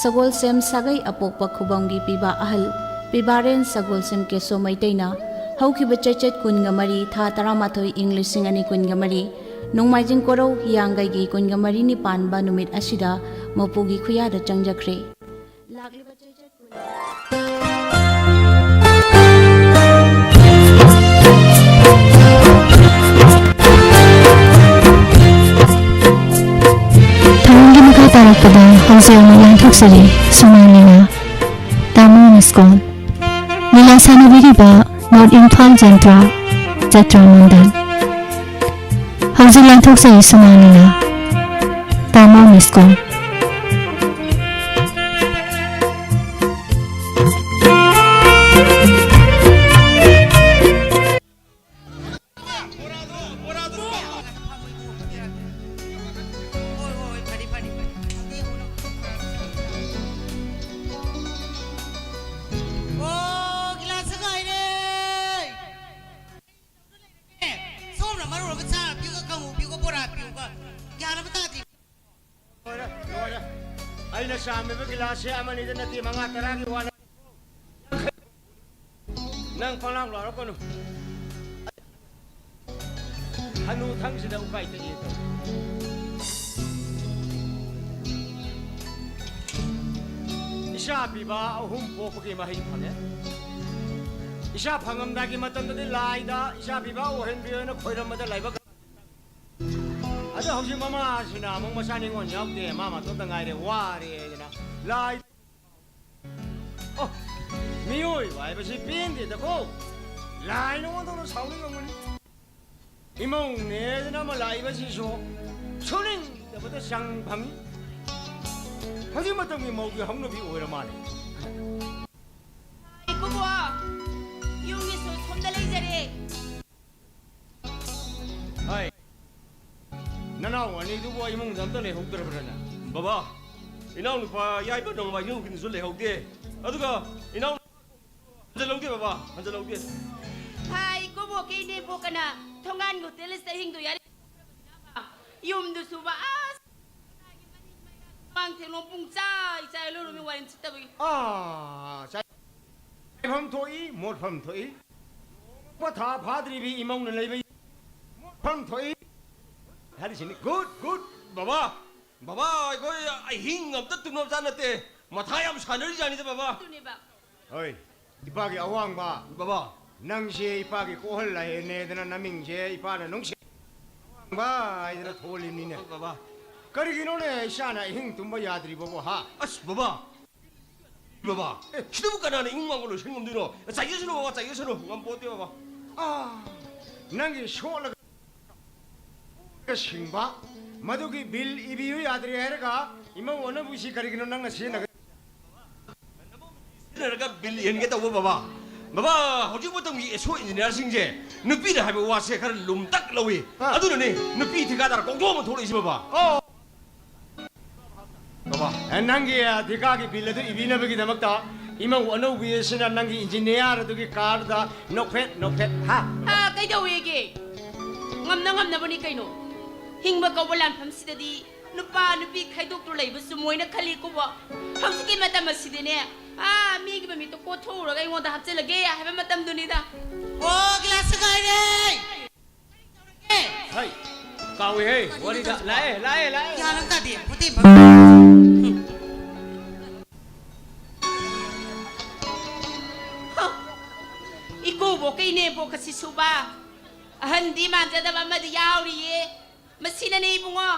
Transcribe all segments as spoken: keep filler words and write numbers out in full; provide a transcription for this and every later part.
ꯁꯒꯣꯜꯁꯦꯝ ꯁꯥꯒꯩ ꯑꯄꯣꯛꯄ ꯈꯨꯕꯝꯒꯤ ꯄꯤꯕꯥ ꯑꯍꯜ ꯄꯤꯕꯥꯔꯦꯟ ꯁꯒꯣꯜꯁꯦꯝ ꯀꯦꯁꯣ ꯃꯩꯇꯩꯅ ꯍꯧꯈꯤꯕ ꯆꯩꯆꯠ ꯀꯨꯟꯒ ꯃꯔꯤ, ꯊꯥ ꯇꯔꯥꯃꯥꯊꯣꯏ, ꯏꯪ ꯂꯤꯁꯤꯡ ꯑꯅꯤ ꯀꯨꯟꯒ ꯃꯔꯤ, ꯅꯣꯡꯃꯥꯏꯖꯤꯡ ꯀꯣꯔꯧ ꯍꯤꯌꯥꯡꯒꯩꯒꯤ ꯀꯨꯟꯒ ꯃꯔꯤꯅꯤ ꯄꯥꯟꯕ ꯅꯨꯃꯤꯠ ꯑꯁꯤꯗ ꯃꯄꯨꯒꯤ ꯈꯨꯌꯥꯗ ꯆꯪꯖꯈ꯭ꯔꯦ꯫ ꯂꯥꯛꯂꯤꯕ ꯆꯩꯆꯠ ꯊꯧꯔꯝꯒꯤ ꯃꯈꯥ ꯇꯥꯔꯛꯄꯗ ꯍꯧꯖꯤꯛ ꯑꯃꯨꯛ ꯂꯥꯟꯊꯣꯛꯆꯔꯤ ꯁꯨꯃꯥꯡ ꯂꯤꯂꯥ, ꯇꯥꯃꯣ ꯃꯤꯁꯀꯣꯜ꯫ ꯂꯤꯂꯥ ꯁꯥꯟꯅꯕꯤꯔꯤꯕ ꯅꯣꯔꯠ ꯏꯝꯐꯥꯜ ꯖꯟꯇ꯭ꯔꯥ ꯖꯇ꯭ꯔꯥ ꯃꯟꯗꯜ꯫ ꯍꯧꯖꯤꯛ ꯂꯥꯟꯊꯣꯛꯆꯔꯤ ꯁꯨꯃꯥꯡ ꯂꯤꯂꯥ, ꯇꯥꯃꯣ ꯃꯤꯁꯀꯣꯜ꯫ ꯑꯣ, ꯒꯤꯂꯥꯁ ꯉꯥꯏꯔꯦ꯫ ꯁꯣꯝꯅ ꯃꯔꯣꯜ ꯑꯃ ꯆꯥ ꯄꯤꯌꯨꯒ, ꯀꯥꯡꯉꯧ ꯄꯤꯌꯨꯒ, ꯕꯣꯔꯥ ꯄꯤꯌꯨꯒ, ꯒ꯭ꯌꯥꯟ ꯑꯃ ꯇꯥꯗꯦ꯫ ꯂꯣꯏꯔꯦ, ꯂꯣꯏꯔꯦ꯫ ꯑꯩꯅ ꯆꯥꯝꯃꯤꯕ ꯒꯤꯂꯥꯁꯁꯦ ꯑꯃꯅꯤꯗ ꯅꯠꯇꯦ, ꯃꯉꯥ ꯇꯔꯥꯒꯤ ꯋꯥ ꯅꯠꯇꯦ꯫ ꯅꯪ ꯄꯪꯂꯥꯎ ꯂꯥꯎꯔꯛꯀꯅꯨ꯫ ꯍꯅꯨ ꯊꯪꯁꯤꯗ ꯎꯀꯥꯏ ꯇꯛꯏ ꯇꯧ꯫ ꯏꯆꯥ ꯄꯤꯕ ꯑꯍꯨꯝ ꯄꯣꯛꯄꯒꯤ ꯃꯍꯩ ꯐꯪꯉꯦ꯫ ꯏꯆꯥ ꯐꯪꯉꯝꯗꯥꯏꯒꯤ ꯃꯇꯝꯗꯗꯤ ꯂꯥꯏꯗ ꯏꯆꯥ ꯄꯤꯕ ꯑꯣꯏꯍꯟꯕꯤꯌꯣꯅ ꯈꯣꯏꯔꯝꯕꯗ ꯂꯥꯏꯕꯛ ꯑꯗꯣ ꯍꯧꯖꯤꯛ ꯃꯃꯥꯁꯤꯅ ꯑꯃꯨꯛ ꯃꯆꯥ ꯅꯤꯉꯣꯜ ꯌꯥꯎꯗꯦ, ꯃꯥ ꯃꯇꯣꯝꯇ ꯉꯥꯏꯔꯦ, ꯋꯥꯔꯦ ꯍꯥꯏꯗꯅ ꯂꯥꯏ꯫ ꯑꯣ, ꯃꯤꯑꯣꯏꯕ ꯍꯥꯏꯕꯁꯤ ꯄꯦꯟꯗꯦꯗꯀꯣ꯫ ꯂꯥꯏꯅ ꯑꯣꯟꯊꯣꯛꯅ ꯁꯥꯎꯅꯤꯡꯉꯝꯒꯅꯤ꯫ ꯏꯃꯧꯅꯦꯗꯅ ꯑꯃ ꯂꯥꯛꯏꯕꯁꯤꯁꯨ ꯁꯨꯅꯤꯡꯗꯕꯗ ꯆꯪ ꯐꯪꯉꯤ꯫ ꯍꯧꯖꯤꯛ ꯃꯇꯝꯒꯤ ꯃꯧꯒꯤ ꯍꯧꯅꯕꯤ ꯑꯣꯏꯔ ꯃꯥꯜꯂꯦ꯫ ꯏꯀꯨꯕꯣꯛ, ꯌꯨꯝꯒꯤꯁꯨ ꯁꯣꯝꯗ ꯂꯩꯖꯔꯦ꯫ ꯍꯥꯏ꯫ ꯅꯅꯥꯎ ꯑꯅꯤꯗꯨꯕꯨ ꯏꯃꯨꯡꯗ ꯑꯝꯇ ꯂꯩꯍꯧꯗ꯭ꯔꯕ꯭ꯔꯅꯦ? ꯕꯕꯥ, ꯏꯅꯥꯎꯅꯨꯄꯥ ꯌꯥꯏꯃ ꯅꯣꯡꯃꯥꯏꯖꯤꯡ ꯅꯨꯃꯤꯠꯁꯨ ꯂꯩꯍꯧꯗꯦ꯫ ꯑꯗꯨꯒ ꯏꯅꯥꯎ ꯍꯟꯖꯜꯍꯧꯗꯦ ꯕꯕꯥ, ꯍꯟꯖꯜꯍꯧꯗꯦ꯫ ꯍꯥꯏ, ꯏꯀꯨꯕꯣꯛꯀꯤ ꯏꯅꯦꯝꯕꯣꯛꯀꯅ ꯊꯣꯡꯒꯥꯟ ꯍꯣꯇꯦꯜꯁꯤꯗ ꯍꯤꯡꯗꯣ ꯌꯥꯔꯤ꯫ ꯌꯨꯝꯗꯨꯁꯨ ꯕꯥ ꯑꯁ ꯃꯥꯡ ꯊꯦꯡꯂꯣꯡ ꯄꯨꯡ ꯆꯥꯏ ꯆꯥꯏ ꯂꯣꯏꯔꯨꯃꯤ ꯋꯥꯔꯦꯟ ꯁꯤꯠꯇꯕꯒꯤ꯫ ꯑꯥ, ꯆꯥꯏ-, ꯆꯥꯏꯐꯝ ꯊꯣꯛꯏ, ꯃꯣꯠꯐꯝ ꯊꯣꯛꯏ꯫ ꯄꯣꯊꯥ ꯐꯥꯗ꯭ꯔꯤꯕꯤ ꯏꯃꯧꯅ ꯂꯩꯕ ꯃꯣꯠꯐꯝ ꯊꯣꯛꯏ꯫ ꯍꯥꯏꯔꯤꯁꯤꯅꯤ꯫ Good, good꯫ ꯕꯕꯥ, ꯕꯕꯥ, ꯑꯩꯈꯣꯏ ꯑꯍꯤꯡ ꯑꯝꯇ ꯇꯨꯝꯅꯕ ꯆꯥ ꯅꯠꯇꯦ꯫ ꯃꯊꯥ ꯌꯥꯝ ꯁꯥꯟꯅꯔꯤꯖꯥꯠꯅꯤꯗ, ꯕꯕꯥ꯫ ꯑꯗꯨꯅꯦꯕ꯫ ꯍꯣꯏ, ꯏꯄꯥꯒꯤ ꯑꯋꯥꯡꯕ꯫ ꯕꯕꯥ꯫ ꯅꯪꯁꯦ ꯏꯄꯥꯒꯤ ꯀꯣꯛꯍꯜ ꯂꯥꯏꯍꯦꯟꯅꯦꯗꯅ ꯅꯃꯤꯡꯁꯦ ꯏꯄꯥꯅ ꯅꯨꯡꯁꯤ ꯑꯋꯥꯡꯕ ꯍꯥꯏꯗꯅ ꯊꯣꯜꯂꯤꯕꯅꯤꯅꯦ꯫ ꯕꯕꯥ꯫ ꯀꯔꯤꯒꯤꯅꯣꯅꯦ ꯏꯆꯥꯅ ꯑꯍꯤꯡ ꯇꯨꯝꯕ ꯌꯥꯗ꯭ꯔꯤꯕꯕꯣ, ꯍꯥ? ꯑꯁ, ꯕꯕꯥ꯫ ꯕꯕꯥ, ꯑꯦ, ꯁꯤꯗꯕꯨ ꯀꯅꯥꯅ ꯏꯃꯨꯡ ꯃꯥꯡꯒꯣꯜ ꯂꯣꯏꯁꯟ ꯉꯝꯗꯣꯏꯅꯣ? ꯆꯥꯏꯖꯁꯅꯨ, ꯕꯕꯥ, ꯆꯥꯏꯖꯁꯅꯨ꯫ ꯉꯝꯄꯣꯠꯇꯦ, ꯕꯕꯥ꯫ ꯑꯥ, ꯅꯪꯒꯤ ꯁꯣꯛꯂꯒ ꯁꯤꯡꯕ, ꯃꯗꯨꯒꯤ ꯕꯤꯜ ꯏꯕꯤꯌꯨ ꯌꯥꯗ꯭ꯔꯦ ꯍꯥꯏꯔꯒ ꯏꯃꯧ ꯑꯅꯧꯕꯤꯁꯤ ꯀꯔꯤꯒꯤꯅꯣ ꯅꯪꯅ ꯁꯤꯖꯤꯟꯅꯒ-, ꯁꯤꯖꯤꯟꯅꯔꯒ ꯕꯤꯜ ꯏꯍꯟꯒꯦ ꯇꯧꯕ, ꯕꯕꯥ? ꯕꯕꯥ, ꯍꯧꯖꯤꯛ ꯃꯇꯝꯒꯤ ꯑꯦꯁꯣ ꯏꯟꯖꯤꯅꯤꯌꯥꯔꯁꯤꯡꯁꯦ ꯅꯨꯄꯤꯅ ꯍꯥꯏꯕ ꯋꯥꯁꯦ ꯈꯔ ꯂꯨꯝꯇꯛ ꯂꯧꯏ꯫ ꯑꯥ꯫ ꯑꯗꯨꯅꯅꯦ ꯅꯨꯄꯤ ꯊꯤꯀꯥꯗꯥꯔ ꯀꯣꯡꯊꯣꯛ ꯑꯃ ꯊꯣꯛꯂꯛꯏꯁꯦ, ꯕꯕꯥ꯫ ꯑꯣ꯫ ꯕꯕꯥ꯫ ꯑꯦ, ꯅꯪꯒꯤ, ꯑ, ꯊꯤꯀꯥꯒꯤ ꯕꯤꯜ ꯑꯗꯨ ꯏꯕꯤꯅꯕꯒꯤꯗꯃꯛꯇ ꯏꯃꯧ ꯑꯅꯧꯕꯤ ꯑꯁꯤꯅ ꯅꯪꯒꯤ ꯏꯟꯖꯤꯅꯤꯌꯥꯔ ꯑꯗꯨꯒꯤ ꯀꯥꯔꯗ ꯅꯣꯛꯐꯦꯠ ꯅꯣꯛꯐꯦꯠ, ꯍꯥ? ꯑ, ꯀꯩꯗꯧꯋꯦꯒꯦ? ꯉꯝꯅ ꯉꯝꯅꯕꯅꯤ ꯀꯩꯅꯣ꯫ ꯍꯤꯡꯕ ꯀꯧꯕ ꯂꯥꯟꯐꯝꯁꯤꯗꯗꯤ ꯅꯨꯄꯥ ꯅꯨꯄꯤ ꯈꯥꯏꯗꯣꯛꯇꯨ ꯂꯩꯕ ꯆꯨꯝꯃꯣꯏꯅ ꯈꯜꯂꯤꯀꯣꯕꯣ꯫ ꯍꯧꯖꯤꯛꯀꯤ ꯃꯇꯝ ꯑꯁꯤꯗꯤꯅꯦ, ꯑꯥ, ꯃꯤꯒꯤ ꯃꯃꯤꯠꯇ ꯀꯣꯠꯊꯣꯛꯎꯔꯒ ꯑꯩꯉꯣꯟꯗ ꯍꯥꯞꯆꯤꯜꯂꯒꯦ ꯍꯥꯏꯕ ꯃꯇꯝꯗꯨꯅꯤꯗ꯫ ꯑꯣ, ꯒ꯭ꯂꯥꯁ ꯁꯦꯒꯥꯏꯔꯦ! ꯍꯩ, ꯀꯥꯎꯏꯍꯦ, ꯀꯔꯤꯅꯣ ꯋꯥꯔꯤꯗ꯫ ꯇꯧꯔꯤꯁꯤꯕꯣ? ꯂꯥꯛꯑꯦ, ꯂꯥꯛꯑꯦ, ꯂꯥꯛꯑꯦ꯫ ꯒ꯭ꯌꯥꯟ ꯑꯃ ꯇꯥꯗꯦ, ꯃꯇꯦꯡ ꯄꯥꯡ-, ꯍꯨꯝ꯫ ꯍ! ꯏꯀꯨꯕꯣꯛꯀ ꯏꯅꯦꯕꯣꯛꯀ ꯁꯤꯁꯨꯕ꯫ ꯑꯍꯟꯗꯤ ꯃꯥꯟꯖꯗꯕ ꯑꯃꯗꯤ ꯌꯥꯎꯔꯤꯌꯦ꯫ ꯃꯁꯤꯅꯅꯦ ꯏꯕꯨꯡꯉꯣ꯫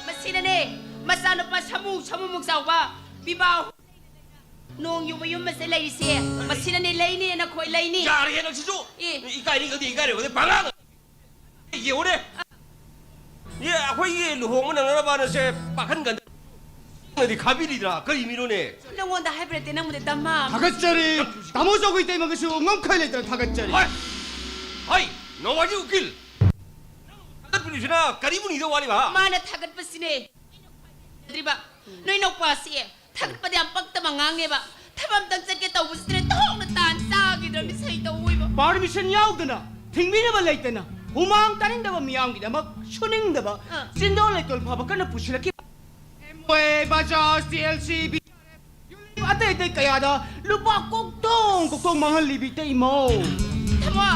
ꯃꯁꯤꯅꯅꯦ, ꯃꯆꯥꯅꯨꯄꯥ ꯁꯃꯨ ꯁꯃꯨꯃꯨꯛ ꯆꯥꯎꯕ ꯄꯤꯕꯥ ꯅꯣꯡ ꯌꯨꯕ ꯌꯨꯝ ꯑꯁꯤꯗ ꯂꯩꯔꯤꯁꯦ꯫ ꯃꯁꯤꯅꯅꯦ ꯂꯩꯅꯦ ꯅꯈꯣꯏ ꯂꯩꯅꯤ꯫ ꯌꯥꯔꯦꯍꯦ ꯅꯪꯁꯤꯁꯨ꯫ ꯑꯦ꯫ ꯏꯀꯥꯏꯅꯤ ꯈꯪꯗꯦ, ꯏꯀꯥꯏꯔꯣꯏ ꯈꯪꯗꯦ, ꯄꯉꯥꯡ꯫ ꯌꯦꯡꯉꯨꯅꯦ꯫ ꯑꯦ, ꯑꯩꯈꯣꯏꯒꯤ ꯂꯨꯍꯣꯡꯕ ꯅꯪꯅꯅꯕꯅꯁꯦ ꯄꯥꯈꯟꯒꯟꯗ ꯅꯗꯤ ꯈꯥꯕꯤꯔꯤꯗ꯭ꯔꯥ? ꯀꯔꯤ ꯃꯤꯅꯣꯅꯦ? ꯅꯪꯉꯣꯟꯗ ꯍꯥꯏꯕ ꯅꯠꯇꯦ, ꯅꯪꯕꯨꯗꯤ ꯗꯃꯥ꯫ ꯊꯥꯒꯠꯆꯔꯤ꯫ ꯇꯥꯃꯣ ꯆꯧꯒꯤ ꯇꯩꯃꯒꯁꯨ ꯉꯝꯈꯩ ꯂꯩꯇꯅ ꯊꯥꯒꯠꯆꯔꯤ꯫ ꯍꯣꯏ꯫ ꯍꯣꯏ, ꯅꯣꯡꯃꯥꯏꯖꯤ ꯎꯀꯤꯜ꯫ ꯊꯥꯒꯠꯄꯤꯔꯤꯁꯤꯅ ꯀꯔꯤꯕꯨ ꯅꯤꯗꯧ ꯋꯥꯠꯂꯤꯕ, ꯍꯥ? ꯃꯥꯅ ꯊꯥꯒꯠꯄꯁꯤꯅꯦ꯫ ꯅꯣꯏ ꯅꯧꯄꯥꯁꯤ ꯊꯥꯒꯠꯄꯗ ꯌꯥꯝ ꯄꯛꯇꯕ ꯉꯥꯡꯉꯦꯕ꯫ ꯊꯕꯛ ꯑꯝꯇꯪ ꯆꯠꯀꯦ ꯇꯧꯕꯁꯤꯗꯅꯦ ꯊꯣꯛꯅ ꯇꯥꯟ ꯆꯥꯈꯤꯗ꯭ꯔꯕꯅꯤ ꯁꯩ ꯇꯧꯑꯣꯏꯕ꯫ ꯄꯥꯔꯃꯤꯁꯟ ꯌꯥꯎꯗꯅ, ꯊꯤꯡꯕꯤꯅꯕ ꯂꯩꯇꯅ, ꯍꯨꯃꯥꯡ ꯇꯥꯅꯤꯡꯗꯕ ꯃꯤꯌꯥꯝꯒꯤꯗꯃꯛ ꯁꯨꯅꯤꯡꯗꯕ ꯑꯥ꯫ ꯆꯤꯟꯗꯣꯜ ꯂꯩꯇꯣꯜ ꯐꯕ ꯀꯟꯅ ꯄꯨꯁꯤꯜꯂꯛꯈꯤꯕ꯫ ꯍꯣꯏ, Bajaj, T L C, B R F, ꯑꯇꯩ ꯑꯇꯩ ꯀꯌꯥꯗ ꯂꯨꯄꯥ ꯀꯣꯛꯇꯣꯡ ꯀꯣꯛꯇꯣꯡ ꯃꯥꯡꯍꯜꯂꯤꯕꯤ ꯏꯇꯩꯃꯧ꯫ ꯇꯥꯃꯣ,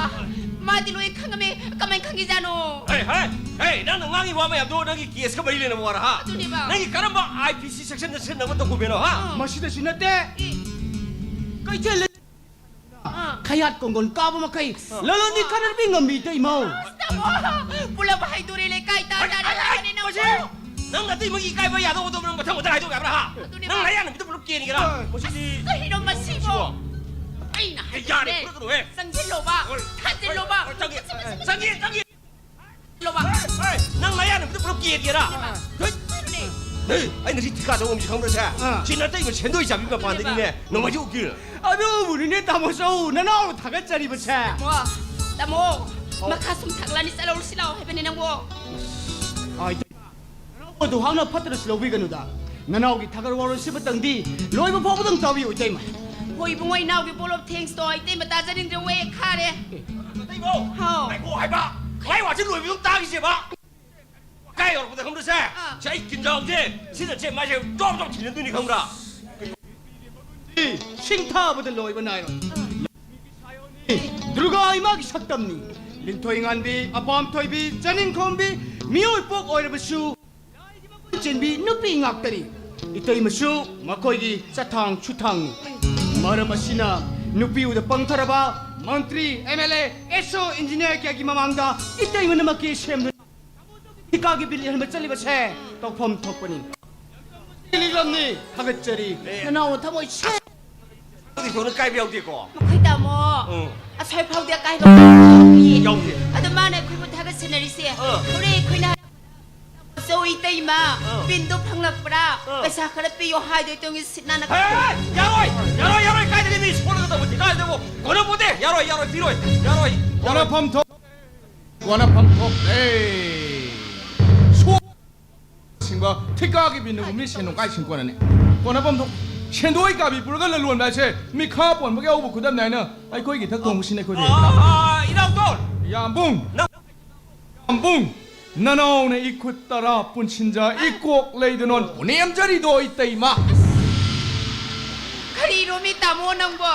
ꯃꯥꯗꯤ ꯂꯣꯏ ꯈꯪꯉꯝꯃꯦ꯫ ꯀꯃꯥꯏꯅ ꯈꯪꯉꯤꯖꯥꯠꯅꯣ? ꯍꯦ, ꯍꯦ, ꯍꯦ, ꯅꯪꯅ ꯉꯥꯡꯉꯤ ꯋꯥ ꯃꯌꯥꯝꯗꯣ ꯅꯪꯒꯤ ꯀꯦꯁꯀ ꯃꯔꯤ ꯂꯩꯅꯕ ꯋꯥꯔ, ꯍꯥ? ꯑꯗꯨꯅꯦꯕ꯫ ꯅꯪꯒꯤ ꯀꯔꯝꯕ ꯑꯥꯏ ꯄꯤ ꯁꯤ ꯁꯦꯛꯁꯟꯗ ꯁꯤꯖꯤꯟꯅꯕ ꯗꯣꯀꯨꯃꯦꯟꯅꯣ, ꯍꯥ? ꯑꯥ꯫ ꯃꯁꯤꯗꯁꯨ ꯅꯠꯇꯦ꯫ ꯑꯦ꯫ ꯀꯩꯊꯦꯜ ꯑꯥ꯫ ꯈꯌꯥꯠ ꯀꯣꯡꯒꯣꯟ ꯀꯥꯕ ꯃꯈꯩ ꯑꯥ꯫ ꯂꯂꯣꯟꯕꯤ ꯈꯔ ꯄꯤ ꯉꯝꯕꯤ ꯏꯇꯩꯃꯧ꯫ ꯑꯁ, ꯇꯥꯃꯣ! ꯄꯨꯂꯞ ꯍꯥꯏꯗꯣꯔꯦ, ꯂꯩꯀꯥꯏ ꯇꯥ ꯑꯩ, ꯇꯥꯔꯦ, ꯑꯩ, ꯑꯩ, ꯇꯥꯔꯦ, ꯅꯪꯕꯨ꯫ ꯃꯁꯤ ꯅꯪ ꯅꯇꯩꯃꯒꯤ ꯏꯀꯥꯏꯕ ꯌꯥꯗꯧꯕꯗꯣ ꯅꯪ ꯃꯊꯪ ꯃꯊꯪ ꯍꯥꯏꯗꯣꯛ ꯌꯥꯕ꯭ꯔꯥ, ꯍꯥ? ꯑꯗꯨꯅꯦꯕ꯫ ꯅꯪ ꯅꯌꯥ ꯅꯨꯃꯤꯠꯇ ꯄꯨꯂꯞ ꯀꯦꯟꯒꯦꯔꯥ? ꯍꯣꯏ꯫ ꯃꯁꯤꯗꯤ ꯀꯔꯤꯅꯣ ꯃꯁꯤꯕꯣ? ꯁꯤꯕꯣ꯫ ꯑꯩꯅ ꯑꯩ ꯌꯥꯔꯦ, ꯍꯥꯏꯕꯅꯦ꯫ ꯐꯨꯔꯛꯀꯅꯨꯍꯦ꯫ ꯆꯪꯁꯤꯜꯂꯣꯕ꯫ ꯍꯣꯏ꯫ ꯊꯥꯖꯤꯜꯂꯣꯕ꯫ ꯍꯣꯏ, ꯆꯪꯒꯦ꯫ ꯃꯁꯤ, ꯃꯁꯤ, ꯃꯁꯤ꯫ ꯆꯪꯒꯦ, ꯆꯪꯒꯦ꯫ ꯂꯣꯕ꯫ ꯍꯣꯏ, ꯍꯣꯏ꯫ ꯅꯪ ꯅꯌꯥ ꯅꯨꯃꯤꯠꯇ ꯄꯨꯂꯞ ꯀꯦꯟꯒꯦꯔꯥ? ꯏꯕꯦꯝꯃ꯫ ꯍꯣꯏ꯫ ꯀꯩꯅꯣꯅꯦ? ꯍꯦ, ꯑꯩ ꯉꯁꯤ ꯊꯤꯀꯥꯗꯧꯕ ꯑꯃꯁꯨ ꯈꯪꯕ꯭ꯔꯁꯦ? ꯑꯥ꯫ ꯁꯤ ꯅꯇꯩꯃ ꯁꯦꯟꯗꯣꯏ ꯆꯥꯕꯤ ꯃꯄꯥꯟꯗꯒꯤꯅꯦ, ꯅꯣꯡꯃꯥꯏꯖꯤꯡ ꯎꯀꯤꯜ꯫ ꯑꯗꯨꯕꯨꯅꯤꯅꯦ, ꯇꯥꯃꯣ ꯆꯧ, ꯅꯅꯥꯎ ꯊꯥꯒꯠꯆꯔꯤꯕꯁꯦ꯫ ꯇꯥꯃꯣ, ꯇꯥꯃꯣ, ꯑꯣ꯫ ꯃꯈꯥ ꯁꯨꯝ ꯊꯥꯒꯠꯂꯛꯑꯅꯤ, ꯆꯠꯂꯧꯔꯁꯤ ꯂꯥꯛꯑꯣ ꯍꯥꯏꯕꯅꯦ ꯅꯪꯕꯣ꯫ ꯑꯥꯏ, ꯅꯅꯥꯎ ꯑꯗꯨ ꯍꯥꯛꯅ ꯐꯠꯇ꯭ꯔꯁꯨ ꯂꯧꯕꯤꯒꯅꯨꯗ꯫ ꯅꯅꯥꯎꯒꯤ ꯊꯥꯒꯠ ꯋꯥꯔꯣꯜꯁꯤꯃꯇꯪꯗꯤ ꯂꯣꯏꯕ ꯐꯥꯎꯕꯗꯪ ꯇꯥꯕꯤꯌꯨ, ꯏꯇꯩꯃ꯫ ꯍꯣ, ꯏꯕꯨꯡꯉꯣ, ꯏꯅꯥꯎꯒꯤ ꯄꯣꯂꯣꯞ ꯊꯦꯡꯁꯇꯣ ꯏꯇꯩꯃ ꯇꯥꯖꯅꯤꯡꯗ꯭ꯔꯦ, ꯋꯦ ꯈꯥꯔꯦ꯫ ꯅꯇꯩꯃꯧ! ꯍꯥꯎ꯫ ꯉꯥꯏꯈꯣ ꯍꯥꯏꯕ! ꯃꯥꯏ ꯋꯥꯁꯤ ꯂꯣꯏꯕꯗꯪ ꯇꯥꯈꯤꯁꯦꯕ! ꯀꯥꯏ ꯌꯧꯔꯛꯄꯗ ꯈꯪꯕ꯭ꯔꯁꯦ? ꯑꯥ꯫ ꯁꯤ ꯑꯩ ꯀꯤꯟꯖꯥꯎꯁꯦ, ꯁꯤꯗ ꯁꯦ ꯃꯥꯁꯦ ꯖꯣꯕ ꯖꯣꯕ ꯊꯤꯟꯅꯗꯣꯏꯅꯤ ꯈꯪꯕ꯭ꯔꯥ? ꯁꯤꯡ ꯊꯥꯕꯗ ꯂꯣꯏꯕ ꯅꯥꯏꯔꯣꯏ꯫ ꯑꯥ꯫ ꯗꯨꯔꯒꯥ ꯏꯃꯥꯒꯤ ꯁꯛꯇꯝꯅꯤ꯫ ꯂꯤꯟꯊꯣꯏ ꯉꯥꯟꯕꯤ, ꯑꯄꯥꯝ ꯊꯣꯏꯕꯤ, ꯆꯅꯤꯡꯈꯣꯝꯕꯤ, ꯃꯤꯑꯣꯏ ꯄꯣꯛ ꯑꯣꯏꯔꯕꯁꯨ ꯂꯥꯏꯒꯤ ꯃꯒꯨꯟ ꯆꯦꯟꯕꯤ ꯅꯨꯄꯤ ꯉꯥꯛꯇꯅꯤ꯫ ꯏꯇꯩꯃꯁꯨ ꯃꯈꯣꯏꯒꯤ ꯆꯠꯊꯥꯡ ꯁꯨꯊꯥꯡꯅꯤ꯫ ꯃꯔꯝ ꯑꯁꯤꯅ ꯅꯨꯄꯤ ꯎꯗ ꯄꯪꯊꯔꯕ ꯃꯟꯇ꯭ꯔꯤ, ꯑꯦꯝ ꯑꯦꯜ ꯑꯦ, ꯑꯦꯁ ꯑꯣ, ꯏꯟꯖꯤꯅꯤꯌꯥꯔ ꯀꯌꯥꯒꯤ ꯃꯃꯥꯡꯗ ꯏꯇꯩꯃꯅ ꯃꯀꯦ ꯁꯦꯝꯗꯨꯅ ꯊꯤꯀꯥꯒꯤ ꯕꯤꯜ ꯏꯍꯟꯕ ꯆꯠꯂꯤꯕꯁꯦ ꯇꯧꯐꯝ ꯊꯣꯛꯄꯅꯤ꯫ ꯂꯤꯛꯂꯝꯅꯤ, ꯊꯥꯒꯠꯆꯔꯤ꯫ ꯑꯦ꯫ ꯅꯅꯥꯎꯅ ꯊꯃꯣꯏ ꯁꯦꯡ- ꯑꯗꯨꯗꯤ ꯁꯣꯝꯗ ꯀꯥꯏꯕ ꯌꯥꯎꯗꯦꯀꯣ? ꯃꯈꯣꯏ ꯇꯥꯃꯣ, ꯎꯝ꯫ ꯑꯁ꯭ꯋꯥꯏ ꯐꯥꯎꯗꯤ ꯑꯀꯥꯏꯕ ꯌꯥꯎꯗꯦ꯫ ꯌꯥꯎꯗꯦ꯫ ꯑꯗꯣ ꯃꯥꯅ ꯑꯩꯈꯣꯏꯕꯨ ꯊꯥꯒꯠꯁꯟꯅꯔꯤꯁꯦ, ꯑꯥ꯫ ꯍꯣꯔꯦꯟ ꯑꯩꯈꯣꯏꯅ ꯆꯧ ꯏꯇꯩꯃ, ꯑꯥ꯫ ꯕꯤꯟꯗꯣ ꯐꯪꯂꯛꯄ꯭ꯔꯥ? ꯑꯥ꯫ ꯄꯩꯁꯥ ꯈꯔ ꯄꯤꯌꯣ ꯍꯥꯏꯗꯣꯏ ꯇꯧꯉꯤ ꯁꯤꯠ ꯅꯥꯟꯅ ꯍꯦ, ꯍꯦ, ꯌꯥꯔꯣꯏ, ꯌꯥꯔꯣꯏ, ꯌꯥꯔꯣꯏ, ꯀꯥꯏꯗꯒꯤ ꯃꯤ ꯁꯣꯜꯂꯒ ꯇꯧꯕ ꯊꯤꯀꯥꯗꯨꯕꯨ? ꯀꯣꯟꯅꯄꯣꯠꯇꯦ, ꯌꯥꯔꯣꯏ, ꯌꯥꯔꯣꯏ, ꯄꯤꯔꯣꯏ, ꯌꯥꯔꯣꯏ, ꯌꯥꯔꯣꯏ꯫ ꯀꯣꯟꯅꯐꯝ ꯊꯣꯛ-, ꯀꯣꯟꯅꯐꯝ ꯊꯣꯛꯂꯦ꯫ ꯁꯣ-, ꯁꯤꯡꯕ ꯊꯤꯀꯥꯒꯤ ꯕꯤꯟꯗꯨꯕꯨ ꯃꯤ ꯁꯦꯟꯗꯣꯡ ꯀꯥꯏ ꯁꯤꯡ ꯀꯣꯟꯅꯅꯤ? ꯀꯣꯟꯅꯐꯝ ꯊꯣꯛ-, ꯁꯦꯟꯗꯣꯏ ꯀꯥꯕꯤ ꯄꯨꯔꯒ ꯂꯂꯣꯟꯕ ꯍꯥꯏꯁꯦ ꯃꯤꯈꯥ ꯄꯣꯟꯕꯒꯤ ꯑꯍꯧꯕ ꯈꯨꯗꯝꯅꯤ ꯍꯥꯏꯅ ꯑꯩꯈꯣꯏꯒꯤ ꯏꯊꯛ ꯊꯣꯡꯕꯁꯤꯡꯅ ꯑꯩꯈꯣꯏꯗ ꯑꯥ, ꯏꯅꯥꯎꯇꯣꯟ! ꯌꯥꯝꯕꯨꯡ! ꯅꯪ ꯌꯥꯝꯕꯨꯡ! ꯅꯅꯥꯎꯅ ꯏꯈꯨꯠ ꯇꯔꯥ ꯄꯨꯟꯁꯤꯟꯖ ꯏꯀꯣꯛ ꯂꯩꯗꯨꯅꯣꯟ ꯄꯨꯅꯦꯝꯖꯔꯤꯗꯣ ꯏꯇꯩꯃ꯫ ꯀꯔꯤꯅꯣꯃꯤ ꯇꯥꯃꯣ ꯅꯪꯕꯣ?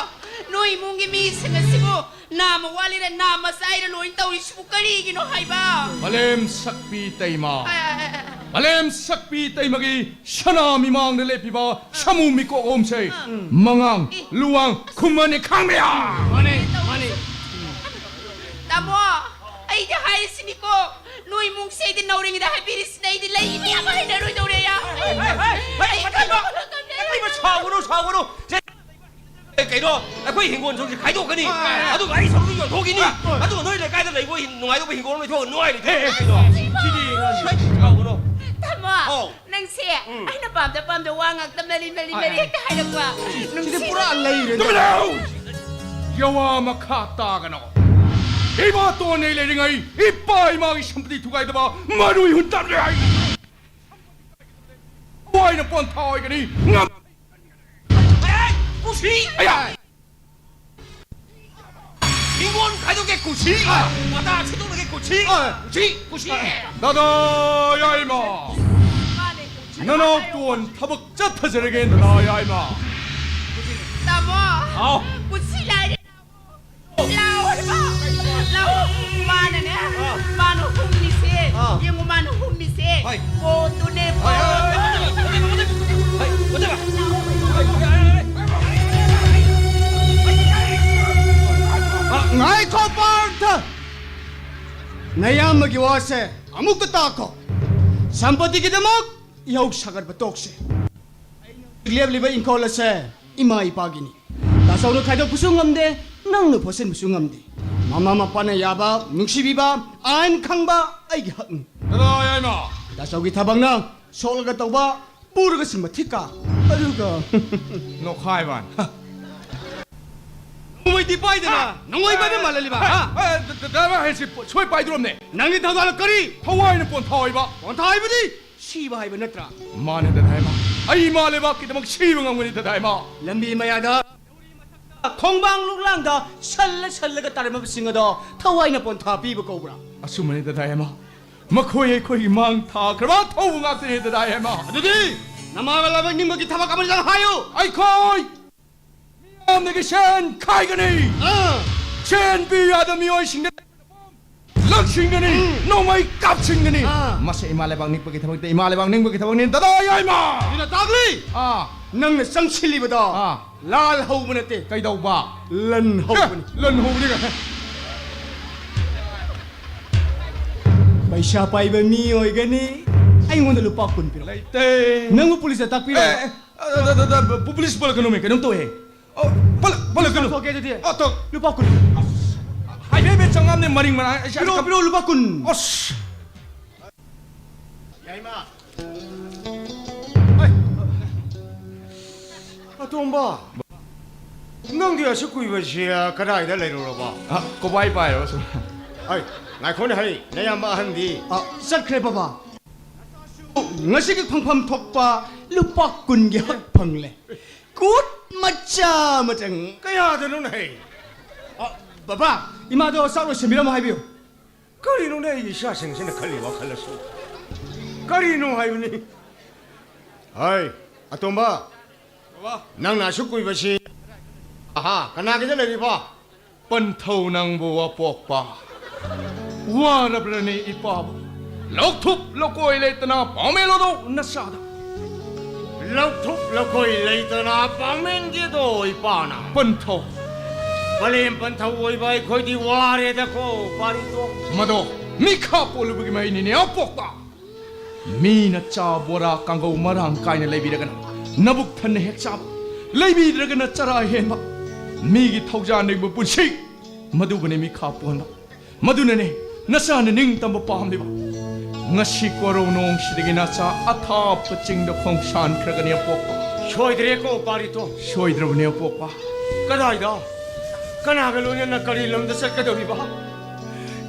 ꯅꯣꯏ ꯏꯃꯨꯡꯒꯤ ꯃꯤꯁꯤꯡ ꯑꯁꯤꯕꯨ ꯅꯥꯃ ꯋꯥꯠꯂꯤꯔ ꯅꯥꯃ ꯆꯥꯏꯔ ꯂꯣꯏ ꯇꯧꯔꯤꯁꯤꯕꯨ ꯀꯔꯤꯒꯤꯅꯣ ꯍꯥꯏꯕ? ꯃꯥꯂꯦꯝ ꯁꯛꯄꯤ ꯏꯇꯩꯃ꯫ ꯑ, ꯑ, ꯑ, ꯑ꯫ ꯃꯥꯂꯦꯝ ꯁꯛꯄꯤ ꯏꯇꯩꯃꯒꯤ ꯁꯅꯥ ꯃꯤꯃꯥꯡꯗ ꯂꯦꯞꯄꯤꯕ ꯁꯥꯃꯨ ꯃꯤꯀꯣꯛ ꯑꯍꯨꯝꯁꯦ꯫ ꯎꯝ꯫ ꯃꯉꯥꯡ, ꯑꯦ꯫ ꯂꯨꯋꯥꯡ, ꯈꯨꯃꯟꯅꯤ ꯈꯥꯡꯕ ꯌꯥ꯫ ꯃꯥꯅꯦ, ꯃꯥꯅꯦ꯫ ꯇꯥꯃꯣ, ꯑꯩꯗꯤ ꯍꯥꯏꯔꯤꯁꯤꯅꯤꯀꯣ, ꯅꯣꯏ ꯏꯃꯨꯡꯁꯦ ꯑꯩꯗꯤ ꯅꯧꯔꯤꯉꯩꯗ ꯍꯥꯏꯕꯤꯔꯤꯁꯤꯅ ꯑꯩꯗꯤ ꯂꯩꯕ ꯌꯥꯕ ꯍꯩꯅꯔꯣꯏꯗꯧꯔꯦ ꯌꯥ꯫ ꯍꯩ, ꯍꯩ, ꯍꯩ, ꯍꯩ, ꯍꯩ, ꯍꯩ, ꯍꯩ, ꯁꯥꯎꯒꯅꯨ, ꯁꯥꯎꯒꯅꯨ꯫ ꯁꯦ, ꯑꯦ, ꯀꯩꯅꯣ, ꯑꯩꯈꯣꯏ ꯍꯤꯡꯒꯣꯜ ꯁꯨꯝꯁꯤ ꯈꯥꯏꯗꯣꯛꯀꯅꯤ꯫ ꯑꯥ꯫ ꯑꯗꯨꯒ ꯑꯩ ꯁꯔꯨꯛꯇꯨ ꯌꯣꯟꯊꯣꯛꯈꯤꯅꯤ꯫ ꯑꯥ꯫ ꯑꯗꯨꯒ ꯅꯣꯏ ꯂꯩꯀꯥꯏꯗ ꯂꯩꯕ ꯍꯤꯡ-, ꯅꯨꯡꯉꯥꯏꯗꯧꯕ ꯍꯤꯡꯒꯣꯜ ꯑꯃ ꯂꯩꯊꯣꯛꯑꯒ ꯅꯨꯡꯉꯥꯏ ꯂꯩꯊꯣꯛꯑꯒ ꯀꯩꯅꯣ꯫ ꯁꯤꯗꯤ, ꯁꯥꯎꯒꯅꯨ꯫ ꯇꯥꯃꯣ, ꯑꯧ꯫ ꯅꯪꯁꯦ ꯎꯝ꯫ ꯑꯩꯅ ꯄꯥꯝꯗ ꯄꯥꯝꯗ ꯋꯥ ꯉꯥꯛꯇ ꯃꯔꯤ ꯃꯔꯤ ꯑꯥ, ꯃꯔꯤ ꯑꯥ꯫ ꯍꯦꯛꯇ ꯍꯥꯏꯔꯛꯄ꯫ ꯁꯤꯗꯤ ꯅꯨꯡꯁꯤ-, ꯄꯨꯔꯥ ꯂꯩꯔꯦꯅꯦ꯫ ꯇꯨꯃꯤꯟ ꯂꯩꯌꯨ! ꯌꯋꯥ ꯃꯈꯥ ꯇꯥꯒꯅꯣ꯫ ꯏꯃꯥꯇꯣꯟ ꯑꯩ ꯂꯩꯔꯤꯉꯩ ꯏꯄꯥ ꯏꯃꯥꯒꯤ ꯁꯝꯄꯇꯤ ꯊꯨꯒꯥꯏꯗꯕ ꯃꯔꯨꯏ ꯍꯨꯟ ꯇꯝꯂꯦ ꯍꯥꯏ꯫ ꯊꯋꯥꯏꯅ ꯄꯣꯟꯊꯥ ꯑꯣꯏꯒꯅꯤ꯫ ꯉꯝ-, ꯀꯨꯁꯤ! ꯑꯌꯥ! ꯍꯤꯡꯒꯣꯜ ꯈꯥꯏꯗꯣꯛꯀꯦ ꯀꯨꯁꯤ! ꯑꯥ! ꯄꯇꯥ ꯁꯤꯠꯇꯣꯛꯂꯒꯦ ꯀꯨꯁꯤ! ꯑꯥ! ꯀꯨꯁꯤ! ꯀꯨꯁꯤ! ꯗꯥꯗꯥ ꯌꯥꯏꯃ! ꯃꯥꯅꯦ, ꯀꯨꯁꯤ꯫ ꯅꯅꯥꯎꯇꯣꯟ ꯊꯕꯛ ꯆꯠꯊꯖꯔꯒꯦ ꯗꯥꯗꯥ ꯌꯥꯏꯃ! ꯇꯥꯃꯣ! ꯍꯥꯎ! ꯀꯨꯁꯤ ꯂꯥꯏꯔꯦ! ꯂꯥꯎ ꯍꯥꯏꯕ! ꯂꯥꯎ! ꯃꯥꯅꯅꯦ, ꯑꯥ꯫ ꯃꯥꯅ ꯍꯨꯝꯃꯤꯁꯦ꯫ ꯑꯥ꯫ ꯌꯦꯡꯉꯨ, ꯃꯥꯅ ꯍꯨꯝꯃꯤꯁꯦ꯫ ꯍꯣꯏ꯫ ꯄꯣꯠꯇꯨꯅꯦ, ꯍꯣꯏ, ꯍꯣꯏ, ꯍꯣꯏ, ꯄꯣꯠꯇꯨ꯫ ꯍꯣꯏ, ꯍꯣꯏ, ꯍꯣꯏ, ꯍꯣꯏ, ꯍꯣꯏ, ꯍꯣꯏ, ꯍꯣꯏ, ꯍꯣꯏ, ꯍꯣꯏ, ꯍꯣꯏ, ꯍꯣꯏ, ꯍꯣꯏ, ꯍꯣꯏ꯫ ꯑ, ꯉꯥꯏꯈꯣ, ꯄꯥꯔꯊ! ꯅꯌꯥꯝꯕꯒꯤ ꯋꯥꯁꯦ ꯑꯃꯨꯛꯇ ꯇꯥꯈꯣ꯫ ꯁꯝꯄꯇꯤꯒꯤꯗꯃꯛ ꯏꯍꯧ ꯁꯥꯒꯠꯄ ꯇꯣꯛꯁꯦ꯫ ꯂꯦꯞꯂꯤꯕ ꯏꯪꯈꯣꯜ ꯑꯁꯦ ꯏꯃꯥ ꯏꯄꯥꯒꯤꯅꯤ꯫ ꯇꯥꯆꯧꯅ ꯈꯥꯏꯗꯣꯛꯄꯁꯨ ꯉꯝꯗꯦ, ꯅꯪꯅ ꯐꯣꯠꯆꯤꯟꯕꯁꯨ ꯉꯝꯗꯦ꯫ ꯃꯃꯥ ꯃꯄꯥꯅ ꯌꯥꯕ, ꯅꯨꯡꯁꯤꯕꯤꯕ, ꯑꯥꯏꯟ ꯈꯪꯕ ꯑꯩꯒꯤ ꯍꯛꯅꯤ꯫ ꯗꯥꯗꯥ ꯌꯥꯏꯃ! ꯇꯥꯆꯧꯒꯤ ꯊꯕꯛꯅ ꯁꯣꯛꯂꯒ ꯇꯧꯕ, ꯄꯨꯔꯒ ꯁꯤꯟꯕ ꯊꯤꯀꯥ꯫ ꯑꯗꯨꯒ ꯅꯣꯈꯥꯏꯕ꯫ ꯅꯣꯡꯃꯩꯗꯤ ꯄꯥꯏꯗꯅ, ꯅꯣꯡꯃꯩ ꯄꯥꯏꯕ ꯃꯥꯜꯍꯜꯂꯤꯕ, ꯍꯥ? ꯑꯦ, ꯗ-, ꯗ-, ꯗꯥꯏꯃ ꯍꯥꯏꯁꯤ ꯄꯣ-, ꯁꯣꯏ ꯄꯥꯏꯗ꯭ꯔꯣꯝꯅꯦ꯫ ꯅꯪꯒꯤ ꯊꯧꯗꯥꯡꯅ ꯀꯔꯤ? ꯊꯋꯥꯏꯅ ꯄꯣꯟꯊꯥ ꯑꯣꯏꯕ꯫ ꯄꯣꯟꯊꯥ ꯍꯥꯏꯕꯗꯤ? ꯁꯤꯕ ꯍꯥꯏꯕ ꯅꯠꯇ꯭ꯔꯥ? ꯃꯥꯅꯦ ꯗꯥꯏꯃ꯫ ꯑꯩ ꯏꯃꯥ ꯂꯩꯕꯥꯛꯀꯤꯗꯃꯛ ꯁꯤꯕ ꯉꯝꯒꯅꯤ ꯗꯥꯏꯃ꯫ ꯂꯝꯕꯤ ꯃꯌꯥꯗ, ꯈꯣꯡꯕꯥꯡ ꯂꯨꯛꯂꯥꯡꯗ ꯁꯜꯂ ꯁꯜꯂꯒ ꯇꯥꯔꯝꯃꯕꯁꯤꯡ ꯑꯗꯣ ꯊꯋꯥꯏꯅ ꯄꯣꯟꯊꯥ ꯄꯤꯕ ꯀꯧꯕ꯭ꯔꯥ? ꯑꯆꯨꯝꯕꯅꯤ ꯗꯥꯏꯃ꯫ ꯃꯈꯣꯏ ꯑꯩꯈꯣꯏꯒꯤ ꯃꯥꯡ ꯊꯥꯈ꯭ꯔꯕ ꯊꯧꯕ ꯉꯥꯛꯇꯅꯤ, ꯗꯗꯥ ꯍꯦꯃ꯫ ꯑꯗꯨꯗꯤ ꯅꯃꯥꯒ ꯂꯥꯏꯕꯛ ꯅꯤꯡꯕꯒꯤ ꯊꯕꯛ ꯑꯃꯗꯪ ꯍꯥꯏꯌꯨ꯫ ꯑꯩꯈꯣꯏ ꯃꯤꯌꯥꯝꯗꯒꯤ ꯁꯦꯟ ꯈꯥꯏꯒꯅꯤ꯫ ꯑꯥ꯫ ꯁꯦꯟ ꯄꯤ ꯌꯥꯗ ꯃꯤꯑꯣꯏꯁꯤꯡꯗ ꯂꯪꯁꯤꯟꯒꯅꯤ, ꯎꯝ꯫ ꯅꯣꯡꯃꯩ ꯀꯥꯞꯁꯤꯟꯒꯅꯤ꯫ ꯑꯥ꯫ ꯃꯁꯤ ꯏꯃꯥ ꯂꯩꯕꯥꯛ ꯅꯤꯛꯄꯒꯤ ꯊꯕꯛꯇꯤ, ꯏꯃꯥ ꯂꯩꯕꯥꯛ ꯅꯤꯡꯕꯒꯤ ꯊꯕꯛꯅꯤ, ꯗꯗꯥ ꯌꯥꯏꯃ꯫ ꯑꯗꯨꯅ ꯇꯥꯛꯂꯤ꯫ ꯑꯥ꯫ ꯅꯪꯅ ꯆꯪꯁꯤꯜꯂꯤꯕꯗꯣ ꯑꯥ꯫ ꯂꯥꯜ ꯍꯧꯕ ꯅꯠꯇꯦ꯫ ꯀꯩꯗꯧꯕ? ꯂꯟ ꯍꯧꯕꯅꯤ꯫ ꯑꯦ, ꯂꯟ ꯍꯧꯕꯅꯤ ꯀꯥꯏ꯫ ꯄꯩꯁꯥ ꯄꯥꯏꯕ ꯃꯤ ꯑꯣꯏꯒꯅꯤ꯫ ꯑꯩꯉꯣꯟꯗ ꯂꯨꯄꯥ ꯀꯨꯟ ꯄꯤꯔꯛꯑꯣ꯫ ꯂꯩꯇꯦ꯫ ꯅꯪꯕꯨ ꯄꯨꯂꯤꯁꯇ ꯇꯥꯛꯄꯤꯔꯣ꯫ ꯑꯦ, ꯑꯦ, ꯑ, ꯑ, ꯑ, ꯑ, ꯄꯨꯂꯤꯁ ꯄꯨꯜꯂꯛꯀꯅꯨꯃꯦ, ꯀꯩꯅꯣꯝ ꯇꯧꯋꯦ꯫ ꯑꯣ, ꯄꯜꯂ-, ꯄꯜꯂꯛꯀꯅꯨ꯫ ꯇꯥꯟꯊꯣꯛꯀꯦ ꯑꯗꯨꯗꯤ꯫ ꯑꯣ, ꯇꯣ-, ꯂꯨꯄꯥ ꯀꯨꯟ꯫ ꯑꯁ, ꯍꯥꯏꯕꯦ ꯍꯥꯏꯕꯦ ꯆꯪꯉꯝꯅꯦ ꯃꯔꯤꯡ ꯃꯔꯥꯡ꯫ ꯑꯩ ꯄꯤꯔꯛꯑꯣ, ꯄꯤꯔꯛꯑꯣ, ꯂꯨꯄꯥ ꯀꯨꯟ꯫ ꯑꯁ꯫ ꯌꯥꯏꯃ꯫ ꯍꯩ꯫ ꯑꯇꯣꯝꯕ, ꯅꯪꯗꯤ ꯑꯁꯨꯛ ꯀꯨꯏꯕꯁꯤ ꯀꯗꯥꯏꯗ ꯂꯩꯔꯨꯔꯕ? ꯑ, ꯀꯣꯕꯥꯏ ꯄꯥꯏꯔꯕ ꯁꯨꯝ꯫ ꯍꯩ, ꯉꯥꯏꯈꯣꯅꯦ ꯍꯩ, ꯅꯌꯥꯝꯕ ꯑꯍꯟꯗꯤ? ꯑ, ꯆꯠꯈ꯭ꯔꯦ ꯕꯕꯥ꯫ ꯉꯁꯤꯒꯤ ꯐꯪꯐꯝ ꯊꯣꯛꯄ ꯂꯨꯄꯥ ꯀꯨꯟꯒꯤ ꯍꯛ ꯐꯪꯂꯦ꯫ ꯀꯨꯠ ꯃꯆꯥ ꯑꯃꯇꯪ꯫ ꯀꯌꯥꯗꯅꯣꯅꯦ ꯍꯩ? ꯑ, ꯕꯕꯥ, ꯏꯃꯥꯗꯣ ꯆꯥꯛ ꯂꯣꯏꯁꯟꯕꯤꯔꯝꯃꯣ ꯍꯥꯏꯕꯤꯌꯨ꯫ ꯀꯔꯤꯅꯣꯅꯦ ꯑꯩꯒꯤ ꯏꯆꯥꯁꯤꯡꯁꯤꯅ ꯈꯜꯂꯤ ꯋꯥꯈꯜ ꯑꯁꯤ? ꯀꯔꯤꯅꯣ ꯍꯥꯏꯕꯅꯤ? ꯍꯥꯏ, ꯑꯇꯣꯝꯕ, ꯕꯕꯥ꯫ ꯅꯪꯅ ꯑꯁꯨꯛ ꯀꯨꯏꯕꯁꯤ, ꯑꯍꯥ, ꯀꯅꯥꯒꯤꯗ ꯂꯩꯔꯤꯕ? ꯄꯟꯊꯧ ꯅꯪꯕꯨ ꯑꯄꯣꯛꯄ꯫ ꯋꯥꯔꯕ꯭ꯔꯅꯦ ꯏꯄꯥꯕꯨ? ꯂꯧꯊꯨꯞ ꯂꯧꯀꯣꯏ ꯂꯩꯇꯅ ꯄꯥꯎꯃꯦꯜ ꯑꯗꯣ ꯅꯆꯥꯗ꯫ ꯂꯧꯊꯨꯞ ꯂꯧꯀꯣꯏ ꯂꯩꯇꯅ ꯄꯥꯎꯃꯦꯟꯒꯤꯗꯣ ꯏꯄꯥꯅ꯫ ꯄꯟꯊꯧ꯫ ꯄꯂꯦꯝ ꯄꯟꯊꯧ ꯑꯣꯏꯕ ꯑꯩꯈꯣꯏꯗꯤ ꯋꯥꯔꯦꯗꯀꯣ, ꯄꯥꯔꯤꯇꯣ꯫ ꯃꯗꯣ ꯃꯤꯈꯥ ꯄꯣꯜꯂꯨꯕꯒꯤ ꯃꯍꯩꯅꯤꯅꯦ, ꯑꯄꯣꯛꯄ꯫ ꯃꯤꯅ ꯆꯥ ꯕꯣꯔꯥ ꯀꯥꯡꯒꯧ ꯃꯔꯥꯡ ꯀꯥꯏꯅ ꯂꯩꯕꯤꯔꯒꯅ ꯅꯕꯨꯛ ꯊꯟꯅ ꯍꯦꯛ ꯆꯥꯕ, ꯂꯩꯕꯤꯗ꯭ꯔꯒꯅ ꯆꯔꯥ ꯍꯦꯟꯕ, ꯃꯤꯒꯤ ꯊꯧꯖꯥꯟ ꯅꯤꯡꯕ ꯄꯨꯟꯁꯤ, ꯃꯗꯨꯕꯨꯅꯤ ꯃꯤꯈꯥ ꯄꯣꯟꯕ꯫ ꯃꯗꯨꯅꯅꯦ ꯅꯆꯥꯅ ꯅꯤꯡꯇꯝꯕ ꯄꯥꯝꯂꯤꯕ꯫ ꯉꯁꯤ ꯀꯣꯔꯧ ꯅꯣꯡꯁꯤꯗꯒꯤ ꯅꯆꯥ ꯑꯊꯥꯞꯄ ꯆꯤꯡꯗ ꯈꯣꯡꯁꯥꯟꯈ꯭ꯔꯒꯅꯤ ꯑꯄꯣꯛꯄ꯫ ꯁꯣꯏꯗ꯭ꯔꯦꯀꯣ ꯄꯥꯔꯤꯇꯣ꯫ ꯁꯣꯏꯗ꯭ꯔꯕꯅꯤ ꯑꯄꯣꯛꯄ꯫ ꯀꯗꯥꯏꯗ? ꯀꯅꯥꯒ ꯂꯣꯏꯅꯅ ꯀꯔꯤ ꯂꯝꯗ ꯆꯠꯀꯗꯧꯔꯤꯕ?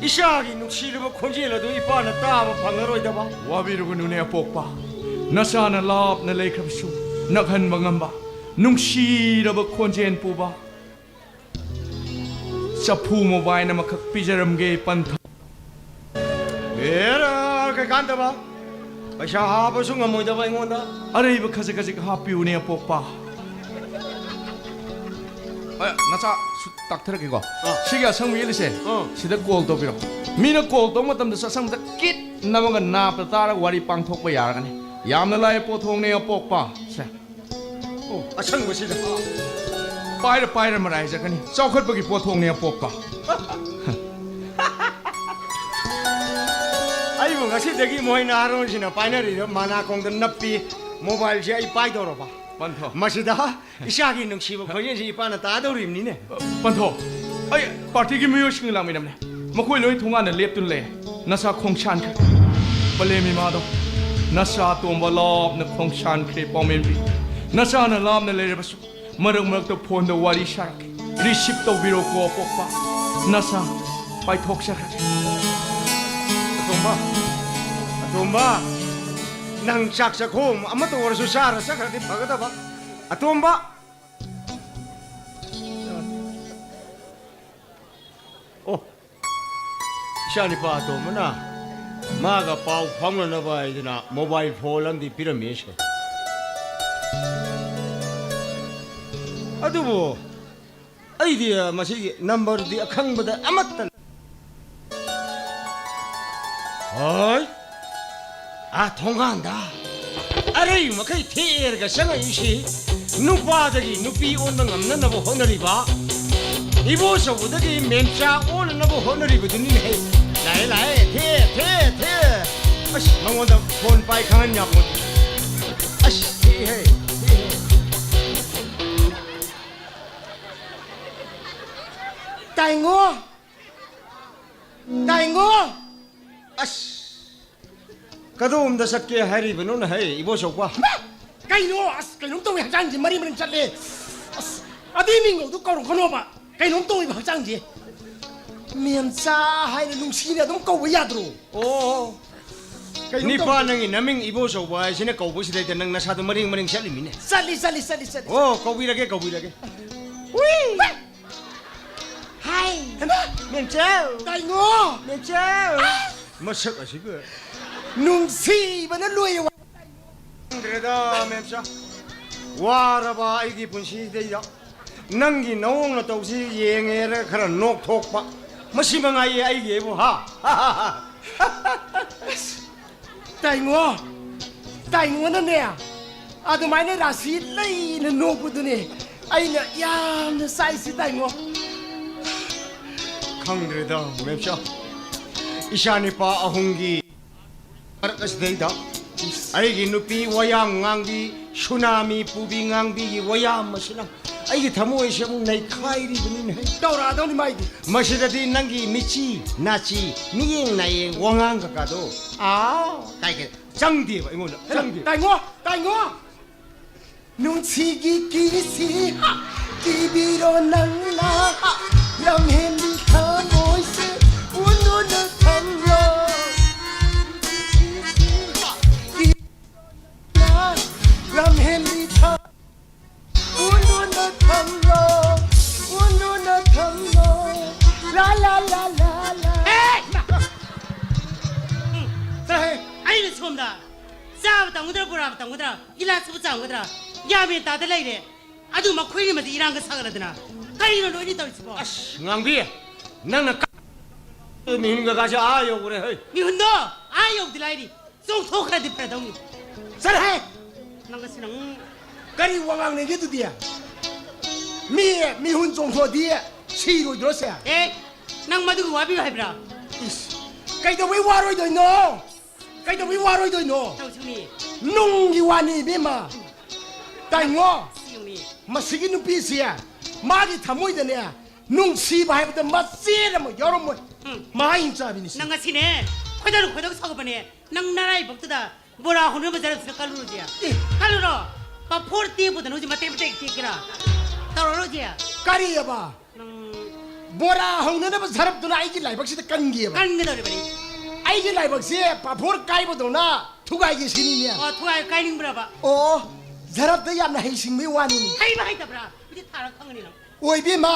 ꯏꯆꯥꯒꯤ ꯅꯨꯡꯁꯤꯔꯕ ꯈꯣꯟꯖꯦꯜ ꯑꯗꯨ ꯏꯄꯥꯅ ꯇꯥꯕ ꯐꯪꯉꯔꯣꯏꯗꯕ꯫ ꯋꯥꯕꯤꯔꯨꯒꯅꯨꯅꯦ ꯑꯄꯣꯛꯄ꯫ ꯅꯆꯥꯅ ꯂꯥꯞꯅ ꯂꯩꯈ꯭ꯔꯕꯁꯨ ꯅꯛꯍꯟꯕ ꯉꯝꯕ ꯅꯨꯡꯁꯤꯔꯕ ꯈꯣꯟꯖꯦꯜ ꯄꯨꯕ ꯆꯐꯨ ꯃꯣꯕꯥꯏꯜ ꯑꯃꯈꯛ ꯄꯤꯖꯔꯝꯒꯦ ꯄꯟꯊꯧ꯫ ꯍꯦꯔꯥ! ꯀꯩꯀꯥꯟꯗꯕ? ꯄꯩꯁꯥ ꯍꯥꯞꯄꯁꯨ ꯉꯝꯃꯣꯏꯗꯕ ꯑꯩꯉꯣꯟꯗ꯫ ꯑꯔꯩꯕ ꯈꯖꯤꯛ ꯈꯖꯤꯛ ꯍꯥꯞꯄꯤꯌꯨꯅꯦ ꯑꯄꯣꯛꯄ꯫ ꯑꯦ, ꯅꯆꯥ ꯁꯨ-, ꯇꯥꯛꯊꯔꯛꯀꯦꯀꯣ꯫ ꯑꯥ꯫ ꯁꯤꯒꯤ ꯑꯁꯪꯕ ꯌꯦꯠꯂꯤꯁꯦ, ꯑꯥ꯫ ꯁꯤꯗ ꯀꯣꯜ ꯇꯧꯕꯤꯔꯣ꯫ ꯃꯤꯅ ꯀꯣꯜ ꯇꯧꯕ ꯃꯇꯝꯗꯁꯨ ꯑꯁꯪꯕꯗ ꯀꯤꯠ ꯅꯝꯃꯒ ꯅꯥꯞꯇ ꯇꯥꯔꯒ ꯋꯥꯔꯤ ꯄꯥꯡꯊꯣꯛꯄ ꯌꯥꯔꯒꯅꯤ꯫ ꯌꯥꯝꯅ ꯂꯥꯏꯕ ꯄꯣꯠꯊꯣꯛꯅꯦ ꯑꯄꯣꯛꯄ꯫ ꯁꯦ꯫ ꯑꯣ, ꯑꯁꯪꯕꯁꯤꯗ꯫ ꯄꯥꯏꯔ ꯄꯥꯏꯔ ꯃꯔꯥꯏꯖꯒꯅꯤ꯫ ꯆꯥꯎꯈꯠꯄꯒꯤ ꯄꯣꯠꯊꯣꯛꯅꯦ ꯑꯄꯣꯛꯄ꯫ ꯑꯩꯕꯨ ꯉꯁꯤꯗꯒꯤ ꯃꯣꯏ ꯅꯍꯥꯔꯣꯟꯁꯤꯅ ꯄꯥꯏꯅꯔꯤꯕ ꯃꯅꯥꯀꯣꯡꯗ ꯅꯞꯄꯤ ꯃꯣꯕꯥꯏꯜꯁꯦ ꯑꯩ ꯄꯥꯏꯗꯧꯔꯕ? ꯄꯟꯊꯣ꯫ ꯃꯁꯤꯗ ꯏꯆꯥꯒꯤ ꯅꯨꯡꯁꯤꯕ ꯈꯣꯟꯖꯦꯜꯁꯤ ꯏꯄꯥꯅ ꯇꯥꯗꯧꯔꯤꯕꯅꯤꯅꯦ꯫ ꯄꯟꯊꯣ, ꯑꯩ ꯄꯥꯔꯇꯤꯒꯤ ꯃꯤꯑꯣꯏꯁꯤꯡꯒ ꯂꯥꯛꯃꯤꯟꯅꯕꯅꯦ꯫ ꯃꯈꯣꯏ ꯂꯣꯏ ꯊꯣꯡꯒꯥꯟꯗ ꯂꯦꯞꯇꯨꯅ ꯂꯩ꯫ ꯅꯆꯥ ꯈꯣꯡꯁꯥꯟꯈ꯭ꯔꯦ꯫ ꯄꯂꯦꯝ ꯏꯃꯥꯗꯣ, ꯅꯆꯥ ꯑꯇꯣꯝꯕ ꯂꯥꯞꯅ ꯈꯣꯡꯁꯥꯟꯈ꯭ꯔꯦ ꯄꯥꯎꯃꯦꯟꯕꯤ꯫ ꯅꯆꯥꯅ ꯂꯥꯞꯅ ꯂꯩꯔꯕꯁꯨ ꯃꯔꯛ ꯃꯔꯛꯇ ꯐꯣꯟꯗ ꯋꯥꯔꯤ ꯁꯥꯔꯛꯀꯦ꯫ ꯔꯤꯁꯤꯞ ꯇꯧꯕꯤꯔꯣꯀꯣ ꯑꯄꯣꯛꯄ꯫ ꯅꯆꯥ ꯄꯥꯏꯊꯣꯛꯆꯈ꯭ꯔꯒꯦ꯫ ꯑꯇꯣꯝꯕ, ꯑꯇꯣꯝꯕ, ꯅꯪ ꯆꯥꯛ ꯆꯥꯛꯈꯣꯝ ꯑꯃꯠꯇ ꯑꯣꯏꯔꯁꯨ ꯆꯥꯔ ꯆꯠꯈ꯭ꯔꯗꯤ ꯐꯒꯗꯕ꯫ ꯑꯇꯣꯝꯕ! ꯑꯣ, ꯏꯆꯥꯅꯤꯄꯥ ꯑꯇꯣꯝꯕꯅ ꯃꯥꯒ ꯄꯥꯎ ꯐꯥꯎꯅꯅꯕ ꯍꯥꯏꯗꯅ ꯃꯣꯕꯥꯏꯜ ꯐꯣꯟ ꯑꯃꯗꯤ ꯄꯤꯔꯝꯃꯤꯁꯦ꯫ ꯑꯗꯨꯕꯨ ꯑꯩꯗꯤ ꯃꯁꯤꯒꯤ ꯅꯝꯕꯔꯗꯤ ꯑꯈꯪꯕꯗ ꯑꯃꯠꯇ꯫ ꯍꯣꯏ꯫ ꯑꯥ ꯊꯣꯡꯒꯥꯟꯗ ꯑꯔꯩ ꯃꯈꯩ ꯊꯦꯔꯒ ꯆꯪꯉꯛꯏꯁꯤ ꯅꯨꯄꯥꯗꯒꯤ ꯅꯨꯄꯤ ꯑꯣꯟꯕ ꯉꯝꯅꯅꯕ ꯍꯣꯠꯅꯔꯤꯕ, ꯏꯕꯣꯆꯧꯕꯗꯒꯤ ꯃꯦꯝꯆꯥ ꯑꯣꯟꯅꯅꯕ ꯍꯣꯠꯅꯔꯤꯕꯗꯨꯅꯤꯅꯦꯍꯦ꯫ ꯂꯥꯛꯑꯦ, ꯂꯥꯛꯑꯦ, ꯊꯦ, ꯊꯦ, ꯊꯦ꯫ ꯑꯁ, ꯃꯉꯣꯟꯗ ꯐꯣꯟ ꯄꯥꯏ ꯈꯪꯍꯟ ꯌꯥꯄꯣꯟꯇꯦ꯫ ꯑꯁ, ꯊꯦꯍꯦ, ꯊꯦꯍꯦ꯫ ꯇꯥꯏꯉꯣ! ꯇꯥꯏꯉꯣ! ꯑꯁ! ꯀꯗꯣꯝꯗ ꯆꯠꯀꯦ ꯍꯥꯏꯔꯤꯕꯅꯣꯅꯦ ꯍꯦ, ꯏꯕꯣꯆꯧꯕ? ꯃꯥ! ꯀꯩꯅꯣ? ꯑꯁ, ꯀꯩꯅꯣꯝ ꯇꯧꯋꯦ, ꯍꯛꯆꯥꯡꯁꯦ ꯃꯔꯤ ꯃꯔꯤ ꯆꯠꯂꯦ꯫ ꯑꯁ, ꯑꯗꯨꯏ ꯃꯤꯡꯒꯧꯗꯣ ꯀꯧꯔꯛꯀꯅꯣꯕ꯫ ꯀꯩꯅꯣꯝ ꯇꯧꯋꯦꯕ ꯍꯛꯆꯥꯡꯁꯦ꯫ ꯃꯦꯝꯆꯥ ꯍꯥꯏꯅ ꯅꯨꯡꯁꯤꯅ ꯑꯗꯨꯝ ꯀꯧꯕ ꯌꯥꯗ꯭ꯔꯣ? ꯑꯣ꯫ ꯀꯩꯅꯣꯝ ꯅꯤꯄꯥ, ꯇꯧꯋꯦ꯫ ꯅꯪꯒꯤ ꯅꯃꯤꯡ ꯏꯕꯣꯆꯧꯕ ꯍꯥꯏꯁꯤꯅ ꯀꯧꯕꯁꯤꯗꯩꯗ ꯅꯪ ꯅꯁꯥꯗꯣ ꯃꯔꯦꯡ ꯃꯔꯦꯡ ꯆꯠꯂꯤꯃꯤꯅꯦ꯫ ꯆꯠꯂꯤ, ꯆꯠꯂꯤ, ꯆꯠꯂꯤ, ꯆꯠꯂꯤ꯫ ꯑꯣ, ꯀꯧꯕꯤꯔꯒꯦ, ꯀꯧꯕꯤꯔꯒꯦ꯫ ꯎꯏ! ꯍꯥꯏ! ꯍꯩꯃꯥ! ꯃꯦꯝꯆꯧ! ꯀꯩꯅꯣ? ꯃꯦꯝꯆꯧ! ꯃꯁꯛ ꯑꯁꯤꯒ꯫ ꯅꯨꯡꯁꯤꯕꯅ ꯂꯣꯏꯔꯦ꯫ ꯈꯪꯗ꯭ꯔꯦꯗ, ꯃꯦꯝꯆꯥ꯫ ꯋꯥꯔꯕ ꯑꯩꯒꯤ ꯄꯨꯟꯁꯤꯗꯩꯗ ꯅꯪꯒꯤ ꯅꯑꯣꯡ ꯅꯇꯧꯁꯤ ꯌꯦꯡꯉꯦꯔ ꯈꯔ ꯅꯣꯛꯊꯣꯛꯄ꯫ ꯃꯁꯤ ꯃꯉꯥꯏꯌꯦ ꯑꯩꯒꯤ ꯑꯩꯕꯨ, ꯍꯥ? ꯇꯥꯏꯉꯣ, ꯇꯥꯏꯉꯣꯅꯅꯦ ꯑꯗꯨꯃꯥꯏꯅ ꯔꯥꯁꯤ ꯂꯩꯅ ꯅꯣꯛꯄꯗꯨꯅꯦ ꯑꯩꯅ ꯌꯥꯝꯅ ꯆꯥꯛꯏꯁꯤ, ꯇꯥꯏꯉꯣ꯫ ꯈꯪꯗ꯭ꯔꯦꯗ, ꯃꯦꯝꯆꯥ꯫ ꯏꯆꯥ ꯅꯤꯄꯥ ꯑꯍꯨꯝꯒꯤ ꯃꯔꯛ ꯑꯁꯤꯗꯩꯗ ꯑꯩꯒꯤ ꯅꯨꯄꯤ ꯋꯥꯌꯥꯝ ꯉꯥꯡꯕꯤ, ꯁꯨꯅꯥꯃꯤ ꯄꯨꯕꯤ ꯉꯥꯡꯕꯤꯒꯤ ꯋꯥꯌꯥꯝ ꯑꯁꯤꯅ ꯑꯩꯒꯤ ꯊꯃꯣꯏꯁꯦ ꯑꯃꯨꯛ ꯅꯩꯈꯥꯏꯔꯤꯕꯅꯤꯅꯦ꯫ ꯇꯧꯔꯛꯑꯗꯧꯅꯤ ꯃꯥꯏꯗꯤ꯫ ꯃꯁꯤꯗꯗꯤ ꯅꯪꯒꯤ ꯃꯤꯆꯤ, ꯅꯥꯆꯤ, ꯃꯤꯌꯦꯡ ꯅꯥꯌꯦꯡ, ꯋꯥꯉꯥꯡ ꯀꯀꯥꯗꯣ, ꯑꯥ, ꯀꯥꯏ ꯀꯥꯏ ꯆꯪꯗꯦꯕ ꯑꯩꯉꯣꯟꯗ, ꯆꯪꯗꯦ꯫ ꯇꯥꯏꯉꯣ, ꯇꯥꯏꯉꯣ꯫ ꯅꯨꯡꯁꯤꯒꯤ ꯀꯤꯁꯤ, ꯀꯤꯕꯤꯔꯣ ꯅꯪꯅ, ꯂꯝꯍꯦꯟꯕꯤ ꯊꯃꯣꯏꯁꯦ ꯎꯅꯨꯅ ꯊꯝꯂꯣ꯫ ꯂꯝꯍꯦꯟꯕꯤ ꯊ-, ꯎꯅꯨꯅ ꯊꯝꯂꯣ, ꯎꯅꯨꯅ ꯊꯝꯂꯣ꯫ ꯂꯥ, ꯂꯥ, ꯂꯥ, ꯂꯥ, ꯂꯥ꯫ ꯍꯦ! ꯎꯝ, ꯆꯠꯂꯍꯦ꯫ ꯑꯩꯅ ꯁꯣꯝꯗ ꯆꯥꯕ ꯇꯝꯒꯗ꯭ꯔꯥ, ꯕꯣꯔꯥꯕ ꯇꯝꯒꯗ꯭ꯔꯥ, ꯒꯤꯂꯥꯁꯄꯨ ꯆꯥꯝꯒꯗ꯭ꯔꯥ? ꯒ꯭ꯌꯥꯟ ꯃꯦꯟ ꯇꯥꯗ ꯂꯩꯔꯦ꯫ ꯑꯗꯨ ꯃꯈꯣꯏꯅꯤꯃꯗꯤ ꯏꯔꯥꯡꯒ ꯁꯥꯒꯠꯂꯗꯅ꯫ ꯀꯔꯤꯅꯣ ꯅꯣꯏꯅꯤ ꯇꯧꯔꯤꯁꯤꯕꯣ? ꯑꯁ, ꯉꯥꯡꯕꯤ, ꯅꯪꯅ ꯀ-, ꯃꯤꯍꯨꯟ ꯀꯀꯥꯁꯦ ꯑꯥ ꯌꯧꯈ꯭ꯔꯦ, ꯍꯩ꯫ ꯃꯤꯍꯨꯟꯗꯣ ꯑꯥ ꯌꯧꯗꯤ ꯂꯥꯏꯔꯤ꯫ ꯆꯣꯡꯊꯣꯛꯈ꯭ꯔꯗꯤ ꯐꯔꯗꯧꯅꯤ꯫ ꯆꯠꯂꯍꯦ! ꯅꯪ ꯑꯁꯤ ꯅꯪ꯫ ꯀꯔꯤ ꯋꯥ ꯉꯥꯡꯅꯒꯦ ꯑꯗꯨꯗꯤ? ꯃꯤ ꯃꯤꯍꯨꯟ ꯆꯣꯡꯊꯣꯛꯑꯗꯤ ꯁꯤꯔꯣꯏꯗ꯭ꯔꯣꯁꯦ? ꯑꯦ, ꯅꯪ ꯃꯗꯨꯒꯤ ꯋꯥꯕꯤꯌꯨ ꯍꯥꯏꯕ꯭ꯔꯥ? ꯏꯁ, ꯀꯩꯗꯧꯕꯩ ꯋꯥꯔꯣꯏꯗꯣꯏꯅꯣ? ꯀꯩꯗꯧꯕꯩ ꯋꯥꯔꯣꯏꯗꯣꯏꯅꯣ? ꯇꯧꯁꯤꯅꯤ꯫ ꯅꯨꯡꯒꯤ ꯋꯥꯅꯤ, ꯏꯕꯦꯝꯃ꯫ ꯇꯥꯏꯉꯣ, ꯁꯤꯌꯨꯅꯤ꯫ ꯃꯁꯤꯒꯤ ꯅꯨꯄꯤꯁꯤ ꯃꯥꯒꯤ ꯊꯃꯣꯏꯗꯅꯦ ꯅꯨꯡꯁꯤꯕ ꯍꯥꯏꯕꯗ ꯃꯆꯦꯠ ꯑꯃ ꯌꯥꯎꯔꯝꯃꯣꯏ꯫ ꯎꯝ꯫ ꯃꯍꯥ ꯍꯤꯡꯆꯥꯕꯤꯅꯤ ꯁꯤ꯫ ꯅꯪ ꯉꯁꯤꯅꯦ ꯈꯣꯏꯗꯧ ꯈꯣꯏꯗꯧ ꯁꯥꯎꯒꯠꯄꯅꯦ꯫ ꯅꯪ ꯅꯔꯥꯏꯕꯛꯇꯨꯗ ꯕꯣꯔꯥ ꯍꯧꯅꯕ ꯖꯔꯞꯁꯤꯗ ꯀꯜꯂꯨꯔꯁꯦ꯫ ꯑꯦ꯫ ꯀꯜꯂꯨꯔꯣ? ꯄꯥꯐꯣꯔ ꯇꯦꯛꯄꯗꯅ ꯍꯧꯖꯤꯛ ꯃꯇꯦꯛ ꯃꯇꯦꯛ ꯇꯦꯛꯀꯦꯔꯥ? ꯇꯧꯔꯔꯣꯏꯁꯦ꯫ ꯀꯔꯤꯑꯕ? ꯅꯪ ꯕꯣꯔꯥ ꯍꯧꯅꯅꯕ ꯖꯔꯞꯇꯨꯅ ꯑꯩꯒꯤ ꯂꯥꯏꯕꯛꯁꯤꯗ ꯀꯟꯒꯦꯕ꯫ ꯀꯟꯒꯗꯧꯔꯤꯕꯅꯤ꯫ ꯑꯩꯒꯤ ꯂꯥꯏꯕꯛꯁꯦ ꯄꯥꯐꯣꯔ ꯀꯥꯏꯕꯗꯧꯅ ꯊꯨꯒꯥꯏꯒꯦ ꯁꯤꯅꯤꯅꯦ꯫ ꯑꯣ, ꯊꯨꯒꯥꯏ ꯀꯥꯏꯅꯤꯡꯕ꯭ꯔꯕ? ꯑꯣ, ꯖꯔꯞꯇ ꯌꯥꯝꯅ ꯍꯩꯁꯤꯡꯕꯩ ꯋꯥꯅꯤꯅꯦ꯫ ꯍꯩꯕ ꯍꯩꯇꯕ꯭ꯔꯥ? ꯑꯗꯨꯗꯤ ꯊꯥꯔꯒ ꯈꯪꯒꯅꯤ ꯅꯪ꯫ ꯑꯣꯏꯕꯤꯃ,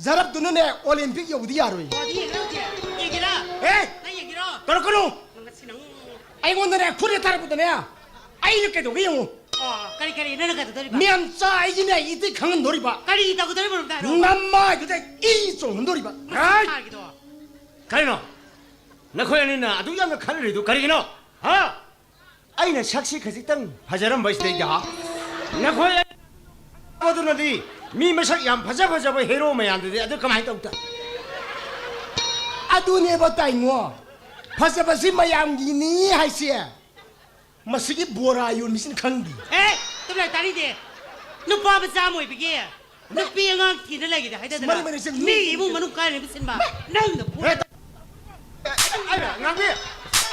ꯖꯔꯞꯇꯨꯅꯅꯦ ꯑꯣꯂꯦꯝꯄꯤꯛ ꯌꯧꯕꯗꯤ ꯌꯥꯔꯣꯏ꯫ ꯑꯣ, ꯑꯗꯨ ꯌꯦꯡꯒꯦꯔꯥ ꯍꯧꯖꯤꯛ? ꯌꯦꯡꯒꯦꯔꯥ? ꯑꯦ! ꯅꯪ ꯌꯦꯡꯒꯦꯔꯣ? ꯇꯧꯔꯛꯀꯅꯨ! ꯅꯪ ꯉꯁꯤ ꯅꯪ ꯑꯩꯉꯣꯟꯗꯅꯦ ꯈꯨꯠꯅ ꯊꯥꯔꯛꯄꯗꯅꯦ, ꯑꯩꯅ ꯀꯩꯗꯧꯒꯦ ꯌꯦꯡꯉꯨ꯫ ꯑꯣ, ꯀꯔꯤ, ꯀꯔꯤ? ꯅꯪꯅ ꯀꯩꯗꯧꯗꯣꯔꯤꯕ? ꯃꯌꯥꯝ ꯆꯥ ꯑꯩꯒꯤꯅꯦ ꯏꯇꯤꯛ ꯈꯪꯍꯟꯗꯣꯔꯤꯕ꯫ ꯀꯔꯤ ꯇꯧꯒꯗꯧꯔꯤꯕꯅꯣ ꯑꯝꯇ ꯍꯥꯏꯔꯛꯑꯣ꯫ ꯅꯃꯥꯏꯗꯨꯗ ꯏ ꯆꯣꯡꯍꯟꯗꯣꯔꯤꯕ꯫ ꯅꯪ ꯍꯥꯏ! ꯁꯥꯔꯤꯗꯣ꯫ ꯀꯔꯤꯅꯣ? ꯅꯈꯣꯏ ꯑꯅꯤꯅ ꯑꯗꯨꯛ ꯌꯥꯝꯅ ꯈꯜꯂꯤꯗꯨ ꯀꯔꯤꯒꯤꯅꯣ? ꯍꯥ? ꯑꯩꯅ ꯁꯛꯁꯤ ꯈꯖꯤꯛꯇꯪ ꯐꯖꯔꯝꯕꯁꯤꯗꯩꯗ, ꯍꯥ? ꯅꯈꯣꯏ ꯑꯗꯨꯅꯗꯤ ꯃꯤ ꯃꯁꯛ ꯌꯥꯝ ꯐꯖ ꯐꯖꯕ ꯍꯦꯔꯣ ꯃꯌꯥꯝꯗꯨꯗꯤ ꯑꯗꯨ ꯀꯃꯥꯏꯅ ꯇꯧ ꯇꯥꯏ? ꯑꯗꯨꯅꯦꯕ ꯇꯥꯏꯉꯣ, ꯐꯖꯕꯁꯤ ꯃꯌꯥꯝꯒꯤꯅꯤ ꯍꯥꯏꯁꯦ꯫ ꯃꯁꯤꯒꯤ ꯕꯣꯔꯥ ꯌꯣꯟꯕꯤꯁꯤꯅ ꯈꯪꯗꯦ꯫ ꯑꯦ, ꯇꯨꯃꯤꯟ ꯂꯩꯌꯨ, ꯇꯥꯅꯤꯡꯗꯦ꯫ ꯅꯨꯄꯥ ꯃꯆꯥ ꯑꯃ ꯑꯣꯏꯕꯒꯤ ꯅꯨꯄꯤ ꯑꯉꯥꯡ ꯊꯤꯅ ꯂꯩꯈꯤꯗ ꯍꯥꯏꯗꯗꯅ꯫ ꯃꯔꯤ, ꯃꯔꯤ, ꯁꯤ ꯃꯤꯒꯤ ꯏꯃꯨꯡ ꯃꯅꯨꯡ ꯀꯥꯏꯅꯕ ꯁꯤꯟꯕ ꯅꯪꯅ ꯐꯨ-, ꯍꯦ, ꯑꯩꯅ ꯉꯥꯡꯕꯤ꯫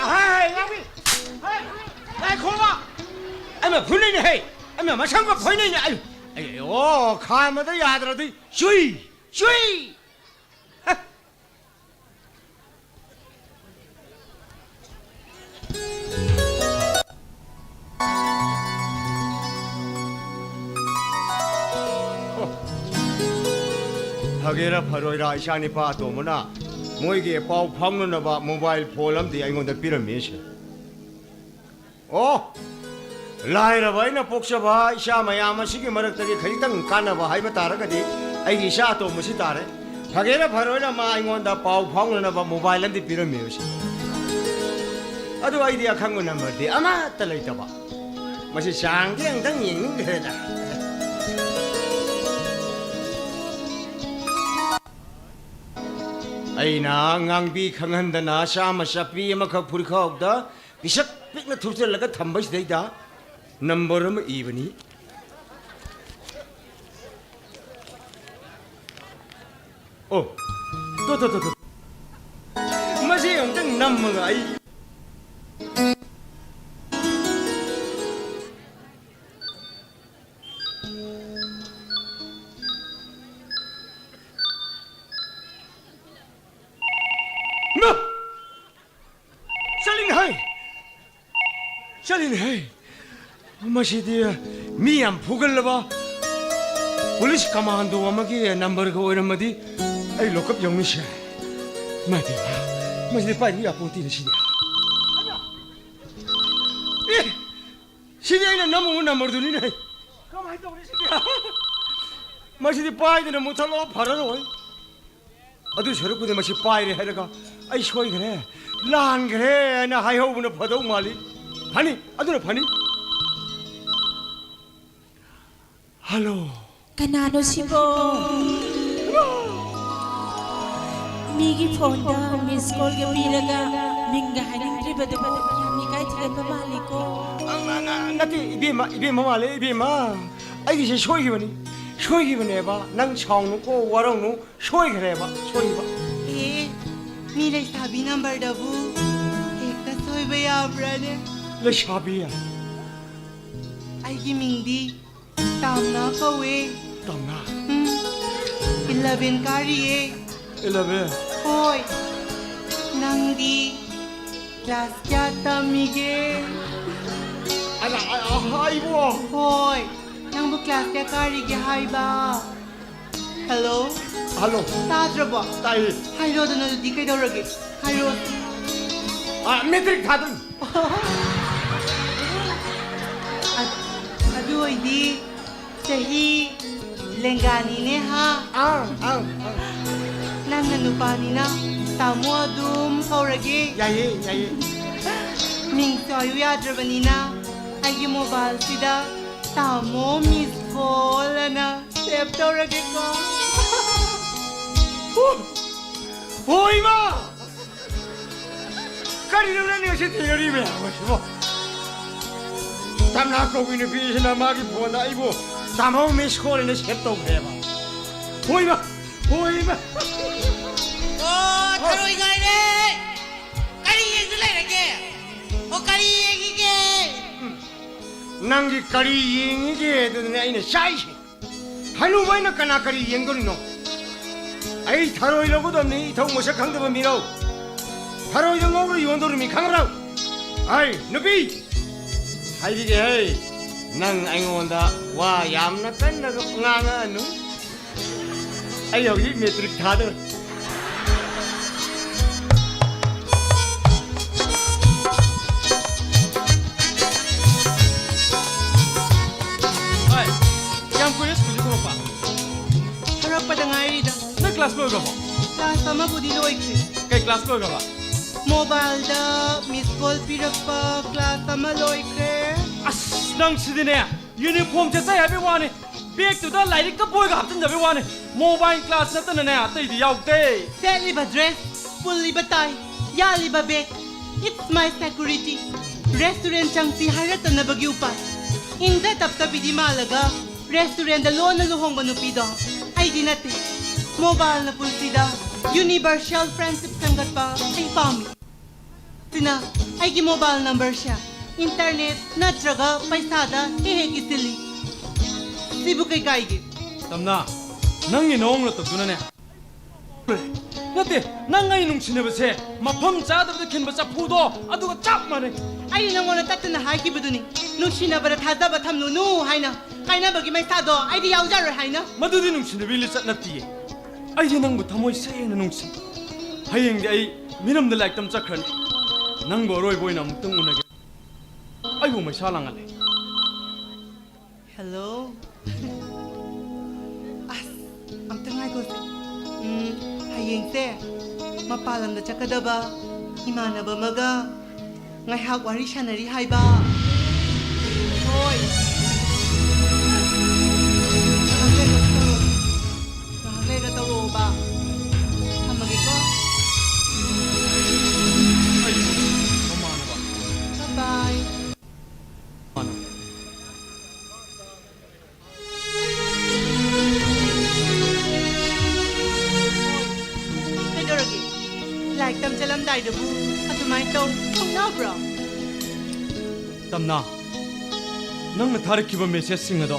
ꯑꯍꯥꯏ, ꯉꯥꯡꯕꯤ꯫ ꯍꯦ, ꯉꯥꯏꯈꯣꯕ꯫ ꯑꯩꯅ ꯐꯨꯅꯤꯡꯉꯦ, ꯍꯦ꯫ ꯑꯩꯅ ꯃꯁꯝꯒ ꯐꯣꯏꯅꯤꯡꯉꯦ꯫ ꯑꯩ, ꯑꯩ, ꯑꯣ, ꯈꯥꯝꯕꯗ ꯌꯥꯗ꯭ꯔꯗꯤ ꯆꯨꯏ, ꯆꯨꯏ꯫ ꯍꯦ꯫ ꯐꯒꯦꯔꯥ ꯐꯔꯣꯏꯔꯥ, ꯏꯆꯥ ꯅꯤꯄꯥ ꯑꯇꯣꯝꯕꯅ ꯃꯣꯏꯒꯤ ꯄꯥꯎ ꯐꯥꯎꯅꯅꯕ mobile phone ꯑꯃꯗꯤ ꯑꯩꯉꯣꯟꯗ ꯄꯤꯔꯝꯃꯤ꯫ ꯑꯣ, ꯂꯥꯏꯔꯕ ꯑꯩꯅ ꯄꯣꯛꯆꯕ ꯏꯆꯥ ꯃꯌꯥꯝ ꯑꯁꯤꯒꯤ ꯃꯔꯛꯇꯒꯤ ꯈꯖꯤꯛꯇꯪ ꯀꯥꯟꯅꯕ ꯍꯥꯏꯕ ꯇꯥꯔꯒꯗꯤ ꯑꯩꯒꯤ ꯏꯆꯥ ꯑꯇꯣꯝꯕꯁꯤ ꯇꯥꯔꯦ꯫ ꯐꯒꯦꯔꯥ ꯐꯔꯣꯏꯔꯥ ꯃꯥ ꯑꯩꯉꯣꯟꯗ ꯄꯥꯎ ꯐꯥꯎꯅꯅꯕ mobile ꯑꯃꯗꯤ ꯄꯤꯔꯝꯃꯤꯕꯁꯦ꯫ ꯑꯗꯨ ꯑꯩꯗꯤ ꯑꯈꯪꯕ numberꯗꯤ ꯑꯃꯠꯇ ꯂꯩꯇꯕ꯫ ꯃꯁꯤ ꯆꯥꯡꯗꯤ ꯑꯝꯇꯪ ꯌꯦꯡꯅꯤꯡꯈ꯭ꯔꯦꯗ꯫ ꯑꯩꯅ ꯉꯥꯡꯕꯤ ꯈꯪꯍꯟꯗꯅ ꯆꯥꯝꯃ ꯆꯞꯄꯤ ꯑꯃꯈꯛ ꯐꯨꯔꯤꯈꯥꯎꯗ ꯄꯤꯁꯛ ꯄꯤꯛꯅ ꯊꯨꯞꯆꯜꯂꯒ ꯊꯝꯕꯁꯤꯗꯩꯗ number ꯑꯃ ꯏꯕꯅꯤ꯫ ꯑꯣ, ꯇꯣ, ꯇꯣ, ꯇꯣ, ꯇꯣ꯫ ꯃꯁꯤ ꯑꯃꯨꯛꯇꯪ ꯅꯝꯃꯒ ꯑꯩ ꯏꯃꯥ! ꯆꯠꯂꯤꯅꯦ ꯍꯥꯏ! ꯆꯠꯂꯤꯅꯦ ꯍꯥꯏ! ꯃꯁꯤꯗꯤ ꯃꯤ ꯌꯥꯝ ꯐꯨꯒꯜꯂꯕ police commando ꯑꯃꯒꯤ numberꯒ ꯑꯣꯏꯔꯝꯃꯗꯤ ꯑꯩ ꯂꯣꯀꯞ ꯌꯧꯅꯤꯁꯦ꯫ ꯏꯃꯥ ꯏꯕꯦꯝꯃ, ꯃꯁꯤꯗꯤ ꯄꯥꯏꯕ ꯌꯥꯄꯣꯟꯇꯦꯅꯦ ꯁꯤꯗꯤ꯫ ꯁꯤꯗꯤ ꯑꯩꯅ ꯅꯝꯃꯨꯕ ꯅꯝꯕꯔꯗꯨꯅꯤꯅꯦ꯫ ꯀꯃꯥꯏꯅ ꯇꯧꯅꯤ ꯁꯤꯗꯤ? ꯃꯁꯤꯗꯤ ꯄꯥꯏꯗꯅ ꯃꯨꯠꯊꯠꯂꯣ, ꯐꯔꯔꯣꯏ꯫ ꯑꯗꯨ ꯁꯔꯨꯛꯄꯨꯗꯤ ꯃꯁꯤ ꯄꯥꯏꯔꯦ ꯍꯥꯏꯔꯒ "ꯑꯩ ꯁꯣꯏꯈ꯭ꯔꯦ, ꯂꯥꯟꯈ꯭ꯔꯦ" ꯍꯥꯏꯅ ꯍꯥꯏꯍꯧꯕꯅ ꯐꯗꯧ ꯃꯥꯜꯂꯤ꯫ ꯐꯅꯤ, ꯑꯗꯨꯅ ꯐꯅꯤ꯫ ꯍꯜꯂꯣ꯫ ꯀꯅꯥꯅꯣ ꯁꯤꯕꯣ? ꯃꯤꯒꯤ ꯐꯣꯟꯗ ꯃꯤꯁ ꯀꯣꯜꯒ ꯄꯤꯔꯒ ꯃꯤꯡꯒ ꯍꯥꯏꯅꯤꯡꯗ꯭ꯔꯤꯕꯗꯨꯕꯨ ꯌꯥꯝ ꯏꯀꯥꯏ ꯊꯤꯒꯟꯕ ꯃꯥꯜꯂꯤꯀꯣ꯫ ꯑ, ꯅ-, ꯅ-, ꯅꯠꯇꯦ, ꯏꯕꯦꯝꯃ, ꯏꯕꯦꯝꯃ ꯃꯥꯜꯂꯦ, ꯏꯕꯦꯝꯃ꯫ ꯑꯩꯒꯤꯁꯦ ꯁꯣꯏꯈꯤꯕꯅꯤ, ꯁꯣꯏꯈꯤꯕꯅꯦꯕ꯫ ꯅꯪ ꯁꯥꯎꯅꯨꯀꯣ, ꯋꯥꯔꯧꯅꯨ, ꯁꯣꯏꯈ꯭ꯔꯦꯕ, ꯁꯣꯏꯈꯤꯕ꯫ ꯑꯦ, ꯃꯤ ꯂꯩꯁꯥꯕꯤ ꯅꯝꯕꯔꯗꯕꯨ ꯍꯦꯛꯇ ꯁꯣꯏꯕ ꯌꯥꯕ꯭ꯔꯥꯅꯦ? ꯂꯩꯁꯥꯕꯤ? ꯑꯩꯒꯤ ꯃꯤꯡꯗꯤ ꯇꯥꯝꯅꯥ ꯀꯧꯋꯦ꯫ ꯇꯥꯝꯅꯥ? ꯎꯝ, ꯏꯂꯚꯦꯟ ꯀꯥꯔꯤꯌꯦ꯫ ꯏꯂꯚꯦꯟ? ꯍꯣꯏ꯫ ꯅꯪꯗꯤ ꯀ꯭ꯂꯥꯁ ꯀꯌꯥ ꯇꯝꯃꯤꯒꯦ? ꯑ, ꯑ, ꯑ, ꯑꯩꯕꯨ? ꯍꯣꯏ꯫ ꯅꯪꯕꯨ ꯀ꯭ꯂꯥꯁ ꯀꯌꯥ ꯀꯥꯔꯤꯒꯦ ꯍꯥꯏꯕ? ꯍꯜꯂꯣ? ꯍꯜꯂꯣ꯫ ꯇꯥꯗ꯭ꯔꯕꯣ? ꯇꯥꯏꯌꯦ꯫ ꯍꯥꯏꯔꯣꯗꯅ ꯑꯗꯨꯗꯤ ꯀꯩꯗꯧꯔꯒꯦ? ꯍꯥꯏꯔꯣ꯫ ꯑ, ꯃꯦꯇ꯭ꯔꯤꯛ ꯊꯥꯗꯣꯏꯅꯤ꯫ ꯑ-, ꯑꯗꯨ ꯑꯣꯏꯗꯤ ꯆꯍꯤ ꯂꯦꯡꯒꯥꯅꯤꯅꯦ ꯍꯥ? ꯑꯥ, ꯑꯥ, ꯑꯥ꯫ ꯅꯪꯅ ꯅꯨꯄꯥꯅꯤꯅ ꯇꯥꯃꯣ ꯑꯗꯨꯝ ꯀꯧꯔꯒꯦ꯫ ꯌꯥꯏꯌꯦ, ꯌꯥꯏꯌꯦ꯫ ꯃꯤꯡ ꯆꯥꯎꯌꯨ ꯌꯥꯗ꯭ꯔꯕꯅꯤꯅ ꯑꯩꯒꯤ ꯃꯣꯕꯥꯏꯜꯁꯤꯗ ꯇꯥꯃꯣ ꯃꯤꯁ ꯀꯣꯜ ꯑꯅ ꯁꯦꯚ ꯇꯧꯔꯒꯦꯀꯣ꯫ ꯑꯣ, ꯍꯣ, ꯏꯃꯥ! ꯀꯔꯤꯅꯣ ꯅꯪꯅ ꯉꯁꯤ ꯊꯦꯡꯅꯔꯤꯕ ꯃꯌꯥꯝ ꯑꯁꯤꯕꯣ? ꯇꯝꯅꯥ ꯀꯧꯕꯤ ꯅꯨꯄꯤꯁꯤꯅ ꯃꯥꯒꯤ ꯐꯣꯟꯗ ꯑꯩꯕꯨ ꯇꯥꯃꯣ ꯃꯤꯁ ꯀꯣꯜ ꯑꯅ ꯁꯦꯚ ꯇꯧꯈ꯭ꯔꯦꯕ꯫ ꯍꯣꯏꯃ! ꯍꯣꯏꯃ! ꯑꯣ, ꯊꯔꯣꯏ ꯉꯥꯏꯔꯦ! ꯀꯔꯤ ꯌꯦꯡꯗ ꯂꯩꯔꯒꯦ? ꯑꯣ, ꯀꯔꯤ ꯌꯦꯡꯉꯤꯒꯦ? ꯎꯝ. ꯅꯪꯒꯤ ꯀꯔꯤ ꯌꯦꯡꯉꯤꯒꯦ ꯑꯗꯨꯗꯅꯦ ꯑꯩꯅ ꯆꯥꯛꯏꯁꯦ꯫ ꯍꯅꯨꯕ ꯑꯩꯅ ꯀꯅꯥ ꯀꯔꯤ ꯌꯦꯡꯗꯣꯔꯤꯅꯣ? ꯑꯩ ꯊꯔꯣꯏ ꯂꯧꯒꯗꯕꯅꯤ, ꯏꯊꯧ ꯃꯁꯛ ꯈꯪꯗꯕ ꯃꯤꯔꯧ꯫ ꯊꯔꯣꯏꯗꯣ ꯉꯧꯔ ꯌꯣꯟꯗꯣꯔꯤꯃꯤ, ꯈꯪꯕ꯭ꯔꯣ? ꯍꯩ, ꯅꯨꯄꯤ! ꯍꯥꯏꯕꯤꯒꯦ ꯍꯩ, ꯅꯪ ꯑꯩꯉꯣꯟꯗ ꯋꯥ ꯌꯥꯝꯅ ꯀꯟꯅ ꯉꯥꯡꯉꯛꯑꯅꯨ꯫ ꯑꯩ ꯍꯧꯖꯤꯛ ꯃꯦꯇ꯭ꯔꯤꯛ ꯊꯥꯗꯣꯔꯦ꯫ ꯀ꯭ꯂꯥꯁ ꯂꯣꯏꯈ꯭ꯔꯕꯣ? ꯀ꯭ꯂꯥꯁ ꯑꯃꯕꯨꯗꯤ ꯂꯣꯏꯈ꯭ꯔꯦ꯫ ꯀꯩ ꯀ꯭ꯂꯥꯁ ꯂꯣꯏꯈ꯭ꯔꯕ? ꯃꯣꯕꯥꯏꯜꯗ ꯃꯤꯁ ꯀꯣꯜ ꯄꯤꯔꯛꯄ ꯀ꯭ꯂꯥꯁ ꯑꯃ ꯂꯣꯏꯈ꯭ꯔꯦ꯫ ꯑꯁ, ꯅꯪꯁꯤꯗꯤꯅꯦ, ꯌꯨꯅꯤꯐꯣꯔꯝ ꯁꯦꯠꯆꯩ ꯍꯥꯏꯕꯩ ꯋꯥꯅꯤ, ꯕꯦꯒꯇꯨꯗ ꯂꯥꯏꯔꯤꯛꯀ ꯕꯣꯏꯒ ꯍꯥꯞꯆꯤꯟꯗꯕꯩ ꯋꯥꯅꯤ, ꯃꯣꯕꯥꯏꯜ ꯀ꯭ꯂꯥꯁ ꯅꯠꯇꯅꯅꯦ ꯑꯇꯩꯗꯤ ꯌꯥꯎꯗꯦ꯫ ꯁꯦꯠꯂꯤꯕ ꯗ꯭ꯔꯦꯁ, ꯄꯨꯜꯂꯤꯕ ꯇꯥꯏ, ꯌꯥꯜꯂꯤꯕ bag, it's my security꯫ Restaurant ꯆꯪꯁꯤ ꯍꯥꯏꯔꯛꯇꯅꯕꯒꯤ ꯎꯄꯥꯏ꯫ ꯏꯪꯗ ꯇꯞꯇꯕꯤꯗꯤ ꯃꯥꯜꯂꯒ ꯔꯦꯁꯇꯨꯔꯦꯟꯗ ꯂꯣꯟꯅ ꯂꯨꯍꯣꯡꯕ ꯅꯨꯄꯤꯗꯣ ꯑꯩꯗꯤ ꯅꯠꯇꯦ꯫ ꯃꯣꯕꯥꯏꯜꯅ ꯄꯨꯟꯁꯤꯗ ꯌꯨꯅꯤꯚꯔꯁꯦꯜ ꯐ꯭ꯔꯦꯟꯁꯤꯞ ꯁꯦꯝꯒꯠꯄ ꯑꯩ ꯄꯥꯝꯃꯤ꯫ ꯁꯤꯅ ꯑꯩꯒꯤ ꯃꯣꯕꯥꯏꯜ ꯅꯝꯕꯔꯁꯦ ꯏꯟꯇꯔꯅꯦꯠ ꯅꯠꯇ꯭ꯔꯒ ꯄꯩꯁꯥꯗ ꯍꯦꯛ ꯍꯦꯛ ꯏꯁꯤꯜꯂꯤ꯫ ꯁꯤꯕꯨ ꯀꯩ ꯀꯥꯏꯒꯦ? ꯇꯝꯅ, ꯅꯪꯒꯤ ꯅꯑꯣꯡ ꯅꯇꯧꯗꯨꯅꯅꯦ꯫ ꯅꯠꯇꯦ, ꯅꯪ ꯑꯩ ꯅꯨꯡꯁꯤꯅꯕꯁꯦ ꯃꯐꯝ ꯆꯥꯗꯕꯗ ꯈꯤꯟꯕ ꯆꯐꯨꯗꯣ ꯑꯗꯨꯒ ꯆꯞ ꯃꯥꯟꯅꯩ꯫ ꯑꯩꯅ ꯅꯪꯉꯣꯟꯗ ꯇꯠꯇꯅ ꯍꯥꯏꯈꯤꯕꯗꯨꯅꯤ, ꯅꯨꯡꯁꯤꯅꯕꯗ ꯊꯥꯖꯕ ꯊꯝꯂꯨꯅꯨ ꯍꯥꯏꯅ꯫ ꯀꯥꯏꯅꯕꯒꯤ ꯃꯩꯁꯥꯗꯣ ꯑꯩꯗꯤ ꯌꯥꯎꯖꯔꯣꯏ ꯍꯥꯏꯅ꯫ ꯃꯗꯨꯗꯤ ꯅꯨꯡꯁꯤꯅꯕꯒꯤ ꯂꯤꯆꯠ ꯅꯠꯇꯤꯌꯦ꯫ ꯑꯩꯗꯤ ꯅꯪꯕꯨ ꯊꯃꯣꯏ ꯁꯦꯡꯅ ꯅꯨꯡꯁꯤ꯫ ꯍꯌꯦꯡꯗꯤ ꯑꯩ ꯃꯤꯔꯝꯗ ꯂꯥꯏꯔꯤꯛ ꯇꯝ ꯆꯠꯈ꯭ꯔꯅꯤ꯫ ꯅꯪꯕꯨ ꯑꯔꯣꯏꯕ ꯑꯣꯏꯅ ꯑꯃꯨꯛꯇꯪ ꯎꯅꯒꯦ꯫ ꯑꯩꯕꯨ ꯃꯩꯁꯥ ꯂꯥꯡꯍꯜꯂꯦ꯫ ꯍꯦꯜꯂꯣ꯫ ꯑꯁ, ꯑꯝꯇ ꯉꯥꯏꯈꯣꯁꯦ꯫ ꯎꯝ, ꯍꯌꯦꯡꯁꯦ ꯃꯄꯥꯟ ꯂꯝꯗ ꯆꯠꯀꯗꯕ ꯏꯃꯥꯟꯅꯕ ꯑꯃꯒ ꯉꯥꯏꯍꯥꯛ ꯋꯥꯔꯤ ꯁꯥꯟꯅꯔꯤ ꯍꯥꯏꯕ꯫ ꯍꯣꯏ꯫ ꯉꯥꯏꯍꯥꯛ ꯂꯩꯔꯒ ꯇꯧꯔꯛꯑꯣ꯫ ꯉꯥꯏꯍꯥꯛ ꯂꯩꯔꯒ ꯇꯧꯔꯛꯑꯣꯕ꯫ ꯊꯝꯃꯒꯦꯀꯣ꯫ ꯃꯃꯥꯟꯅꯕ꯫ Bye bye꯫ ꯃꯃꯥꯟꯅꯕ꯫ ꯀꯩꯗꯧꯔꯒꯦ? ꯂꯥꯏꯔꯤꯛ ꯇꯝ ꯆꯠꯂꯝꯗꯥꯏꯗꯕꯨ ꯑꯗꯨꯃꯥꯏꯅ ꯇꯧ ꯈꯪꯅꯕ꯭ꯔꯣ? ꯇꯝꯅ, ꯅꯪꯅ ꯊꯥꯔꯛꯈꯤꯕ ꯃꯦꯁꯦꯖꯁꯤꯡ ꯑꯗꯣ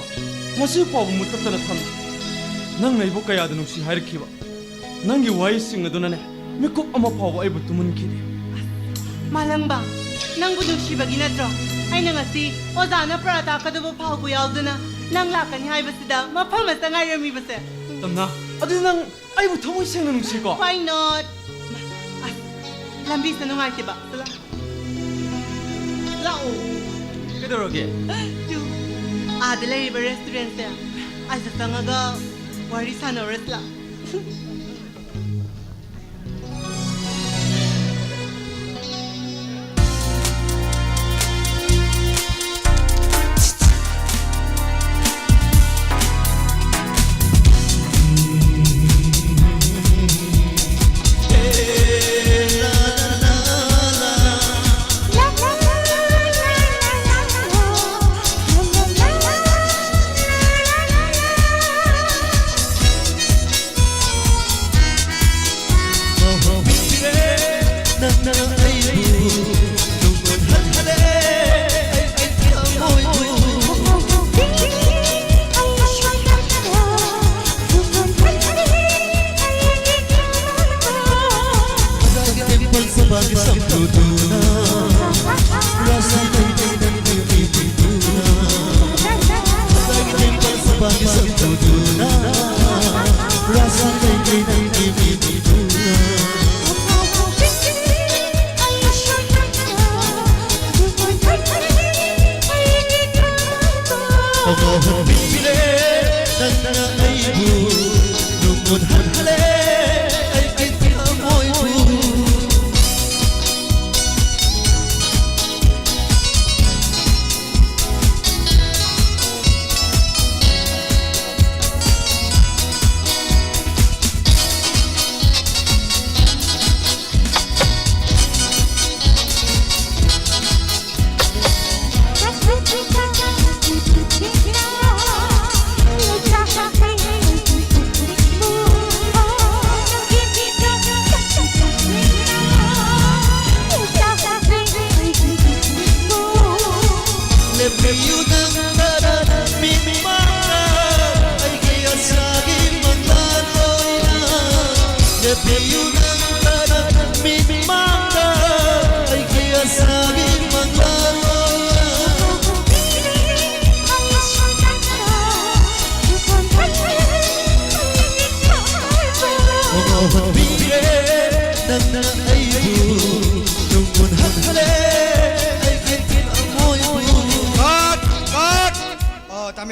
ꯉꯁꯤ ꯐꯥꯎꯕ ꯃꯨꯠꯊꯠꯇꯅ ꯊꯝꯂꯤ꯫ ꯅꯪꯅ ꯑꯩꯕꯨ ꯀꯌꯥꯗ ꯅꯨꯡꯁꯤ ꯍꯥꯏꯔꯛꯈꯤꯕ? ꯅꯪꯒꯤ ꯋꯥꯍꯩꯁꯤꯡ ꯑꯗꯨꯅꯅꯦ ꯃꯤꯀꯨꯞ ꯑꯃ ꯐꯥꯎꯕ ꯑꯩꯕꯨ ꯇꯨꯝꯍꯟꯈꯤꯗꯦ꯫ ꯃꯥꯂꯪꯕ, ꯅꯪꯕꯨ ꯅꯨꯡꯁꯤꯕꯒꯤ ꯅꯠꯇ꯭ꯔꯣ ꯑꯩꯅ ꯉꯁꯤ ꯑꯣꯖꯥꯅ ꯄꯔꯥ ꯇꯥꯛꯀꯗꯕ ꯐꯥꯎꯕ ꯌꯥꯎꯗꯅ ꯅꯪ ꯂꯥꯛꯀꯅꯤ ꯍꯥꯏꯕꯁꯤꯗ ꯃꯐꯝ ꯑꯁꯤꯗ ꯉꯥꯏꯔꯝꯃꯤꯕꯁꯦ? ꯇꯝꯅ, ꯑꯗꯨꯗꯤ ꯅꯪ ꯑꯩꯕꯨ ꯊꯃꯣꯏ ꯁꯦꯡꯅ ꯅꯨꯡꯁꯤꯀꯣ? Why not? ꯑꯁ, ꯂꯝꯕꯤꯁꯦ ꯅꯨꯡꯉꯥꯏꯇꯦꯕ꯫ ꯂꯥꯛꯑꯣ꯫ ꯀꯩꯗꯧꯔꯒꯦ? ꯇꯨ, ꯑꯥꯗ ꯂꯩꯔꯤꯕ ꯔꯦꯁꯇꯨꯔꯦꯟꯁꯦ ꯑꯁꯤꯗ ꯆꯪꯉꯒ ꯋꯥꯔꯤ ꯁꯥꯟꯅꯔꯨꯔꯁꯤ ꯂꯥꯛꯑꯣ꯫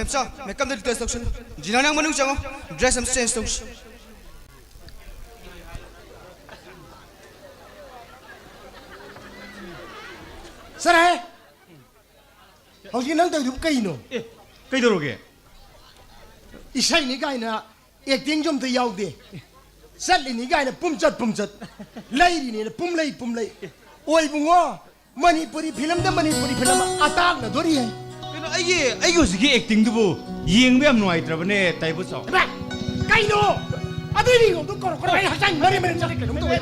ꯃꯦꯝꯆꯥ, ꯃꯦꯀꯞꯇ ꯗꯤꯇꯦꯜꯁ ꯇꯧꯁꯤꯜꯂꯨ꯫ ꯖꯤꯅꯥ, ꯅꯪ ꯃꯅꯨꯡ ꯆꯪꯉꯣ, ꯗ꯭ꯔꯦꯁ ꯑꯃ ꯆꯦꯟꯖ ꯇꯧꯁꯤ꯫ ꯆꯠꯂꯍꯦ! ꯍꯧꯖꯤꯛ ꯅꯪ ꯇꯧꯔꯤꯗꯨꯕꯨ ꯀꯩꯅꯣ? ꯑꯦ, ꯀꯩꯗꯧꯔꯒꯦ? ꯏꯁꯩꯅꯤ ꯀꯥꯏꯅ ꯑꯦꯛꯇꯤꯡꯁꯨ ꯑꯝꯇ ꯌꯥꯎꯗꯦ꯫ ꯆꯠꯂꯤꯅꯤ ꯀꯥꯏꯅ ꯄꯨꯝꯆꯠ ꯄꯨꯝꯆꯠ, ꯂꯩꯔꯤꯅꯤꯅ ꯄꯨꯝꯂꯩ ꯄꯨꯝꯂꯩ꯫ ꯑꯣꯏꯕꯨꯡꯉꯣ, ꯃꯅꯤꯄꯨꯔꯤ ꯐꯤꯂꯝꯗ ꯃꯅꯤꯄꯨꯔꯤ ꯐꯤꯂꯝ ꯑꯇꯥꯛꯅꯗꯣꯔꯤꯍꯦ꯫ ꯀꯩꯅꯣ, ꯑꯩꯒꯤ ꯑꯩꯒꯤ ꯍꯧꯖꯤꯛꯀꯤ ꯑꯦꯛꯇꯤꯡꯗꯨꯕꯨ ꯌꯦꯡꯕ ꯌꯥꯝ ꯅꯨꯡꯉꯥꯏꯇ꯭ꯔꯕꯅꯦ, ꯇꯥꯏꯕꯨ ꯆꯥꯎ꯫ ꯏꯃꯥ! ꯀꯩꯅꯣ? ꯑꯗꯨꯏ ꯃꯤꯡꯗꯣ ꯀꯧꯔꯛꯀꯅꯣ꯫ ꯑꯩ ꯍꯛꯆꯥꯡ ꯃꯔꯤ ꯃꯔꯤ ꯆꯠꯂꯦ, ꯀꯩꯅꯣꯝ ꯇꯧꯋꯦ꯫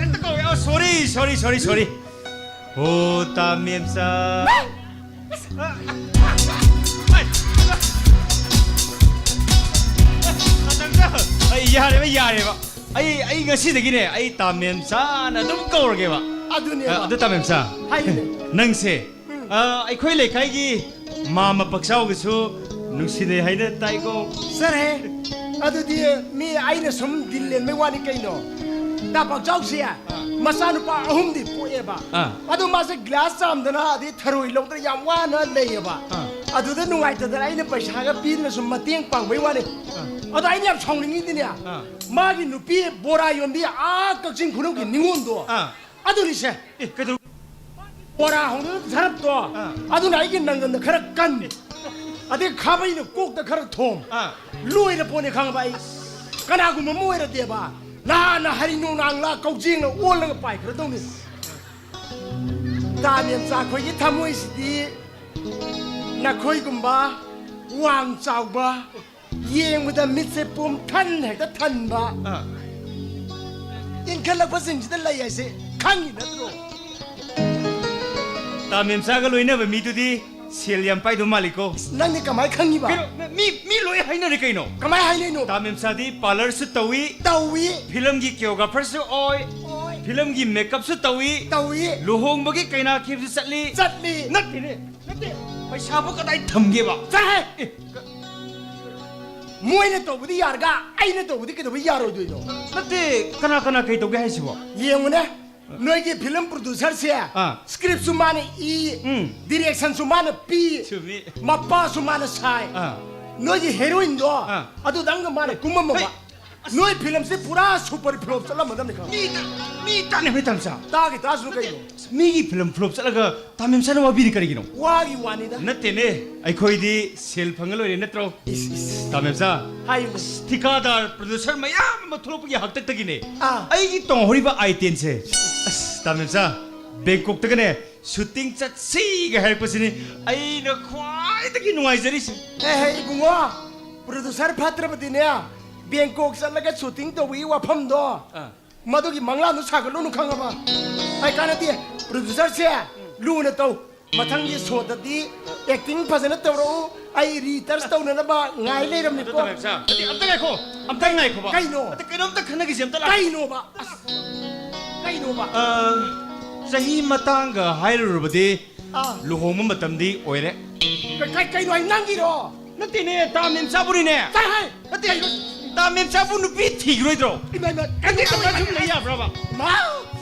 ꯍꯦꯛꯇ ꯀꯧꯋꯦ꯫ ꯑꯣ, ꯁꯣꯔꯤ, ꯁꯣꯔꯤ, ꯁꯣꯔꯤ, ꯁꯣꯔꯤ꯫ ꯑꯣ, ꯇꯥꯃꯦꯝꯆꯥ꯫ ꯑꯩ ꯌꯥꯔꯦꯕ, ꯌꯥꯔꯦꯕ꯫ ꯑꯩ ꯑꯩ ꯉꯁꯤꯗꯒꯤꯅꯦ, ꯑꯩ ꯇꯥꯃꯦꯝꯆꯥꯅ ꯑꯗꯨꯝ ꯀꯧꯔꯒꯦꯕ꯫ ꯑꯗꯨꯅꯦꯕ꯫ ꯑ, ꯑꯗꯨ ꯇꯥꯃꯦꯝꯆꯥ, ꯍꯥꯏꯌꯨꯅꯦ꯫ ꯅꯪꯁꯦ, ꯑ, ꯑꯩꯈꯣꯏ ꯂꯩꯀꯥꯏꯒꯤ ꯃꯥꯃ ꯄꯛꯆꯥꯎꯒꯁꯨ ꯅꯨꯡꯁꯤꯅꯩ ꯍꯥꯏꯅ ꯇꯥꯏꯀꯣ꯫ ꯁꯥꯔꯍꯦ, ꯑꯗꯨꯗꯤ ꯃꯤ ꯑꯩꯅ ꯁꯨꯝ ꯗꯤꯜ ꯂꯦꯟꯕꯩ ꯋꯥꯅꯤ ꯀꯩꯅꯣ꯫ ꯇꯥ ꯄꯥꯛꯆꯥꯎꯁꯦ ꯃꯆꯥꯅꯨꯄꯥ ꯑꯍꯨꯝꯗꯤ ꯄꯣꯛꯑꯦꯕ꯫ ꯑꯥ꯫ ꯑꯗꯣ ꯃꯥꯁꯦ ꯒ꯭ꯂꯥꯁ ꯆꯥꯝꯗꯅ ꯑꯗꯩ ꯊꯔꯣꯏ ꯂꯧꯗꯅ ꯌꯥꯝ ꯋꯥꯅ ꯂꯩꯌꯦꯕ꯫ ꯑꯥ꯫ ꯑꯗꯨꯗ ꯅꯨꯡꯉꯥꯏꯇꯗꯅ ꯑꯩꯅ ꯄꯩꯁꯥꯒ ꯄꯤꯗꯅ ꯁꯨꯝ ꯃꯇꯦꯡ ꯄꯥꯡꯕꯩ ꯋꯥꯅꯤ꯫ ꯑꯥ꯫ ꯑꯗꯣ ꯑꯩꯅ ꯌꯥꯝ ꯁꯥꯎꯅꯤꯡꯉꯤꯗꯤꯅꯦ, ꯑꯥ꯫ ꯃꯥꯒꯤ ꯅꯨꯄꯤ ꯕꯣꯔꯥ ꯌꯣꯟꯕꯤ ꯑꯥ ꯀꯛꯆꯤꯡ ꯈꯨꯅꯧꯒꯤ ꯅꯤꯉꯣꯜꯗꯣ꯫ ꯑꯥ꯫ ꯑꯗꯨꯅꯤꯁꯦ꯫ ꯑꯦ, ꯀꯩꯗꯧ- ꯕꯣꯔꯥ ꯍꯧꯅ ꯁꯔꯞꯇꯣ, ꯑꯥ꯫ ꯑꯗꯨꯅ ꯑꯩꯒꯤ ꯅꯪꯒꯟꯗ ꯈꯔ ꯀꯟ, ꯑꯗꯩ ꯈꯥꯕꯩꯅ ꯀꯣꯛꯇ ꯈꯔ ꯊꯣꯝ꯫ ꯑꯥ꯫ ꯂꯣꯏꯔ ꯄꯣꯠꯅꯤ ꯈꯪꯉꯕ ꯑꯩ꯫ ꯀꯅꯥꯒꯨꯝꯕ ꯑꯃ ꯑꯣꯏꯔꯗꯤꯕ, ꯅꯍꯥꯟꯅ ꯍꯔꯤ ꯅꯣꯡꯅꯥꯡꯂ ꯀꯧꯖꯦꯡꯅ ꯑꯣꯜꯂꯒ ꯄꯥꯏꯈ꯭ꯔꯗꯧꯅꯤ꯫ ꯇꯥꯃꯦꯝꯆꯥ ꯑꯩꯈꯣꯏꯒꯤ ꯊꯃꯣꯏꯁꯤꯗꯤ ꯅꯈꯣꯏꯒꯨꯝꯕ ꯋꯥꯡ ꯆꯥꯎꯕ, ꯌꯦꯡꯕꯗ ꯃꯤꯠꯁꯦ ꯄꯨꯝ ꯊꯟ ꯍꯦꯛꯇ ꯊꯟꯕ, ꯑꯥ꯫ ꯏꯟꯈꯠꯂꯛꯄꯁꯤꯡꯁꯤꯗ ꯂꯩ ꯍꯥꯏꯁꯦ ꯈꯪꯉꯤ ꯅꯠꯇ꯭ꯔꯣ? ꯇꯥꯃꯦꯝꯆꯥꯒ ꯂꯣꯏꯅꯕ ꯃꯤꯗꯨꯗꯤ ꯁꯦꯜ ꯌꯥꯝ ꯄꯥꯏꯗꯧ ꯃꯥꯜꯂꯤꯀꯣ꯫ ꯅꯪꯗꯤ ꯀꯃꯥꯏ ꯈꯪꯉꯤꯕ? ꯀꯩꯅꯣ, ꯃꯤ, ꯃꯤ ꯂꯣꯏ ꯍꯥꯏꯅꯔꯦ ꯀꯩꯅꯣ꯫ ꯀꯃꯥꯏ ꯍꯥꯏꯅꯩꯅꯣ? ꯇꯥꯃꯦꯝꯆꯥꯗꯤ ꯄꯥꯔꯂꯔꯁꯨ ꯇꯧꯏ, ꯇꯧꯏ꯫ ꯐꯤꯂꯝꯒꯤ ꯀꯤꯌꯣꯒ꯭ꯔꯥꯐꯔꯁꯨ ꯑꯣꯏ, ꯑꯣꯏ꯫ ꯐꯤꯂꯝꯒꯤ ꯃꯦꯀꯞꯁꯨ ꯇꯧꯏ, ꯇꯧꯏ꯫ ꯂꯨꯍꯣꯡꯕꯒꯤ ꯀꯩꯅꯥ ꯈꯦꯕꯁꯨ ꯆꯠꯂꯤ꯫ ꯆꯠꯂꯤ꯫ ꯅꯠꯇꯦꯅꯦ, ꯅꯠꯇꯦ꯫ ꯄꯩꯁꯥꯕꯨ ꯀꯗꯥꯏ ꯊꯝꯒꯦꯕ? ꯆꯠꯂꯍꯦ! ꯑꯦ, ꯃꯣꯏꯅ ꯇꯧꯕꯗꯤ ꯌꯥꯔꯒ ꯑꯩꯅ ꯇꯧꯕꯗꯤ ꯀꯩꯗꯧꯕ ꯌꯥꯔꯣꯏꯗꯣꯏꯅꯣ? ꯅꯠꯇꯦ, ꯀꯅꯥ ꯀꯅꯥ ꯀꯩ ꯇꯧꯒꯦ ꯍꯥꯏꯁꯤꯕꯣ? ꯌꯦꯡꯉꯨꯅꯦ, ꯅꯣꯏꯒꯤ ꯐꯤꯂꯝ ꯄ꯭ꯔꯣꯗ꯭ꯌꯨꯁꯔꯁꯦ ꯑꯥ꯫ ꯁ꯭ꯀ꯭ꯔꯤꯞꯁꯨ ꯃꯥꯅ ꯏ, ꯎꯝ꯫ ꯗꯤꯔꯦꯛꯁꯟꯁꯨ ꯃꯥꯅ ꯄꯤ, ꯆꯨꯝꯃꯤ꯫ ꯃꯄꯥꯁꯨ ꯃꯥꯅ ꯁꯥꯏ꯫ ꯑꯥ꯫ ꯅꯣꯏꯒꯤ ꯍꯦꯔꯣꯏꯟꯗꯣ ꯑꯥ꯫ ꯑꯗꯨꯗꯪꯒ ꯃꯥꯅ ꯀꯨꯝꯃꯝꯃꯕ꯫ ꯍꯩ! ꯅꯣꯏ ꯐꯤꯂꯝꯁꯦ ꯄꯨꯔꯥ ꯁꯨꯄꯔ ꯐ꯭ꯂꯣꯞ ꯆꯠꯂꯝꯃꯗꯕꯅꯤ ꯈꯪꯉꯦ꯫ ꯃꯤ ꯇꯥ-, ꯃꯤ ꯇꯥꯟꯅꯕꯩ ꯇꯥꯟꯖꯥ꯫ ꯇꯥꯒꯤ ꯇꯥꯁꯅꯨ ꯀꯩꯅꯣ꯫ ꯃꯤꯒꯤ ꯐꯤꯂꯝ ꯐ꯭ꯂꯣꯞ ꯆꯠꯂꯒ ꯇꯥꯃꯦꯝꯆꯥꯅ ꯋꯥꯕꯤꯔꯤ ꯀꯔꯤꯒꯤꯅꯣ? ꯋꯥꯒꯤ ꯋꯥꯅꯤꯗ꯫ ꯅꯠꯇꯦꯅꯦ, ꯑꯩꯈꯣꯏꯗꯤ ꯁꯦꯜ ꯐꯪꯉ ꯂꯣꯏꯔꯦ ꯅꯠꯇ꯭ꯔꯣ? ꯏꯁ, ꯏꯁ꯫ ꯇꯥꯃꯦꯝꯆꯥ, ꯍꯥꯏꯌꯨꯅꯦ꯫ ꯑꯁ, ꯊꯤꯀꯥꯗꯥꯔ ꯄ꯭ꯔꯣꯗ꯭ꯌꯨꯁꯔ ꯃꯌꯥꯝ ꯑꯃ ꯊꯣꯛꯂꯛꯄꯒꯤ ꯍꯥꯛꯇꯛꯇꯒꯤꯅꯦ꯫ ꯑꯥ꯫ ꯑꯩꯒꯤ ꯇꯣꯡꯍꯧꯔꯤꯕ ꯑꯥꯏꯇꯦꯟꯁꯦ꯫ ꯑꯁ, ꯇꯥꯃꯦꯝꯆꯥ, ꯕꯦꯡꯀꯣꯛꯇꯒꯅꯦ ꯁꯨꯇꯤꯡ ꯆꯠꯁꯤꯒ ꯍꯥꯏꯔꯛꯄꯁꯤꯅꯤ ꯑꯩꯅ ꯈ꯭ꯋꯥꯏꯗꯒꯤ ꯅꯨꯡꯉꯥꯏꯖꯔꯤꯁꯦ꯫ ꯑꯦ, ꯍꯦ, ꯏꯕꯨꯡꯉꯣ, ꯄ꯭ꯔꯣꯗ꯭ꯌꯨꯁꯔ ꯐꯠꯇ꯭ꯔꯕꯗꯤꯅꯦ, ꯕꯦꯡꯀꯣꯛ ꯆꯠꯂꯒ ꯁꯨꯇꯤꯡ ꯇꯧꯕꯒꯤ ꯋꯥꯐꯝꯗꯣ, ꯑꯥ꯫ ꯃꯗꯨꯒꯤ ꯃꯪꯂꯥꯟꯗꯨ ꯁꯥꯒꯠꯂꯨꯅꯨ, ꯈꯪꯉꯕ? ꯑꯩ ꯀꯥꯟꯅꯗꯦ, ꯄ꯭ꯔꯣꯗ꯭ꯌꯨꯁꯔꯁꯦ ꯂꯨꯅ ꯇꯧ꯫ ꯃꯊꯪꯒꯤ ꯁꯣꯗꯗꯤ ꯑꯦꯛꯇꯤꯡ ꯐꯖꯅ ꯇꯧꯔꯛꯎ, ꯑꯩ ꯔꯤꯇꯔꯁ ꯇꯧꯅꯅꯕ ꯉꯥꯏ ꯑꯗꯨ ꯂꯩꯔꯝꯃꯤꯀꯣ꯫ ꯇꯧꯔꯦ, ꯁꯥꯔ꯫ ꯑꯗꯨꯗꯤ ꯑꯝꯇ ꯉꯥꯏꯈꯣ, ꯑꯝꯇ ꯉꯥꯏꯈꯣꯕ꯫ ꯀꯩꯅꯣ? ꯑꯗꯨ ꯀꯩꯅꯣꯝꯇ ꯈꯟꯅꯈꯤꯁꯦ, ꯑꯝꯇ ꯂꯥꯛ-, ꯀꯩꯅꯣꯕ? ꯑꯁ, ꯀꯩꯅꯣꯕ? ꯑ, ꯆꯍꯤ ꯃꯇꯥꯡꯒ ꯍꯥꯏꯔꯨꯔꯕꯗꯤ ꯑꯥ꯫ ꯂꯨꯍꯣꯡꯕ ꯃꯇꯝꯗꯤ ꯑꯣꯏꯔꯦ꯫ ꯀ-, ꯀ-, ꯀꯩꯅꯣ ꯍꯥꯏ, ꯅꯪꯒꯤꯔꯣ? ꯅꯠꯇꯦꯅꯦ, ꯇꯥ ꯃꯦꯝꯆꯥꯕꯨꯅꯤꯅꯦ꯫ ꯆꯠꯂꯣꯍꯦ! ꯅꯠꯇꯦ, ꯀꯩꯅꯣ? ꯇꯥ ꯃꯦꯝꯆꯥꯕꯨ ꯅꯨꯄꯤ ꯊꯤꯈꯤꯔꯣꯏꯗ꯭ꯔꯣ? ꯏꯃꯥ, ꯏꯃꯥ, ꯅꯠꯇꯦ, ꯀꯩꯅꯣ ꯀꯃꯥꯏꯅ ꯁꯨꯝ ꯍꯥꯏ-, ꯂꯩ ꯌꯥꯕ꯭ꯔꯕ? ꯏꯃꯥ!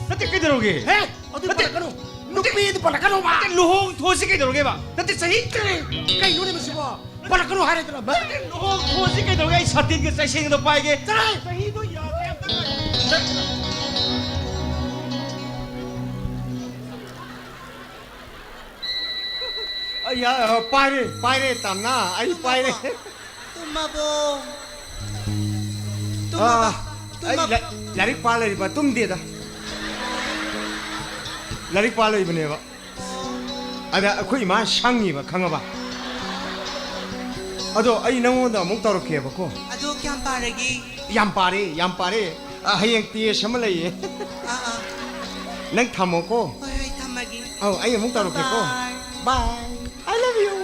ꯅꯠꯇꯦ, ꯀꯩꯗꯧꯔꯒꯦ? ꯍꯦ! ꯑꯗꯨ ꯅꯠꯇꯦ, ꯄꯜꯂꯛꯀꯅꯨ꯫ ꯅꯠꯇꯦ, ꯅꯨꯄꯤꯗꯨ ꯄꯜꯂꯛꯀꯅꯣꯕ꯫ ꯅꯠꯇꯦ, ꯂꯨꯍꯣꯡ ꯊꯣꯛꯑꯁꯤ ꯀꯩꯗꯧꯔꯒꯦꯕ? ꯅꯠꯇꯦ, ꯆꯍꯤ ꯀꯔꯤ? ꯀꯩꯅꯣꯅꯦ ꯃꯁꯤꯕꯣ? ꯄꯜꯂꯛꯀꯅꯨ ꯍꯥꯏꯔꯦꯗꯅ, ꯃꯥ꯫ ꯅꯠꯇꯦ, ꯂꯨꯍꯣꯡ ꯊꯣꯛꯑꯁꯤ ꯀꯩꯗꯧꯔꯒꯦ? ꯑꯩ ꯁꯥꯇꯤꯟꯒ ꯆꯩꯁꯦꯡꯗꯣ ꯄꯥꯏꯒꯦ꯫ ꯆꯠꯂꯣꯍꯦ! ꯆꯍꯤꯗꯣ ꯌꯥꯗ꯭ꯔꯦ, ꯑꯝꯇ ꯉꯥꯏ-, ꯑꯩ, ꯑ, ꯄꯥꯏꯔꯦ, ꯄꯥꯏꯔꯦ, ꯇꯥꯝꯅ, ꯑꯩ ꯄꯥꯏꯔꯦ꯫ ꯇꯨꯝꯃꯕꯣ? ꯇꯨꯝꯃꯕ? ꯑꯥ, ꯑꯩ ꯇꯨꯝꯃꯕ? ꯂꯥ-, ꯂꯥꯏꯔꯤꯛ ꯄꯥ ꯂꯩꯔꯤꯕ, ꯇꯨꯝꯗꯦꯗ꯫ ꯂꯥꯏꯔꯤꯛ ꯄꯥ ꯂꯩꯕꯅꯦꯕ꯫ ꯑꯗ ꯑꯩꯈꯣꯏ ꯏꯃꯥ ꯁꯪꯉꯤꯕ, ꯈꯪꯉꯕ? ꯑꯗꯣ ꯑꯩ ꯅꯪꯉꯣꯟꯗ ꯑꯃꯨꯛ ꯇꯧꯔꯛꯀꯦꯕꯀꯣ꯫ ꯑꯗꯣ ꯀꯌꯥꯝ ꯄꯥꯔꯒꯦ? ꯌꯥꯝ ꯄꯥꯔꯦ, ꯌꯥꯝ ꯄꯥꯔꯦ꯫ ꯑ, ꯍꯌꯦꯡ ꯇꯦꯁ ꯑꯃ ꯂꯩꯌꯦ꯫ ꯑꯥ, ꯑꯥ꯫ ꯅꯪ ꯊꯝꯃꯣꯀꯣ꯫ ꯍꯣꯏ, ꯍꯣꯏ, ꯊꯝꯃꯒꯦ꯫ ꯑꯧ, ꯑꯩ ꯑꯃꯨꯛ ꯇꯧꯔꯛꯀꯦꯀꯣ꯫ Bye꯫ Bye꯫ I love you꯫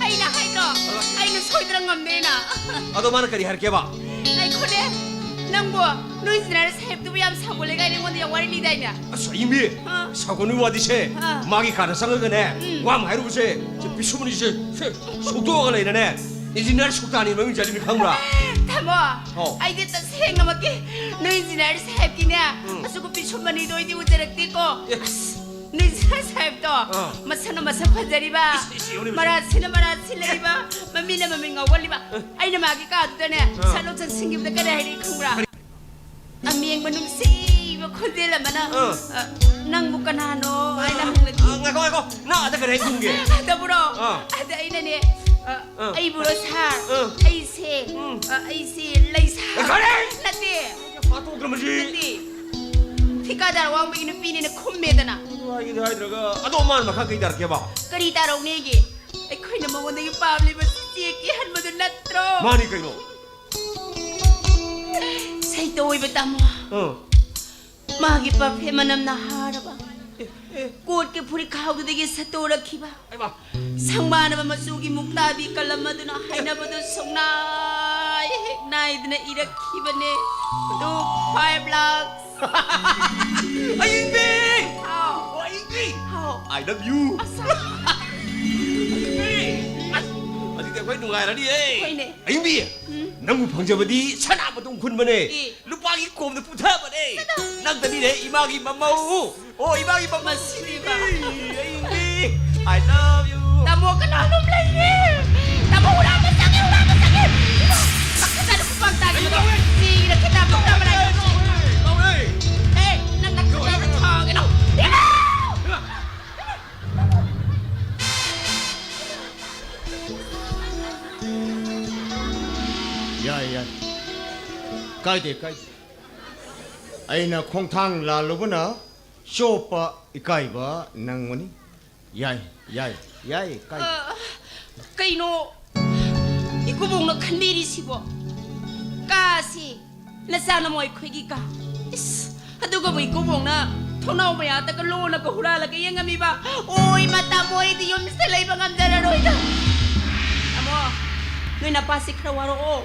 ꯑꯩꯅ ꯍꯥꯏꯗ꯭ꯔꯣ? ꯑꯩꯅ ꯁꯣꯏꯗꯅ ꯉꯝꯅꯦꯅ꯫ ꯑꯗꯣ ꯃꯥꯅ ꯀꯔꯤ ꯍꯥꯏꯔꯛꯀꯦꯕ? ꯉꯥꯏꯈꯣꯅꯦ, ꯅꯪꯕꯨ ꯅꯣꯏ ꯏꯟꯖꯤꯅꯤꯌꯥꯔ ꯁꯥꯍꯦꯕꯇꯨꯕꯨ ꯌꯥꯝ ꯁꯥꯎꯒꯜꯂꯦ ꯀꯥꯏꯅ ꯑꯩꯉꯣꯟꯗ ꯌꯥꯝ ꯋꯥꯔꯤ ꯂꯤꯗꯥꯏꯅꯦ? ꯑꯁ, ꯑꯌꯤꯡꯕꯤ, ꯑꯥ꯫ ꯁꯥꯎꯒꯟꯕꯒꯤ ꯋꯥꯗꯤ ꯁꯦ, ꯑꯥ꯫ ꯃꯥꯒꯤ ꯀꯥꯗ ꯆꯪꯉꯒꯅꯦ, ꯎꯝ꯫ ꯋꯥ ꯑꯃ ꯍꯥꯏꯔꯨꯕꯁꯦ, ꯁꯦ, ꯄꯤꯁꯨꯝꯅꯤꯁꯦ, ꯁꯦ, ꯁꯨꯛꯇꯣꯛꯑꯒ ꯂꯩꯔꯅꯦ, ꯏꯟꯖꯤꯅꯤꯌꯥꯔ ꯁꯨꯛꯇꯥꯅꯤ ꯃꯃꯤꯡ ꯆꯠꯂꯤꯅꯤ ꯈꯪꯕ꯭ꯔꯥ? ꯊꯝꯃꯣ, ꯍꯥꯎ꯫ ꯑꯩꯗꯤ ꯇꯁꯦꯡꯅꯃꯛꯀꯤ ꯅꯣꯏ ꯏꯟꯖꯤꯅꯤꯌꯥꯔ ꯁꯥꯍꯦꯕꯀꯤꯅꯦ, ꯎꯝ꯫ ꯑꯁꯤꯒꯨꯝꯕ ꯄꯤꯁꯨꯝ ꯑꯅꯤꯗꯣ ꯑꯩꯗꯤ ꯎꯖꯔꯛꯇꯦꯀꯣ꯫ ꯑꯦ꯫ ꯑꯁ, ꯅꯣꯏ ꯁꯥꯍꯦꯕꯇꯣ ꯑꯥ꯫ ꯃꯁꯛꯅ ꯃꯁꯛ ꯐꯖꯔꯤꯕ, ꯏꯁ, ꯏꯁ, ꯌꯦꯡꯉꯨꯅꯦ, ꯃꯁꯛ꯫ ꯃꯔꯥꯁꯤꯅ ꯃꯔꯥ ꯁꯤꯜꯂꯔꯤꯕ, ꯃꯃꯤꯠꯅ ꯃꯃꯤꯠ ꯉꯥꯎꯒꯜꯂꯤꯕ꯫ ꯑ꯫ ꯑꯩꯅ ꯃꯥꯒꯤ ꯀꯥꯗꯨꯗꯅꯦ ꯑ꯫ ꯁꯠ ꯂꯧ ꯆꯪꯁꯤꯟꯈꯤꯕꯗ ꯀꯔꯤ ꯍꯥꯏꯔꯛꯏ ꯈꯪꯕ꯭ꯔꯥ? ꯀꯔꯤ? ꯑꯃꯦꯡꯕ ꯅꯨꯡꯁꯤꯕ ꯈꯣꯟꯖꯦꯜ ꯑꯃꯅ, ꯑ꯫ ꯑ, "ꯅꯪꯕꯨ ꯀꯅꯥꯅꯣ?" ꯍꯥꯏꯅ ꯍꯪꯂꯛꯏ꯫ ꯑ, ꯉꯥꯏꯈꯣ, ꯉꯥꯏꯈꯣ꯫ ꯅꯪ ꯑꯗ ꯀꯔꯤ ꯍꯥꯏ ꯈꯨꯝꯒꯦ? ꯑꯗꯕꯨꯔꯣ? ꯑ꯫ ꯑꯗ ꯑꯩꯅꯅꯦ, ꯑ, ꯑ꯫ "ꯑꯩꯕꯨꯔꯣ ꯁꯥꯔ? ꯑ꯫ ꯑꯩꯁꯦ, ꯎꯝ꯫ ꯑ, ꯑꯩꯁꯦ ꯂꯩꯁꯥ-" ꯌꯥꯔꯦ! ꯅꯠꯇꯦ꯫ ꯐꯥꯠꯇꯣꯛꯇ꯭ꯔ ꯃꯁꯤ? ꯅꯠꯇꯦ꯫ ꯊꯤꯀꯥꯗꯥꯔ ꯋꯥꯡꯕꯒꯤ ꯅꯨꯄꯤꯅꯤꯅ ꯈꯨꯝꯃꯦꯗꯅ꯫ ꯑꯗꯨ ꯍꯥꯏꯒꯦꯗꯤ ꯍꯥꯏꯗ꯭ꯔꯒ, ꯑꯗꯣ ꯃꯥꯅ ꯃꯈꯥ ꯀꯩ ꯇꯥꯔꯛꯀꯦꯕ? ꯀꯔꯤ ꯇꯥꯔꯛꯅꯦꯒꯦ? ꯑꯩꯈꯣꯏꯅ ꯃꯉꯣꯟꯗꯒꯤ ꯄꯥꯝꯂꯤꯕꯁꯤ ꯆꯦꯛ ꯀꯤꯍꯟꯕꯗꯨ ꯅꯠꯇ꯭ꯔꯣ? ꯃꯥꯅꯤ ꯀꯩꯅꯣ꯫ ꯁꯩꯇ ꯑꯣꯏꯕ ꯇꯥꯃꯣ꯫ ꯑꯥ꯫ ꯃꯥꯒꯤ ꯄꯔꯐ꯭ꯌꯨꯝ ꯃꯅꯝꯅ ꯍꯥꯔꯕ꯫ ꯑꯦ, ꯑꯦ꯫ ꯀꯣꯠꯀꯤ ꯐꯨꯔꯤꯠꯈꯥꯎꯗꯨꯗꯒꯤ ꯁꯠꯇꯣꯔꯛꯈꯤꯕ꯫ ꯑꯩꯃꯥ꯫ ꯁꯪꯕꯥꯅꯕ ꯃꯆꯨꯒꯤ ꯃꯨꯛꯇꯥꯕꯤ ꯀꯂꯝ ꯑꯗꯨꯅ ꯍꯥꯏꯅꯕꯗꯨ ꯁꯨꯡꯅꯥꯏ ꯍꯦꯛ ꯅꯥꯏꯗꯅ ꯏꯔꯛꯈꯤꯕꯅꯦ꯫ ꯑꯗꯨ five lakh꯫ ꯑꯌꯤꯡꯕꯤ! ꯍꯥꯎ꯫ ꯑꯣ, ꯑꯌꯤꯡꯕꯤ! ꯍꯥꯎ꯫ I love you꯫ ꯑꯁ꯫ ꯑꯌꯤꯡꯕꯤ! ꯑꯁ, ꯑꯗꯨꯗꯤ ꯑꯩꯈꯣꯏ ꯅꯨꯡꯉꯥꯏꯔꯅꯤꯌꯦ꯫ ꯍꯣꯏꯅꯦ꯫ ꯑꯌꯤꯡꯕꯤ! ꯎꯝ꯫ ꯅꯪꯕꯨ ꯐꯪꯖꯕꯗꯤ ꯁꯅꯥ ꯃꯇꯨꯝ ꯈꯨꯟꯕꯅꯦ꯫ ꯑꯦ꯫ ꯂꯨꯄꯥꯒꯤ ꯀꯣꯝꯗ ꯄꯨꯊꯕꯅꯦ꯫ ꯀꯗꯥꯏꯗ? ꯅꯪꯗꯅꯤꯅꯦ ꯏꯃꯥꯒꯤ ꯃꯃꯧ꯫ ꯑꯣ, ꯏꯃꯥꯒꯤ ꯃꯃꯧ꯫ ꯃꯁꯤꯗꯤꯕ꯫ ꯑꯌꯤꯡꯕꯤ! I love you꯫ ꯇꯥꯃꯣ ꯀꯅꯥꯅꯣꯝ ꯂꯩꯔꯦ꯫ ꯇꯥꯃꯣ ꯍꯨꯔꯥꯟꯕ ꯆꯪꯉꯦ, ꯍꯨꯔꯥꯟꯕ ꯆꯪꯉꯦ꯫ ꯏꯃꯥ, ꯃꯈꯥꯗ ꯈꯨꯄꯥꯛ ꯇꯥꯈꯤꯕꯗꯣ꯫ ꯁꯤꯔꯦ, ꯈꯤꯇꯪ ꯄꯨꯊꯕ ꯂꯩꯔꯦ꯫ ꯑꯦ, ꯅꯪ ꯅꯈꯨꯠꯇ ꯊꯥꯒꯦ ꯇꯧ꯫ ꯏꯃꯥ! ꯌꯥꯏ, ꯌꯥꯏ꯫ ꯀꯥꯏꯗꯦ, ꯀꯥꯏꯗꯦ꯫ ꯑꯩꯅ ꯈꯣꯡꯊꯥꯡ ꯂꯥꯜꯂꯨꯕꯅ ꯆꯣꯞꯄ ꯏꯀꯥꯏꯕ ꯅꯪꯕꯅꯤ꯫ ꯌꯥꯏ, ꯌꯥꯏ, ꯌꯥꯏ, ꯀꯥꯏꯗꯦ꯫ ꯑ, ꯀꯩꯅꯣ ꯏꯀꯨꯕꯣꯛꯅ ꯈꯟꯕꯤꯔꯤꯁꯤꯕꯣ? ꯀꯥꯁꯤ ꯅꯆꯥꯅꯃꯣ ꯑꯩꯈꯣꯏꯒꯤ ꯀꯥ꯫ ꯏꯁ, ꯑꯗꯨꯒꯕꯨ ꯏꯀꯨꯕꯣꯛꯅ ꯊꯣꯡꯅꯥꯎ ꯃꯌꯥꯗꯒ ꯂꯣꯟꯅꯒ ꯍꯨꯔꯥꯜꯂꯒ ꯌꯦꯡꯉꯝꯃꯤꯕ? ꯑꯣ, ꯏꯃꯥ ꯇꯥꯃꯣ, ꯑꯩꯗꯤ ꯌꯨꯝꯁꯤꯗ ꯂꯩꯕ ꯉꯝꯖꯔꯔꯣꯏꯗ꯫ ꯇꯥꯃꯣ, ꯅꯣꯏ ꯅꯄꯥꯁꯤ ꯈꯔ ꯋꯥꯔꯛꯑꯣ꯫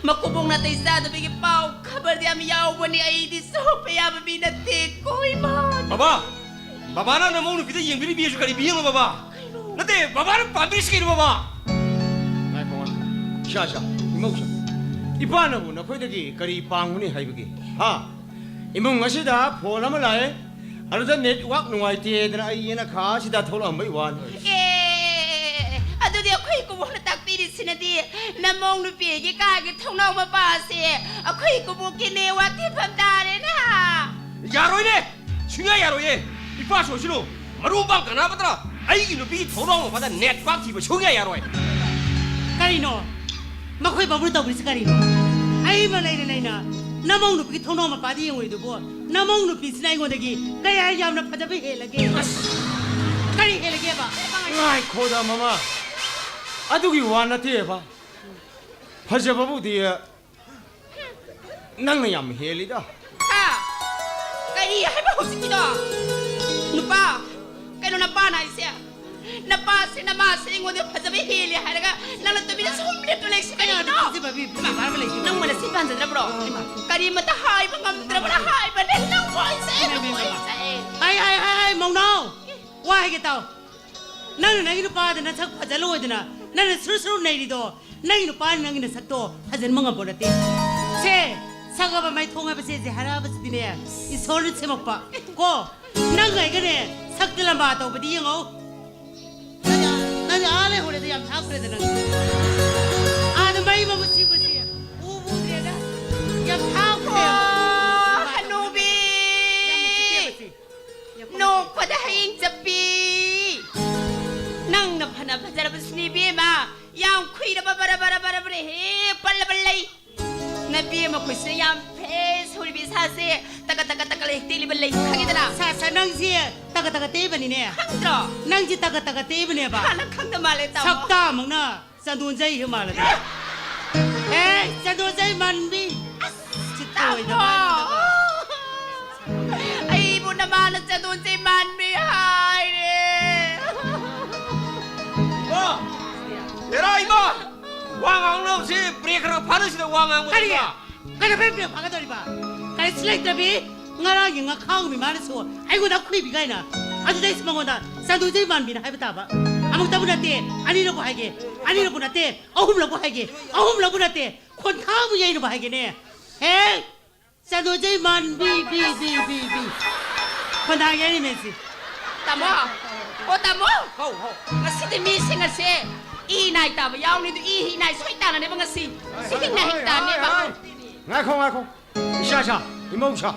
ꯃꯀꯨꯕꯣꯛ ꯅꯥꯇꯩ ꯆꯥꯗꯕꯒꯤ ꯄꯥꯎ ꯈꯕꯔꯗ ꯌꯥꯝ ꯌꯥꯎꯕꯅꯤ꯫ ꯑꯩꯗꯤ ꯆꯣꯞꯄ ꯌꯥꯕ ꯃꯤ ꯅꯠꯇꯦ꯫ ꯀꯣ ꯏꯃꯥ꯫ ꯕꯕꯥ! ꯕꯕꯥꯅ ꯅꯃꯧ ꯅꯨꯄꯤꯗ ꯌꯦꯡꯕꯤꯔꯤꯕꯤꯁꯨ ꯀꯔꯤ ꯃꯤꯠꯌꯦꯡꯅꯣ, ꯕꯕꯥ? ꯀꯩꯅꯣ? ꯅꯠꯇꯦ, ꯕꯕꯥꯅ ꯄꯥꯝꯕꯤꯔꯤꯁꯤ ꯀꯩꯅꯣ, ꯕꯕꯥ? ꯉꯥꯏꯈꯣ, ꯉꯥꯏꯈꯣ꯫ ꯏꯁꯥ, ꯏꯁꯥ, ꯏꯃꯧꯁꯥ꯫ ꯏꯄꯥꯅꯕꯨ ꯅꯈꯣꯏꯗꯒꯤ ꯀꯔꯤ ꯄꯥꯝꯒꯅꯤ ꯍꯥꯏꯕꯒꯦ? ꯍꯥ? ꯏꯃꯨꯡ ꯑꯁꯤꯗ ꯐꯣꯟ ꯑꯃ ꯂꯥꯛꯑꯦ꯫ ꯑꯗꯨꯗ ꯅꯦꯠꯋꯥꯛ ꯅꯨꯡꯉꯥꯏꯇꯦꯗꯅ ꯑꯩ ꯌꯦꯅꯈꯥꯁꯤꯗ ꯊꯣꯛꯂꯛꯑꯝꯕꯩ ꯋꯥꯅꯤ꯫ ꯑꯦ, ꯑꯗꯨꯗꯤ ꯑꯩꯈꯣꯏ ꯀꯨꯕꯣꯛꯅ ꯇꯥꯛꯄꯤꯔꯤꯁꯤꯅꯗꯤ ꯅꯃꯧ ꯅꯨꯄꯤꯒꯤ ꯀꯥꯒꯤ ꯊꯣꯡꯅꯥꯎ ꯃꯄꯥꯁꯦ ꯑꯩꯈꯣꯏ ꯀꯨꯕꯣꯛꯀꯤ ꯅꯦꯠꯋꯥꯛ ꯊꯤꯐꯝ ꯇꯥꯔꯦꯅ꯫ ꯌꯥꯔꯣꯏꯅꯦ! ꯁꯨꯡꯌꯥ ꯌꯥꯔꯣꯏꯌꯦ! ꯏꯄꯥꯁꯨ ꯑꯣꯏꯁꯅꯨ! ꯃꯔꯨ ꯃꯄꯥꯡ ꯀꯅꯥ ꯑꯃꯠꯇꯅ ꯑꯩꯒꯤ ꯅꯨꯄꯤꯒꯤ ꯊꯣꯡꯅꯥꯎ ꯃꯄꯥꯗ ꯅꯦꯠꯋꯥꯛ ꯊꯤꯕ ꯁꯨꯡꯌꯥ ꯌꯥꯔꯣꯏ! ꯀꯔꯤꯅꯣ? ꯃꯈꯣꯏ ꯕꯥꯕꯨꯅ ꯇꯧꯔꯤꯁꯤ ꯀꯔꯤꯅꯣ? ꯑꯩꯃ ꯂꯩꯅ ꯂꯩꯅ ꯅꯃꯧ ꯅꯨꯄꯤꯒꯤ ꯊꯣꯡꯅꯥꯎ ꯃꯄꯥꯗ ꯌꯦꯡꯉꯨꯔꯤꯗꯨꯕꯨ ꯅꯃꯧ ꯅꯨꯄꯤꯁꯤꯅ ꯑꯩꯉꯣꯟꯗꯒꯤ ꯀꯌꯥ ꯌꯥꯝꯅ ꯐꯖꯕ ꯍꯦꯜꯂꯒꯦ? ꯀꯔꯤ ꯍꯦꯜꯂꯒꯦꯕ? ꯉꯥꯏꯈꯣꯗ ꯃꯃꯥ, ꯑꯗꯨꯒꯤ ꯋꯥ ꯅꯠꯇꯦꯕ꯫ ꯐꯖꯕꯕꯨꯗꯤ ꯅꯪꯅ ꯌꯥꯝ ꯍꯦꯜꯂꯤꯗ꯫ ꯍꯥ? ꯀꯔꯤ ꯍꯥꯏꯕ ꯍꯧꯖꯤꯛꯀꯤꯗꯣ? ꯅꯨꯄꯥ, ꯀꯩꯅꯣ ꯅꯄꯥꯅ ꯍꯥꯏꯁꯦ? ꯅꯄꯥꯁꯦ ꯅꯃꯥꯁꯦ ꯑꯩꯉꯣꯟꯗ ꯐꯖꯕ ꯍꯦꯜꯂꯦ ꯍꯥꯏꯔꯒ ꯅꯪꯅ ꯇꯨꯃꯤꯟꯅ ꯁꯨꯝ ꯂꯦꯞꯇꯨ ꯂꯩꯁꯤ ꯀꯔꯤꯒꯤꯅꯣ? ꯊꯥꯖꯕ ꯕꯤ-, ꯕꯤ-, ꯕꯥꯔꯕ ꯂꯩꯇꯦ꯫ ꯅꯪ ꯃꯅ ꯁꯤ ꯄꯥꯟꯖꯗ꯭ꯔꯕ꯭ꯔꯣ? ꯀꯔꯤꯃꯇ ꯍꯥꯏꯕ ꯉꯝꯗ꯭ꯔꯕ꯭ꯔꯥ ꯍꯥꯏꯕꯅꯦ ꯅꯪꯕꯨ ꯑꯩꯁꯦ, ꯅꯪꯕꯨ ꯑꯩꯁꯦ꯫ ꯍꯥꯏ ꯍꯥꯏ ꯍꯥꯏ ꯍꯥꯏ ꯃꯧꯅꯥꯎ, ꯋꯥ ꯍꯥꯏꯒꯦ ꯇꯥꯎ꯫ ꯅꯪꯅ ꯅꯪꯒꯤ ꯅꯨꯄꯥꯗ ꯅꯁꯛ ꯐꯖꯜꯂꯣꯏꯗꯅ ꯅꯪꯅ ꯁꯨꯔꯨ ꯁꯨꯔꯨ ꯅꯩꯔꯤꯗꯣ, ꯅꯪꯒꯤ ꯅꯨꯄꯥꯅ ꯅꯪꯒꯤ ꯅꯁꯛꯇꯣ ꯐꯖꯟꯕ ꯉꯝꯕ ꯅꯠꯇꯦ꯫ ꯁꯦ, ꯁꯛꯑꯕ ꯃꯥꯏꯊꯣꯡ ꯍꯥꯏꯕꯁꯦ ꯖꯦꯍꯔꯥꯕꯁꯤꯗꯤꯅꯦ, ꯏꯁꯣꯔꯅ ꯁꯦꯝꯃꯛꯄ ꯀꯣ꯫ ꯅꯪ ꯑꯩꯒꯅꯦ ꯁꯛꯇ ꯂꯝꯕꯥ ꯇꯧꯕꯗꯤ ꯌꯦꯡꯉꯣ꯫ ꯅꯪ, ꯅꯪ ꯑꯥ ꯂꯩꯍꯧꯔꯦꯗ, ꯌꯥꯝ ꯊꯥꯞꯈ꯭ꯔꯦꯗ ꯅꯪ꯫ ꯑꯥꯗ ꯃꯩ ꯃꯃꯨꯠ ꯁꯤꯕꯁꯤ ꯎꯕꯨ ꯎꯗ꯭ꯔꯦꯗ꯫ ꯌꯥꯝ ꯊꯥꯞꯈ꯭ꯔꯦ꯫ ꯑꯣ, ꯍꯅꯨꯕꯤ! ꯌꯥꯝ ꯅꯨꯡꯁꯤꯇꯦꯕꯁꯤ꯫ ꯅꯣꯛꯄꯗ ꯍꯌꯦꯡ ꯆꯞꯄꯤ꯫ ꯅꯪꯅ ꯐꯅ ꯐꯖꯔꯕꯁꯨꯅꯤ ꯏꯕꯦꯝꯃ, ꯌꯥꯝ ꯈꯨꯏꯔꯕ ꯕꯔ ꯕꯔ ꯕꯔ ꯕꯔ ꯍꯦꯛ ꯄꯜꯂꯕ ꯂꯩ꯫ ꯅꯕꯦꯝꯃ ꯑꯩꯈꯣꯏꯁꯤꯅ ꯌꯥꯝ ꯐ꯭ꯔꯦꯁ ꯑꯣꯏꯔꯤꯕ ꯏꯁꯥꯁꯦ ꯇꯒ ꯇꯒ ꯇꯒ ꯂꯩ ꯇꯦꯛꯂꯤꯕ ꯂꯩ ꯈꯪꯉꯤꯗꯅ? ꯁꯥ, ꯁꯥ, ꯅꯪꯁꯤ ꯇꯒ ꯇꯒ ꯇꯦꯛꯏꯕꯅꯤꯅꯦ꯫ ꯈꯪꯗ꯭ꯔꯣ? ꯅꯪꯁꯤ ꯇꯒ ꯇꯒ ꯇꯦꯛꯏꯕꯅꯦꯕ꯫ ꯍꯥꯟꯅ ꯈꯪꯗ ꯃꯥꯜꯂꯦ ꯇꯥꯃꯣ꯫ ꯁꯛꯇꯥꯃꯛꯅ ꯆꯟꯗꯣꯟꯖꯩ ꯍꯦꯛ ꯃꯥꯜꯂꯗꯤ꯫ ꯑꯦ, ꯆꯟꯗꯣꯟꯖꯩ ꯃꯥꯟꯕꯤ꯫ ꯁꯤ ꯇꯧꯔꯣꯏꯗꯕ꯫ ꯇꯥꯃꯣ! ꯑꯩꯕꯨ ꯅꯃꯥꯅ ꯆꯟꯗꯣꯟꯖꯩ ꯃꯥꯟꯕꯤ ꯍꯥꯏꯔꯦ꯫ ꯏꯃꯥ! ꯑꯦꯔꯥ ꯏꯃꯥ! ꯋꯥ ꯉꯥꯡꯅꯕꯁꯤ ꯕ꯭ꯔꯦꯛ ꯈꯔ ꯐꯥꯅꯁꯤꯗ ꯋꯥ ꯉꯥꯡꯕꯗ ꯀꯔꯤ? ꯏꯃꯥ! ꯀꯩꯗꯧꯕꯩ ꯕ꯭ꯔꯦꯛ ꯐꯥꯒꯗꯧꯔꯤꯕ? ꯀꯔꯤꯁꯨ ꯂꯩꯇ꯭ꯔꯕꯤ? ꯉꯔꯥꯡꯒꯤ ꯉꯈꯥꯡ ꯃꯤꯃꯥꯅꯁꯨ ꯑꯩꯉꯣꯟꯗ ꯈꯨꯏꯕꯤ ꯀꯥꯏꯅ꯫ ꯑꯗꯨꯗꯩꯁꯨ ꯃꯉꯣꯟꯗ ꯆꯟꯗꯣꯟꯖꯩ ꯃꯥꯟꯕꯤꯅ ꯍꯥꯏꯕ ꯇꯥꯕ꯫ ꯑꯃꯨꯛꯇꯕꯨ ꯅꯠꯇꯦ, ꯑꯅꯤꯔꯛꯄꯨ ꯍꯥꯏꯒꯦ꯫ ꯑꯅꯤꯔꯛꯄꯨ ꯅꯠꯇꯦ, ꯑꯍꯨꯝꯂꯛꯄꯨ ꯍꯥꯏꯒꯦ꯫ ꯑꯍꯨꯝꯂꯛꯄꯨ ꯅꯠꯇꯦ, ꯀꯨꯟꯊ꯭ꯔꯥꯕꯨ ꯌꯩꯅꯕ ꯍꯥꯏꯒꯦꯅꯦ꯫ ꯍꯦ! ꯆꯟꯗꯣꯟꯖꯩ ꯃꯥꯟꯕꯤ, ꯕꯤ, ꯕꯤ, ꯕꯤ, ꯕꯤ꯫ ꯍꯣꯟꯗꯥꯒꯦ ꯑꯩꯅ ꯃꯦꯟꯁꯤ꯫ ꯇꯥꯃꯣ! ꯑꯣ, ꯇꯥꯃꯣ! ꯍꯧ, ꯍꯧ꯫ ꯉꯁꯤꯗꯤ ꯃꯤꯁꯤꯡ ꯑꯁꯦ ꯏ ꯅꯥꯏ ꯇꯥꯕ ꯌꯥꯎꯅꯤ, ꯑꯗꯨ ꯏ ꯍꯤ ꯅꯥꯏ ꯁꯣꯏ ꯇꯥꯅꯅꯦꯕ ꯉꯁꯤ꯫ ꯁꯤ ꯍꯤ ꯅꯥꯏ ꯍꯤ ꯇꯥꯅꯦꯕ꯫ ꯍꯣꯏ, ꯍꯣꯏ꯫ ꯉꯥꯏꯈꯣ, ꯉꯥꯏꯈꯣ꯫ ꯏꯁꯥ ꯁꯥ, ꯏꯃꯧ ꯁꯥ꯫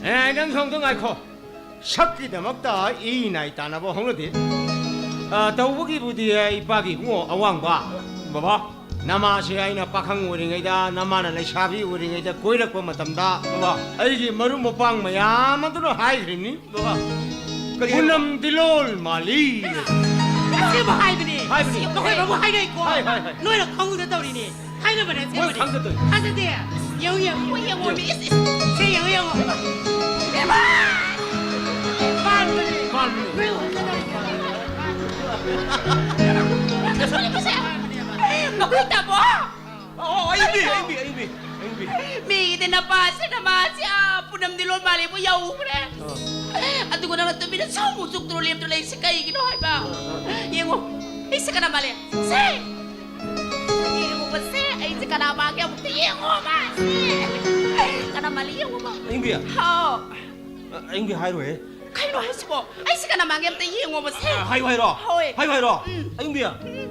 ꯑꯦ, ꯅꯪ ꯁꯣꯝꯗ ꯉꯥꯏꯈꯣ꯫ ꯁꯛꯀꯤꯗꯃꯛꯇ ꯏ ꯅꯥꯏ ꯇꯥꯅꯕ ꯍꯧꯅꯗꯦ꯫ ꯑ, ꯇꯧꯕꯒꯤꯕꯨꯗꯤ, ꯑ, ꯏꯄꯥꯒꯤ ꯏꯕꯨꯡꯉꯣ ꯑꯋꯥꯡꯕ꯫ ꯕꯕꯥ꯫ ꯅꯃꯥꯁꯦ ꯑꯩꯅ ꯄꯥꯈꯪ ꯑꯣꯏꯔꯤꯉꯩꯗ, ꯅꯃꯥꯅ ꯂꯩꯁꯥꯕꯤ ꯑꯣꯏꯔꯤꯉꯩꯗ ꯀꯣꯏꯔꯛꯄ ꯃꯇꯝꯗ, ꯕꯕꯥ, ꯑꯩꯒꯤ ꯃꯔꯨꯞ ꯃꯄꯥꯡ ꯃꯌꯥꯝ ꯑꯗꯨꯅ ꯍꯥꯏꯈ꯭ꯔꯤꯕꯅꯤ꯫ ꯕꯕꯥ, ꯀꯔꯤ ꯍꯥꯏꯕ? ꯄꯨꯅꯝ ꯗꯤꯂꯣꯜ ꯃꯥꯜꯂꯤ꯫ ꯑꯁꯦꯡꯕ ꯍꯥꯏꯕꯅꯦ꯫ ꯍꯥꯏꯕꯅꯦ꯫ ꯃꯈꯣꯏ ꯕꯥꯕꯨ ꯍꯥꯏꯔꯛꯏꯀꯣ꯫ ꯍꯥꯏ, ꯍꯥꯏ, ꯍꯥꯏ꯫ ꯅꯣꯏꯅ ꯈꯪꯗ ꯇꯧꯔꯤꯅꯦ꯫ ꯍꯥꯏꯅꯕꯅꯦ ꯃꯣꯏ ꯑꯁꯦꯡꯕꯅꯦ꯫ ꯈꯪꯗ ꯇꯧꯔꯤ꯫ ꯊꯥꯖꯗꯦ꯫ ꯌꯦꯡꯉꯨ, ꯌꯦꯡꯉꯨ꯫ ꯃꯣꯏ ꯌꯦꯡꯉꯣ, ꯃꯤ ꯏꯁ, ꯏꯁ꯫ ꯁꯦ, ꯌꯦꯡꯉꯨ, ꯌꯦꯡꯉꯨ꯫ ꯏꯃꯥ! ꯃꯥꯟꯕꯅꯦ꯫ ꯃꯥꯟꯕꯅꯦ꯫ ꯅꯣꯏ ꯍꯧꯖꯤꯛ ꯇꯧꯔꯤꯁꯦ꯫ ꯃꯈꯣꯏ ꯇꯥꯃꯣ! ꯑꯣ, ꯑꯌꯨꯕꯤ, ꯑꯌꯨꯕꯤ, ꯑꯌꯨꯕꯤ, ꯑꯌꯨꯕꯤ꯫ ꯃꯤꯒꯤꯗꯤ ꯅꯄꯥꯁꯦ ꯅꯃꯥꯁꯦ, ꯑꯥ, ꯄꯨꯅꯝ ꯗꯤꯂꯣꯜ ꯃꯥꯜꯂꯦꯕꯨ ꯌꯧꯈ꯭ꯔꯦ꯫ ꯑꯥ꯫ ꯑꯗꯨꯒ ꯅꯪꯅ ꯇꯨꯃꯤꯟꯅ ꯁꯨꯝ ꯎꯆꯨꯛꯇ꯭ꯔꯣ ꯂꯦꯞꯇ꯭ꯔꯣ ꯂꯩꯔꯤꯁꯦ ꯀꯩꯒꯤꯅꯣ ꯍꯥꯏꯕ? ꯑꯥ, ꯑꯥ꯫ ꯌꯦꯡꯉꯣ, ꯑꯩꯁꯦ ꯀꯅꯥ ꯃꯥꯜꯂꯦ? ꯁꯦ! ꯌꯦꯡꯉꯨꯕꯁꯦ, ꯑꯩꯁꯦ ꯀꯅꯥ ꯃꯥꯜꯒꯦ ꯑꯃꯨꯛꯇ ꯌꯦꯡꯉꯣꯕ, ꯁꯦ! ꯀꯅꯥ ꯃꯥꯜꯂꯤ ꯌꯦꯡꯉꯣꯕ꯫ ꯑꯌꯨꯕꯤ꯫ ꯍꯥꯎ꯫ ꯑ, ꯑꯌꯨꯕꯤ ꯍꯥꯏꯔꯣꯏꯍꯦ꯫ ꯀꯩꯅꯣ ꯍꯥꯏꯁꯤꯕꯣ? ꯑꯩꯁꯦ ꯀꯅꯥ ꯃꯥꯟꯒꯦ ꯑꯝꯇ ꯌꯦꯡꯉꯣꯕꯁꯦ꯫ ꯑ, ꯍꯥꯏꯌꯨ ꯍꯥꯏꯔꯣ? ꯍꯣꯏ꯫ ꯍꯥꯏꯌꯨ ꯍꯥꯏꯔꯣ? ꯎꯝ꯫ ꯑꯌꯨꯕꯤ,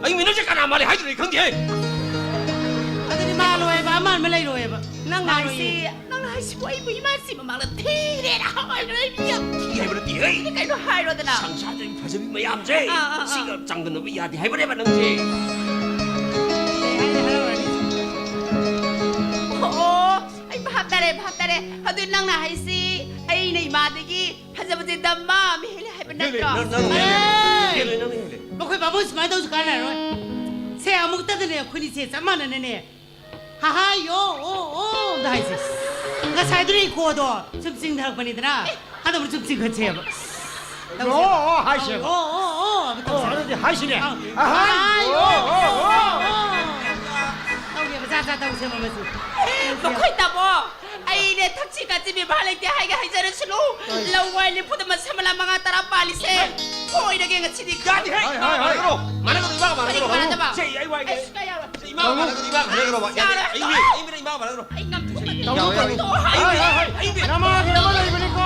ꯑꯌꯨꯕꯤ, ꯅꯪꯁꯦ ꯀꯅꯥ ꯃꯥꯜꯂꯤ ꯍꯥꯏꯗ꯭ꯔꯗꯤ ꯈꯪꯗꯦꯍꯦ꯫ ꯑꯗꯨꯗꯤ ꯃꯥꯜꯂꯣꯏ ꯍꯥꯏꯕ, ꯑꯃꯥꯟꯕ ꯂꯩꯔꯣꯏ ꯍꯥꯏꯕ꯫ ꯅꯪ ꯃꯥꯜꯂꯣꯏꯌꯦ꯫ ꯍꯥꯏꯁꯤ, ꯅꯪ ꯍꯥꯏꯁꯤꯕꯨ ꯑꯩꯕꯨ ꯏꯃꯥꯁꯤ ꯃꯃꯥꯡꯗ ꯊꯤꯔꯦꯅ ꯍꯥꯏꯔꯣꯏ ꯌꯥꯝ ꯊꯤ ꯍꯥꯏꯕ ꯅꯠꯇꯦꯍꯦ꯫ ꯀꯩꯅꯣ ꯍꯥꯏꯔꯣꯗꯅ꯫ ꯁꯪꯁꯥꯔꯗ ꯐꯖꯕꯤ ꯃꯌꯥꯝꯁꯦ ꯑꯥ, ꯑꯥ, ꯑꯥ꯫ ꯁꯤꯒ ꯆꯥꯡꯗꯝꯅꯕ ꯌꯥꯗꯦ ꯍꯥꯏꯕꯅꯦꯕ ꯅꯪꯁꯦ꯫ ꯑꯣ, ꯑꯩ ꯚꯥꯞ ꯇꯥꯔꯦ, ꯚꯥꯞ ꯇꯥꯔꯦ꯫ ꯑꯗꯨ ꯅꯪꯅ ꯍꯥꯏꯁꯤ ꯑꯩꯅ ꯏꯃꯥꯗꯒꯤ ꯐꯖꯕꯁꯦ ꯗꯝꯃꯥ ꯑꯃ ꯍꯦꯜꯂꯦ ꯍꯥꯏꯕ ꯍꯦꯜꯂꯦ, ꯅꯠꯇ꯭ꯔꯣ? ꯅꯪ, ꯅꯪ, ꯅꯪ ꯍꯦꯜꯂꯦ꯫ ꯑꯦ! ꯍꯦꯜꯂꯦ, ꯅꯪ ꯍꯦꯜꯂꯦ꯫ ꯃꯈꯣꯏ ꯕꯥꯕꯨ ꯁꯨꯃꯥꯏꯅ ꯇꯧꯁꯨ ꯀꯥꯟꯅꯔꯣꯏ꯫ ꯁꯦ, ꯑꯃꯨꯛꯇꯗꯅꯦ ꯑꯩꯈꯣꯏꯅꯤꯁꯦ ꯆꯞ ꯃꯥꯟꯅꯅꯅꯦ꯫ ꯍꯥ ꯍꯥ, ꯌꯣ, ꯑꯣ, ꯑꯣ, ꯑꯝꯇ ꯍꯥꯏꯁꯦ꯫ ꯉꯁꯥꯏꯗꯨꯅ ꯏꯀꯣꯗꯣ ꯁꯨꯝ ꯆꯤꯡꯊꯔꯛꯄꯅꯤꯗꯅ꯫ ꯑꯗꯣ ꯑꯃꯨꯛ ꯁꯨꯝ ꯆꯤꯡꯈꯠꯁꯦꯕ꯫ ꯇꯧꯁꯦꯕ꯫ ꯑꯣ, ꯑꯣ, ꯍꯥꯏꯁꯦꯕ꯫ ꯑꯣ, ꯑꯣ, ꯑꯣ, ꯑꯃꯨꯛ ꯑꯣ, ꯇꯧꯁꯦꯕ꯫ ꯑꯗꯨꯗꯤ ꯍꯥꯏꯁꯤꯅꯦ꯫ ꯑꯥ꯫ ꯑꯍꯥ, ꯑꯥ, ꯑꯣ, ꯑꯣ, ꯑꯣ, ꯑꯣ, ꯑꯣ꯫ ꯑꯣ꯫ ꯇꯧꯒꯦꯕ, ꯖꯥꯠ ꯖꯥꯠ ꯇꯧꯁꯦꯕ ꯃꯁꯤ꯫ ꯃꯈꯣꯏ ꯇꯥꯃꯣ, ꯑꯩꯅꯦ ꯊꯛꯁꯤ ꯈꯥꯁꯤ ꯕꯦꯕꯥꯔ ꯂꯩꯇꯦ ꯍꯥꯏꯒꯦ ꯍꯥꯏꯖꯔꯁꯅꯨ꯫ ꯍꯣꯏ꯫ ꯂꯋꯥꯏ ꯂꯦꯝꯐꯨꯗ ꯃꯁꯝ ꯃꯅꯥ ꯃꯉꯥ ꯇꯔꯥ ꯄꯥꯜꯂꯤꯁꯦ꯫ ꯍꯣꯏ꯫ ꯐꯣꯏꯔꯒꯦ ꯉꯁꯤꯗꯤ꯫ ꯌꯥꯗꯦꯍꯦ꯫ ꯍꯣꯏ, ꯍꯣꯏ, ꯍꯣꯏ꯫ ꯃꯥꯟꯅꯒꯅꯨ, ꯏꯃꯥꯒ ꯃꯥꯟꯅꯒꯅꯨ꯫ ꯀꯔꯤ ꯃꯥꯟꯅꯗꯕ? ꯁꯦ, ꯑꯩ ꯋꯥꯏꯒꯦ꯫ ꯑꯩꯁ, ꯀꯌꯥ ꯌꯥꯔꯣꯏ꯫ ꯏꯃꯥ ꯃꯥꯟꯅꯒꯅꯨ, ꯏꯃꯥ ꯃꯥꯟꯅꯒꯅꯨ꯫ ꯌꯥꯔꯣꯏ꯫ ꯑꯩ, ꯑꯩ, ꯑꯩ, ꯏꯃꯥ ꯃꯥꯟꯅꯒꯅꯨ꯫ ꯑꯩ ꯉꯝꯊꯣꯛꯀꯅꯤ꯫ ꯇꯧꯅꯨ, ꯇꯧꯅꯨ꯫ ꯇꯧꯅꯨ꯫ ꯑꯩ, ꯑꯩ, ꯑꯩ, ꯑꯩ, ꯅꯃꯥꯒꯤ ꯑꯃ ꯂꯩꯕꯅꯤꯀꯣ꯫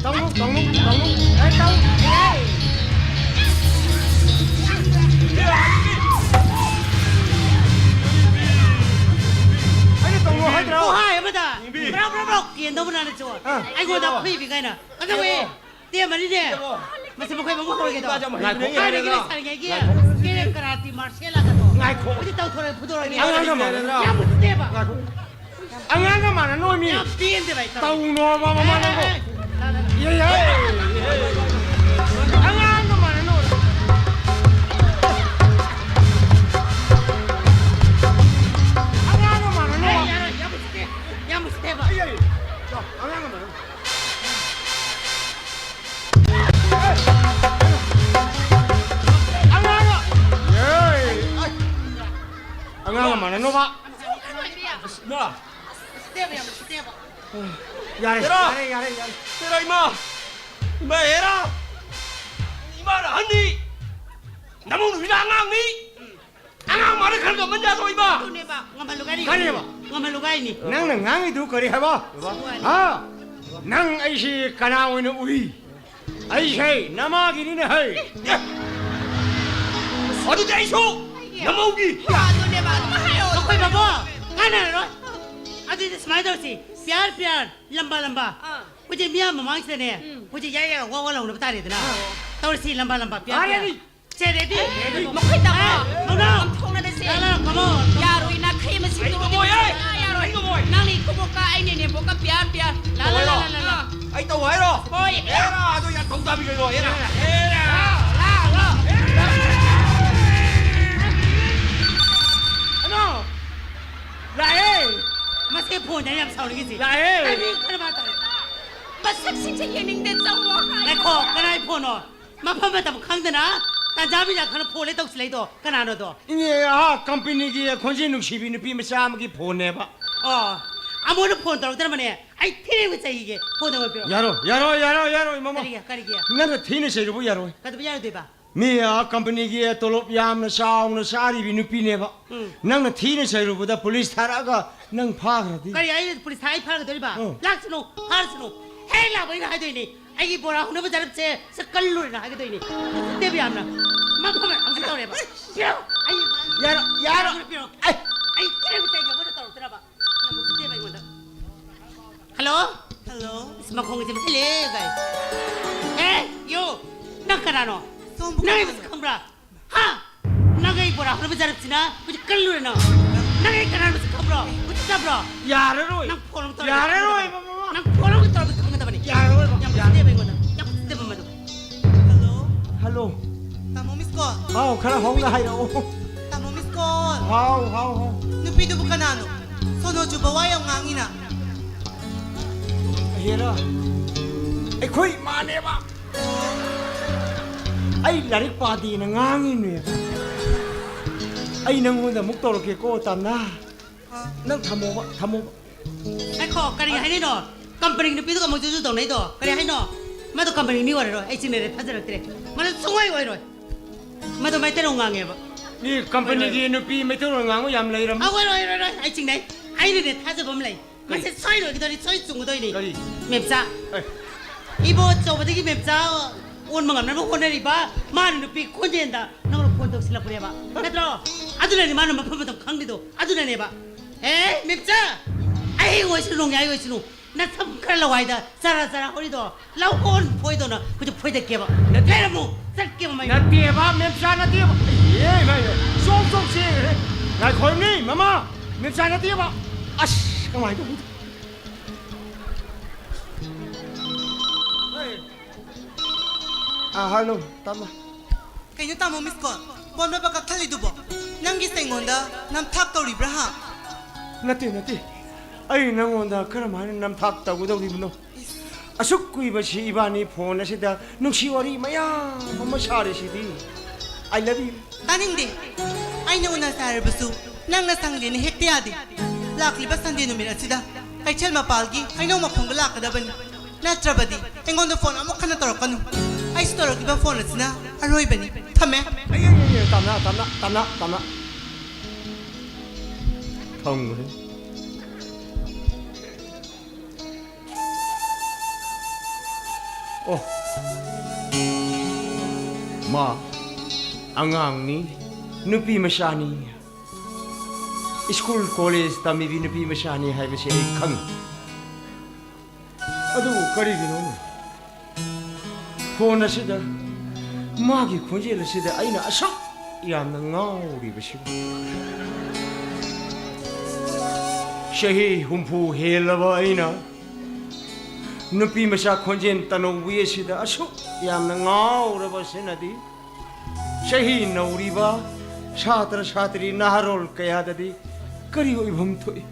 ꯇꯧꯅꯨ, ꯇꯧꯅꯨ, ꯇꯧꯅꯨ꯫ ꯑꯦ, ꯇꯧ-, ꯑꯦ꯫ ꯑꯩꯅ ꯇꯧꯅꯨ ꯍꯥꯏꯗ꯭ꯔꯣ? ꯈꯨꯍꯥꯏ ꯑꯃꯗ ꯕ꯭ꯔꯥꯎ, ꯕ꯭ꯔꯥꯎ, ꯕ꯭ꯔꯥꯎ ꯀꯦꯟꯗꯧꯕ ꯅꯥꯅ ꯆꯣ꯫ ꯑꯥ꯫ ꯑꯩꯉꯣꯟꯗ ꯐꯨꯏꯕꯤ ꯀꯥꯏꯅ꯫ ꯀꯩꯗꯧꯋꯦ? ꯇꯦꯝꯃꯅꯤꯅꯦ꯫ ꯃꯁꯤ ꯃꯈꯣꯏ ꯃꯃꯨ ꯍꯧꯔꯒꯦꯗꯣ꯫ ꯉꯥꯏꯈꯣ꯫ ꯍꯥꯟꯅꯒꯤ ꯂꯩꯁꯥꯔꯤꯉꯩꯒꯤ ꯉꯥꯏꯈꯣ꯫ ꯀꯦꯔꯦ ꯀꯔꯥꯇꯤ ꯃꯥꯔꯁꯦꯜ ꯑꯥꯔꯠ ꯑꯗꯣ꯫ ꯉꯥꯏꯈꯣ꯫ ꯍꯧꯖꯤꯛ ꯇꯧꯊꯣꯔꯛꯑꯦ, ꯐꯨꯗꯣꯔꯛꯑꯒꯦ꯫ ꯑꯉꯥꯡ ꯑꯃ꯫ ꯌꯥꯝ ꯎꯁꯤꯠꯇꯦꯕ꯫ ꯉꯥꯏꯈꯣ꯫ ꯑꯉꯥꯡꯒ ꯃꯥꯟꯅꯅꯣ ꯃꯤ꯫ ꯌꯥꯝ ꯄꯦꯟꯗꯦꯕ ꯑꯩ ꯇꯧꯔꯤꯁꯦ꯫ ꯇꯧꯅꯣꯕ ꯃꯃꯥ ꯅꯪꯕꯣ꯫ ꯑꯦ, ꯑꯦ, ꯑꯦ꯫ ꯌꯦ, ꯌꯦ꯫ ꯑꯉꯥꯡꯒ ꯃꯥꯟꯅꯅꯣ꯫ ꯑꯉꯥꯡꯒ ꯃꯥꯟꯅꯅꯣ꯫ ꯑꯦ, ꯌꯥꯔꯣꯏ, ꯌꯥꯝ ꯎꯁꯤꯠꯇꯦ꯫ ꯌꯥꯝ ꯎꯁꯤꯠꯇꯦꯕ꯫ ꯑꯦ, ꯑꯦ꯫ ꯑꯉꯥꯡꯒ ꯃꯥꯟꯅꯅꯣ꯫ ꯑꯉꯥꯡꯒ꯫ ꯌꯦ꯫ ꯑꯉꯥꯡꯒ ꯃꯥꯟꯅꯅꯣꯕ꯫ ꯏꯃꯥ꯫ ꯌꯥꯔꯦ, ꯍꯦꯔꯥ! ꯌꯥꯔꯦ, ꯌꯥꯔꯦ, ꯌꯥꯔꯦ꯫ ꯍꯦꯔꯥ, ꯏꯃꯥ! ꯏꯃꯥ, ꯍꯦꯔꯥ! ꯏꯃꯥꯅ ꯑꯍꯟꯅꯤ! ꯅꯃꯧ ꯅꯨꯄꯤꯅ ꯑꯉꯥꯡꯅꯤ! ꯑꯉꯥꯡ ꯃꯥꯅ ꯈꯔ ꯉꯝꯍꯟ ꯌꯥꯗ꯭ꯔꯣ, ꯏꯃꯥ? ꯑꯗꯨꯅꯦꯕ, ꯉꯝꯍꯜꯂꯨ ꯍꯥꯏꯅꯤ꯫ ꯀꯔꯤꯕ? ꯉꯝꯍꯜꯂꯨ ꯍꯥꯏꯅꯤ꯫ ꯅꯪꯅ ꯉꯥꯡꯉꯤꯗꯨ ꯀꯔꯤ ꯍꯥꯏꯕ? ꯍꯥ? ꯅꯪ ꯑꯩꯁꯤ ꯀꯅꯥ ꯑꯣꯏꯅ ꯎꯏ? ꯑꯩꯁꯦ ꯅꯃꯥꯒꯤꯅꯤꯅꯦ ꯍꯩ꯫ ꯑꯦ! ꯑꯗꯨꯗꯤ ꯑꯩꯁꯨ ꯅꯃꯧꯒꯤ꯫ ꯑꯗꯨꯅꯦꯕ, ꯑꯗꯨꯃꯥꯏ ꯍꯥꯏꯌꯣ꯫ ꯑꯩꯈꯣꯏ ꯕꯥꯕꯣ, ꯀꯥꯟꯅꯔꯔꯣꯏ꯫ ꯑꯗꯨꯗꯤ ꯁꯨꯃꯥꯏꯅ ꯇꯧꯁꯤ, ꯄꯤꯌꯥꯔ, ꯄꯤꯌꯥꯔ, ꯂꯝꯕꯥ, ꯂꯝꯕꯥ꯫ ꯑꯥ꯫ ꯍꯧꯖꯤꯛ ꯃꯤꯌꯥꯝ ꯃꯃꯥꯡꯁꯤꯗꯅꯦ, ꯎꯝ꯫ ꯍꯧꯖꯤꯛ ꯌꯥꯏ ꯌꯥꯏ ꯋꯥ ꯋꯥ ꯂꯥꯎꯅꯕ ꯇꯥꯔꯦꯗꯅ꯫ ꯑꯥ꯫ ꯇꯧꯔꯁꯤ, ꯂꯝꯕꯥ, ꯂꯝꯕꯥ, ꯄꯤꯌꯥꯔ, ꯄꯤꯌꯥꯔ꯫ ꯐꯔꯦꯅꯦ꯫ ꯁꯦ, ꯔꯦꯗꯤ? ꯑꯦ, ꯃꯈꯣꯏ ꯇꯥꯃꯣ, ꯑꯦ, ꯃꯧꯅꯥ꯫ ꯂꯥꯎ, ꯂꯥꯎ, come on. ꯌꯥꯔꯣꯏ, ꯅꯥꯈꯩ ꯑꯃ ꯑꯩ ꯁꯤꯡꯗꯣꯔꯛꯑꯣ꯫ ꯉꯝꯃꯣꯏ, ꯑꯩ꯫ ꯌꯥꯔꯣꯏ꯫ ꯑꯩ ꯉꯝꯃꯣꯏ꯫ ꯅꯪꯅ ꯏꯀꯨꯕꯣꯛꯀ ꯑꯩꯅ ꯏꯅꯦꯝꯕꯣꯛꯀ ꯄꯤꯌꯥꯔ, ꯄꯤꯌꯥꯔ꯫ ꯂꯥ, ꯂꯥ, ꯂꯥ, ꯂꯥ, ꯂꯥ꯫ ꯑꯩ ꯇꯧ ꯍꯥꯏꯔꯣ? ꯍꯣꯏ꯫ ꯑꯦꯔꯥ, ꯑꯗꯣ ꯌꯥ ꯊꯧ ꯇꯥꯕꯤꯒꯅꯣ, ꯑꯦꯔꯥ꯫ ꯑꯦꯔꯥ꯫ ꯂꯥ, ꯂꯥ꯫ ꯑꯅꯣ! ꯂꯥꯛꯑꯦ! ꯃꯁꯤ ꯐꯣꯟꯗ ꯌꯥꯝ ꯁꯥꯎꯅꯤꯡꯉꯤꯁꯤ꯫ ꯂꯥꯛꯑꯦ! ꯀꯔꯤ ꯀꯔꯕꯥꯔ ꯇꯧꯔꯤ? ꯃꯁꯛꯁꯤꯡꯁꯦ ꯌꯦꯡꯅꯤꯡꯗꯦ, ꯆꯪꯉꯣ ꯍꯥꯏ꯫ ꯉꯥꯏꯈꯣ, ꯀꯅꯥꯏ ꯐꯣꯟꯅꯣ? ꯃꯐꯝ ꯃꯇꯝ ꯈꯪꯗꯅ ꯇꯥꯟꯖꯥ ꯃꯤꯖꯥ ꯈꯪꯅ ꯐꯣꯟ ꯍꯦꯛ ꯇꯧꯁꯤꯜꯂꯛꯏꯗꯣ ꯀꯅꯥꯅꯣꯗꯣ? ꯏꯅꯦ, ꯑꯥ, ꯀꯝꯄꯅꯤꯒꯤ ꯈꯣꯟꯖꯦꯜ ꯅꯨꯡꯁꯤꯕꯤ ꯅꯨꯄꯤ ꯃꯆꯥ ꯑꯃꯒꯤ ꯐꯣꯟꯅꯦꯕ꯫ ꯑꯣ, ꯑꯃꯣꯟꯅ ꯐꯣꯟ ꯇꯧꯔꯛꯇ꯭ꯔꯕꯅꯦ꯫ ꯑꯩ ꯊꯤꯅ ꯆꯩꯒꯦ꯫ ꯐꯣꯟꯗꯣ ꯑꯣꯏꯕꯤꯔꯣ꯫ ꯌꯥꯔꯣꯏ, ꯌꯥꯔꯣꯏ, ꯌꯥꯔꯣꯏ, ꯌꯥꯔꯣꯏ, ꯃꯃꯥ꯫ ꯀꯔꯤꯒꯤ? ꯀꯔꯤꯒꯤ? ꯅꯪꯅ ꯊꯤꯅ ꯆꯩꯔꯨꯕ ꯌꯥꯔꯣꯏ꯫ ꯀꯩꯗꯧꯕ ꯌꯥꯔꯣꯏꯗꯣꯏꯕ? ꯃꯤ, ꯑꯥ, ꯀꯝꯄꯅꯤꯒꯤ ꯇꯣꯂꯣꯞ ꯌꯥꯝꯅ ꯆꯥꯎꯅ ꯆꯥꯔꯤꯕꯤ ꯅꯨꯄꯤꯅꯦꯕ꯫ ꯎꯝ꯫ ꯅꯪꯅ ꯊꯤꯅ ꯆꯩꯔꯨꯕꯗ ꯄꯨꯂꯤꯁ ꯊꯥꯔꯛꯑꯒ ꯅꯪ ꯐꯥꯈ꯭ꯔꯗꯤ? ꯀꯔꯤ, ꯑꯩ ꯄꯨꯂꯤꯁ ꯊꯥꯔ ꯑꯩ ꯐꯥꯒꯗꯧꯔꯤꯕ? ꯎꯝ꯫ ꯂꯥꯛꯁꯅꯨ, ꯐꯥꯔꯁꯅꯨ꯫ ꯍꯦꯛ ꯂꯥꯛꯄ ꯑꯩꯅ ꯍꯥꯏꯗꯣꯏꯅꯤ, "ꯑꯩꯒꯤ ꯕꯣꯔꯥ ꯍꯧꯅꯕ ꯖꯔꯞꯁꯦ ꯁꯠ ꯀꯜꯂꯨꯔꯦꯅ" ꯍꯥꯏꯒꯗꯣꯏꯅꯤ꯫ ꯎꯁꯤꯠꯇꯦꯕ ꯌꯥꯝꯅ꯫ ꯃꯐꯝ ꯍꯧꯖꯤꯛ ꯇꯧꯔꯦꯕ꯫ ꯄꯤꯔꯛꯑꯣ꯫ ꯑꯩ ꯌꯥꯔꯣ, ꯌꯥꯔꯣ꯫ ꯄꯤꯔꯛꯑꯣ꯫ ꯑꯩ ꯑꯩ ꯀꯦꯕ ꯆꯩꯒꯦ, ꯃꯣꯏꯅ ꯇꯧꯔꯛꯇꯅꯕ꯫ ꯌꯥꯝ ꯎꯁꯤꯠꯇꯦꯕ ꯑꯩꯉꯣꯟꯗ꯫ ꯍꯜꯂꯣ? ꯍꯜꯂꯣ? ꯏꯁ, ꯃꯈꯣꯡꯁꯦ ꯍꯦꯜꯂꯦ ꯀꯥꯏ꯫ ꯑꯦ, ꯌꯣ, ꯅꯪ ꯀꯅꯥꯅꯣ? ꯁꯣꯝꯕꯨ ꯅꯪ ꯀꯅꯥꯅꯣ? ꯑꯩꯕꯨ ꯈꯪꯕ꯭ꯔꯥ? ꯍꯥ? ꯅꯪ ꯑꯩ ꯕꯣꯔꯥ ꯍꯧꯅꯕ ꯖꯔꯞꯁꯤꯅ ꯍꯧꯖꯤꯛ ꯀꯜꯂꯨꯔꯦ ꯅꯪ꯫ ꯅꯪ ꯑꯩ ꯀꯅꯥꯅꯣ ꯃꯁꯛ ꯈꯪꯕ꯭ꯔꯣ? ꯎꯁꯤꯠꯇꯕ꯭ꯔꯣ? ꯌꯥꯔꯔꯣꯏ꯫ ꯅꯪ ꯐꯣꯟ ꯑꯃꯨꯛ ꯇꯧꯔꯒ ꯌꯥꯔꯔꯣꯏ, ꯈꯪꯒꯗꯕꯅꯤ꯫ ꯃꯃꯥ꯫ ꯅꯪ ꯐꯣꯟ ꯑꯃꯨꯛ ꯇꯧꯔꯒ ꯈꯪꯒꯗꯕꯅꯤ꯫ ꯌꯥꯔꯔꯣꯏ, ꯃꯃꯥ꯫ ꯌꯥꯝ ꯌꯥꯔꯔꯣꯏ꯫ ꯎꯁꯤꯠꯇꯦꯕ ꯑꯩꯉꯣꯟꯗ꯫ ꯌꯥꯝ ꯎꯁꯤꯠꯇꯦꯕ ꯃꯗꯨ꯫ ꯍꯜꯂꯣ? ꯍꯜꯂꯣ꯫ ꯇꯥꯃꯣ ꯃꯤꯁ ꯀꯣꯜ꯫ ꯍꯥꯎ, ꯈꯔ ꯍꯧꯅ ꯍꯥꯏꯔꯛꯑꯣ꯫ ꯇꯥꯃꯣ ꯃꯤꯁ ꯀꯣꯜ꯫ ꯍꯥꯎ, ꯍꯥꯎ, ꯍꯥꯎ꯫ ꯅꯨꯄꯤꯗꯨꯕꯨ ꯀꯅꯥꯅꯣ? ꯁꯣꯅꯣ ꯆꯨꯕ ꯋꯥ ꯌꯥꯝ ꯉꯥꯡꯉꯤꯅ꯫ ꯍꯦꯔꯥ, ꯑꯩꯈꯣꯏ ꯏꯃꯥꯅꯦꯕ꯫ ꯑꯩ ꯂꯥꯏꯔꯤꯛ ꯄꯥꯗꯦꯅ ꯉꯥꯡꯉꯤꯅꯦꯕ꯫ ꯑꯩ ꯅꯪꯉꯣꯟꯗ ꯑꯃꯨꯛ ꯇꯧꯔꯛꯀꯦꯀꯣ, ꯇꯥꯝꯅꯥ꯫ ꯅꯪ ꯊꯝꯃꯣꯕ, ꯊꯝꯃꯣꯕ꯫ ꯉꯥꯏꯈꯣ, ꯀꯔꯤ ꯍꯥꯏꯔꯤꯅꯣ? ꯀꯝꯄꯅꯤꯒꯤ ꯅꯨꯄꯤꯗꯨꯒ ꯑꯃꯨꯛ ꯖꯨꯖꯨ ꯇꯧꯅꯩꯗꯣ ꯀꯔꯤ ꯍꯥꯏꯅꯣ? ꯃꯗꯨ ꯀꯝꯄꯅꯤ ꯃꯤ ꯑꯣꯏꯔꯔꯣꯏ꯫ ꯑꯩ ꯆꯤꯡꯅꯔꯦ, ꯊꯥꯖꯔꯛꯇ꯭ꯔꯦ꯫ ꯃꯗꯨ ꯁꯨꯡꯑꯣꯏ ꯑꯣꯏꯔꯣꯏ꯫ ꯃꯗꯨ ꯃꯩꯇꯩꯂꯣꯟ ꯉꯥꯡꯉꯦꯕ꯫ ꯃꯤ ꯀꯝꯄꯅꯤꯒꯤ ꯅꯨꯄꯤ ꯃꯩꯇꯩꯂꯣꯟ ꯉꯥꯡꯕ ꯌꯥꯝ ꯂꯩꯔꯝꯃꯤ꯫ ꯑ, ꯑꯣꯏꯔꯣꯏ, ꯑꯣꯏꯔꯣꯏ, ꯑꯣꯏꯔꯣꯏ꯫ ꯑꯩ ꯆꯤꯡꯅꯩ꯫ ꯑꯩꯅꯗꯤ ꯊꯥꯖꯕ ꯑꯃ ꯂꯩ꯫ ꯀꯔꯤ? ꯃꯁꯤ ꯁꯣꯏꯔꯣꯏꯒꯗꯧꯔꯤ, ꯁꯣꯏ ꯆꯨꯝꯒꯗꯣꯏꯅꯤ꯫ ꯀꯔꯤ? ꯃꯦꯝꯆꯥ, ꯑꯦ꯫ ꯏꯕꯣ ꯑꯆꯧꯕꯗꯒꯤ ꯃꯦꯝꯆꯥ ꯑꯣꯟꯕ ꯉꯝꯅꯕ ꯍꯣꯠꯅꯔꯤꯕ ꯃꯥꯅ ꯅꯨꯄꯤ ꯈꯣꯟꯖꯦꯜꯗ ꯅꯪꯅ ꯐꯣꯟ ꯇꯧꯁꯤꯜꯂꯛꯄꯅꯦꯕ, ꯅꯠꯇ꯭ꯔꯣ? ꯑꯗꯨꯅꯅꯤ ꯃꯥꯅ ꯃꯐꯝ ꯃꯇꯝ ꯈꯪꯗ꯭ꯔꯤꯗꯣ꯫ ꯑꯗꯨꯅꯅꯦꯕ꯫ ꯑꯦ, ꯃꯦꯝꯆꯥ! ꯑꯍꯤꯡ ꯑꯣꯏꯁꯅꯨ, ꯅꯣꯡꯌꯥꯏ ꯑꯣꯏꯁꯅꯨ, ꯅꯁꯝ ꯈꯔ ꯂꯋꯥꯏꯗ ꯆꯔꯥ ꯆꯔꯥ ꯍꯧꯔꯤꯗꯣ ꯂꯧ ꯀꯣꯟ ꯐꯣꯏꯗꯧꯅ ꯍꯧꯖꯤꯛ ꯐꯣꯏꯗꯠꯀꯦꯕ꯫ ꯅꯠꯇꯦ꯫ ꯂꯩꯔꯝꯃꯨ, ꯆꯠꯀꯦꯕ ꯃꯩ꯫ ꯅꯠꯇꯦꯕ, ꯃꯦꯝꯆꯥ ꯅꯠꯇꯦꯕ꯫ ꯑꯦ, ꯏꯃꯥ, ꯏꯃꯥ꯫ Chalk chalk ꯆꯦꯈ꯭ꯔꯦ꯫ ꯉꯥꯏꯈꯣꯅꯦ, ꯃꯃꯥ꯫ ꯃꯦꯝꯆꯥ ꯅꯠꯇꯦꯕ꯫ ꯑꯁ, ꯀꯃꯥꯏꯅ ꯇꯧꯕꯅꯣ? ꯑꯥ, ꯍꯜꯂꯣ, ꯇꯥꯃꯣ꯫ ꯀꯩꯅꯣ ꯇꯥꯃꯣ ꯃꯤꯁ ꯀꯣꯜ? ꯐꯣꯟ ꯅꯝꯕꯔ ꯀꯛꯊꯠꯂꯤꯗꯨꯕꯣ? ꯅꯪꯒꯤꯁꯦ ꯑꯩꯉꯣꯟꯗ ꯅꯝꯊꯥꯛ ꯇꯧꯔꯤꯕ꯭ꯔꯥ ꯍꯥ? ꯅꯠꯇꯦ, ꯅꯠꯇꯦ꯫ ꯑꯩ ꯅꯪꯉꯣꯟꯗ ꯀꯔꯝꯍꯥꯏꯅ ꯅꯝꯊꯥꯛ ꯇꯧꯒꯗꯧꯔꯤꯕꯅꯣ? ꯏꯁ꯫ ꯑꯁꯨꯛ ꯀꯨꯏꯕꯁꯤ ꯏꯕꯥꯅꯤ ꯐꯣꯟ ꯑꯁꯤꯗ ꯅꯨꯡꯁꯤ ꯋꯥꯔꯤ ꯃꯌꯥꯝ ꯑꯃ ꯁꯥꯔꯤꯁꯤꯗꯤ꯫ I love you꯫ ꯇꯥꯅꯤꯡꯗꯦ꯫ ꯑꯩꯅ ꯎꯅꯁꯦ ꯍꯥꯏꯔꯕꯁꯨ ꯅꯪꯅ ꯁꯪꯗꯦꯅ ꯍꯦꯛꯇ ꯌꯥꯗꯦ꯫ ꯂꯥꯛꯂꯤꯕ ꯁꯟꯗꯦ ꯅꯨꯃꯤꯠ ꯑꯁꯤꯗ ꯀꯩꯊꯦꯜ ꯃꯄꯥꯜꯒꯤ ꯍꯩꯅꯧ ꯃꯈꯣꯡꯗ ꯂꯥꯛꯀꯗꯕꯅꯤ꯫ ꯅꯠꯇ꯭ꯔꯕꯗꯤ ꯑꯩꯉꯣꯟꯗ ꯐꯣꯟ ꯑꯃꯨꯛ ꯍꯟꯅ ꯇꯧꯔꯛꯀꯅꯨ꯫ ꯑꯩꯁꯨ ꯇꯧꯔꯛꯂꯤꯕ ꯐꯣꯟ ꯑꯁꯤꯅ ꯑꯔꯣꯏꯕꯅꯤ꯫ ꯊꯝꯃꯦ꯫ ꯑꯩ, ꯑꯩ, ꯑꯩ, ꯑꯩ, ꯇꯥꯅ, ꯇꯥꯅ, ꯇꯥꯅ, ꯇꯥꯅ꯫ ꯊꯝꯈ꯭ꯔꯦ꯫ ꯑꯣ, ꯃꯥ ꯑꯉꯥꯡꯅꯤ, ꯅꯨꯄꯤ ꯃꯆꯥꯅꯤ, ꯁ꯭ꯀꯨꯜ ꯀꯣꯂꯦꯖ ꯇꯝꯃꯤꯕꯤ ꯅꯨꯄꯤ ꯃꯆꯥꯅꯤ ꯍꯥꯏꯕꯁꯤ ꯑꯩ ꯈꯪꯉꯤ꯫ ꯑꯗꯨꯕꯨ ꯀꯔꯤꯒꯤꯅꯣ ꯐꯣꯟ ꯑꯁꯤꯗ ꯃꯥꯒꯤ ꯈꯣꯟꯖꯦꯜ ꯑꯁꯤꯗ ꯑꯩꯅ ꯑꯁꯨꯛ ꯌꯥꯝꯅ ꯉꯥꯎꯔꯤꯕꯁꯤꯕꯨ? ꯆꯍꯤ ꯍꯨꯝꯐꯨ ꯍꯦꯜꯂꯕ ꯑꯩꯅ ꯅꯨꯄꯤ ꯃꯆꯥ ꯈꯣꯟꯖꯦꯜ ꯇꯅꯧꯕꯤ ꯑꯁꯤꯗ ꯑꯁꯨꯛ ꯌꯥꯝꯅ ꯉꯥꯎꯔꯕ ꯑꯁꯤꯅꯗꯤ ꯆꯍꯤ ꯅꯧꯔꯤꯕ ꯁꯥꯇ꯭ꯔ ꯁꯥꯇ꯭ꯔꯤ ꯅꯍꯥꯔꯣꯜ ꯀꯌꯥꯗꯗꯤ ꯀꯔꯤ ꯑꯣꯏꯐꯝ ꯊꯣꯛꯏ?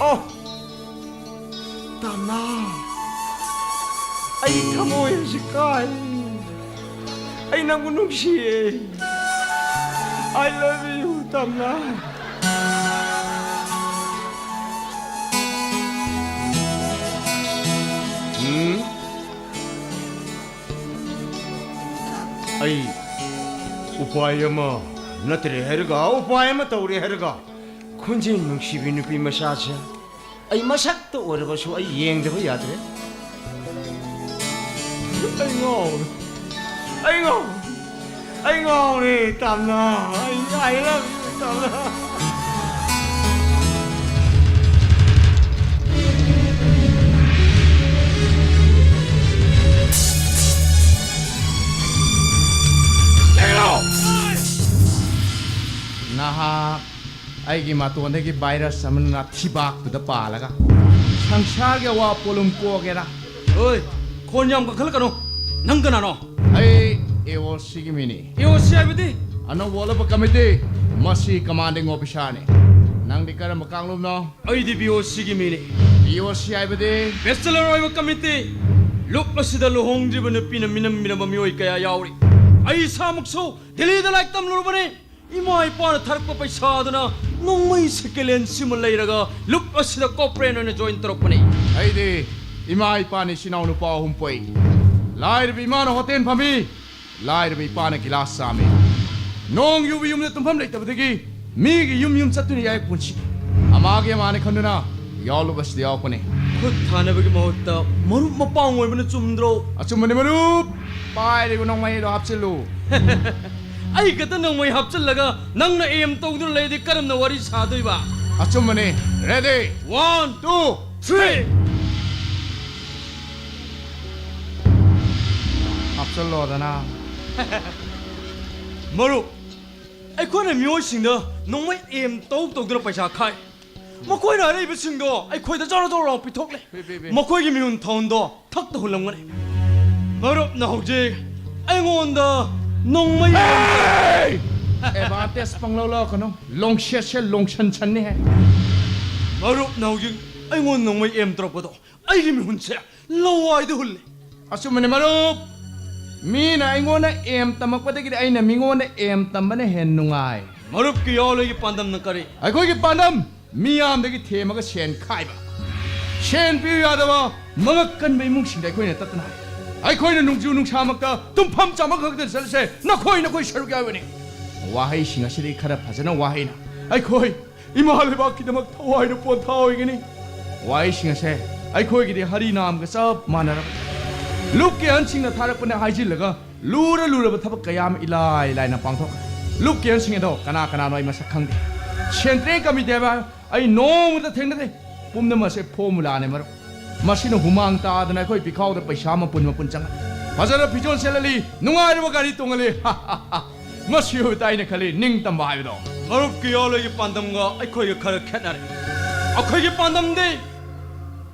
ꯑꯣ, ꯇꯥꯝꯅꯥ, ꯑꯩ ꯊꯃꯣꯏ ꯑꯁꯤ ꯀꯥꯏ꯫ ꯑꯩ ꯅꯪꯕꯨ ꯅꯨꯡꯁꯤꯌꯦ꯫ I love you, Tamna. ꯎꯝ? ꯑꯩ ꯎꯄꯥꯏ ꯑꯃ ꯅꯠꯇ꯭ꯔꯦ ꯍꯥꯏꯔꯒ, ꯎꯄꯥꯏ ꯑꯃ ꯇꯧꯔꯦ ꯍꯥꯏꯔꯒ, ꯈꯣꯟꯖꯦꯜ ꯅꯨꯡꯁꯤꯕꯤ ꯅꯨꯄꯤ ꯃꯆꯥꯁꯦ ꯑꯩ ꯃꯁꯛꯇ ꯑꯣꯏꯔꯕꯁꯨ ꯑꯩ ꯌꯦꯡꯗꯕ ꯌꯥꯗ꯭ꯔꯦ꯫ ꯑꯩ ꯉꯥꯎꯔꯦ꯫ ꯑꯩ ꯉꯥꯎꯔꯦ꯫ ꯑꯩ ꯉꯥꯎꯔꯦ, ꯇꯥꯝꯅꯥ꯫ ꯑꯩ, I love you, ꯇꯥꯝꯅꯥ꯫ ꯅꯍꯥꯛ ꯑꯩꯒꯤ ꯃꯇꯣꯟꯗꯒꯤ ꯚꯥꯏꯔꯁ ꯑꯃꯅ ꯊꯤꯕꯥꯛꯇꯨꯗ ꯄꯥꯜꯂꯒ ꯁꯪꯁꯥꯔꯒꯤ ꯑꯋꯥ ꯄꯣꯠꯂꯨꯝ ꯀꯣꯛꯒꯦꯔꯥ? ꯑꯣꯏ, ꯈꯣꯟ ꯌꯥꯝ ꯀꯟꯈꯠꯂꯛꯀꯅꯨ꯫ ꯅꯪ ꯀꯅꯥꯅꯣ? ꯑꯩ ꯑꯦ ꯑꯣ ꯁꯤꯒꯤ ꯃꯤꯅꯤ꯫ ꯑꯦ ꯑꯣ ꯁꯤ ꯍꯥꯏꯕꯗꯤ? ꯑꯅꯧꯕ ꯑꯣꯜꯂꯛꯄ ꯀꯃꯤꯇꯤ꯫ ꯃꯁꯤ ꯀꯃꯥꯟꯗꯤꯡ ꯑꯣꯐꯤꯁꯥꯔꯅꯤ꯫ ꯅꯪꯗꯤ ꯀꯔꯝꯕ ꯀꯥꯡꯂꯨꯞꯅꯣ? ꯑꯩꯗꯤ ꯕꯤ ꯑꯣ ꯁꯤꯒꯤ ꯃꯤꯅꯤ꯫ ꯕꯤ ꯑꯣ ꯁꯤ ꯍꯥꯏꯕꯗꯤ? ꯕꯦꯆꯂꯔ ꯑꯣꯏꯕ ꯀꯃꯤꯇꯤ꯫ ꯂꯨꯞ ꯑꯁꯤꯗ ꯂꯨꯍꯣꯡꯗ꯭ꯔꯤꯕ ꯅꯨꯄꯤꯅ ꯃꯤꯅꯝ ꯃꯤꯅꯝꯕ ꯃꯤꯑꯣꯏ ꯀꯌꯥ ꯌꯥꯎꯔꯤ꯫ ꯑꯩ ꯏꯁꯥꯃꯛꯁꯨ ꯗꯤꯜꯂꯤꯗ ꯂꯥꯏꯔꯤꯛ ꯇꯝꯂꯨꯔꯕꯅꯤ꯫ ꯏꯃꯥ ꯏꯄꯥꯅ ꯊꯥꯔꯛꯄ ꯄꯩꯁꯥꯗꯨꯅ ꯅꯣꯡꯃꯩ ꯁꯦꯀꯦꯟ ꯍꯦꯟ ꯁꯤꯃ ꯂꯩꯔꯒ ꯂꯨꯞ ꯑꯁꯤꯗ ꯀꯣꯄꯔꯦꯟ ꯑꯣꯏꯅ ꯖꯣꯏꯟ ꯇꯧꯔꯛꯄꯅꯤ꯫ ꯑꯩꯗꯤ ꯏꯃꯥ ꯏꯄꯥꯅ ꯏꯆꯤꯟ ꯏꯅꯥꯎ ꯅꯨꯄꯥ ꯑꯍꯨꯝ ꯄꯣꯛꯏ꯫ ꯂꯥꯏꯔꯕ ꯏꯃꯥꯅ ꯍꯣꯇꯦꯜ ꯐꯝꯃꯤ, ꯂꯥꯏꯔꯕ ꯏꯄꯥꯅ ꯒꯤꯂꯥꯁ ꯆꯥꯝꯃꯤ꯫ ꯅꯣꯡ ꯌꯨꯕ ꯌꯨꯝꯗ ꯇꯨꯝꯐꯝ ꯂꯩꯇꯕꯗꯒꯤ ꯃꯤꯒꯤ ꯌꯨꯝ ꯌꯨꯝ ꯆꯠꯇꯨꯅ ꯌꯥꯏ ꯄꯨꯟꯁꯤ꯫ ꯑꯃꯒꯤ ꯑꯃꯥꯅꯤ ꯈꯟꯗꯨꯅ ꯌꯥꯎꯂꯨꯕꯁꯤꯗ ꯌꯥꯎꯔꯛꯄꯅꯤ꯫ ꯈꯨꯠ ꯊꯥꯅꯕꯒꯤ ꯃꯍꯨꯠꯇ ꯃꯔꯨꯞ ꯃꯄꯥꯡ ꯑꯣꯏꯕꯅ ꯆꯨꯝꯗ꯭ꯔꯣ? ꯑꯆꯨꯝꯕꯅꯤ ꯃꯔꯨꯞ꯫ ꯄꯥꯏꯔꯤꯕ ꯅꯣꯡꯃꯩꯗꯣ ꯍꯥꯞꯆꯤꯜꯂꯨ꯫ ꯑꯩ ꯈꯛꯇ ꯅꯣꯡꯃꯩ ꯍꯥꯞꯆꯤꯜꯂꯒ ꯅꯪꯅ ꯑꯦꯝ ꯇꯧꯗꯨꯅ ꯂꯩꯔꯗꯤ ꯀꯔꯝꯅ ꯋꯥꯔꯤ ꯁꯥꯗꯣꯏꯕ? ꯑꯆꯨꯝꯕꯅꯤ꯫ Ready? One, two, three. ꯍꯥꯞꯆꯜꯂꯣꯗꯅ꯫ ꯃꯔꯨꯞ, ꯑꯩꯈꯣꯏꯅ ꯃꯤꯑꯣꯏꯁꯤꯡꯗ ꯅꯣꯡꯃꯩ ꯑꯦꯝ ꯇꯧ ꯇꯧꯗꯨꯅ ꯄꯩꯁꯥ ꯈꯥꯏ꯫ ꯃꯈꯣꯏꯅ ꯑꯔꯩꯕꯁꯤꯡꯗꯣ ꯑꯩꯈꯣꯏꯗ ꯖꯣꯔꯣ ꯖꯣꯔꯣ ꯄꯤꯊꯣꯛꯂꯦ꯫ ꯄꯤ, ꯄꯤ, ꯄꯤ꯫ ꯃꯈꯣꯏꯒꯤ ꯃꯤꯍꯨꯟ ꯊꯥꯎꯟꯗꯣ ꯊꯛꯇ ꯍꯨꯜꯂꯝꯒꯅꯤ꯫ ꯃꯔꯨꯞꯅ ꯍꯧꯖꯤꯛ ꯑꯩꯉꯣꯟꯗ ꯅꯣꯡꯃꯩ ꯍꯦ! Advantage ꯄꯪꯂꯧ ꯂꯧꯔꯛꯀꯅꯨ꯫ ꯂꯣꯡꯁꯦꯠꯁꯦ ꯂꯣꯡꯁꯟ ꯁꯟꯅꯤꯍꯦ꯫ ꯃꯔꯨꯞꯅ ꯍꯧꯖꯤꯛ ꯑꯩꯉꯣꯟꯗ ꯅꯣꯡꯃꯩ ꯑꯦꯝ ꯇꯧꯔꯛꯄꯗꯣ ꯑꯩꯒꯤ ꯃꯤꯍꯨꯟꯁꯦ ꯂꯋꯥꯏꯗ ꯍꯨꯜꯂꯦ꯫ ꯑꯆꯨꯝꯕꯅꯤ ꯃꯔꯨꯞ꯫ ꯃꯤꯅ ꯑꯩꯉꯣꯟꯗ ꯑꯦꯝ ꯇꯝꯃꯛꯄꯗꯒꯤꯗꯤ ꯑꯩꯅ ꯃꯤꯉꯣꯟꯗ ꯑꯦꯝ ꯇꯝꯕꯅ ꯍꯦꯟꯅ ꯅꯨꯡꯉꯥꯏ꯫ ꯃꯔꯨꯞꯀꯤ ꯌꯥꯎꯂꯣꯏꯒꯤ ꯄꯥꯟꯗꯝꯅ ꯀꯔꯤ? ꯑꯩꯈꯣꯏꯒꯤ ꯄꯥꯟꯗꯝ ꯃꯤꯌꯥꯝꯗꯒꯤ ꯊꯦꯝꯃꯒ ꯁꯦꯟ ꯈꯥꯏꯕ꯫ ꯁꯦꯟ ꯄꯤꯌꯨ ꯌꯥꯗꯕ ꯃꯉꯛ ꯀꯟꯕ ꯏꯃꯨꯡꯁꯤꯡꯗ ꯑꯩꯈꯣꯏꯅ ꯇꯠꯇꯅ ꯍꯥꯏ꯫ ꯑꯩꯈꯣꯏꯅ ꯅꯣꯡꯖꯨ ꯅꯨꯡꯁꯥꯃꯛꯇ ꯇꯨꯝꯐꯝ ꯆꯥꯐꯝ ꯈꯛꯇꯗ ꯆꯠꯂꯁꯦ, ꯅꯈꯣꯏ ꯅꯈꯣꯏ ꯁꯔꯨꯛ ꯌꯥꯎꯕꯅꯤ꯫ ꯋꯥꯍꯩꯁꯤꯡ ꯑꯁꯤꯗꯤ ꯈꯔ ꯐꯖꯅ ꯋꯥꯍꯩꯅ ꯑꯩꯈꯣꯏ ꯏꯃꯥ ꯂꯩꯕꯥꯛꯀꯤꯗꯃꯛ ꯊꯋꯥꯏꯅ ꯄꯣꯟꯊꯥ ꯑꯣꯏꯒꯅꯤ꯫ ꯋꯥꯍꯩꯁꯤꯡ ꯑꯁꯦ ꯑꯩꯈꯣꯏꯒꯤꯗꯤ ꯍꯔꯤꯅꯥꯝꯒ ꯆꯞ ꯃꯥꯟꯅꯔꯕꯅꯤ꯫ ꯂꯨꯞꯀꯤ ꯑꯍꯟꯁꯤꯡꯅ ꯊꯥꯔꯛꯄꯅꯦ ꯍꯥꯏꯖꯤꯜꯂꯒ ꯂꯨꯔ ꯂꯨꯔꯕ ꯊꯕꯛ ꯀꯌꯥ ꯑꯃ ꯏꯂꯥꯏ ꯂꯥꯏꯅ ꯄꯥꯡꯊꯣꯛꯈ꯭ꯔꯦ꯫ ꯂꯨꯞꯀꯤ ꯑꯍꯟꯁꯤꯡ ꯑꯗꯣ ꯀꯅꯥ ꯀꯅꯥꯅꯣ ꯑꯩ ꯃꯁꯛ ꯈꯪꯗꯦ꯫ ꯁꯦꯟꯇ꯭ꯔꯦꯜ ꯀꯃꯤꯇꯤ ꯍꯥꯏꯕ ꯑꯩ ꯅꯣꯡꯃꯇ ꯊꯦꯡꯅꯗꯦ꯫ ꯄꯨꯝꯅꯃꯛꯁꯦ ꯐꯣꯔꯃꯨꯂꯥꯅꯦ ꯃꯔꯨꯞ꯫ ꯃꯁꯤꯅ ꯍꯨꯃꯥꯡ ꯇꯥꯗꯅ ꯑꯩꯈꯣꯏ ꯄꯤꯈꯥꯎꯗ ꯄꯩꯁꯥ ꯃꯄꯨꯟ ꯃꯄꯨꯟ ꯆꯪꯍꯜꯂꯤ꯫ ꯐꯖꯅ ꯐꯤꯖꯣꯜ ꯁꯦꯠꯍꯜꯂꯤ, ꯅꯨꯡꯉꯥꯏꯔꯕ ꯒꯥꯔꯤ ꯇꯣꯡꯍꯜꯂꯤ꯫ ꯃꯁꯤ ꯑꯣꯏꯕ ꯇꯥꯏꯅ ꯈꯜꯂꯤ ꯅꯤꯡꯇꯝꯕ ꯍꯥꯏꯕꯗꯣ꯫ ꯃꯔꯨꯞꯀꯤ ꯌꯥꯎꯂꯣꯏꯒꯤ ꯄꯥꯟꯗꯝꯒ ꯑꯩꯈꯣꯏꯒ ꯈꯔ ꯈꯦꯠꯅꯔꯦ꯫ ꯑꯩꯈꯣꯏꯒꯤ ꯄꯥꯟꯗꯝꯗꯤ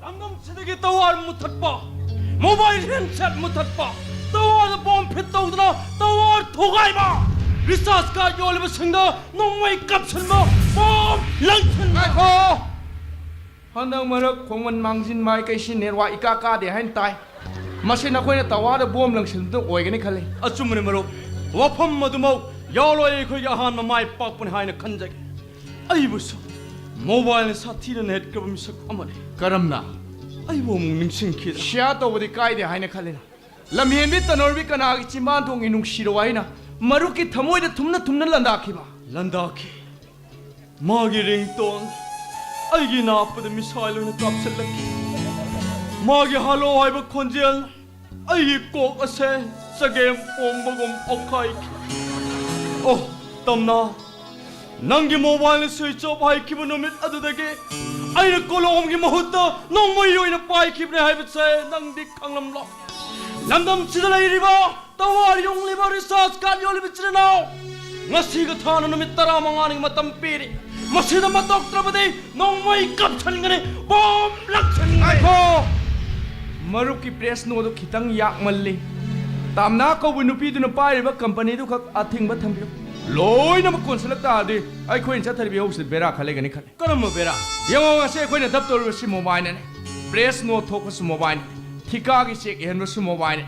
ꯂꯝꯗꯝꯁꯤꯗꯒꯤ ꯇꯋꯥꯔ ꯃꯨꯊꯠꯄ, ꯃꯣꯕꯥꯏꯜ ꯍꯦꯟꯁꯦꯠ ꯃꯨꯊꯠꯄ, ꯇꯋꯥꯔꯗ ꯕꯣꯝ ꯐꯤꯠ ꯇꯧꯗꯨꯅ ꯇꯋꯥꯔ ꯊꯨꯒꯥꯏꯕ, ꯔꯤꯆꯥꯔꯖ ꯀꯥꯔꯗ ꯌꯣꯜꯂꯤꯕꯁꯤꯡꯗ ꯅꯣꯡꯃꯩ ꯀꯥꯞꯁꯤꯟꯕ, ꯕꯣꯝ ꯂꯪꯁꯤꯟꯕ꯫ ꯉꯥꯏꯈꯣ! ꯍꯟꯗꯛ ꯃꯔꯛ ꯈꯣꯡꯃꯟ ꯃꯥꯡꯖꯤꯟ ꯃꯥꯏꯀꯩꯁꯤ ꯅꯦꯠꯋꯥꯛ ꯏꯀꯥ ꯀꯥꯗꯦ ꯍꯥꯏꯅ ꯇꯥꯏ꯫ ꯃꯁꯤ ꯅꯈꯣꯏꯅ ꯇꯋꯥꯔꯗ ꯕꯣꯝ ꯂꯪꯁꯤꯟꯕꯗꯨ ꯑꯣꯏꯒꯅꯤ ꯈꯜꯂꯤ꯫ ꯑꯆꯨꯝꯕꯅꯤ ꯃꯔꯨꯞ, ꯋꯥꯐꯝ ꯑꯗꯨꯃꯛ ꯌꯥꯎꯂꯣꯏ ꯑꯩꯈꯣꯏꯒꯤ ꯑꯍꯥꯟꯕ ꯃꯥꯏ ꯄꯥꯛꯄꯅꯤ ꯍꯥꯏꯅ ꯈꯟꯖꯒꯦ꯫ ꯑꯩꯕꯨꯁꯨ ꯃꯣꯕꯥꯏꯜꯅ ꯁꯥꯊꯤꯅ ꯅꯦꯠꯈ꯭ꯔꯕ ꯃꯤꯁꯛ ꯑꯃꯅꯤ꯫ ꯀꯔꯝꯅ? ꯑꯩꯕꯨ ꯑꯃꯨꯛ ꯅꯤꯡꯁꯤꯡꯈꯤꯗ꯫ ꯁꯤꯌꯥ ꯇꯧꯕꯗꯤ ꯀꯥꯏꯗꯦ ꯍꯥꯏꯅ ꯈꯜꯂꯤꯅ꯫ ꯂꯝꯍꯦꯟꯕꯤ ꯇꯅꯧꯔꯕꯤ ꯀꯅꯥꯒꯤ ꯆꯤꯝꯕꯥꯟ ꯊꯣꯡꯒꯤ ꯅꯨꯡꯁꯤꯔꯕ ꯍꯥꯏꯅ ꯃꯔꯨꯞꯀꯤ ꯊꯃꯣꯏꯗ ꯊꯨꯝꯅ ꯊꯨꯝꯅ ꯂꯥꯟꯗꯥꯈꯤꯕ? ꯂꯥꯟꯗꯥꯈꯤ꯫ ꯃꯥꯒꯤ ꯔꯤꯡꯇꯣꯟ ꯑꯩꯒꯤ ꯅꯥꯞꯄꯗ ꯃꯤꯁꯥꯏꯜ ꯑꯣꯏꯅ ꯀꯥꯞꯁꯤꯜꯂꯛꯈꯤ꯫ ꯃꯥꯒꯤ ꯍꯜꯂꯣ ꯍꯥꯏꯕ ꯈꯣꯟꯖꯦꯜꯅ ꯑꯩꯒꯤ ꯀꯣꯛ ꯑꯁꯦ ꯆꯒꯦꯝ ꯄꯣꯝꯕꯒꯨꯝ ꯑꯣꯠꯈꯥꯏꯈꯤ꯫ ꯑꯣ, ꯇꯝꯅꯥ, ꯅꯪꯒꯤ ꯃꯣꯕꯥꯏꯜꯅ ꯁ꯭ꯋꯤꯆ ꯑꯣꯐ ꯍꯥꯏꯈꯤꯕ ꯅꯨꯃꯤꯠ ꯑꯗꯨꯗꯒꯤ ꯑꯩꯅ ꯀꯣꯂꯣꯝꯒꯤ ꯃꯍꯨꯠꯇ ꯅꯣꯡꯃꯩ ꯑꯣꯏꯅ ꯄꯥꯏꯈꯤꯕꯅꯦ ꯍꯥꯏꯕꯁꯦ ꯅꯪꯗꯤ ꯈꯪꯂꯝꯂꯣ? ꯂꯝꯗꯝꯁꯤꯗ ꯂꯩꯔꯤꯕ ꯇꯋꯥꯔ ꯌꯨꯡꯂꯤꯕ ꯔꯤꯆꯥꯔꯖ ꯀꯥꯔꯗ ꯌꯣꯜꯂꯤꯕ ꯏꯆꯤꯟ ꯏꯅꯥꯎ, ꯉꯁꯤꯒ ꯊꯥꯅ ꯅꯨꯃꯤꯠ ꯇꯔꯥꯃꯉꯥꯅꯤ ꯃꯇꯝ ꯄꯤꯔꯤ꯫ ꯃꯁꯤꯗ ꯃꯇꯣꯛꯇ꯭ꯔꯕꯗꯤ ꯅꯣꯡꯃꯩ ꯀꯥꯞꯁꯟꯒꯅꯤ, ꯕꯣꯝ ꯂꯪꯁꯟꯒꯅꯤ꯫ ꯉꯥꯏꯈꯣ! ꯃꯔꯨꯞꯀꯤ ꯄ꯭ꯔꯦꯁ ꯅꯣꯗꯨ ꯈꯤꯇꯪ ꯌꯥꯛꯃꯜꯂꯤ꯫ ꯇꯥꯝꯅꯥ ꯀꯧꯕ ꯅꯨꯄꯤꯗꯨꯅ ꯄꯥꯏꯔꯤꯕ ꯀꯝꯄꯅꯤꯗꯨ ꯈꯛ ꯑꯊꯤꯡꯕ ꯊꯝꯕꯤꯌꯨ꯫ ꯂꯣꯏꯅꯃꯛ ꯀꯣꯟꯁꯤꯜꯂꯛ ꯇꯥꯔꯗꯤ ꯑꯩꯈꯣꯏꯅ ꯆꯠꯊꯔꯤꯕ ꯏꯍꯧꯁꯤꯗ ꯕꯦꯔꯥ ꯈꯔ ꯂꯩꯒꯅꯤ ꯈꯜꯂꯤ꯫ ꯀꯔꯝꯕ ꯕꯦꯔꯥ? ꯌꯦꯡꯉꯣ, ꯉꯁꯤ ꯑꯩꯈꯣꯏꯅ ꯙꯞ ꯇꯧꯔꯤꯕꯁꯤ ꯃꯣꯕꯥꯏꯜꯅꯅꯤ, ꯄ꯭ꯔꯦꯁ ꯅꯣꯠ ꯊꯣꯛꯄꯁꯨ ꯃꯣꯕꯥꯏꯜꯅꯤ, ꯊꯤꯀꯥꯒꯤ ꯆꯦꯛ ꯏꯍꯟꯕꯁꯨ ꯃꯣꯕꯥꯏꯜꯅꯤ,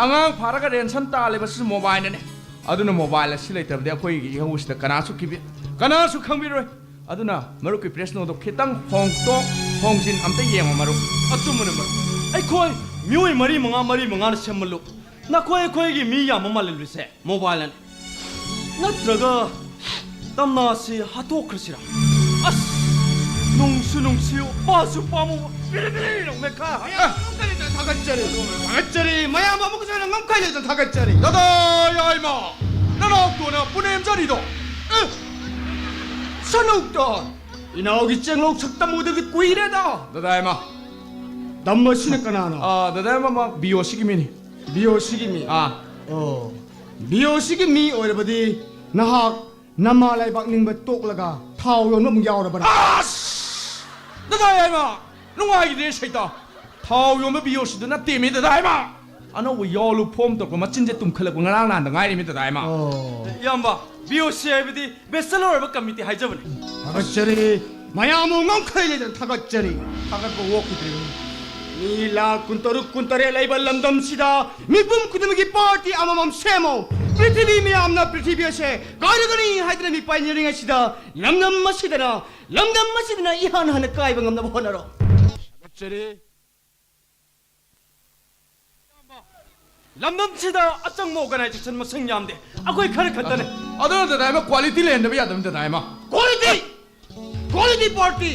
ꯑꯉꯥꯡ ꯐꯥꯔꯒ ꯔꯦꯟꯁꯟ ꯇꯥꯜꯂꯤꯕꯁꯤꯁꯨ ꯃꯣꯕꯥꯏꯜꯅꯅꯤ꯫ ꯑꯗꯨꯅ ꯃꯣꯕꯥꯏꯜ ꯑꯁꯤ ꯂꯩꯇꯕꯗꯤ ꯑꯩꯈꯣꯏꯒꯤ ꯏꯍꯧꯁꯤꯗ ꯀꯅꯥꯁꯨ ꯀꯤꯕꯤ-, ꯀꯅꯥꯁꯨ ꯈꯪꯕꯤꯔꯣꯏ꯫ ꯑꯗꯨꯅ ꯃꯔꯨꯞꯀꯤ ꯄ꯭ꯔꯦꯁ ꯅꯣꯠꯇꯣ ꯈꯤꯇꯪ ꯍꯣꯡꯗꯣꯛ ꯍꯣꯡꯖꯤꯟ ꯑꯝꯇ ꯌꯦꯡꯉꯣ, ꯃꯔꯨꯞ꯫ ꯑꯆꯨꯝꯕꯅꯦ, ꯃꯔꯨꯞ꯫ ꯑꯩꯈꯣꯏ ꯃꯤꯑꯣꯏ ꯃꯔꯤ ꯃꯉꯥ, ꯃꯔꯤ ꯃꯉꯥꯅ ꯁꯦꯝꯕ ꯂꯨꯞ꯫ ꯅꯈꯣꯏ ꯑꯩꯈꯣꯏꯒꯤ ꯃꯤ ꯌꯥꯝꯕ ꯃꯥꯜꯍꯜꯂꯤꯁꯦ ꯃꯣꯕꯥꯏꯜꯅꯅꯤ꯫ ꯅꯠꯇ꯭ꯔꯒ ꯇꯝꯅꯥꯁꯤ ꯍꯥꯠꯇꯣꯛꯈ꯭ꯔꯁꯤꯔꯥ? ꯑꯁ! ꯅꯨꯡꯁꯨ ꯅꯨꯡꯁꯤꯌꯨ, ꯄꯥꯁꯨ ꯄꯥꯝꯃꯨ, ꯕꯤꯔꯤ ꯕꯤꯔꯤ ꯅꯣꯡꯃꯩꯈꯥ꯫ ꯃꯌꯥꯝ ꯊꯥꯒꯠꯆꯔꯤ, ꯊꯥꯒꯠꯆꯔꯤ꯫ ꯃꯌꯥꯝ ꯑꯃꯨꯛ ꯍꯟꯅ ꯉꯝꯈꯩ ꯂꯩꯇꯅ ꯊꯥꯒꯠꯆꯔꯤ꯫ ꯗꯗꯥ ꯌꯥꯏꯃ, ꯅꯅꯥꯎꯇꯣꯅ ꯄꯨꯅꯦꯝꯖꯔꯤꯗꯣ꯫ ꯑꯦ! ꯁꯅꯧꯇꯣꯟ! ꯏꯅꯥꯎꯒꯤ ꯆꯦꯡꯂꯧ ꯁꯛꯇꯝ ꯎꯗꯕꯗꯤ ꯀꯨꯏꯔꯦꯗ꯫ ꯗꯗꯥ ꯌꯥꯏꯃ꯫ ꯇꯝꯕꯁꯤꯅ ꯀꯅꯥꯅꯣ? ꯑꯥ, ꯗꯗꯥ ꯌꯥꯏꯃ, ꯃꯥ ꯕꯤ ꯑꯣ ꯁꯤꯒꯤ ꯃꯤꯅꯤ꯫ ꯕꯤ ꯑꯣ ꯁꯤꯒꯤ ꯃꯤ? ꯑꯥ꯫ ꯑꯣ꯫ ꯕꯤ ꯑꯣ ꯁꯤꯒꯤ ꯃꯤ ꯑꯣꯏꯔꯕꯗꯤ ꯅꯍꯥꯛ ꯅꯃꯥ ꯂꯩꯕꯥꯛ ꯅꯤꯡꯕ ꯇꯣꯛꯂꯒ ꯊꯥꯎ ꯌꯣꯟꯕ ꯑꯃꯨꯛ ꯌꯥꯎꯔꯕꯔꯥ? ꯑꯁ! ꯗꯗꯥ ꯌꯥꯏꯃ, ꯅꯨꯡꯉꯥꯏꯈꯤꯗꯦ ꯁꯩꯇ꯫ ꯊꯥꯎ ꯌꯣꯟꯕ ꯕꯤ ꯑꯣ ꯁꯤꯗꯨ ꯅꯠꯇꯦꯃꯤ, ꯗꯗꯥ ꯌꯥꯏꯃ꯫ ꯑꯅꯧꯕ ꯌꯥꯎꯂꯨ ꯐꯣꯝ ꯇꯧꯔꯛꯄ ꯃꯆꯤꯟꯁꯦ ꯇꯨꯝꯈꯠꯂꯛꯄ ꯉꯔꯥꯡ ꯅꯍꯥꯟꯗ ꯉꯥꯏꯔꯤꯃꯤ, ꯗꯗꯥ ꯌꯥꯏꯃ꯫ ꯑꯣ꯫ ꯏꯌꯥꯝꯕ, ꯕꯤ ꯑꯣ ꯁꯤ ꯍꯥꯏꯕꯗꯤ ꯕꯦꯆꯂꯔ ꯑꯣꯏꯕ ꯀꯃꯤꯇꯤ ꯍꯥꯏꯖꯕꯅꯤ꯫ ꯊꯥꯒꯠꯆꯔꯤ꯫ ꯃꯌꯥꯝꯕꯨ ꯉꯝꯈꯩ ꯂꯩꯇꯅ ꯊꯥꯒꯠꯆꯔꯤ꯫ ꯊꯥꯒꯠꯄ ꯑꯣꯛꯈꯤꯗ꯭ꯔꯦ꯫ ꯃꯤ ꯂꯥꯈ ꯀꯨꯟꯇꯔꯨꯛ, ꯀꯨꯟꯇꯔꯦꯠ ꯂꯩꯕ ꯂꯝꯗꯝꯁꯤꯗ ꯃꯤꯄꯨꯝ ꯈꯨꯗꯤꯡꯃꯛꯀꯤ ꯄꯥꯔꯇꯤ ꯑꯃꯃꯝ ꯁꯦꯝꯃꯣ꯫ ꯄ꯭ꯔꯤꯊꯤꯕꯤ ꯃꯤꯌꯥꯝꯅ ꯄ꯭ꯔꯤꯊꯤꯕꯤ ꯑꯁꯦ ꯀꯥꯏꯔꯒꯅꯤ ꯍꯥꯏꯗꯅ ꯃꯤꯄꯥꯏꯅꯔꯤꯉꯩꯁꯤꯗ ꯂꯝꯗꯝ ꯑꯁꯤꯗꯅ, ꯂꯝꯗꯝ ꯑꯁꯤꯗꯅ ꯏꯍꯥꯟ ꯍꯥꯟꯅ ꯀꯥꯏꯕ ꯉꯝꯅꯕ ꯍꯣꯠꯅꯔꯣ꯫ ꯊꯥꯒꯠꯆꯔꯤ꯫ ꯂꯝꯗꯝꯁꯤꯗ ꯑꯆꯪꯕ ꯑꯣꯔꯒꯅꯥꯏꯖꯦꯁꯟ ꯃꯁꯤꯡ ꯌꯥꯝꯗꯦ꯫ ꯑꯩꯈꯣꯏ ꯈꯔ ꯈꯛꯇꯅꯦ꯫ ꯑꯗꯨꯅ ꯗꯗꯥ ꯏꯃ ꯀ꯭ꯋꯥꯂꯤꯇꯤ ꯂꯩꯍꯟꯗꯕ ꯌꯥꯗꯕꯅꯤ ꯗꯗꯥ ꯏꯃ꯫ Quality? Quality party?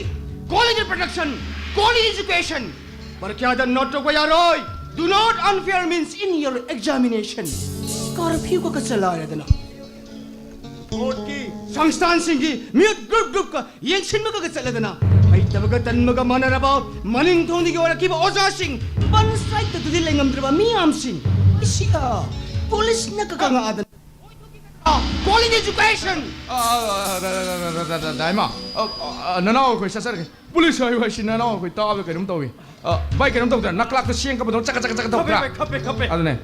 Quality production, quality education. ꯄꯔꯤꯈ꯭ꯌꯥꯗ ꯅꯣꯠ ꯇꯧꯕ ꯌꯥꯔꯣꯏ꯫ Do not unfair means in your examination. ꯀꯔꯐ꯭ꯌꯨꯒ ꯀꯆꯠꯂꯥꯏꯔꯗꯅ ꯕꯣꯔꯗꯀꯤ ꯁꯪꯁꯊꯥꯟꯁꯤꯡꯒꯤ ꯃꯤꯍꯨꯠ ꯒ꯭ꯔꯨꯞ ꯒ꯭ꯔꯨꯞꯀ ꯌꯦꯡꯁꯤꯟꯕꯒ ꯆꯠꯂꯗꯅ ꯍꯩꯇꯕꯒ ꯇꯟꯕꯒ ꯃꯥꯟꯅꯔꯕ ꯃꯅꯤꯡ ꯊꯣꯡꯗꯒꯤ ꯑꯣꯏꯔꯛꯈꯤꯕ ꯑꯣꯖꯥꯁꯤꯡ ꯄꯟꯆꯥꯌꯠꯇ ꯑꯗꯨꯗꯤ ꯂꯩꯉꯝꯗ꯭ꯔꯕ ꯃꯤꯌꯥꯝꯁꯤꯡ ꯏꯁꯤꯒ ꯄꯨꯂꯤꯁꯅ ꯀꯀꯉꯛꯑꯗꯅ Quality education. ꯗꯥꯏꯃ, ꯅꯅꯥꯎ ꯑꯩꯈꯣꯏ ꯆꯠꯆꯔꯒꯦ꯫ ꯄꯨꯂꯤꯁ ꯍꯥꯏꯌꯨ ꯍꯥꯏꯁꯤ ꯅꯅꯥꯎ ꯑꯩꯈꯣꯏ ꯇꯥꯕꯗ ꯀꯩꯅꯣꯝ ꯇꯧꯏ꯫ ꯑ, ꯚꯥꯏ, ꯀꯩꯅꯣꯝ ꯇꯧꯗ꯭ꯔꯥ? ꯅꯀ꯭ꯂꯥꯛꯇ ꯆꯦꯡ ꯀꯞꯄꯗꯧꯅ ꯆꯀ ꯆꯀ ꯆꯀ ꯇꯧꯗ꯭ꯔꯥ? ꯈꯞꯄꯦ, ꯈꯞꯄꯦ, ꯈꯞꯄꯦ꯫ ꯑꯗꯨꯅꯦ꯫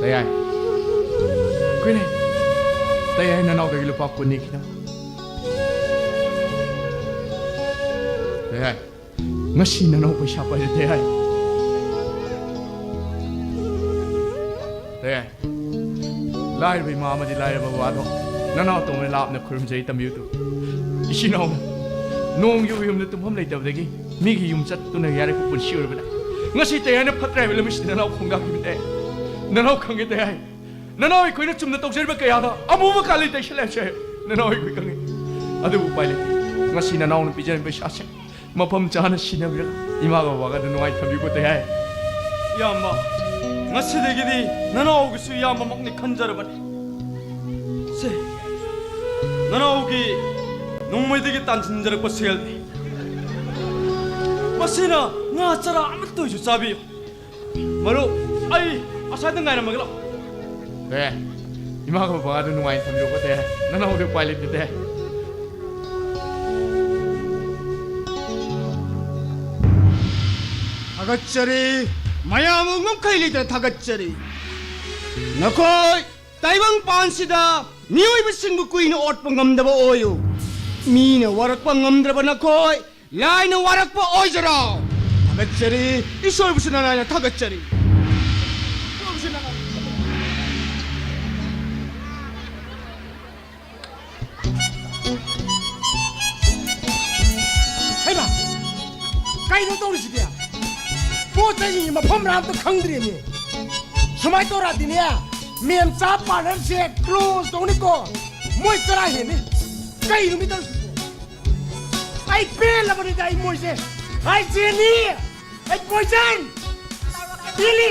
ꯇꯌꯥꯏ꯫ ꯀꯨꯏꯅꯦ꯫ ꯇꯌꯥꯏ, ꯅꯅꯥꯎꯗꯒꯤ ꯂꯨꯄꯥ ꯀꯨꯟꯅꯤ ꯈꯤꯇꯪ꯫ ꯇꯌꯥꯏ꯫ ꯉꯁꯤ ꯅꯅꯥꯎ ꯄꯩꯁꯥ ꯄꯥꯏꯔꯦ, ꯇꯌꯥꯏ꯫ ꯇꯌꯥꯏ꯫ ꯂꯥꯏꯔꯕ ꯏꯃꯥ ꯑꯃꯗꯤ ꯂꯥꯏꯔꯕ ꯕꯕꯥꯗꯣ ꯅꯅꯥꯎ ꯇꯧꯅ ꯂꯥꯞꯅ ꯈꯨꯔꯨꯝꯖꯩ ꯇꯝꯕꯤꯌꯨ ꯇꯨ꯫ ꯏꯆꯤꯟ ꯏꯅꯥꯎꯅ ꯅꯣꯡ ꯌꯨ ꯌꯨꯝꯗ ꯇꯨꯝꯐꯝ ꯂꯩꯇꯕꯗꯒꯤ ꯃꯤꯒꯤ ꯌꯨꯝ ꯆꯠꯇꯨꯅ ꯌꯥꯔꯛꯄ ꯄꯨꯟꯁꯤ ꯑꯣꯏꯔꯕꯅ ꯉꯁꯤ ꯇꯌꯥꯏꯅ ꯐꯠꯇ꯭ꯔꯦ ꯍꯥꯏꯕ ꯂꯝꯕꯤꯁꯤꯗ ꯅꯅꯥꯎ ꯈꯣꯡꯗꯥꯈꯤꯕꯅꯤ ꯇꯌꯥꯏ꯫ ꯅꯅꯥꯎ ꯈꯪꯒꯦ ꯇꯌꯥꯏ꯫ ꯅꯅꯥꯎ ꯑꯩꯈꯣꯏꯅ ꯆꯨꯝꯅ ꯇꯧꯖꯔꯤꯕ ꯀꯌꯥꯗ ꯑꯃꯨꯕ ꯀꯥꯂꯤ ꯇꯩꯁꯜꯂꯦ ꯍꯥꯏꯕꯁꯦ ꯅꯅꯥꯎ ꯑꯩꯈꯣꯏ ꯈꯪꯉꯤ꯫ ꯑꯗꯨꯕꯨ ꯎꯄꯥꯏ ꯂꯩꯇꯦ꯫ ꯉꯁꯤ ꯅꯅꯥꯎꯅ ꯄꯤꯖꯔꯤꯕ ꯄꯩꯁꯥꯁꯦ ꯃꯐꯝ ꯆꯥꯅ ꯁꯤꯖꯤꯟꯅꯕꯤꯔꯒ ꯏꯃꯥꯒ ꯕꯕꯥꯒ ꯑꯗꯨ ꯅꯨꯡꯉꯥꯏ ꯊꯝꯕꯤꯀꯣ ꯇꯌꯥꯏ꯫ ꯏꯌꯥꯝꯕ, ꯉꯁꯤꯗꯒꯤꯗꯤ ꯅꯅꯥꯎꯒꯤꯁꯨ ꯏꯌꯥꯝꯕꯃꯛꯅꯤ ꯈꯟꯖꯔꯕꯅꯤ꯫ ꯁꯦ, ꯅꯅꯥꯎꯒꯤ ꯅꯣꯡꯃꯩꯗꯒꯤ ꯇꯥꯟꯁꯤꯟꯖꯔꯛꯄ ꯁꯦꯜꯅꯤ꯫ ꯃꯁꯤꯅ ꯉꯥ ꯆꯔꯥ ꯑꯃꯠꯇ ꯑꯣꯏꯁꯨ ꯆꯥꯕꯤꯌꯨ꯫ ꯃꯔꯨꯞ, ꯑꯩ ꯑꯁ꯭ꯋꯥꯏꯗ ꯉꯥꯏꯔꯝꯃꯒꯦ ꯂꯥꯛꯑꯣ꯫ ꯑꯦ, ꯏꯃꯥꯒ ꯕꯕꯥꯗ ꯅꯨꯡꯉꯥꯏꯅ ꯊꯝꯕꯤꯔꯣꯀꯣ ꯇꯌꯥꯏ꯫ ꯅꯅꯥꯎꯗꯤ ꯎꯄꯥꯏ ꯂꯩꯇꯦ ꯇꯌꯥꯏ꯫ ꯊꯥꯒꯠꯆꯔꯤ꯫ ꯃꯌꯥꯝ ꯉꯝꯈꯩ ꯂꯩꯇꯅ ꯊꯥꯒꯠꯆꯔꯤ꯫ ꯅꯈꯣꯏ ꯇꯥꯏꯕꯪ ꯄꯥꯟꯁꯤꯗ ꯃꯤꯑꯣꯏꯕꯁꯤꯡꯕꯨ ꯀꯨꯏꯅ ꯑꯣꯠꯄ ꯉꯝꯗꯕ ꯑꯣꯏꯌꯨ꯫ ꯃꯤꯅ ꯋꯥꯔꯛꯄ ꯉꯝꯗ꯭ꯔꯕ ꯅꯈꯣꯏ ꯂꯥꯏꯅ ꯋꯥꯔꯛꯄ ꯑꯣꯏꯖꯔꯣ꯫ ꯊꯥꯒꯠꯆꯔꯤ꯫ ꯏꯁꯣꯔꯕꯨꯁꯨ ꯅꯅꯥꯏꯅ ꯊꯥꯒꯠꯆꯔꯤ꯫ ꯍꯩꯃꯥ! ꯀꯩꯅꯣ ꯇꯧꯔꯤꯁꯤꯗꯤ? ꯄꯣꯠ ꯆꯩꯁꯤꯡꯁꯤ ꯃꯐꯝ ꯃꯔꯥ ꯑꯝꯇ ꯈꯪꯗ꯭ꯔꯦꯅꯦ꯫ ꯁꯨꯃꯥꯏꯅ ꯇꯧꯔꯛꯑꯗꯤꯅꯦ, ꯃꯦꯝꯆꯥ ꯄꯥꯔꯂꯔꯁꯦ close ꯇꯧꯅꯤꯀꯣ꯫ ꯃꯣꯏ ꯆꯔꯥ ꯍꯦꯟꯅꯤ꯫ ꯀꯩꯅꯣ ꯃꯤ ꯇꯧꯔꯤꯁꯤꯕꯣ? ꯑꯩ ꯄꯦꯜꯂꯕꯅꯤꯗ ꯑꯩ ꯃꯣꯏꯁꯦ꯫ ꯑꯩ ꯖꯦꯅꯤ! ꯑꯩ ꯄꯣꯏꯖꯟ! ꯂꯤꯂꯤ!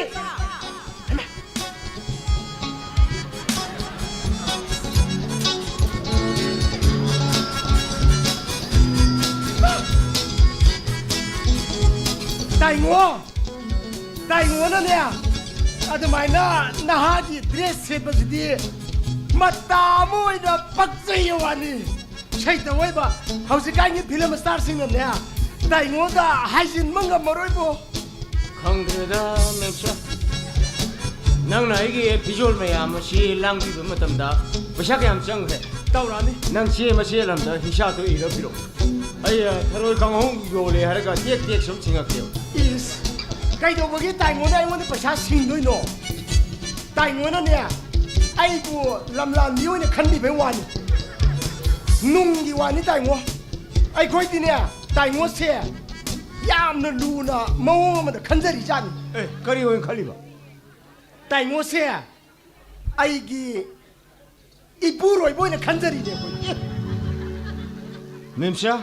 ꯇꯥꯏꯉꯣ! ꯇꯥꯏꯉꯣꯅꯅꯦ, ꯑꯗꯨꯃꯥꯏꯅ ꯅꯍꯥꯒꯤ ꯗ꯭ꯔꯦꯁ ꯁꯦꯠꯄꯁꯤꯗꯤ ꯃꯇꯥ ꯑꯃ ꯑꯣꯏꯅ ꯄꯛꯆꯩ ꯋꯥꯅꯤ꯫ ꯁꯩꯇ ꯑꯣꯏꯕ ꯍꯧꯖꯤꯛꯀꯥꯟꯒꯤ ꯐꯤꯂꯝ ꯁ꯭ꯇꯥꯔꯁꯤꯡꯅꯅꯦ, ꯇꯥꯏꯉꯣꯗ ꯍꯥꯏꯖꯤꯟꯕ ꯉꯝꯃꯔꯣꯏꯕꯣ꯫ ꯈꯪꯗ꯭ꯔꯦꯗ, ꯃꯦꯝꯆꯥ꯫ ꯅꯪꯅ ꯑꯩꯒꯤ ꯐꯤꯖꯣꯜ ꯃꯌꯥꯝ ꯑꯁꯤ ꯂꯥꯡꯕꯤꯕ ꯃꯇꯝꯗ ꯄꯩꯁꯥ ꯀꯌꯥꯝ ꯆꯪꯈ꯭ꯔꯦ? ꯇꯧꯔꯛꯑꯅꯤ꯫ ꯅꯪ ꯆꯦ ꯃꯆꯦꯠ ꯑꯃꯗ ꯍꯤꯡꯁꯥꯗꯣ ꯏꯔ ꯄꯤꯔꯛꯑꯣ꯫ ꯑꯩ, ꯑ, ꯊꯔꯣꯏ ꯀꯥꯡꯍꯧ ꯌꯣꯜꯂꯦ ꯍꯥꯏꯔꯒ ꯇꯦꯛ ꯇꯦꯛ ꯁꯨꯝ ꯁꯤꯡꯉꯛꯀꯦꯕ꯫ ꯏꯁ, ꯀꯩꯗꯧꯕꯒꯤ ꯇꯥꯏꯉꯣꯅ ꯑꯩꯉꯣꯟꯗ ꯄꯩꯁꯥ ꯁꯤꯡꯗꯣꯏꯅꯣ? ꯇꯥꯏꯉꯣꯅꯅꯦ, ꯑꯩꯕꯨ ꯂꯝꯂꯥꯟꯕꯤ ꯑꯣꯏꯅ ꯈꯟꯕꯤꯕꯩ ꯋꯥꯅꯤ꯫ ꯅꯨꯡꯒꯤ ꯋꯥꯅꯤ ꯇꯥꯏꯉꯣ꯫ ꯑꯩꯈꯣꯏꯗꯤꯅꯦ, ꯇꯥꯏꯉꯣꯁꯦ ꯌꯥꯝꯅ ꯂꯨꯅ ꯃꯑꯣꯡ ꯑꯃꯗ ꯈꯟꯖꯔꯤꯖꯥꯠꯅꯤ꯫ ꯑꯦ, ꯀꯔꯤ ꯑꯣꯏꯅ ꯈꯜꯂꯤꯕ? ꯇꯥꯏꯉꯣꯁꯦ ꯑꯩꯒꯤ ꯏꯄꯨꯔꯣꯏꯕ ꯑꯣꯏꯅ ꯈꯟꯖꯔꯤꯅꯦ ꯑꯩꯈꯣꯏ꯫ ꯃꯦꯝꯆꯥ,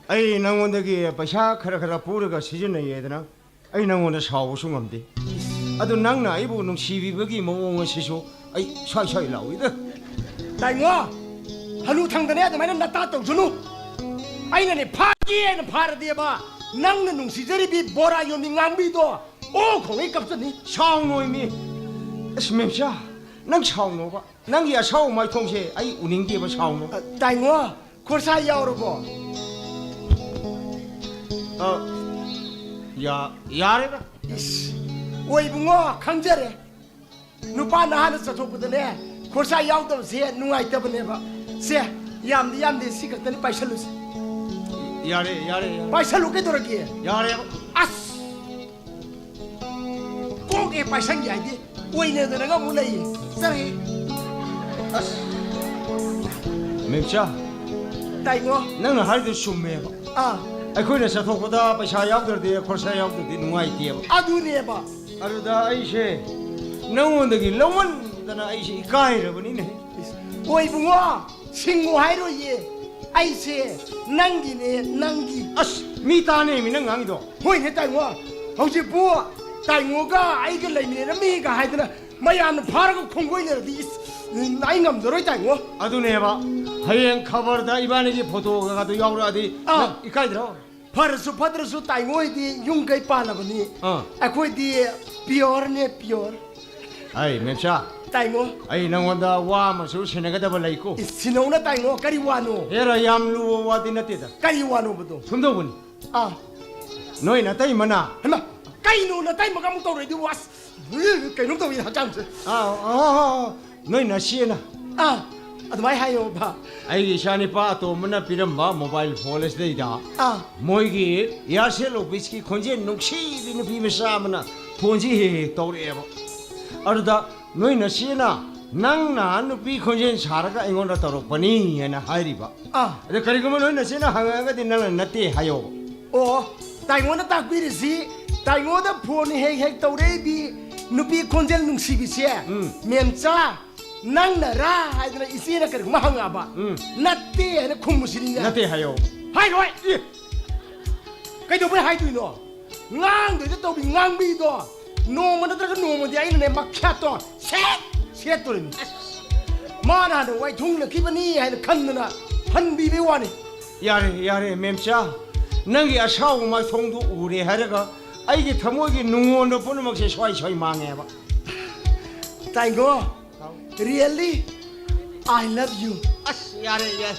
ꯑꯩ ꯅꯉꯣꯟꯗꯒꯤ ꯄꯩꯁꯥ ꯈꯔ ꯈꯔ ꯄꯨꯔꯒ ꯁꯤꯖꯤꯟꯅꯩꯌꯦꯗꯅ ꯑꯩ ꯅꯉꯣꯟꯗ ꯁꯥꯎꯕꯁꯨ ꯉꯝꯗꯦ꯫ ꯑꯗꯨ ꯅꯪꯅ ꯑꯩꯕꯨ ꯅꯨꯡꯁꯤꯕꯤꯕꯒꯤ ꯃꯑꯣꯡ ꯑꯁꯤꯁꯨ ꯑꯩ ꯁ꯭ꯋꯥꯏ ꯁ꯭ꯋꯥꯏ ꯂꯥꯎꯏꯗ꯫ ꯇꯥꯏꯉꯣ, ꯍꯅꯨ ꯊꯪꯗꯅꯦ ꯑꯗꯨꯃꯥꯏꯅ ꯅꯇꯥ ꯇꯧꯁꯅꯨ꯫ ꯑꯩꯅꯅꯦ ꯐꯥꯒꯦꯅ ꯐꯥꯔꯗꯤꯕ, ꯅꯪꯅ ꯅꯨꯡꯁꯤꯖꯔꯤꯕꯤ ꯕꯣꯔꯥ ꯌꯣꯟꯕꯤ ꯉꯥꯡꯕꯤꯗꯣ ꯑꯣ ꯈꯣꯡꯉꯩ ꯀꯞꯆꯅꯤ꯫ ꯁꯥꯎꯅꯣꯏꯃꯤ꯫ ꯑꯁ ꯃꯦꯝꯆꯥ, ꯅꯪ ꯁꯥꯎꯅꯣꯕ꯫ ꯅꯪꯒꯤ ꯑꯁꯥꯎ ꯃꯥꯏꯊꯣꯡꯁꯦ ꯑꯩ ꯎꯅꯤꯡꯗꯦꯕ, ꯁꯥꯎꯅꯣ꯫ ꯑ, ꯇꯥꯏꯉꯣ, ꯈꯣꯔꯁꯥ ꯌꯥꯎꯔꯕꯣ? ꯑ, ꯌꯥ-, ꯌꯥꯔꯦꯗ꯫ ꯏꯁ, ꯑꯣ ꯏꯕꯨꯡꯉꯣ, ꯈꯪꯖꯔꯦ꯫ ꯅꯨꯄꯥ ꯅꯍꯥꯅ ꯆꯠꯊꯣꯛꯄꯗꯅꯦ, ꯈꯣꯔꯁꯥ ꯌꯥꯎꯗꯕꯁꯦ ꯅꯨꯡꯉꯥꯏꯇꯕꯅꯦꯕ꯫ ꯁꯦ, ꯌꯥꯝꯗꯤ ꯌꯥꯝꯗꯦ, ꯁꯤ ꯈꯛꯇꯅꯤ ꯄꯥꯏꯁꯜꯂꯨꯁꯦ꯫ ꯌꯥꯔꯦ, ꯌꯥꯔꯦ, ꯌꯥꯔꯦ꯫ ꯄꯥꯏꯁꯜꯂꯨ ꯀꯩꯗꯧꯔꯒꯦ? ꯌꯥꯔꯦꯕ꯫ ꯑꯁ! ꯀꯣꯛ ꯍꯦꯛ ꯄꯥꯏꯁꯟꯒꯦ ꯍꯥꯏꯗꯤ ꯑꯣꯏꯅꯗꯅꯒ ꯑꯃꯨꯛ ꯂꯩꯌꯦ꯫ ꯆꯠꯂꯍꯦ꯫ ꯑꯁ꯫ ꯃꯦꯝꯆꯥ, ꯇꯥꯏꯉꯣ꯫ ꯅꯪꯅ ꯍꯥꯏꯗꯨ ꯆꯨꯝꯃꯦꯕ꯫ ꯑꯥ꯫ ꯑꯩꯈꯣꯏꯅ ꯆꯠꯊꯣꯛꯄꯗ ꯄꯩꯁꯥ ꯌꯥꯎꯗ꯭ꯔꯗꯤ, ꯈꯣꯔꯁꯥ ꯌꯥꯎꯗ꯭ꯔꯗꯤ ꯅꯨꯡꯉꯥꯏꯇꯦꯕ꯫ ꯑꯗꯨꯅꯦꯕ꯫ ꯑꯗꯨꯗ ꯑꯩꯁꯦ ꯅꯪꯉꯣꯟꯗꯒꯤ ꯂꯧꯃꯟꯗꯅ ꯑꯩꯁꯦ ꯏꯀꯥꯏꯔꯕꯅꯤꯅꯦ꯫ ꯏꯁ, ꯑꯣ ꯏꯕꯨꯡꯉꯣ, ꯁꯤꯡꯉꯨ ꯍꯥꯏꯔꯣꯏꯌꯦ꯫ ꯑꯩꯁꯦ ꯅꯪꯒꯤꯅꯦ, ꯅꯪꯒꯤ꯫ ꯑꯁ, ꯃꯤ ꯇꯥꯅꯦꯃꯤ ꯅꯪ ꯉꯥꯡꯉꯤꯗꯣ꯫ ꯍꯣꯏꯅꯦ ꯇꯥꯏꯉꯣ, ꯍꯧꯖꯤꯛꯄꯨ ꯇꯥꯏꯉꯣꯒ ꯑꯩꯒ ꯂꯩꯃꯤꯟꯅꯔꯝꯃꯤꯒ ꯍꯥꯏꯗꯅ ꯃꯌꯥꯝꯅ ꯐꯥꯔꯒ ꯈꯣꯡꯒꯣꯏꯅꯔꯗꯤ, ꯏꯁ, ꯑꯩ ꯉꯝꯖꯔꯣꯏ ꯇꯥꯏꯉꯣ꯫ ꯑꯗꯨꯅꯦꯕ, ꯍꯌꯦꯡ ꯈꯕꯔꯗ ꯏꯕꯥꯅꯤꯒꯤ ꯐꯣꯇꯣꯒꯗꯣ ꯌꯥꯎꯔꯛꯑꯗꯤ ꯑꯥ꯫ ꯅꯪ ꯏꯀꯥꯏꯗ꯭ꯔꯣ? ꯐꯔꯁꯨ ꯐꯠꯇ꯭ꯔꯁꯨ ꯇꯥꯏꯉꯣꯏꯗꯤ ꯌꯨꯝ ꯀꯩ ꯄꯥꯜꯂꯕꯅꯤ꯫ ꯑꯥ꯫ ꯑꯩꯈꯣꯏꯗꯤ ꯄꯤꯌꯣꯔꯅꯦ, ꯄꯤꯌꯣꯔ꯫ ꯑꯩ ꯃꯦꯝꯆꯥ, ꯇꯥꯏꯉꯣ꯫ ꯑꯩ ꯅꯪꯉꯣꯟꯗ ꯋꯥ ꯑꯃꯁꯨ ꯁꯤꯟꯅꯒꯗꯕ ꯂꯩꯀꯣ꯫ ꯏꯁ, ꯁꯤꯟꯅꯧꯅ ꯇꯥꯏꯉꯣ, ꯀꯔꯤ ꯋꯥꯅꯣ? ꯑꯦꯔꯥ, ꯌꯥꯝ ꯂꯨꯕ ꯋꯥꯗꯤ ꯅꯠꯇꯦꯗ꯫ ꯀꯔꯤ ꯋꯥꯅꯣꯕꯗꯣ? ꯁꯨꯝ ꯇꯧꯕꯅꯤ꯫ ꯑꯥ꯫ ꯅꯣꯏ ꯅꯇꯩꯃꯅ ꯍꯩꯃꯥ, ꯀꯩꯅꯣ ꯅꯇꯩꯃꯒ ꯑꯃꯨꯛ ꯇꯧꯔꯛꯏꯗꯨꯕꯨ? ꯑꯁ, ꯀꯩꯅꯣꯝ ꯇꯧꯏ ꯍꯛꯆꯥꯡꯁꯦ꯫ ꯑꯥ, ꯑꯥ, ꯑꯥ, ꯑꯥ꯫ ꯅꯣꯏ ꯅꯆꯦꯅ꯫ ꯑꯥ, ꯑꯗꯨꯃꯥꯏꯅ ꯍꯥꯏꯌꯣꯕ꯫ ꯑꯩꯒꯤ ꯏꯆꯥꯅꯤꯄꯥ ꯑꯇꯣꯝꯕꯅ ꯄꯤꯔꯝꯕ ꯃꯣꯕꯥꯏꯜ ꯐꯣꯟ ꯑꯁꯤꯗꯩꯗ ꯑꯥ꯫ ꯃꯣꯏꯒꯤ ꯏꯌꯥꯔꯁꯦꯜ ꯑꯣꯐꯤꯁꯀꯤ ꯈꯣꯟꯖꯦꯜ ꯅꯨꯡꯁꯤꯕꯤ ꯅꯨꯄꯤ ꯃꯆꯥ ꯑꯃꯅ ꯐꯣꯟꯁꯤ ꯍꯦꯛ ꯍꯦꯛ ꯇꯧꯔꯛꯑꯦꯕ꯫ ꯑꯗꯨꯗ ꯅꯣꯏ ꯅꯆꯦꯅ ꯅꯪꯅ ꯅꯨꯄꯤ ꯈꯣꯟꯖꯦꯜ ꯁꯥꯔꯒ ꯑꯩꯉꯣꯟꯗ ꯇꯧꯔꯛꯄꯅꯤ ꯍꯥꯏꯅ ꯍꯥꯏꯔꯤꯕ꯫ ꯑꯥ꯫ ꯑꯗ ꯀꯔꯤꯒꯨꯝꯕ ꯅꯣꯏ ꯅꯆꯦꯅ ꯍꯪꯉꯛꯑꯒꯗꯤ ꯅꯪꯅ ꯅꯠꯇꯦ ꯍꯥꯏꯌꯣ꯫ ꯑꯣ, ꯇꯥꯏꯉꯣꯅ ꯇꯥꯛꯄꯤꯔꯤꯁꯤ, ꯇꯥꯏꯉꯣꯗ ꯐꯣꯟ ꯍꯦꯛ ꯍꯦꯛ ꯇꯧꯔꯛꯏꯕꯤ ꯅꯨꯄꯤ ꯈꯣꯟꯖꯦꯜ ꯅꯨꯡꯁꯤꯕꯤꯁꯦ, ꯎꯝ꯫ ꯃꯦꯝꯆꯥ, ꯅꯪꯅꯔꯥ ꯍꯥꯏꯗꯅ ꯏꯆꯦꯅ ꯀꯔꯤꯒꯨꯝꯕ ꯍꯪꯉꯛꯑꯕ, ꯎꯝ꯫ ꯅꯠꯇꯦ ꯍꯥꯏꯅ ꯈꯨꯝꯃꯨꯁꯤꯅꯤꯅꯦ꯫ ꯅꯠꯇꯦ ꯍꯥꯏꯌꯣ꯫ ꯍꯥꯏꯔꯣꯏ꯫ ꯑꯦ꯫ ꯀꯩꯗꯧꯕꯩ ꯍꯥꯏꯗꯣꯏꯅꯣ? ꯉꯥꯡꯗꯣꯏꯗ ꯇꯧꯕꯤ ꯉꯥꯡꯕꯤꯗꯣ, ꯅꯣꯡꯃ ꯅꯠꯇ꯭ꯔꯒ ꯅꯣꯡꯃꯗꯤ ꯑꯩꯅꯅꯦ ꯃꯈ꯭ꯌꯥꯠꯇꯣ ꯁꯦꯠ ꯁꯦꯠꯇꯣꯔꯤꯅꯤ꯫ ꯃꯥꯅ ꯍꯥꯟꯅ ꯋꯥꯏꯊꯨꯡꯅꯈꯤꯕꯅꯤ ꯍꯥꯏꯅ ꯈꯟꯗꯅ ꯍꯟꯕꯤꯕꯩ ꯋꯥꯅꯤ꯫ ꯌꯥꯔꯦ, ꯌꯥꯔꯦ, ꯃꯦꯝꯆꯥ, ꯅꯪꯒꯤ ꯑꯁꯥꯎꯕ ꯃꯥꯏꯊꯣꯡꯗꯨ ꯎꯔꯦ ꯍꯥꯏꯔꯒ ꯑꯩꯒꯤ ꯊꯃꯣꯏꯒꯤ ꯅꯨꯡꯉꯣꯟꯕ ꯄꯨꯝꯅꯃꯛꯁꯦ ꯁ꯭ꯋꯥꯏ ꯁ꯭ꯋꯥꯏ ꯃꯥꯡꯉꯦꯕ꯫ ꯇꯥꯏꯉꯣ, really, I love you. ꯑꯁ, ꯌꯥꯔꯦ, ꯌꯥꯔꯦ꯫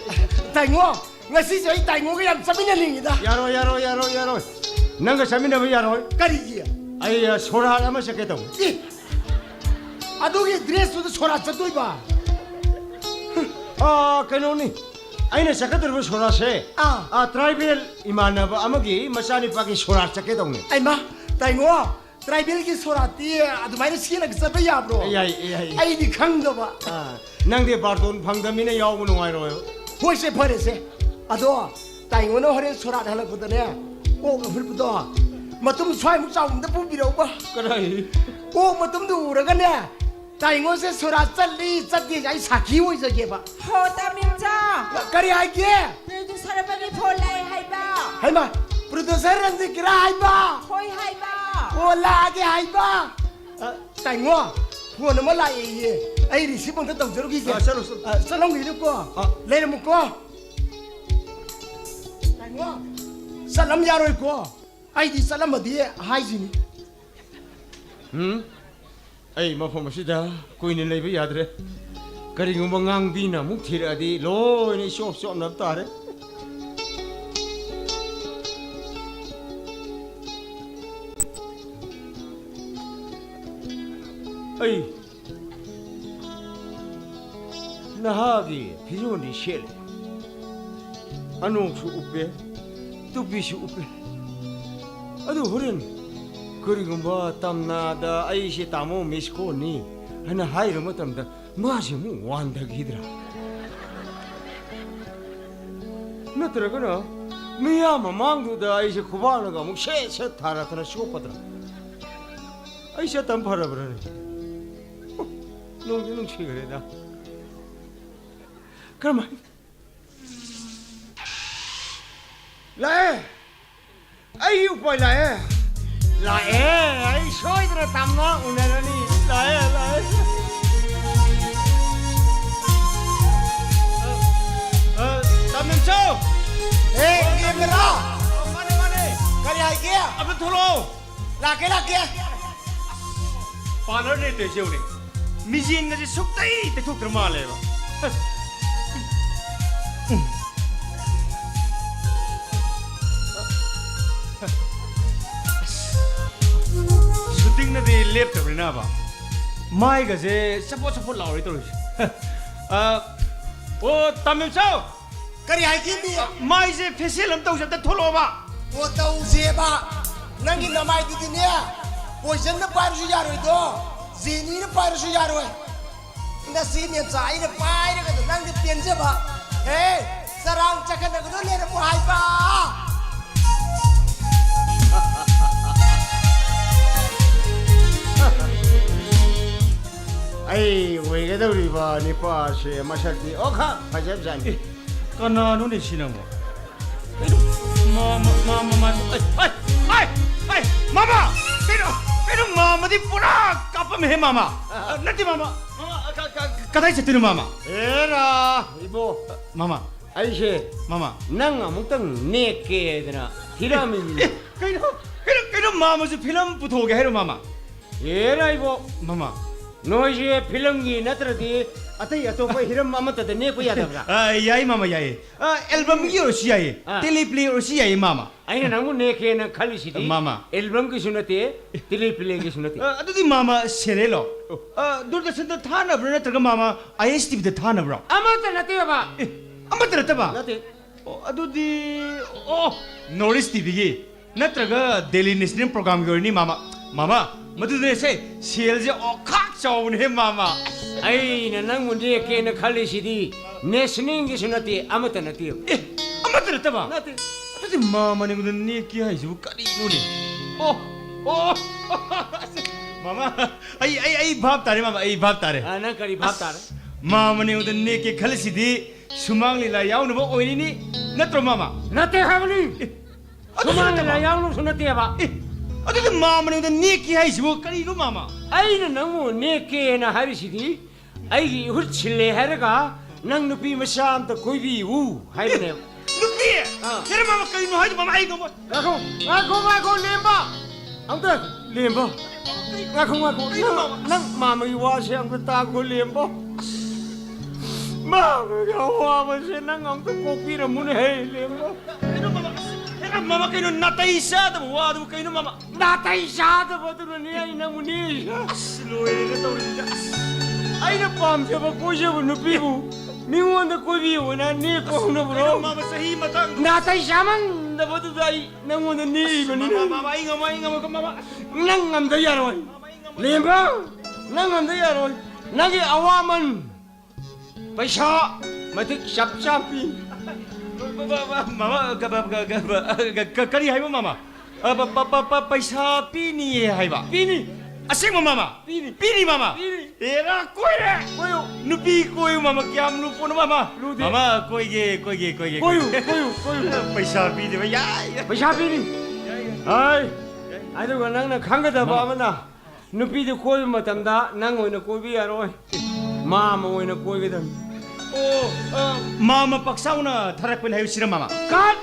ꯇꯥꯏꯉꯣ, ꯉꯁꯤꯁꯦ ꯑꯩ ꯇꯥꯏꯉꯣꯒ ꯌꯥꯝ ꯆꯠꯃꯤꯟꯅꯅꯤꯡꯉꯤꯗ꯫ ꯌꯥꯔꯣꯏ, ꯌꯥꯔꯣꯏ, ꯌꯥꯔꯣꯏ, ꯌꯥꯔꯣꯏ꯫ ꯅꯪꯒ ꯆꯠꯃꯤꯟꯅꯕ ꯌꯥꯔꯣꯏ꯫ ꯀꯔꯤꯒꯤ? ꯑꯩ, ꯑ, ꯁꯣꯔꯥꯠ ꯑꯃ ꯆꯠꯀꯦ ꯇꯧꯕ꯫ ꯑꯦ, ꯑꯗꯨꯒꯤ ꯗ꯭ꯔꯦꯁꯇꯨꯗ ꯁꯣꯔꯥꯠ ꯆꯠꯇꯣꯏꯕ? ꯑ, ꯀꯩꯅꯣꯅꯤ, ꯑꯩꯅ ꯆꯠꯀꯗꯧꯔꯤꯕ ꯁꯣꯔꯥꯠꯁꯦ, ꯑꯥ꯫ ꯑ, ꯇ꯭ꯔꯥꯏꯕꯦꯜ ꯏꯃꯥꯟꯅꯕ ꯑꯃꯒꯤ ꯃꯆꯥꯅꯤꯄꯥꯒꯤ ꯁꯣꯔꯥꯠ ꯆꯠꯀꯦ ꯇꯧꯅꯤ꯫ ꯑꯩꯃ, ꯇꯥꯏꯉꯣ, ꯇ꯭ꯔꯥꯏꯕꯦꯜꯒꯤ ꯁꯣꯔꯥꯠꯇꯤ ꯑꯗꯨꯃꯥꯏꯅ ꯁꯦꯠꯂꯒ ꯆꯠꯄ ꯌꯥꯕ꯭ꯔꯣ? ꯌꯥꯏ, ꯌꯥꯏ, ꯌꯥꯏ꯫ ꯑꯩꯗꯤ ꯈꯪꯗꯕ꯫ ꯑꯥ, ꯅꯪꯗꯤ ꯕꯥꯔꯇꯣꯟ ꯐꯪꯗꯕꯅꯤꯅ ꯌꯥꯎꯕ ꯅꯨꯡꯉꯥꯏꯔꯣꯏ꯫ ꯍꯣꯏꯁꯦ, ꯐꯔꯦꯁꯦ꯫ ꯑꯗꯣ ꯇꯥꯏꯉꯣꯅ ꯍꯣꯔꯦꯟ ꯁꯣꯔꯥꯠ ꯍꯜꯂꯛꯄꯗꯅꯦ, ꯑꯣꯛ ꯑꯐꯨꯠꯄꯗꯣ ꯃꯇꯨꯝ ꯁ꯭ꯋꯥꯏꯃꯨꯛ ꯆꯥꯎꯕ ꯑꯝꯇ ꯄꯨꯕꯤꯔꯛꯎꯕ꯫ ꯀꯗꯥꯏ? ꯑꯣꯛ ꯃꯇꯨꯝꯗꯨ ꯎꯔꯒꯅꯦ, ꯇꯥꯏꯉꯣꯁꯦ ꯁꯣꯔꯥꯠ ꯆꯠꯂꯤ ꯆꯠꯇꯦꯁꯦ ꯑꯩ ꯁꯥꯈꯤ ꯑꯣꯏꯖꯒꯦꯕ꯫ ꯍꯣ, ꯇꯥꯃꯤꯝꯆꯥ, ꯀꯔꯤ ꯍꯥꯏꯒꯦ? ꯄ꯭ꯔꯗ꯭ꯌꯨꯁꯔ ꯑꯃꯒꯤ ꯐꯣꯟ ꯂꯥꯛꯑꯦ ꯍꯥꯏꯕ꯫ ꯍꯩꯃꯥ, ꯄ꯭ꯔꯗ꯭ꯌꯨꯁꯔ ꯔꯟꯖꯤꯠꯀꯤꯔꯥ ꯍꯥꯏꯕ? ꯍꯣꯏ ꯍꯥꯏꯕ꯫ ꯑꯣ, ꯂꯥꯛꯑꯒꯦ ꯍꯥꯏꯕ꯫ ꯑ, ꯇꯥꯏꯉꯣ, ꯐꯣꯟ ꯑꯃ ꯂꯥꯛꯑꯦꯌꯦ꯫ ꯑꯩ ꯔꯤꯁꯤꯞ ꯑꯝꯇ ꯇꯧꯖꯔꯨꯈꯤꯒꯦ꯫ ꯑ, ꯆꯠꯂꯣ, ꯆꯠꯂꯣ꯫ ꯑ, ꯆꯠꯂꯝꯈꯤꯅꯨꯀꯣ꯫ ꯑ꯫ ꯂꯩꯔꯝꯃꯨꯀꯣ꯫ ꯇꯥꯏꯉꯣ, ꯆꯠꯂꯝ ꯌꯥꯔꯣꯏꯀꯣ꯫ ꯑꯩꯗꯤ ꯆꯠꯂꯝꯃꯗꯤ ꯍꯥꯏꯁꯤꯅꯤ꯫ ꯎꯝ? ꯑꯩ ꯃꯐꯝ ꯑꯁꯤꯗ ꯀꯨꯏꯅ ꯂꯩꯕ ꯌꯥꯗ꯭ꯔꯦ꯫ ꯀꯔꯤꯒꯨꯝꯕ ꯉꯥꯡꯕꯤꯅ ꯑꯃꯨꯛ ꯊꯤꯔꯛꯑꯗꯤ ꯂꯣꯏꯅ ꯏꯆꯣꯞ ꯆꯣꯞꯅꯕ ꯇꯥꯔꯦ꯫ ꯑꯩ ꯅꯍꯥꯒꯤ ꯐꯤꯖꯣꯜꯗꯤ ꯁꯦꯠꯂꯦ, ꯑꯅꯣꯛꯁꯨ ꯎꯞꯄꯦ, ꯇꯨꯄꯤꯁꯨ ꯎꯞꯄꯦ꯫ ꯑꯗꯨ ꯍꯣꯔꯦꯟ ꯀꯔꯤꯒꯨꯝꯕ ꯇꯝꯅꯥꯗ "ꯑꯩꯁꯦ ꯇꯥꯃꯣ ꯃꯤꯁꯀꯣꯟꯅꯤ" ꯍꯥꯏꯅ ꯍꯥꯏꯔ ꯃꯇꯝꯗ ꯃꯥꯁꯦ ꯑꯃꯨꯛ ꯋꯥꯟꯊꯈꯤꯗ꯭ꯔꯥ? ꯅꯠꯇ꯭ꯔꯒꯅ ꯃꯤꯌꯥꯝ ꯃꯃꯥꯡꯗꯨꯗ ꯑꯩꯁꯦ ꯈꯨꯕꯥꯛꯅꯒ ꯑꯃꯨꯛ ꯁꯦꯠ ꯁꯦꯠ ꯊꯥꯔꯛꯇꯅ ꯆꯣꯞꯀꯗ꯭ꯔꯥ? ꯑꯩ ꯆꯠꯇꯝ ꯐꯔꯕ꯭ꯔꯅꯦ? ꯅꯨꯡꯗꯤ ꯅꯨꯡꯁꯤꯈ꯭ꯔꯦꯗ꯫ ꯀꯔꯝꯍꯥꯏꯅ? ꯂꯥꯛꯑꯦ! ꯑꯩ ꯎꯄꯥꯏ ꯂꯥꯛꯑꯦ! ꯂꯥꯛꯑꯦ! ꯑꯩ ꯁꯣꯏꯗꯅ ꯇꯝꯅ ꯎꯅꯔꯅꯤ! ꯂꯥꯛꯑꯦ, ꯂꯥꯛꯑꯦ! ꯑ, ꯑ, ꯇꯥꯃꯦꯟꯆꯧ! ꯑꯦ, ꯑꯣ, ꯏꯕꯦꯝꯃꯔꯣ! ꯑ, ꯃꯥꯅꯦ, ꯃꯥꯅꯦ! ꯀꯔꯤ ꯍꯥꯏꯒꯦ? ꯑꯝꯇ ꯊꯣꯛꯂꯛꯑꯣ! ꯂꯥꯛꯀꯦ, ꯂꯥꯛꯀꯦ꯫ ꯄꯥꯔꯂꯔ ꯂꯩꯇ꯭ꯔꯦ ꯁꯤ ꯌꯦꯡꯉꯨꯅꯦ꯫ ꯃꯤꯖꯦꯟꯒꯁꯦ ꯁꯨꯛꯇꯩ ꯇꯩꯊꯣꯛꯇ꯭ꯔ ꯃꯥꯜꯂꯦꯕ꯫ ꯁꯨꯇꯤꯡꯅꯗꯤ ꯂꯦꯞꯇꯕꯅꯤꯅꯕ꯫ ꯃꯥꯏꯒꯁꯦ ꯆꯄꯣꯠ ꯆꯄꯣꯠ ꯂꯥꯎꯔꯦ ꯇꯧꯔꯤꯁꯦ꯫ ꯑ, ꯑꯣ, ꯇꯥꯃꯦꯟꯆꯧ! ꯀꯔꯤ ꯍꯥꯏꯒꯦ, ꯃꯤ? ꯃꯥꯏꯁꯦ ꯐꯦꯁꯤꯌꯦꯜ ꯑꯃ ꯇꯧꯁꯦ, ꯑꯝꯇ ꯊꯣꯛꯂꯛꯑꯣꯕ꯫ ꯑꯣ, ꯇꯧꯁꯦꯕ꯫ ꯅꯪꯒꯤ ꯅꯃꯥꯏꯗꯨꯗꯤꯅꯦ, ꯄꯣꯏꯖꯟꯅ ꯄꯥꯏꯔꯁꯨ ꯌꯥꯔꯣꯏꯗꯣ, ꯖꯦꯅꯤꯅ ꯄꯥꯏꯔꯁꯨ ꯌꯥꯔꯣꯏ꯫ ꯅꯆꯦ ꯃꯦꯝꯆꯥ ꯑꯩꯅ ꯄꯥꯏꯔꯒꯗ ꯅꯪꯗꯤ ꯄꯦꯟꯖꯕ꯫ ꯍꯦ, ꯆꯔꯥꯡ ꯆꯈꯠꯅꯒꯅꯨ, ꯂꯩꯔꯝꯃꯨ ꯍꯥꯏꯕ꯫ ꯑꯩ ꯑꯣꯏꯒꯗꯧꯔꯤꯕ ꯅꯤꯄꯥꯁꯦ ꯃꯁꯛꯇꯤ ꯑꯣꯈꯥꯛ ꯐꯖꯕꯖꯥꯠꯅꯤ꯫ ꯀꯅꯥꯅꯣꯅꯦ ꯁꯤ ꯅꯪꯕꯣ? ꯀꯩꯅꯣ? ꯃꯥ, ꯃꯥ, ꯃꯥ, ꯃꯥ, ꯃꯥ, ꯑꯩ, ꯑꯩ, ꯑꯩ, ꯑꯩ, ꯃꯥꯃ! ꯀꯩꯅꯣ, ꯀꯩꯅꯣ, ꯃꯥꯃꯗꯤ ꯄꯨꯔꯥ ꯀꯥꯞꯄꯝꯃꯦꯍꯦ, ꯃꯥꯃ! ꯑ, ꯅꯠꯇꯦ, ꯃꯥꯃ! ꯃꯥꯃ, ꯑ, ꯀ-, ꯀ-, ꯀꯗꯥꯏ ꯆꯠꯇꯣꯏꯅꯣ, ꯃꯥꯃ? ꯑꯦꯔꯥ, ꯏꯕꯣ! ꯃꯥꯃ! ꯑꯩꯁꯦ ꯃꯥꯃ! ꯅꯪ ꯑꯃꯨꯛꯇꯪ ꯅꯦꯛꯀꯦꯗꯅ ꯊꯤꯔꯛꯑꯝꯃꯤꯅꯤ꯫ ꯑꯦ, ꯀꯩꯅꯣ, ꯀꯩꯅꯣ, ꯀꯩꯅꯣ, ꯃꯥꯃꯁꯨ ꯐꯤꯂꯝ ꯄꯨꯊꯣꯛꯑꯒꯦ ꯍꯥꯏꯔꯣ, ꯃꯥꯃ? ꯑꯦꯔꯥ, ꯏꯕꯣ! ꯃꯥꯃ! ꯅꯣꯏꯁꯦ ꯐꯤꯂꯝꯒꯤ ꯅꯠꯇ꯭ꯔꯗꯤ ꯑꯇꯩ ꯑꯇꯣꯞꯄ ꯍꯤꯔꯝ ꯑꯃꯠꯇꯗ ꯅꯦꯛꯄ ꯌꯥꯗꯕ꯭ꯔꯥ? ꯑ, ꯌꯥꯏ, ꯃꯥꯃ, ꯌꯥꯏꯌꯦ꯫ ꯑ, ꯑꯦꯜꯕꯝꯒꯤ ꯑꯣꯏꯔꯁꯨ ꯌꯥꯏꯌꯦ꯫ ꯑꯥ꯫ ꯇꯦꯂꯦꯄ꯭ꯂꯦ ꯑꯣꯏꯔꯁꯨ ꯌꯥꯏꯌꯦ, ꯃꯥꯃ꯫ ꯑꯩꯅ ꯅꯪꯕꯨ ꯅꯦꯛꯀꯦꯅ ꯈꯜꯂꯤꯁꯤꯗꯤ ꯃꯥꯃ꯫ ꯑꯦꯜꯕꯝꯒꯤꯁꯨ ꯅꯠꯇꯦ, ꯇꯦꯂꯦꯄ꯭ꯂꯦꯒꯤꯁꯨ ꯅꯠꯇꯦ꯫ ꯑ, ꯑꯗꯨꯗꯤ ꯃꯥꯃ ꯁꯦꯔꯦꯂꯣ? ꯑꯣ꯫ ꯑ, ꯗꯨꯔꯗꯔꯁꯟꯗ ꯊꯥꯅꯕ꯭ꯔꯥ ꯅꯠꯇ꯭ꯔꯒ ꯃꯥꯃ ꯑꯥꯏ ꯑꯦꯁ ꯇꯤ ꯚꯤꯗ ꯊꯥꯅꯕ꯭ꯔꯣ? ꯑꯃꯠꯇ ꯅꯠꯇꯦꯕ꯫ ꯑꯦ, ꯑꯃꯠꯇ ꯅꯠꯇꯕ? ꯅꯠꯇꯦ꯫ ꯑꯣ, ꯑꯗꯨꯗꯤ, ꯑꯣ, ꯅꯣꯔꯠ ꯏꯁ ꯇꯤ ꯚꯤꯒꯤ ꯅꯠꯇ꯭ꯔꯒ ꯗꯦꯂꯤ ꯅꯦꯁꯅꯦꯜ ꯄ꯭ꯔꯣꯒ꯭ꯔꯥꯝꯒꯤ ꯑꯣꯏꯔꯅꯤ, ꯃꯥꯃ꯫ ꯃꯥꯃ, ꯃꯗꯨꯗꯅꯦꯁꯦ, ꯁꯦꯜꯁꯦ ꯑꯣꯈꯥꯛ ꯆꯥꯎꯕꯅꯦꯍꯦ, ꯃꯥꯃ꯫ ꯑꯩꯅ ꯅꯪꯕꯨ ꯅꯦꯛꯀꯦꯅ ꯈꯜꯂꯤꯁꯤꯗꯤ ꯅꯦꯁꯅꯦꯜꯒꯤꯁꯨ ꯅꯠꯇꯦ, ꯑꯃꯠꯇ ꯅꯠꯇꯦ꯫ ꯑꯦ, ꯑꯃꯠꯇ ꯅꯠꯇꯕ? ꯅꯠꯇꯦ꯫ ꯑꯗꯨꯗꯤ ꯃꯥꯃ ꯅꯉꯣꯟꯗ ꯅꯦꯛꯀꯦ ꯍꯥꯏꯁꯤꯕꯨ ꯀꯔꯤꯅꯣꯅꯦ? ꯑꯣ, ꯑꯣ, ꯃꯥꯃ, ꯑꯩ, ꯑꯩ, ꯑꯩ ꯚꯥꯞ ꯇꯥꯔꯦ, ꯃꯥꯃ, ꯑꯩ ꯚꯥꯞ ꯇꯥꯔꯦ꯫ ꯑ, ꯅꯪ ꯀꯔꯤ ꯚꯥꯞ ꯇꯥꯔꯦ? ꯑꯁ, ꯃꯥꯃ ꯅꯉꯣꯟꯗ ꯅꯦꯛꯀꯦ ꯈꯜꯂꯤꯁꯤꯗꯤ ꯁꯨꯃꯥꯡ ꯂꯤꯂꯥ ꯌꯥꯎꯅꯕ ꯑꯣꯏꯔꯤꯅꯤ, ꯅꯠꯇ꯭ꯔꯣ, ꯃꯥꯃ? ꯅꯠꯇꯦ ꯍꯥꯏꯕꯅꯤ꯫ ꯑꯦ, ꯑꯗꯨꯁꯨ ꯁꯨꯃꯥꯡ ꯅꯠꯇꯕ? ꯂꯤꯂꯥ ꯌꯥꯎꯅꯕꯁꯨ ꯅꯠꯇꯦꯕ꯫ ꯑꯦ, ꯑꯗꯨꯗꯤ ꯃꯥꯃ ꯅꯉꯣꯟꯗ ꯅꯦꯛꯀꯦ ꯍꯥꯏꯁꯤꯕꯨ ꯀꯔꯤꯅꯣ, ꯃꯥꯃ? ꯑꯩꯅ ꯅꯪꯕꯨ ꯅꯦꯛꯀꯦꯅ ꯍꯥꯏꯔꯤꯁꯤꯗꯤ ꯑꯩꯒꯤ ꯏꯍꯨꯠ ꯁꯤꯜꯂꯦ ꯍꯥꯏꯔꯒ ꯅꯪ ꯅꯨꯄꯤ ꯃꯆꯥ ꯑꯝꯇ ꯀꯣꯏꯕꯤꯌꯨ ꯍꯥꯏꯕꯅꯦꯕ꯫ ꯅꯨꯄꯤ? ꯑꯥ꯫ ꯍꯦꯔꯥ, ꯃꯥꯃ, ꯀꯩꯅꯣ ꯍꯥꯏꯗꯣ, ꯃꯥꯃ? ꯑꯩ ꯉꯝꯃꯣꯏ꯫ ꯉꯥꯏꯈꯣ, ꯉꯥꯏꯈꯣ, ꯉꯥꯏꯈꯣ, ꯂꯦꯝꯕ꯫ ꯑꯝꯇ, ꯂꯦꯝꯕ꯫ ꯉꯥꯏꯈꯣ, ꯉꯥꯏꯈꯣ꯫ ꯀꯩꯅꯣ, ꯅꯪ, ꯃꯥꯃ? ꯅꯪ ꯃꯥꯃꯒꯤ ꯋꯥꯁꯦ ꯑꯝꯇ ꯇꯥꯈꯣ, ꯂꯦꯝꯕ꯫ ꯃꯥꯃꯒꯤ ꯑꯋꯥꯕꯁꯦ ꯅꯪ ꯑꯝꯇ ꯀꯣꯛꯄꯤꯔꯝꯃꯨꯅꯦ, ꯍꯦ, ꯂꯦꯝꯕ꯫ ꯀꯩꯅꯣ, ꯃꯥꯃ? ꯍꯦꯔꯥ, ꯃꯥꯃ, ꯀꯩꯅꯣ, ꯅꯥꯇꯩ ꯆꯥꯗꯕ ꯋꯥꯗꯨꯕꯨ ꯀꯩꯅꯣ, ꯃꯥꯃ? ꯅꯥꯇꯩ ꯆꯥꯗꯕꯗꯨꯅꯅꯦ ꯑꯩ ꯅꯪꯕꯨ ꯅꯦꯛꯏꯁꯦ꯫ ꯑꯁ, ꯂꯣꯏꯔꯦꯗ ꯇꯧꯔꯤꯁꯤꯗꯤ, ꯑꯁ꯫ ꯑꯩꯅ ꯄꯥꯝꯖꯕ ꯀꯣꯏꯖꯕ ꯅꯨꯄꯤꯕꯨ ꯃꯤꯉꯣꯟꯗ ꯀꯣꯏꯕꯤꯌꯨꯅ ꯅꯦꯛꯄ ꯍꯧꯅꯕ꯭ꯔꯣ? ꯀꯩꯅꯣ, ꯃꯥꯃ, ꯆꯍꯤ ꯃꯇꯥꯡꯗꯨ꯫ ꯅꯥꯇꯩ ꯆꯥꯃꯟꯗꯕꯗꯨꯗ ꯑꯩ ꯅꯪꯉꯣꯟꯗ ꯅꯦꯛꯏꯕꯅꯤꯅꯦ꯫ ꯃꯥꯃ, ꯃꯥꯃ, ꯑꯩ ꯉꯝꯃꯣꯏ, ꯑꯩ ꯉꯝꯃꯣꯏ, ꯃꯥꯃ꯫ ꯅꯪ ꯉꯝꯗ ꯌꯥꯔꯣꯏ꯫ ꯂꯦꯝꯕ, ꯅꯪ ꯉꯝꯗ ꯌꯥꯔꯣꯏ꯫ ꯅꯪꯒꯤ ꯑꯋꯥꯃꯟ ꯄꯩꯁꯥ ꯃꯇꯤꯛ ꯆꯞ ꯆꯥ ꯄꯤ꯫ ꯃꯥꯃ, ꯀ-, ꯀ-, ꯀ-, ꯀ-, ꯀ-, ꯀꯔꯤ ꯍꯥꯏꯕ, ꯃꯥꯃ? ꯑ, ꯄ-, ꯄ-, ꯄ-, ꯄ-, ꯄꯩꯁꯥ ꯄꯤꯅꯤꯌꯦ ꯍꯥꯏꯕ? ꯄꯤꯅꯤ꯫ ꯑꯁꯦꯡꯕ, ꯃꯥꯃ? ꯄꯤꯅꯤ꯫ ꯄꯤꯅꯤ, ꯃꯥꯃ? ꯄꯤꯅꯤ꯫ ꯑꯦꯔꯥ, ꯀꯣꯏꯔꯦ꯫ ꯀꯣꯏꯌꯨ꯫ ꯅꯨꯄꯤ ꯀꯣꯏꯌꯨ ꯃꯥꯃ, ꯀꯌꯥꯝ ꯂꯨꯄꯣꯠꯅꯣ ꯃꯥꯃ꯫ ꯂꯨꯗꯦ꯫ ꯃꯥꯃ, ꯀꯣꯏꯒꯦ, ꯀꯣꯏꯒꯦ, ꯀꯣꯏꯒꯦ, ꯀꯣꯏꯌꯨ, ꯀꯣꯏꯒꯦ꯫ ꯀꯣꯏꯌꯨ, ꯀꯣꯏꯌꯨ, ꯀꯣꯏꯌꯨ꯫ ꯄꯩꯁꯥ ꯄꯤꯗꯦꯕ, ꯌꯥꯏ, ꯌꯥꯏ꯫ ꯄꯩꯁꯥ ꯄꯤꯅꯤ꯫ ꯌꯥꯏ, ꯌꯥꯏ꯫ ꯍꯥꯏ꯫ ꯌꯥꯏ꯫ ꯑꯗꯨꯒ ꯅꯪꯅ ꯈꯪꯒꯗꯕ ꯃꯥꯃ꯫ ꯑꯃꯅ, ꯅꯨꯄꯤꯗꯨ ꯀꯣꯏꯕ ꯃꯇꯝꯗ ꯅꯪ ꯑꯣꯏꯅ ꯀꯣꯏꯕ ꯌꯥꯔꯣꯏ꯫ ꯃꯥꯃ ꯑꯣꯏꯅ ꯀꯣꯏꯒꯗꯕꯅꯤ꯫ ꯑꯣ, ꯑ, ꯃꯥꯃ ꯄꯥꯛꯆꯥꯎꯅ ꯊꯥꯔꯛꯄꯅꯤ ꯍꯥꯏꯕꯁꯤꯔ ꯃꯥꯃ? ꯀꯠ!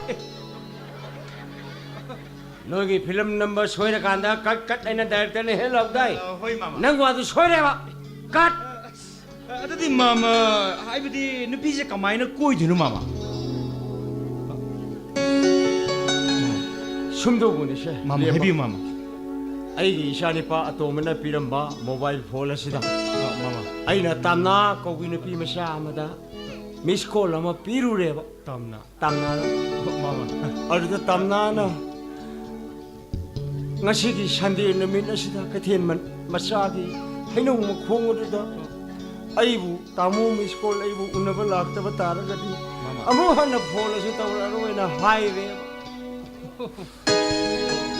ꯅꯣꯏꯒꯤ ꯐꯤꯂꯝ ꯅꯝꯕ ꯁꯣꯏꯔꯀꯥꯟꯗ ꯀꯠ ꯀꯠ ꯍꯥꯏꯅ ꯗꯥꯏꯔꯦꯛꯇꯔꯅ ꯍꯦꯛ ꯂꯥꯎꯗꯥꯏ? ꯑ, ꯍꯣꯏ, ꯃꯥꯃ꯫ ꯅꯪ ꯋꯥꯗꯨ ꯁꯣꯏꯔꯦꯕ꯫ ꯀꯠ! ꯑ, ꯑꯗꯨꯗꯤ ꯃꯥꯃ, ꯍꯥꯏꯕꯗꯤ ꯅꯨꯄꯤꯁꯦ ꯀꯃꯥꯏꯅ ꯀꯣꯏꯗꯣꯏꯅꯣ, ꯃꯥꯃ? ꯁꯨꯝꯗꯧꯕꯅꯤꯁꯦ, ꯃꯥꯃ, ꯂꯦꯝꯕ꯫ ꯍꯥꯏꯕꯤꯌꯨ, ꯃꯥꯃ꯫ ꯑꯩꯒꯤ ꯏꯆꯥꯅꯤꯄꯥ ꯑꯇꯣꯝꯕꯅ ꯄꯤꯔꯝꯕ ꯃꯣꯕꯥꯏꯜ ꯐꯣꯟ ꯑꯁꯤꯗ ꯑ, ꯃꯥꯃ꯫ ꯑꯩꯅ ꯇꯥꯝꯅꯥ ꯀꯧꯕꯤ ꯅꯨꯄꯤ ꯃꯆꯥ ꯑꯃꯗ ꯃꯤꯁ ꯀꯣꯜ ꯑꯃ ꯄꯤꯔꯨꯔꯦꯕ꯫ ꯇꯥꯝꯅꯥ꯫ ꯇꯥꯝꯅꯥꯗ꯫ ꯃꯥꯃ꯫ ꯑꯗꯨꯗ ꯇꯥꯝꯅꯥꯅ ꯉꯁꯤꯒꯤ ꯁꯟꯗꯦ ꯅꯨꯃꯤꯠ ꯑꯁꯤꯗ ꯀꯩꯊꯦꯜ ꯃ-, ꯃꯆꯥꯒꯤ ꯍꯩꯅꯧ ꯃꯈꯣꯡ ꯑꯗꯨꯗ ꯑꯩꯕꯨ, ꯇꯥꯃꯣ ꯃꯤꯁ ꯀꯣꯜ ꯑꯩꯕꯨ ꯎꯅꯕ ꯂꯥꯛꯇꯕ ꯇꯥꯔꯒꯗꯤ ꯃꯥꯃ꯫ ꯑꯃꯨꯛ ꯍꯟꯅ ꯐꯣꯟ ꯑꯁꯤ ꯇꯧꯔꯛꯑꯔꯣꯏꯅ ꯍꯥꯏꯔꯦꯕ꯫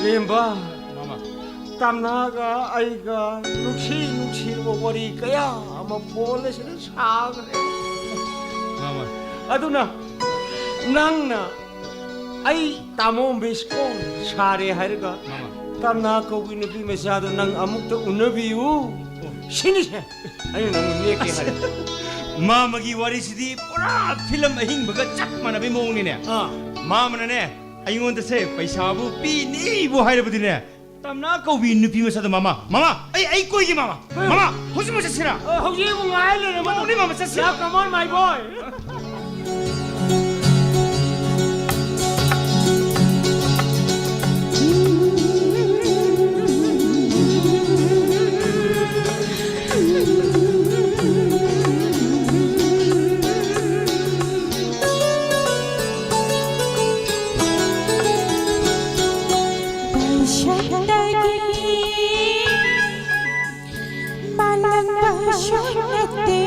ꯂꯦꯝꯕ, ꯃꯥꯃ꯫ ꯇꯥꯝꯅꯥꯒ ꯑꯩꯒ ꯅꯨꯡꯁꯤ ꯅꯨꯡꯁꯤꯔꯕ ꯋꯥꯔꯤ ꯀꯌꯥ ꯑꯃ ꯐꯣꯟ ꯑꯁꯤꯗ ꯁꯥꯈ꯭ꯔꯦ꯫ ꯃꯥꯃ꯫ ꯑꯗꯨꯅ ꯅꯪꯅ ꯑꯩ ꯇꯥꯃꯣ ꯃꯤꯁ ꯀꯣꯜ ꯁꯥꯔꯦ ꯍꯥꯏꯔꯒ, ꯃꯥꯃ꯫ ꯇꯥꯝꯅꯥ ꯀꯧꯕꯤ ꯅꯨꯄꯤ ꯃꯆꯥꯗꯣ ꯅꯪ ꯑꯃꯨꯛꯇ ꯎꯅꯕꯤꯌꯨ꯫ ꯑꯣ꯫ ꯁꯤꯅꯤꯁꯦ ꯑꯩꯅ ꯅꯪꯕꯨ ꯅꯦꯛꯀꯦ ꯍꯥꯏꯔꯦ꯫ ꯃꯥꯃꯒꯤ ꯋꯥꯔꯤꯁꯤꯗꯤ ꯄꯨꯔꯥ ꯐꯤꯂꯝ ꯑꯍꯤꯡꯕꯒ ꯆꯞ ꯃꯥꯟꯅꯕꯩ ꯃꯑꯣꯡꯅꯤꯅꯦ꯫ ꯑꯥ꯫ ꯃꯥꯃꯅꯅꯦ, ꯑꯩꯉꯣꯟꯗꯁꯦ ꯄꯩꯁꯥꯕꯨ ꯄꯤꯅꯤꯕꯨ ꯍꯥꯏꯔꯕꯗꯤꯅꯦ, ꯇꯥꯝꯅꯥ ꯀꯧꯕꯤ ꯅꯨꯄꯤ ꯃꯆꯥꯗꯣ, ꯃꯥꯃ, ꯃꯥꯃ, ꯑꯩ, ꯑꯩ ꯀꯣꯏꯒꯦ, ꯃꯥꯃ꯫ ꯀꯩꯅꯣ? ꯃꯥꯃ, ꯍꯧꯖꯤꯛꯃꯛ ꯆꯠꯁꯤꯔꯥ? ꯑ, ꯍꯧꯖꯤꯛ ꯑꯃꯨꯛ ꯉꯥꯏ ꯂꯩꯔꯦ, ꯃꯗꯨ꯫ ꯃꯥꯃꯅꯦ, ꯃꯥꯃ, ꯆꯠꯁꯤ꯫ Yeah, come on, my boy. ꯃꯥꯂꯪꯕꯁꯨ ꯅꯠꯇꯦ꯫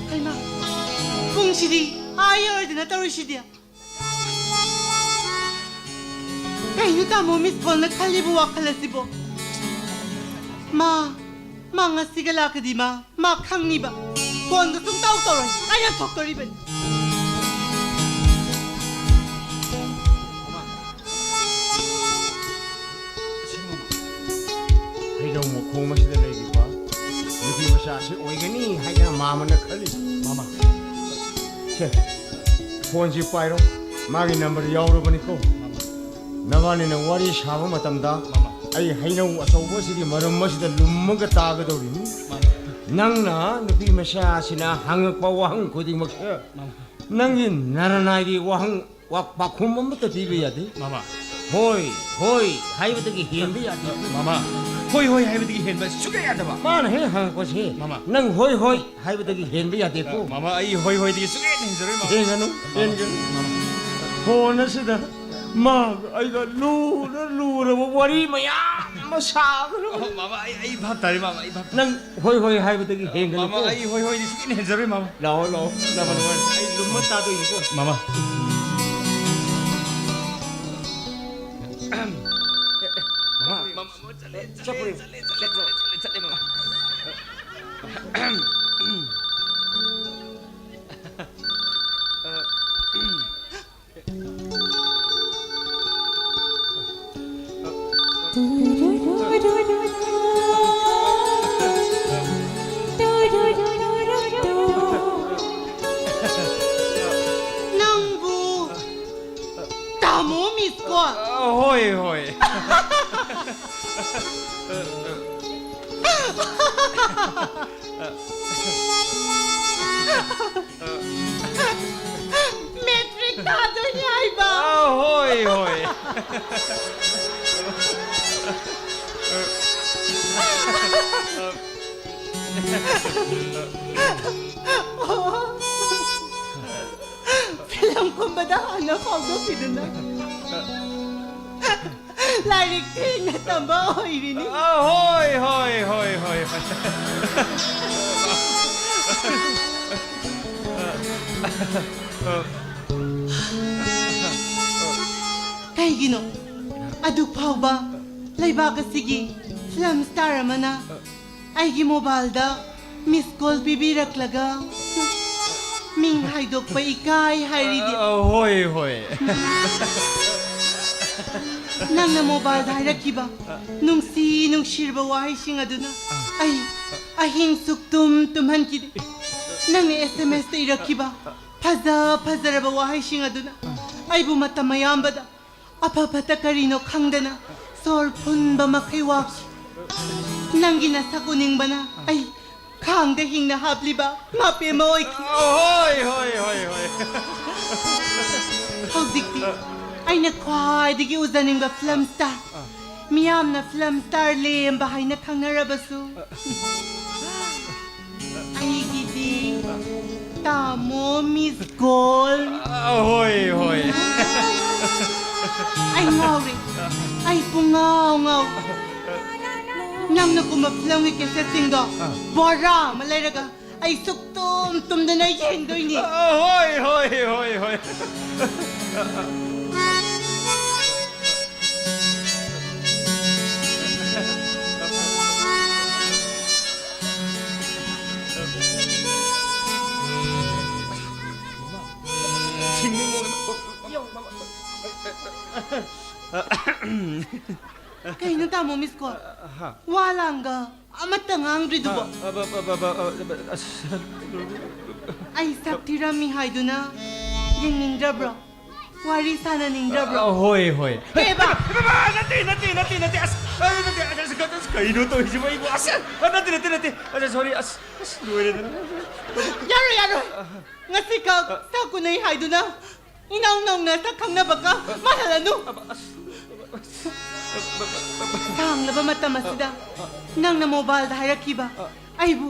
ꯍꯩꯃꯥ, ꯄꯨꯡꯁꯤꯗꯤ ꯑꯥ ꯌꯧꯔꯗꯅ ꯇꯧꯔꯤꯁꯤꯗꯤ꯫ ꯀꯩꯅꯣ ꯇꯥꯃꯣ ꯃꯤꯁ ꯀꯣꯜꯅ ꯈꯜꯂꯤꯕ ꯋꯥꯈꯜ ꯑꯁꯤꯕꯣ? ꯃꯥ, ꯃꯥ ꯉꯁꯤꯒ ꯂꯥꯛꯀꯗꯤ ꯃꯥ, ꯃꯥ ꯈꯪꯅꯤꯕ꯫ ꯐꯣꯟꯒ ꯁꯨꯡꯇꯧ ꯇꯧꯔꯣꯏ꯫ ꯑꯩꯅ ꯊꯣꯛꯇꯣꯔꯤꯕꯅꯤ꯫ ꯍꯩꯅꯧ ꯃꯈꯣꯡ ꯑꯁꯤꯗ ꯂꯩꯔꯤꯕ ꯅꯨꯄꯤ ꯃꯆꯥ ꯑꯁꯤ ꯑꯣꯏꯒꯅꯤ ꯍꯥꯏꯅ ꯃꯥꯃꯅ ꯈꯜꯂꯤ꯫ ꯃꯥꯃ꯫ ꯁꯦ, ꯐꯣꯟꯁꯤ ꯄꯥꯏꯔꯣ꯫ ꯃꯥꯒꯤ ꯅꯝꯕꯔ ꯌꯥꯎꯔꯕꯅꯤꯀꯣ꯫ ꯃꯥꯃ꯫ ꯅꯕꯥꯅꯤꯅ ꯋꯥꯔꯤ ꯁꯥꯕ ꯃꯇꯝꯗ ꯃꯥꯃ꯫ ꯑꯩ ꯍꯩꯅꯧ ꯑꯆꯧꯕ ꯑꯁꯤꯒꯤ ꯃꯔꯨꯝ ꯑꯁꯤꯗ ꯂꯨꯝꯃꯒ ꯇꯥꯒꯗꯧꯔꯤꯅꯤ꯫ ꯃꯥꯃ꯫ ꯅꯪꯅ ꯅꯨꯄꯤ ꯃꯆꯥ ꯑꯁꯤꯅ ꯍꯪꯉꯛꯄ ꯋꯥꯍꯪ ꯈꯨꯗꯤꯡꯃꯛꯁꯦ ꯃꯥꯃ꯫ ꯅꯪꯒꯤ ꯅꯔꯅꯥꯏꯒꯤ ꯋꯥꯍꯪ ꯋꯥ-, ꯄꯥꯎꯈꯨꯝ ꯑꯃꯠꯇ ꯄꯤꯕ ꯌꯥꯗꯦ꯫ ꯃꯥꯃ꯫ ꯍꯣꯏ, ꯍꯣꯏ ꯍꯥꯏꯕꯗꯒꯤ ꯍꯦꯟꯕ ꯌꯥꯗꯦ꯫ ꯃꯥꯃ, ꯍꯣꯏ, ꯍꯣꯏ ꯍꯥꯏꯕꯗꯒꯤ ꯍꯦꯟꯕ ꯁꯨꯛꯌꯥ ꯌꯥꯗꯕ꯫ ꯃꯥꯅ ꯍꯦꯛ ꯍꯪꯉꯛꯄꯁꯦ, ꯃꯥꯃ꯫ ꯅꯪ ꯍꯣꯏ, ꯍꯣꯏ ꯍꯥꯏꯕꯗꯒꯤ ꯍꯦꯟꯕ ꯌꯥꯗꯦꯀꯣ꯫ ꯃꯥꯃ, ꯑꯩ ꯍꯣꯏ, ꯍꯣꯏꯗꯒꯤ ꯁꯨꯛꯍꯦꯟ ꯍꯦꯟꯖꯔꯣꯏ, ꯃꯥꯃ꯫ ꯍꯦꯟꯒꯅꯨ, ꯃꯥꯃ꯫ ꯍꯦꯟꯒꯅꯨ꯫ ꯃꯥꯃ꯫ ꯐꯣꯟ ꯑꯁꯤꯗ ꯃꯥ ꯑꯩꯒ ꯂꯨꯔ ꯂꯨꯔꯕ ꯋꯥꯔꯤ ꯃꯌꯥꯝ ꯃꯃꯥ ꯁꯥꯒꯅꯨ꯫ ꯑꯣ, ꯃꯃꯥ, ꯑꯩ, ꯑꯩ ꯚꯥꯞ ꯇꯥꯔꯦ, ꯃꯃꯥ, ꯑꯩ ꯚꯥꯞ ꯇꯥꯔꯦ꯫ ꯅꯪ ꯍꯣꯏ ꯍꯣꯏ ꯍꯥꯏꯕꯗꯒꯤ ꯍꯦꯟꯒꯅꯨꯀꯣ꯫ ꯃꯃꯥ, ꯑꯩ ꯍꯣꯏ ꯍꯣꯏꯗꯤ ꯁꯨꯛꯍꯦꯟ ꯍꯦꯟꯖꯔꯣꯏ, ꯃꯃꯥ꯫ ꯂꯥꯛꯑꯣ, ꯂꯥꯛꯑꯣ, ꯂꯥꯛꯑꯣ, ꯂꯥꯛꯑꯣ꯫ ꯑꯩ ꯂꯨꯝꯃ ꯇꯥꯗꯣꯏꯅꯤꯀꯣ꯫ ꯃꯃꯥ꯫ ꯃꯃꯥ꯫ ꯃꯃꯥ, ꯆꯠꯂꯦ, ꯆꯠꯂꯦ, ꯆꯠꯄ꯭ꯔꯣ? ꯆꯠꯂꯦ, ꯆꯠꯂꯦ, ꯆꯠꯂꯦ, ꯆꯠꯂꯦ, ꯃꯃꯥ꯫ ꯅꯪꯕꯨ ꯇꯥꯃꯣ ꯃꯤꯁꯀꯣ? ꯑ, ꯍꯣꯏ, ꯍꯣꯏ꯫ ꯃꯦꯇ꯭ꯔꯤꯛ ꯊꯥꯗꯣꯏꯅꯤ ꯍꯥꯏꯕ꯫ ꯑ, ꯍꯣꯏ, ꯍꯣꯏ꯫ ꯐꯤꯂꯝ ꯀꯨꯝꯕꯗ ꯍꯥꯟꯅ ꯐꯥꯎꯗꯣꯛꯈꯤꯗꯨꯅ ꯂꯥꯏꯔꯤꯛ ꯊꯦꯡꯅ ꯇꯝꯕ ꯑꯣꯏꯔꯤꯅꯤ꯫ ꯑ, ꯍꯣꯏ, ꯍꯣꯏ, ꯍꯣꯏ, ꯍꯣꯏ, ꯍꯣꯏ꯫ ꯀꯩꯒꯤꯅꯣ ꯑꯗꯨꯛ ꯐꯥꯎꯕ ꯂꯩꯕꯥꯛ ꯑꯁꯤꯒꯤ ꯐꯤꯂꯝ ꯁ꯭ꯇꯥꯔ ꯑꯃꯅ ꯑꯩꯒꯤ ꯃꯣꯕꯥꯏꯜꯗ ꯃꯤꯁ ꯀꯣꯜ ꯄꯤꯕꯤꯔꯛꯂꯒ ꯃꯤꯡ ꯍꯥꯏꯗꯣꯛꯄ ꯏꯀꯥꯏ ꯍꯥꯏꯔꯤꯗꯤ? ꯑ, ꯍꯣꯏ, ꯍꯣꯏ꯫ ꯅꯪꯅ ꯃꯣꯕꯥꯏꯜꯗ ꯍꯥꯏꯔꯛꯈꯤꯕ ꯅꯨꯡꯁꯤ ꯅꯨꯡꯁꯤꯔꯕ ꯋꯥꯍꯩꯁꯤꯡ ꯑꯗꯨꯅ ꯑꯩ ꯑꯍꯤꯡ ꯁꯨꯛꯇꯨꯝ ꯇꯨꯝꯍꯟꯈꯤꯗꯦ꯫ ꯅꯪꯅ ꯑꯦꯁ ꯑꯦꯝ ꯑꯦꯁꯇ ꯏꯔꯛꯈꯤꯕ ꯐꯖ ꯐꯖꯔꯕ ꯋꯥꯍꯩꯁꯤꯡ ꯑꯗꯨꯅ ꯑꯩꯕꯨ ꯃꯇꯝ ꯑꯌꯥꯝꯕꯗ ꯑꯐ ꯐꯠꯇ ꯀꯔꯤꯅꯣ ꯈꯪꯗꯅ ꯁꯣꯔ ꯐꯨꯟꯕ ꯃꯈꯩ ꯋꯥꯈꯤ꯫ ꯅꯪꯒꯤ ꯅꯁꯛ ꯎꯅꯤꯡꯕꯅ ꯑꯩ ꯈꯥꯡꯗ ꯍꯤꯡꯅ ꯍꯥꯞꯂꯤꯕ ꯃꯥꯄꯦꯝ ꯑꯃ ꯑꯣꯏꯈꯤ꯫ ꯍꯣꯏ, ꯍꯣꯏ, ꯍꯣꯏ, ꯍꯣꯏ꯫ ꯍꯧꯖꯤꯛꯇꯤ ꯑꯩꯅ ꯈ꯭ꯋꯥꯏꯗꯒꯤ ꯎꯖꯅꯤꯡꯕ ꯐꯤꯂꯝ ꯁ꯭ꯇꯥꯔ, ꯃꯤꯌꯥꯝꯅ ꯐꯤꯂꯝ ꯁ꯭ꯇꯥꯔ ꯂꯦꯝꯕ ꯍꯥꯏꯅ ꯈꯪꯅꯔꯕꯁꯨ, ꯑꯩꯒꯤꯗꯤ ꯇꯥꯃꯣ ꯃꯤꯁ ꯀꯣꯜ꯫ ꯑ, ꯍꯣꯏ, ꯍꯣꯏ꯫ ꯑꯩ ꯉꯥꯎꯔꯦ꯫ ꯑꯩ ꯄꯨꯡꯉꯥꯎ ꯉꯥꯎꯔꯦ꯫ ꯅꯪꯅ ꯀꯨꯝꯕ ꯐꯤꯂꯝꯒꯤ ꯀꯦꯁꯦꯠꯁꯤꯡꯗꯣ ꯑꯥ꯫ ꯕꯣꯔꯥ ꯑꯃ ꯂꯩꯔꯒ ꯑꯩ ꯁꯨꯛꯇꯨꯝ ꯇꯨꯝꯗꯅ ꯌꯦꯡꯗꯣꯏꯅꯤ꯫ ꯑ, ꯍꯣꯏ, ꯍꯣꯏ, ꯍꯣꯏ, ꯍꯣꯏ꯫ ꯀꯩꯅꯣ ꯇꯥꯃꯣ ꯃꯤꯁ ꯀꯣꯜ? ꯍꯥ꯫ ꯋꯥ ꯂꯥꯡꯒ ꯑꯃꯠꯇ ꯉꯥꯡꯗ꯭ꯔꯤꯗꯨꯕꯣ? ꯑ, ꯑ, ꯕ, ꯕ, ꯕ, ꯕ, ꯑ, ꯕ, ꯑꯁ꯫ ꯑꯩ ꯁꯛ ꯊꯤꯔꯝꯃꯤ ꯍꯥꯏꯗꯨꯅ ꯌꯦꯡꯅꯤꯡꯗ꯭ꯔꯕ꯭ꯔꯣ? ꯋꯥꯔꯤ ꯁꯥꯟꯅꯅꯤꯡꯗ꯭ꯔꯕ꯭ꯔꯣ? ꯑ, ꯍꯣꯏ, ꯍꯣꯏ꯫ ꯀꯩꯕ? ꯏꯃꯥ, ꯅꯠꯇꯦ, ꯅꯠꯇꯦ, ꯅꯠꯇꯦ, ꯅꯠꯇꯦ, ꯑꯁ, ꯑ, ꯅꯠꯇꯦ, ꯑꯁ, ꯑꯁ, ꯑꯁ, ꯀꯩꯅꯣ ꯇꯧꯔꯤꯁꯤꯕꯣ ꯑꯩꯕꯨ? ꯑꯁ, ꯑ, ꯅꯠꯇꯦ, ꯅꯠꯇꯦ, ꯅꯠꯇꯦ, ꯑꯁ, ꯁꯣꯔꯤ, ꯑꯁ, ꯑꯁ, ꯂꯣꯏꯔꯦꯗꯅ꯫ ꯌꯥꯔꯣꯏ, ꯌꯥꯔꯣꯏ꯫ ꯉꯁꯤꯈꯛ ꯁꯛ ꯎꯅꯩ ꯍꯥꯏꯗꯨꯅ ꯏꯅꯧ ꯅꯧꯅ ꯁꯛ ꯈꯪꯅꯕꯒ ꯃꯥꯟꯍꯜꯂꯅꯨ꯫ ꯑꯕ, ꯑꯁ, ꯑꯁ, ꯁꯥꯡꯂꯕ ꯃꯇꯝ ꯑꯁꯤꯗ ꯅꯪꯅ ꯃꯣꯕꯥꯏꯜꯗ ꯍꯥꯏꯔꯛꯈꯤꯕ ꯑꯩꯕꯨ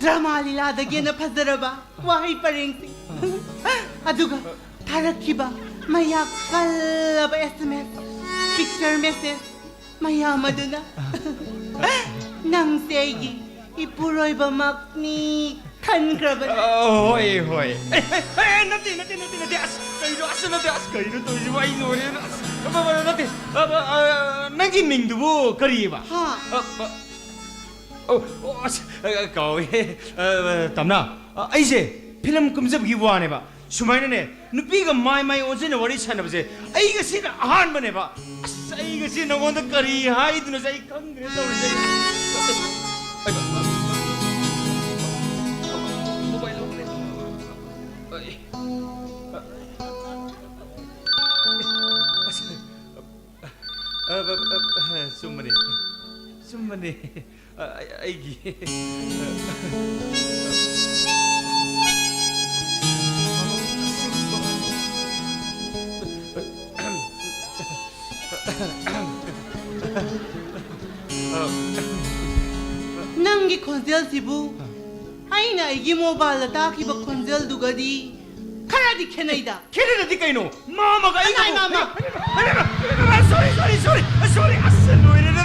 ꯗ꯭ꯔꯃꯥ ꯂꯤꯂꯥꯗꯒꯤ ꯍꯦꯟꯅ ꯐꯖꯔꯕ ꯋꯥꯍꯩ ꯄꯔꯦꯡꯁꯤꯡ, ꯑꯗꯨꯒ ꯊꯥꯔꯛꯈꯤꯕ ꯃꯌꯥꯛ ꯀꯜꯂꯕ ꯑꯦꯁ ꯑꯦꯝ ꯑꯦꯁ, ꯄꯤꯛꯆꯔ ꯃꯦꯁꯦꯖ ꯃꯌꯥꯝ ꯑꯗꯨꯅ ꯅꯪꯁꯦ ꯑꯩꯒꯤ ꯏꯄꯨꯔꯣꯏꯕꯃꯛꯅꯤ ꯈꯟꯈ꯭ꯔꯕꯅꯤ꯫ ꯑ, ꯍꯣꯏ, ꯍꯣꯏ꯫ ꯑꯦ, ꯑꯦ, ꯑꯦ, ꯅꯠꯇꯦ, ꯅꯠꯇꯦ, ꯅꯠꯇꯦ, ꯅꯠꯇꯦ, ꯑꯁ, ꯀꯩꯅꯣ, ꯑꯁ, ꯅꯠꯇꯦ, ꯑꯁ, ꯀꯩꯅꯣ ꯇꯧꯔꯤꯁꯤꯕꯣ? ꯑꯩ ꯂꯣꯏꯔꯦ, ꯑꯁ, ꯑ, ꯑ, ꯅꯠꯇꯦ, ꯑ, ꯑ, ꯑ, ꯅꯪꯒꯤ ꯃꯤꯡꯗꯨꯕꯨ ꯀꯔꯤꯕ? ꯍꯥ? ꯑ, ꯑ, ꯑꯣ, ꯑꯣ, ꯑꯁ, ꯑ, ꯀꯥꯎꯋꯦ꯫ ꯑ, ꯑ, ꯇꯝꯅ, ꯑ, ꯑꯩꯁꯦ ꯐꯤꯂꯝ ꯀꯨꯝꯖꯕꯒꯤ ꯋꯥꯅꯦꯕ꯫ ꯁꯨꯃꯥꯏꯅꯅꯦ, ꯅꯨꯄꯤꯒ ꯃꯥꯏ ꯃꯥꯏ ꯑꯣꯟꯁꯤꯟꯅ ꯋꯥꯔꯤ ꯁꯥꯟꯅꯕꯁꯦ ꯑꯩ ꯉꯁꯤꯅ ꯑꯍꯥꯟꯕꯅꯦꯕ꯫ ꯑꯁ, ꯑꯩ ꯉꯁꯤ ꯅꯉꯣꯟꯗ ꯀꯔꯤ ꯍꯥꯏꯗꯣꯏꯅꯣꯁꯦ ꯑꯩ ꯈꯪꯗ꯭ꯔꯦ ꯇꯧꯔꯤꯁꯦ꯫ ꯑꯩ, ꯑꯩ, ꯃꯣꯕꯥꯏꯜ ꯂꯧꯕꯅꯦ꯫ ꯑꯩ, ꯑꯁ, ꯑ, ꯑ, ꯑ, ꯑ, ꯆꯨꯝꯕꯅꯦ꯫ ꯆꯨꯝꯕꯅꯦ꯫ ꯑ, ꯑꯩ-, ꯑꯩꯒꯤ꯫ ꯅꯪꯒꯤ ꯈꯣꯟꯖꯦꯜꯁꯤꯕꯨ ꯑꯩꯅ ꯑꯩꯒꯤ ꯃꯣꯕꯥꯏꯜꯗ ꯇꯥꯈꯤꯕ ꯈꯣꯟꯖꯦꯜꯗꯨꯒꯗꯤ ꯈꯔꯗꯤ ꯈꯦꯠꯅꯩꯗ꯫ ꯈꯦꯠꯅꯗꯗꯤ ꯀꯩꯅꯣ? ꯃꯥꯃꯒ ꯑꯩꯒꯕꯨ-, ꯀꯅꯥꯏ ꯃꯥꯃ? ꯍꯩꯃꯥ, ꯍꯩꯃꯥ, ꯍꯩꯃꯥ, ꯁꯣꯔꯤ, ꯁꯣꯔꯤ, ꯁꯣꯔꯤ, ꯁꯣꯔꯤ, ꯑꯁ, ꯂꯣꯏꯔꯦꯗꯅ,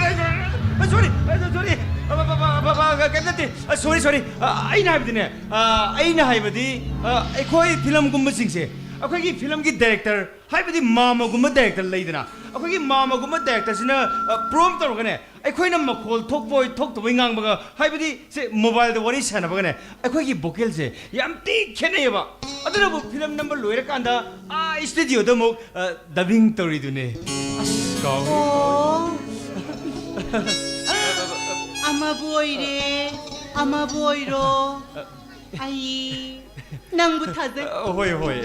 ꯁꯣꯔꯤ, ꯑꯁ, ꯕ- ꯕ- ꯕ- ꯀꯩꯝ ꯅꯠꯇꯦ꯫ ꯁꯣꯔꯤ, ꯁꯣꯔꯤ꯫ ꯑꯩꯅ ꯍꯥꯏꯕꯗꯤꯅꯦ, ꯑꯩꯅ ꯍꯥꯏꯕꯗꯤ, ꯑꯩꯈꯣꯏ ꯐꯤꯂꯝꯒꯨꯝꯕꯁꯤꯡꯁꯦ, ꯑꯩꯈꯣꯏꯒꯤ ꯐꯤꯂꯝꯒꯤ ꯗꯥꯏꯔꯦꯛꯇꯔ, ꯍꯥꯏꯕꯗꯤ ꯃꯥꯃꯒꯨꯝꯕ ꯗꯥꯏꯔꯦꯛꯇꯔ ꯂꯩꯗꯅ, ꯑꯩꯈꯣꯏꯒꯤ ꯃꯥꯃꯒꯨꯝꯕ ꯗꯥꯏꯔꯦꯛꯇꯔꯁꯤꯅ ꯄ꯭ꯔꯣꯝ ꯇꯧꯔꯒꯅꯦ, ꯑꯩꯈꯣꯏꯅ ꯃꯈꯣꯜ ꯊꯣꯛꯄꯣꯏ ꯊꯣꯛꯇꯕꯣꯏ ꯉꯥꯡꯕꯒ, ꯍꯥꯏꯕꯗꯤ ꯁꯦ, ꯃꯣꯕꯥꯏꯜꯗ ꯋꯥꯔꯤ ꯁꯥꯟꯅꯕꯒꯅꯦ, ꯑꯩꯈꯣꯏꯒꯤ ꯚꯣꯀꯦꯜꯁꯦ ꯌꯥꯝ ꯊꯤ ꯈꯦꯠꯅꯩꯌꯦꯕ꯫ ꯑꯗꯨꯅꯕꯨ ꯐꯤꯂꯝ ꯅꯝꯕ ꯂꯣꯏꯔꯀꯥꯟꯗ ꯑꯥ ꯁ꯭ꯇꯨꯗꯤꯑꯣꯗ ꯑꯃꯨꯛ ꯗꯕꯤꯡ ꯇꯧꯔꯤꯗꯨꯅꯦ꯫ ꯑꯁ, ꯀꯥꯎꯔꯦ꯫ ꯑꯣ꯫ ꯑꯃꯕꯨ ꯑꯣꯏꯔꯦ, ꯑꯃꯕꯨ ꯑꯣꯏꯔꯣ꯫ ꯑꯩ ꯅꯪꯕꯨ ꯊꯥꯖꯩ꯫ ꯑ, ꯍꯣꯏ, ꯍꯣꯏ꯫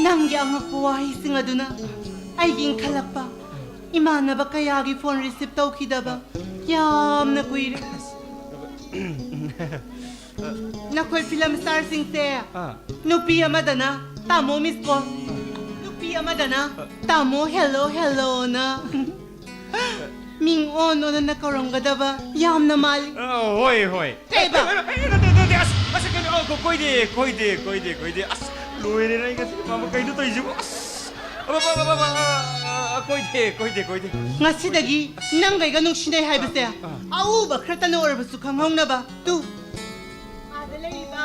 ꯅꯪꯒꯤ ꯑꯉꯛꯄ ꯋꯥꯍꯩꯁꯤꯡ ꯑꯗꯨꯅ ꯑꯩꯒꯤ ꯏꯟꯈꯠꯂꯛꯄ ꯏꯃꯥꯟꯅꯕ ꯀꯌꯥꯒꯤ ꯐꯣꯟ ꯔꯤꯁꯤꯞ ꯇꯧꯈꯤꯗꯕ ꯌꯥꯝꯅ ꯀꯨꯏꯔꯦ꯫ ꯅꯈꯣꯏ ꯐꯤꯂꯝ ꯁ꯭ꯇꯥꯔꯁꯤꯡꯁꯦ, ꯑꯥ꯫ ꯅꯨꯄꯤ ꯑꯃꯗꯅ "ꯇꯥꯃꯣ ꯃꯤꯁ ꯀꯣꯜ", ꯅꯨꯄꯤ ꯑꯃꯗꯅ "ꯇꯥꯃꯣ ꯍꯦꯜꯂꯣ ꯍꯦꯜꯂꯣꯅ" ꯃꯤꯡ ꯑꯣꯟ ꯑꯣꯟꯅ ꯀꯧꯔꯝꯒꯗꯕ ꯌꯥꯝꯅ ꯃꯥꯜꯂꯤ꯫ ꯑ, ꯍꯣꯏ, ꯍꯣꯏ꯫ ꯀꯩꯕ? ꯑ, ꯑ, ꯑ, ꯅꯠꯇꯦ, ꯅꯠꯇꯦ, ꯑꯁ, ꯑꯁ, ꯀꯩꯅꯣ, ꯑ, ꯀꯣ-, ꯀꯣꯏꯗꯦ, ꯀꯣꯏꯗꯦ, ꯀꯣꯏꯗꯦ, ꯀꯣꯏꯗꯦ꯫ ꯑꯁ, ꯂꯣꯏꯔꯦꯅꯦ, ꯑꯩ ꯉꯁꯤ ꯃꯥꯃ ꯀꯩꯅꯣ ꯇꯧꯔꯤꯁꯤꯕꯨ? ꯑꯁ, ꯑꯕ, ꯑꯕ, ꯑꯕ, ꯑ, ꯑ, ꯑ, ꯀꯣꯏꯗꯦ, ꯀꯣꯏꯗꯦ, ꯀꯣꯏꯗꯦ꯫ ꯉꯁꯤꯗꯒꯤ ꯅꯪꯒ ꯑꯩꯒ ꯅꯨꯡꯁꯤꯅꯩ ꯍꯥꯏꯕꯁꯦ ꯑ꯫ ꯑꯎꯕ ꯈꯔꯇꯅ ꯑꯣꯏꯔꯕꯁꯨ ꯈꯪꯍꯧꯅꯕ꯫ ꯇꯨ, ꯑꯥꯗ ꯂꯩꯔꯤꯕ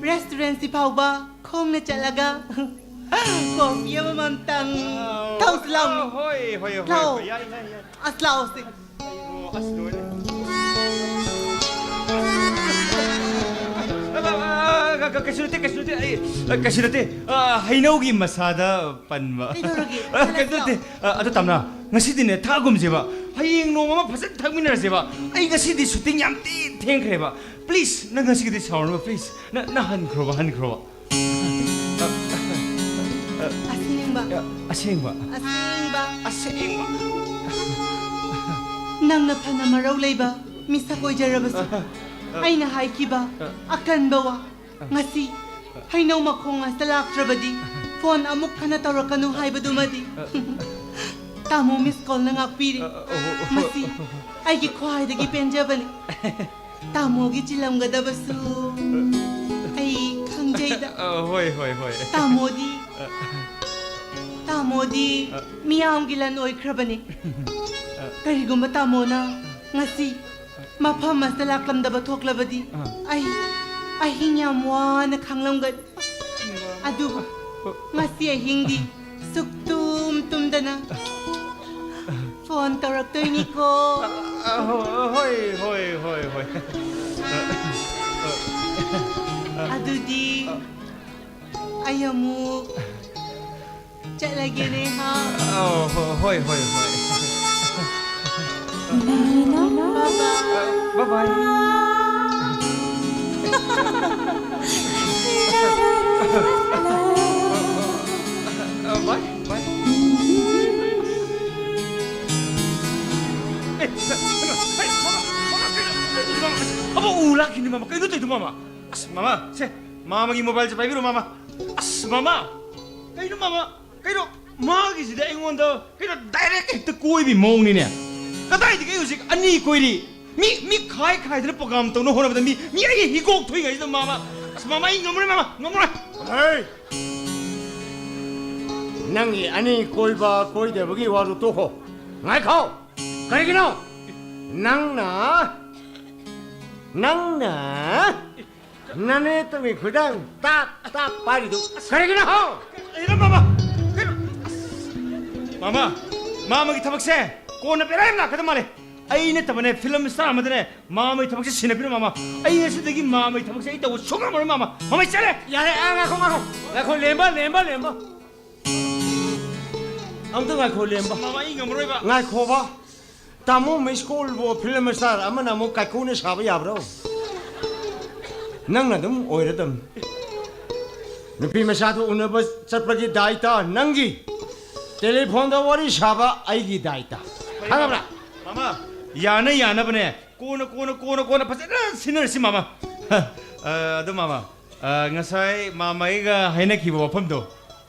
ꯔꯦꯁꯇꯨꯔꯦꯟꯁꯤ ꯐꯥꯎꯕ ꯈꯣꯡꯅ ꯆꯠꯂꯒ ꯀꯣꯐꯤ ꯑꯃꯃꯝꯇꯪ ꯊꯧꯁꯤ ꯂꯥꯎꯅꯤ꯫ ꯍꯣꯏ, ꯍꯣꯏ, ꯍꯣꯏ, ꯂꯥꯎ꯫ ꯍꯣꯏ, ꯌꯥꯏ, ꯌꯥꯏ, ꯌꯥꯏ꯫ ꯑꯁ, ꯂꯥꯛꯑꯣꯁꯦ꯫ ꯑꯣ, ꯑꯁ, ꯂꯣꯏꯔꯦ꯫ ꯑ, ꯑ, ꯑ, ꯀ-, ꯀ-, ꯀꯩꯁꯨ ꯅꯠꯇꯦ, ꯀꯩꯁꯨ ꯅꯠꯇꯦ, ꯑꯩ, ꯑ, ꯀꯩꯁꯨ ꯅꯠꯇꯦ꯫ ꯑ, ꯍꯩꯅꯧꯒꯤ ꯃꯁꯥꯗ ꯄꯟꯕ꯫ ꯀꯩꯗꯧꯔꯒꯦ? ꯑ, ꯀꯩꯁꯨ ꯅꯠꯇꯦ꯫ ꯑ, ꯑꯗꯣ ꯇꯥꯝꯅꯥ, ꯉꯁꯤꯗꯤꯅꯦ ꯊꯛꯑꯒꯨꯝꯁꯦꯕ꯫ ꯍꯌꯦꯡ ꯅꯣꯡꯃ ꯑꯃ ꯐꯖꯅ ꯊꯛꯃꯤꯟꯅꯔꯁꯦꯕ꯫ ꯑꯩ ꯉꯁꯤꯗꯤ ꯁꯨꯇꯤꯡ ꯌꯥꯝ ꯊꯤ ꯊꯦꯡꯈ꯭ꯔꯦꯕ꯫ ꯄ꯭ꯂꯤꯁ, ꯅꯪ ꯉꯁꯤꯒꯤꯗꯤ ꯁꯥꯎꯔꯅꯨꯕ, ꯄ꯭ꯂꯤꯁ꯫ ꯅ-, ꯅꯪ ꯍꯟꯈ꯭ꯔꯣꯕ, ꯍꯟꯈ꯭ꯔꯣꯕ꯫ ꯑꯁꯦꯡꯕ꯫ ꯑ, ꯑꯁꯦꯡꯕ꯫ ꯑꯁꯦꯡꯕ꯫ ꯑꯁꯦꯡꯕ꯫ ꯅꯪꯅ ꯐꯅ ꯃꯔꯧ ꯂꯩꯕ ꯃꯤꯁꯛ ꯑꯣꯏꯖꯔꯕꯁꯨ, ꯑ, ꯑ, ꯑꯩꯅ ꯍꯥꯏꯈꯤꯕ ꯑ, ꯑꯀꯟꯕ ꯋꯥ, ꯑ, ꯉꯁꯤ ꯍꯩꯅꯧ ꯃꯈꯣꯡ ꯑꯁꯤꯗ ꯂꯥꯛꯇ꯭ꯔꯕꯗꯤ ꯐꯣꯟ ꯑꯃꯨꯛ ꯍꯟꯅ ꯇꯧꯔꯛꯀꯅꯨ ꯍꯥꯏꯕꯗꯨꯃꯗꯤ ꯑ, ꯇꯥꯃꯣ ꯃꯤꯁ ꯀꯣꯜꯅ ꯉꯥꯛꯄꯤꯔꯦ꯫ ꯑ, ꯑ, ꯑꯣ, ꯑꯣ, ꯃꯁꯤ ꯑꯣ, ꯑꯣ, ꯑꯣ꯫ ꯑꯩꯒꯤ ꯈ꯭ꯋꯥꯏꯗꯒꯤ ꯄꯦꯟꯖꯕꯅꯤ꯫ ꯇꯥꯃꯣꯒꯤ ꯆꯤꯜꯂꯝꯒꯗꯕꯁꯨ ꯑꯩ ꯈꯪꯖꯩꯗ꯫ ꯑ, ꯍꯣꯏ, ꯍꯣꯏ, ꯍꯣꯏ꯫ ꯇꯥꯃꯣꯗꯤ, ꯑ꯫ ꯇꯥꯃꯣꯗꯤ ꯑ꯫ ꯃꯤꯌꯥꯝꯒꯤ ꯂꯟ ꯑꯣꯏꯈ꯭ꯔꯕꯅꯤ꯫ ꯑ꯫ ꯀꯔꯤꯒꯨꯝꯕ ꯇꯥꯃꯣꯅ ꯉꯁꯤ ꯃꯐꯝ ꯑꯁꯤꯗ ꯂꯥꯛꯂꯝꯗꯕ ꯊꯣꯛꯂꯕꯗꯤ ꯑꯥ꯫ ꯑꯩ ꯑꯍꯤꯡ ꯌꯥꯝ ꯋꯥꯅ ꯈꯥꯡꯂꯝꯒꯅꯤ꯫ ꯑꯗꯨꯕꯨ ꯉꯁꯤ ꯑꯍꯤꯡꯗꯤ ꯁꯨꯛꯇꯨꯝ ꯇꯨꯝꯗꯅ ꯐꯣꯟ ꯇꯧꯔꯛꯇꯣꯏꯅꯤꯀꯣ꯫ ꯑ, ꯍꯣ-, ꯍꯣꯏ, ꯍꯣꯏ, ꯍꯣꯏ, ꯍꯣꯏ꯫ ꯑꯗꯨꯗꯤ ꯑꯩ ꯑꯃꯨꯛ ꯆꯠꯂꯒꯦꯅꯦ, ꯍꯥ? ꯑꯧ, ꯍꯣ-, ꯍꯣꯏ, ꯍꯣꯏ, ꯍꯣꯏ꯫ Bye bye. ꯑ, bye, bye. ꯑꯦ, ꯀꯩꯅꯣ, ꯍꯩ, ꯃꯃꯥ, ꯃꯃꯥ, ꯀꯩꯅꯣ, ꯀꯩꯅꯣ, ꯃꯃꯥ, ꯑꯁ, ꯑꯃ ꯎ ꯂꯥꯛꯈꯤꯅꯤ, ꯃꯃꯥ꯫ ꯀꯩꯅꯣ ꯇꯧꯏꯗꯨ, ꯃꯃꯥ? ꯑꯁ, ꯃꯃꯥ, ꯁꯦ, ꯃꯃꯥꯒꯤ mobileꯁꯦ ꯄꯥꯏꯕꯤꯔꯣ, ꯃꯃꯥ꯫ ꯑꯁ, ꯃꯃꯥ, ꯀꯩꯅꯣ, ꯃꯃꯥ? ꯀꯩꯅꯣ, ꯃꯥꯒꯤꯁꯤꯗꯤ ꯑꯩꯉꯣꯟꯗ ꯀꯩꯅꯣ direct ꯍꯦꯛꯇ ꯀꯣꯏꯕꯤ ꯃꯑꯣꯡꯅꯤꯅꯦ꯫ ꯀꯗꯥꯏꯗꯒꯤ ꯑꯩ ꯍꯧꯖꯤꯛ ꯑꯅꯤ ꯀꯣꯏꯔꯤ? ꯃꯤ, ꯃꯤ ꯈꯥꯏ ꯈꯥꯏꯗꯅ program ꯇꯧꯅ ꯍꯣꯠꯅꯕꯗ ꯃꯤ, ꯃꯤ ꯑꯩꯒꯤ ꯍꯤꯒꯣꯛ ꯊꯣꯛꯏꯉꯩꯁꯤꯗ ꯃꯥ, ꯃꯥ, ꯑꯁ, ꯃꯥ, ꯃꯥ, ꯑꯩ ꯉꯝꯃꯔꯣꯏ, ꯃꯥ, ꯃꯥ, ꯉꯝꯃꯔꯣꯏ꯫ ꯍꯩ! ꯅꯪꯒꯤ ꯑꯅꯤ ꯀꯣꯏꯕ ꯀꯣꯏꯗꯕꯒꯤ ꯋꯥꯗꯨ ꯇꯣꯛꯈꯣ꯫ ꯉꯥꯏꯈꯣ! ꯀꯔꯤꯒꯤꯅꯣ? ꯅꯪꯅ, ꯅꯪꯅ ꯅꯅꯦ ꯇꯨꯃꯤ ꯈꯨꯗꯥꯡ ꯇꯥꯛ ꯇꯥꯛ ꯄꯥꯏꯔꯤꯗꯨ ꯀꯔꯤꯒꯤꯅꯣ ꯍꯣ? ꯀꯩꯅꯣ ꯃꯥꯃ? ꯀꯩꯅꯣ? ꯑꯁ! ꯃꯥꯃ, ꯃꯥꯃꯒꯤ ꯊꯕꯛꯁꯦ ꯀꯣꯟꯅ ꯕꯦꯔꯥ ꯌꯥꯝ ꯂꯥꯛꯀꯗꯕ ꯃꯥꯜꯂꯦ꯫ ꯑꯩ ꯅꯠꯇꯕꯅꯦ, film star ꯑꯃꯗꯅꯦ ꯃꯥꯃꯒꯤ ꯊꯕꯛꯁꯦ ꯁꯤꯟꯅꯕꯤꯔꯣ ꯃꯥꯃ꯫ ꯑꯩ ꯉꯁꯤꯗꯒꯤ ꯃꯥꯃꯒꯤ ꯊꯕꯛꯁꯦ ꯑꯩ ꯇꯧꯕ ꯁꯨꯡꯉꯝ ꯉꯝꯃꯔꯣꯏ ꯃꯥꯃ꯫ ꯃꯥꯃ, ꯑꯩ ꯆꯠꯂꯦ꯫ ꯌꯥꯔꯦ, ꯑ, ꯉꯥꯏꯈꯣ, ꯉꯥꯏꯈꯣ꯫ ꯉꯥꯏꯈꯣ, ꯂꯦꯝꯕ, ꯂꯦꯝꯕ, ꯂꯦꯝꯕ꯫ ꯑꯝꯇ ꯉꯥꯏꯈꯣ, ꯂꯦꯝꯕ꯫ ꯃꯥꯃ, ꯑꯩ ꯉꯝꯃꯔꯣꯏꯕ꯫ ꯉꯥꯏꯈꯣꯕ꯫ ꯇꯥꯃꯣ ꯃꯤꯁ ꯀꯣꯜꯕꯨ film star ꯑꯃꯅ ꯑꯃꯨꯛ ꯀꯥꯏꯀꯨꯅ ꯁꯥꯕ ꯌꯥꯕ꯭ꯔꯣ? ꯅꯪꯅ ꯑꯗꯨꯝ ꯑꯣꯏꯔꯗꯝꯅꯤ꯫ ꯅꯨꯄꯤ ꯃꯆꯥꯗꯨ ꯎꯅꯕ ꯆꯠꯄꯒꯤ ꯗꯥꯏꯇ ꯅꯪꯒꯤ, ꯇꯦꯂꯤꯐꯣꯟꯗ ꯋꯥꯔꯤ ꯁꯥꯕ ꯑꯩꯒꯤ ꯗꯥꯏꯇ꯫ ꯈꯪꯉꯕ꯭ꯔꯥ? ꯃꯥꯃ, ꯌꯥꯅ ꯌꯥꯅꯕꯅꯦ, ꯀꯣꯟꯅ, ꯀꯣꯟꯅ, ꯀꯣꯟꯅ, ꯀꯣꯟꯅ ꯐꯖꯅ ꯁꯤꯟꯅꯔꯁꯤ ꯃꯥꯃ꯫ ꯑ, ꯑꯗꯨ ꯃꯥꯃ, ꯑ, ꯉꯁꯥꯏ ꯃꯥꯃ ꯑꯩꯒ ꯍꯥꯏꯅꯈꯤꯕ ꯋꯥꯐꯝꯗꯣ,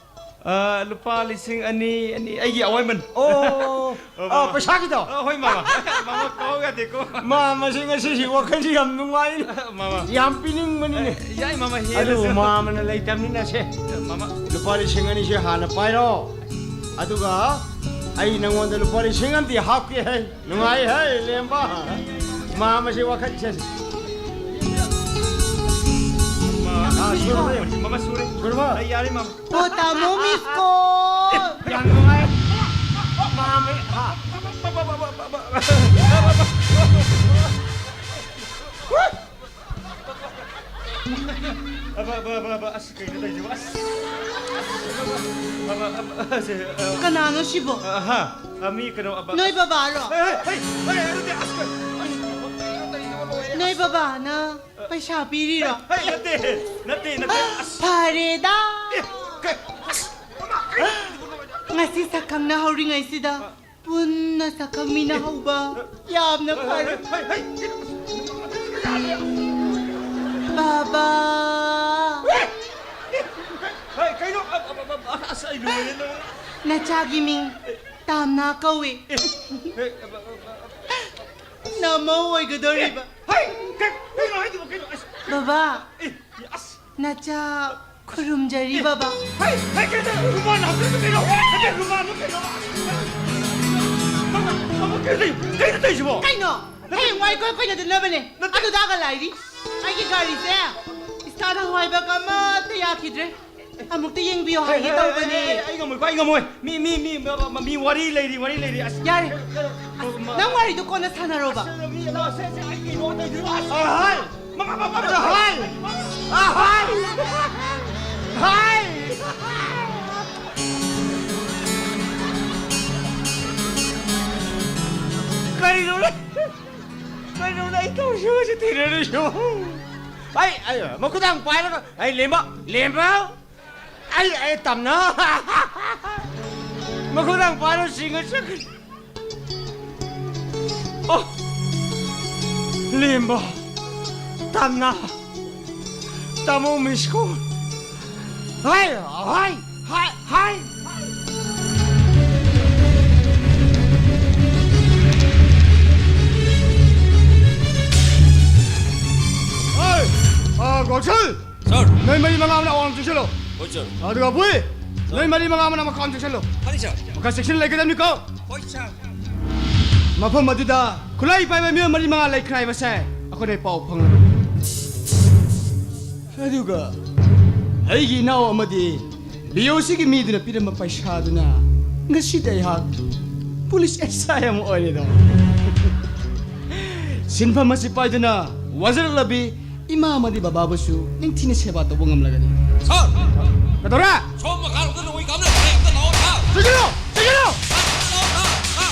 ꯑ, ꯂꯨꯄꯥ ꯂꯤꯁꯤꯡ ꯑꯅꯤ, ꯑꯅꯤ, ꯑꯩꯒꯤ ꯑꯋꯥꯏꯃꯟ꯫ ꯑꯣ, ꯑꯣ, ꯑ, ꯃꯥꯃ꯫ ꯄꯩꯁꯥꯒꯤꯗꯣ? ꯑ, ꯍꯣꯏ, ꯃꯥꯃ꯫ ꯃꯥꯃ, ꯀꯥꯎ ꯌꯥꯗꯦꯀꯣ꯫ ꯃꯥꯃꯁꯤ ꯉꯁꯤꯁꯤ ꯋꯥꯈꯜꯁꯤ ꯌꯥꯝ ꯅꯨꯡꯉꯥꯏ꯫ ꯃꯥꯃ꯫ ꯌꯥꯝ ꯄꯤꯅꯤꯡꯕꯅꯤꯅꯦ꯫ ꯑꯦ, ꯌꯥꯏ, ꯃꯥꯃ, ꯑꯗꯨ ꯍꯦꯜꯂꯁꯦ꯫ ꯃꯥꯃꯅ ꯂꯩꯇꯕꯅꯤꯅ ꯁꯦ꯫ ꯃꯥꯃ꯫ ꯂꯨꯄꯥ ꯂꯤꯁꯤꯡ ꯑꯅꯤꯁꯦ ꯍꯥꯟꯅ ꯄꯥꯏꯔꯣ꯫ ꯑꯗꯨꯒ ꯑꯩ ꯅꯉꯣꯟꯗ ꯂꯨꯄꯥ ꯂꯤꯁꯤꯡ ꯑꯃꯗꯤ ꯍꯥꯞꯀꯦ ꯍꯦ꯫ ꯅꯨꯡꯉꯥꯏ ꯍꯦ, ꯂꯦꯝꯕ꯫ ꯃꯥ ꯃꯁꯤ ꯋꯥꯈꯜ ꯁꯦ꯫ ꯃꯥ, ꯑꯥ, ꯁꯨꯔꯕ? ꯃꯃꯥ ꯁꯨꯔꯦ꯫ ꯁꯨꯔꯕ? ꯑꯩ ꯌꯥꯔꯦ, ꯃꯃꯥ꯫ ꯑꯣ, ꯇꯥꯃꯣ ꯃꯤꯁ ꯀꯣꯜ꯫ ꯌꯥꯝ ꯅꯨꯡꯉꯥꯏ꯫ ꯃꯥ ꯃꯤ-, ꯍꯥ꯫ ꯑꯕ, ꯑꯕ, ꯑꯕ, ꯑꯕ, ꯑꯁ, ꯀꯩꯅꯣ ꯇꯧꯔꯤꯁꯤꯕꯣ? ꯑꯁ! ꯑꯕ, ꯑꯕ, ꯑꯁꯦ, ꯑ, ꯀꯅꯥꯅꯣ ꯁꯤꯕꯣ? ꯑ, ꯍꯥ? ꯑ, ꯃꯤ ꯀꯩꯅꯣ, ꯑꯕ-, ꯅꯣꯏ ꯕꯕꯥꯔꯣ? ꯑꯦ, ꯑꯦ, ꯑꯦ, ꯑꯦ, ꯑꯗꯨꯗꯤ, ꯑꯁ, ꯀ-, ꯑꯁ, ꯀꯩꯅꯣ ꯇꯧꯔꯤꯁꯤꯕꯣ? ꯂꯣꯏꯔꯦ, ꯅꯣꯏ ꯑꯁ꯫ ꯕꯕꯥꯅ ꯑ, ꯄꯩꯁꯥ ꯄꯤꯔꯤꯔꯣ? ꯑꯦ, ꯅꯠꯇꯦ, ꯅꯠꯇꯦ, ꯅꯠꯇꯦ, ꯑꯁ꯫ ꯐꯔꯦꯗ꯫ ꯑꯦ, ꯀꯩ-, ꯑꯁ, ꯃꯃꯥ, ꯀꯩꯅꯣ ꯇꯧꯔꯤꯁꯤꯕꯣ? ꯂꯣꯏꯔꯦ꯫ ꯉꯁꯤ ꯁꯛꯈꯪꯅꯍꯧꯔꯤꯉꯩꯁꯤꯗ ꯑ꯫ ꯄꯨꯟꯅ ꯁꯛꯈꯪꯃꯤꯟꯅꯍꯧꯕ ꯌꯥꯝꯅ ꯐꯔꯦ꯫ ꯍꯩ, ꯍꯩ, ꯍꯩ, ꯕꯕꯥ꯫ ꯍꯩ, ꯀꯩꯅꯣ? ꯑ, ꯑ, ꯑ, ꯑ, ꯑꯁ, ꯑꯩ ꯂꯣꯏꯔꯦ, ꯂꯣꯏꯔꯦ꯫ ꯅꯆꯥꯒꯤ ꯃꯤꯡ ꯇꯥꯝꯅꯥ ꯀꯧꯏ꯫ ꯑꯦ, ꯑꯦ, ꯑ, ꯑ, ꯑ, ꯑ, ꯅꯃꯧ ꯑꯣꯏꯒꯗꯧꯔꯤꯕ꯫ ꯍꯩ, ꯀꯩ-, ꯀꯩꯅꯣ ꯍꯥꯏꯗꯨꯕꯨ, ꯀꯩꯅꯣ? ꯑꯁ, ꯕꯕꯥ꯫ ꯑꯦ, ꯑꯁ꯫ ꯅꯆꯥ ꯈꯨꯔꯨꯝꯖꯔꯤ, ꯕꯕꯥ꯫ ꯍꯩ! ꯍꯩ, ꯀꯩꯅꯣ? ꯔꯨꯃꯥꯜ ꯍꯥꯞꯆꯤꯟꯕ ꯀꯩꯅꯣ? ꯅꯠꯇꯦ, ꯔꯨꯃꯥꯜꯗꯣ ꯀꯩꯅꯣ? ꯃꯃꯥ, ꯃꯃꯥ, ꯀꯩꯅꯣ ꯇꯧ-, ꯀꯩꯅꯣ ꯇꯧꯔꯤꯁꯤꯕꯣ? ꯀꯩꯅꯣ? ꯅꯠꯇꯦ꯫ ꯍꯌꯦꯡꯋꯥꯏ ꯀꯣꯏ ꯀꯣꯏꯅꯗꯅꯕꯅꯦ꯫ ꯅꯠꯇꯦ꯫ ꯑꯗꯨꯗꯥꯒ ꯂꯥꯏꯔꯤ꯫ ꯑꯩꯒꯤ ꯒꯥꯔꯤꯁꯦ ꯏꯁꯇꯥꯔꯠ ꯍꯧ ꯍꯥꯏꯕꯒ ꯑꯃꯠꯇ ꯌꯥꯈꯤꯗ꯭ꯔꯦ꯫ ꯑꯃꯨꯛꯇ ꯌꯦꯡꯕꯤꯌꯣ ꯍꯥꯏꯒꯦ ꯇꯧꯕꯅꯦ꯫ ꯑꯩ, ꯑꯩ, ꯑꯩ ꯉꯝꯃꯣꯏꯀꯣ, ꯑꯩ ꯉꯝꯃꯣꯏ꯫ ꯃꯤ, ꯃꯤ, ꯃꯤ, ꯃ-, ꯃ-, ꯃꯤ ꯋꯥꯔꯤ ꯂꯩꯔꯤ, ꯋꯥꯔꯤ ꯂꯩꯔꯤ꯫ ꯑꯁ꯫ ꯌꯥꯔꯦ꯫ ꯀꯩꯅꯣ, ꯀꯩꯅꯣ, ꯃ-, ꯅꯪ ꯋꯥꯔꯤꯗꯣ ꯀꯣꯟꯅ ꯁꯥꯟꯅꯔꯣꯕ꯫ ꯑꯁ, ꯃꯤ, ꯂꯥꯛꯑꯣꯁꯦ, ꯁꯦ, ꯑꯩ ꯀꯩꯅꯣ ꯇꯧꯗꯣꯏꯅꯣ? ꯑꯁ꯫ ꯑꯍꯥꯏ! ꯃꯃꯥ, ꯃꯃꯥ, ꯃꯃꯥ! ꯑꯍꯥꯏ! ꯑꯍꯥꯏ! ꯑꯍꯥꯏ! ꯀꯔꯤꯅꯣꯅꯦ? ꯀꯔꯤꯅꯣꯅꯦ ꯑꯩ ꯇꯧꯔꯤꯁꯤꯕꯨ, ꯁꯤ ꯊꯦꯡꯅꯔꯤꯁꯤꯕꯨ? ꯑꯩ, ꯑꯩ, ꯃꯈꯨꯗꯥꯡ ꯄꯥꯏꯔꯒ, "ꯑꯩ ꯂꯦꯝꯕ, ꯂꯦꯝꯕ!" ꯑꯩ, ꯑꯩ ꯇꯝꯅ꯫ ꯃꯈꯨꯗꯥꯡ ꯄꯥꯏꯔꯒ ꯁꯤꯡꯉ ꯆꯠꯈ꯭ꯔꯦ꯫ ꯑꯣ! ꯂꯦꯝꯕ! ꯇꯝꯅ! ꯇꯥꯃꯣ ꯃꯤꯁꯀꯣꯜ! ꯍꯥꯏ! ꯍꯥꯏ! ꯍꯥꯏ! ꯍꯥꯏ! ꯍꯥꯏ! ꯑ, ꯒꯣꯜꯁꯜ! ꯁꯥꯔ꯫ ꯅꯣꯏ ꯃꯔꯤ ꯃꯉꯥ ꯑꯃꯅ ꯑꯋꯥꯡ ꯆꯪꯁꯤꯜꯂꯣ꯫ ꯍꯣꯏ, ꯁꯥꯔ꯫ ꯑꯗꯨꯒ ꯕꯨꯏ, ꯁꯥꯔ꯫ ꯅꯣꯏ ꯃꯔꯤ ꯃꯉꯥ ꯑꯃꯅ ꯃꯈꯥ ꯆꯪꯁꯤꯜꯂꯣ꯫ ꯈꯪꯉꯤ, ꯁꯥꯔ꯫ ꯃꯈꯥ ꯆꯪꯁꯤꯜꯂ ꯂꯩꯒꯗꯕꯅꯤꯀꯣ꯫ ꯍꯣꯏ, ꯁꯥꯔ꯫ ꯃꯐꯝ ꯑꯗꯨꯗ ꯈꯨꯠꯂꯥꯏ ꯄꯥꯏꯕ ꯃꯤꯑꯣꯏ ꯃꯔꯤ ꯃꯉꯥ ꯂꯩꯈ꯭ꯔꯦ ꯍꯥꯏꯕꯁꯦ ꯑꯩꯈꯣꯏꯅ ꯄꯥꯎ ꯐꯪꯂꯕꯅꯤ꯫ ꯑꯗꯨꯒ ꯑꯩꯒꯤ ꯏꯅꯥꯎ ꯑꯃꯗꯤ ꯕꯤꯑꯣꯁꯤꯒꯤ ꯃꯤꯗꯨꯅ ꯄꯤꯔꯝꯕ ꯄꯩꯁꯥꯗꯨꯅ ꯉꯁꯤꯗꯤ ꯑꯩꯍꯥꯛ ꯄꯨꯂꯤꯁ ꯑꯦꯁ ꯑꯥꯏ ꯑꯃ ꯑꯣꯏꯔꯦꯗꯣ꯫ ꯁꯤꯟꯐꯝ ꯑꯁꯤ ꯄꯥꯏꯗꯨꯅ ꯋꯥꯖꯔꯛꯂꯕꯤ ꯏꯃꯥ ꯑꯃꯗꯤ ꯕꯕꯥꯕꯨꯁꯨ ꯅꯤꯡꯊꯤꯅ ꯁꯦꯕꯥ ꯇꯧꯕ ꯉꯝꯂꯒꯅꯤ꯫ ꯁꯥꯔ! ꯀꯩꯗꯧꯔꯦ? ꯁꯣꯝ ꯃꯈꯥꯔꯣꯝꯗ ꯅꯣꯡꯃꯩ ꯀꯥꯞꯅꯔꯦ, ꯑꯝꯇ ꯂꯥꯛꯑꯣ, ꯁꯥꯔ! ꯆꯪꯁꯤꯜꯂꯣ! ꯆꯪꯁꯤꯜꯂꯣ! ꯑꯝꯇ ꯂꯥꯛꯑꯣ, ꯁꯥꯔ! ꯁꯥꯔ!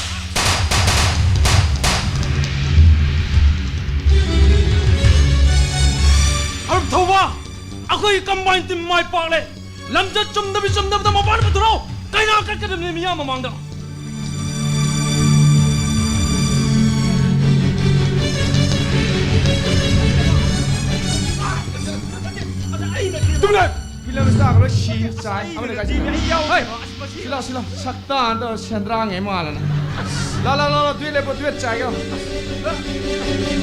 ꯃꯔꯨꯞ ꯊꯧꯕ, ꯑꯩꯈꯣꯏꯒꯤ combine team ꯃꯥꯏ ꯄꯥꯛꯂꯦ꯫ ꯂꯝꯆꯠ ꯆꯨꯝꯗꯕꯤ ꯆꯨꯝꯗꯕꯗ ꯃꯄꯥꯟ ꯄꯨꯊꯣꯔꯛꯑꯣ꯫ ꯀꯩꯅꯥ ꯀꯠꯀꯗꯕꯅꯦ ꯃꯤꯌꯥꯝ ꯃꯃꯥꯡꯗ꯫ ꯇꯨꯃꯤꯟ ꯂꯩꯌꯨ! ꯐꯤꯂꯝ ꯁ꯭ꯇꯥꯔꯒ ꯂꯣꯏ ꯁꯤ ꯆꯥꯏ꯫ ꯑꯃꯅ ꯀꯥꯏ ꯆꯠꯈ꯭ꯔꯦ? ꯍꯩ! ꯁꯤꯂꯥ, ꯁꯤꯂꯥ, ꯁꯛꯇꯥꯟꯗ ꯁꯦꯟꯗ꯭ꯔꯥꯡꯉꯦ ꯃꯥꯜꯂꯅ꯫ ꯂꯥ, ꯂꯥ, ꯂꯥ, ꯂꯥ, ꯇꯨꯌꯦ ꯂꯦꯞꯄꯣ, ꯇꯨꯌꯦ ꯆꯥꯏꯒꯦ꯫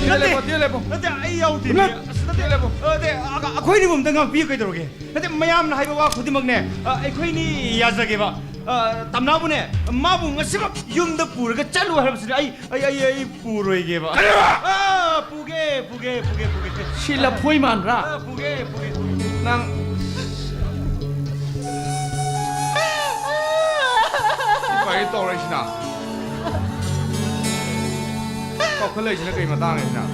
ꯇꯨꯌꯦ ꯂꯦꯞꯄꯣ, ꯇꯨꯌꯦ ꯂꯦꯞꯄꯣ꯫ ꯅꯠꯇꯦ, ꯑꯩ ꯌꯥꯎꯗꯦ꯫ ꯇꯨꯃꯤꯟ ꯂꯩꯌꯨ! ꯑꯁ, ꯅꯠꯇꯦ꯫ ꯇꯨꯌꯦ ꯂꯦꯞꯄꯣ꯫ ꯑ, ꯅꯠꯇꯦ, ꯑ, ꯑꯩꯈꯣꯏꯅꯤꯕꯨ ꯑꯝꯇ ꯉꯥꯛꯄꯤꯌꯨ ꯀꯩꯗꯧꯔꯒꯦ? ꯅꯠꯇꯦ, ꯃꯌꯥꯝꯅ ꯍꯥꯏꯕ ꯋꯥ ꯈꯨꯗꯤꯡꯃꯛꯅꯦ, ꯑ, ꯑꯩꯈꯣꯏꯅꯤ ꯌꯥꯖꯒꯦꯕ꯫ ꯑ, ꯇꯝꯅꯥꯕꯨꯅꯦ, ꯃꯥꯕꯨ ꯉꯁꯤꯃꯛ ꯌꯨꯝꯗ ꯄꯨꯔꯒ ꯆꯠꯂꯨ ꯍꯥꯏꯕꯁꯤꯗꯤ ꯑꯩ, ꯑꯩ, ꯑꯩ, ꯑꯩ ꯄꯨꯔꯣꯏꯒꯦꯕ꯫ ꯀꯔꯤꯕ? ꯑ, ꯄꯨꯒꯦ, ꯄꯨꯒꯦ, ꯄꯨꯒꯦ, ꯄꯨꯒꯦ꯫ ꯁꯤ ꯂꯐꯣꯏ ꯃꯥꯟꯕ꯭ꯔꯥ? ꯑ, ꯄꯨꯒꯦ, ꯄꯨꯒꯦ, ꯄꯨꯒꯦ꯫ ꯅꯪ ꯁꯤ ꯀꯔꯤ ꯇꯧꯔꯛꯏꯁꯤꯅ? ꯀꯥꯎꯈꯠꯂꯛꯏꯁꯤꯅ ꯀꯩ ꯃꯇꯥꯡꯅꯣ ꯁꯤꯅ?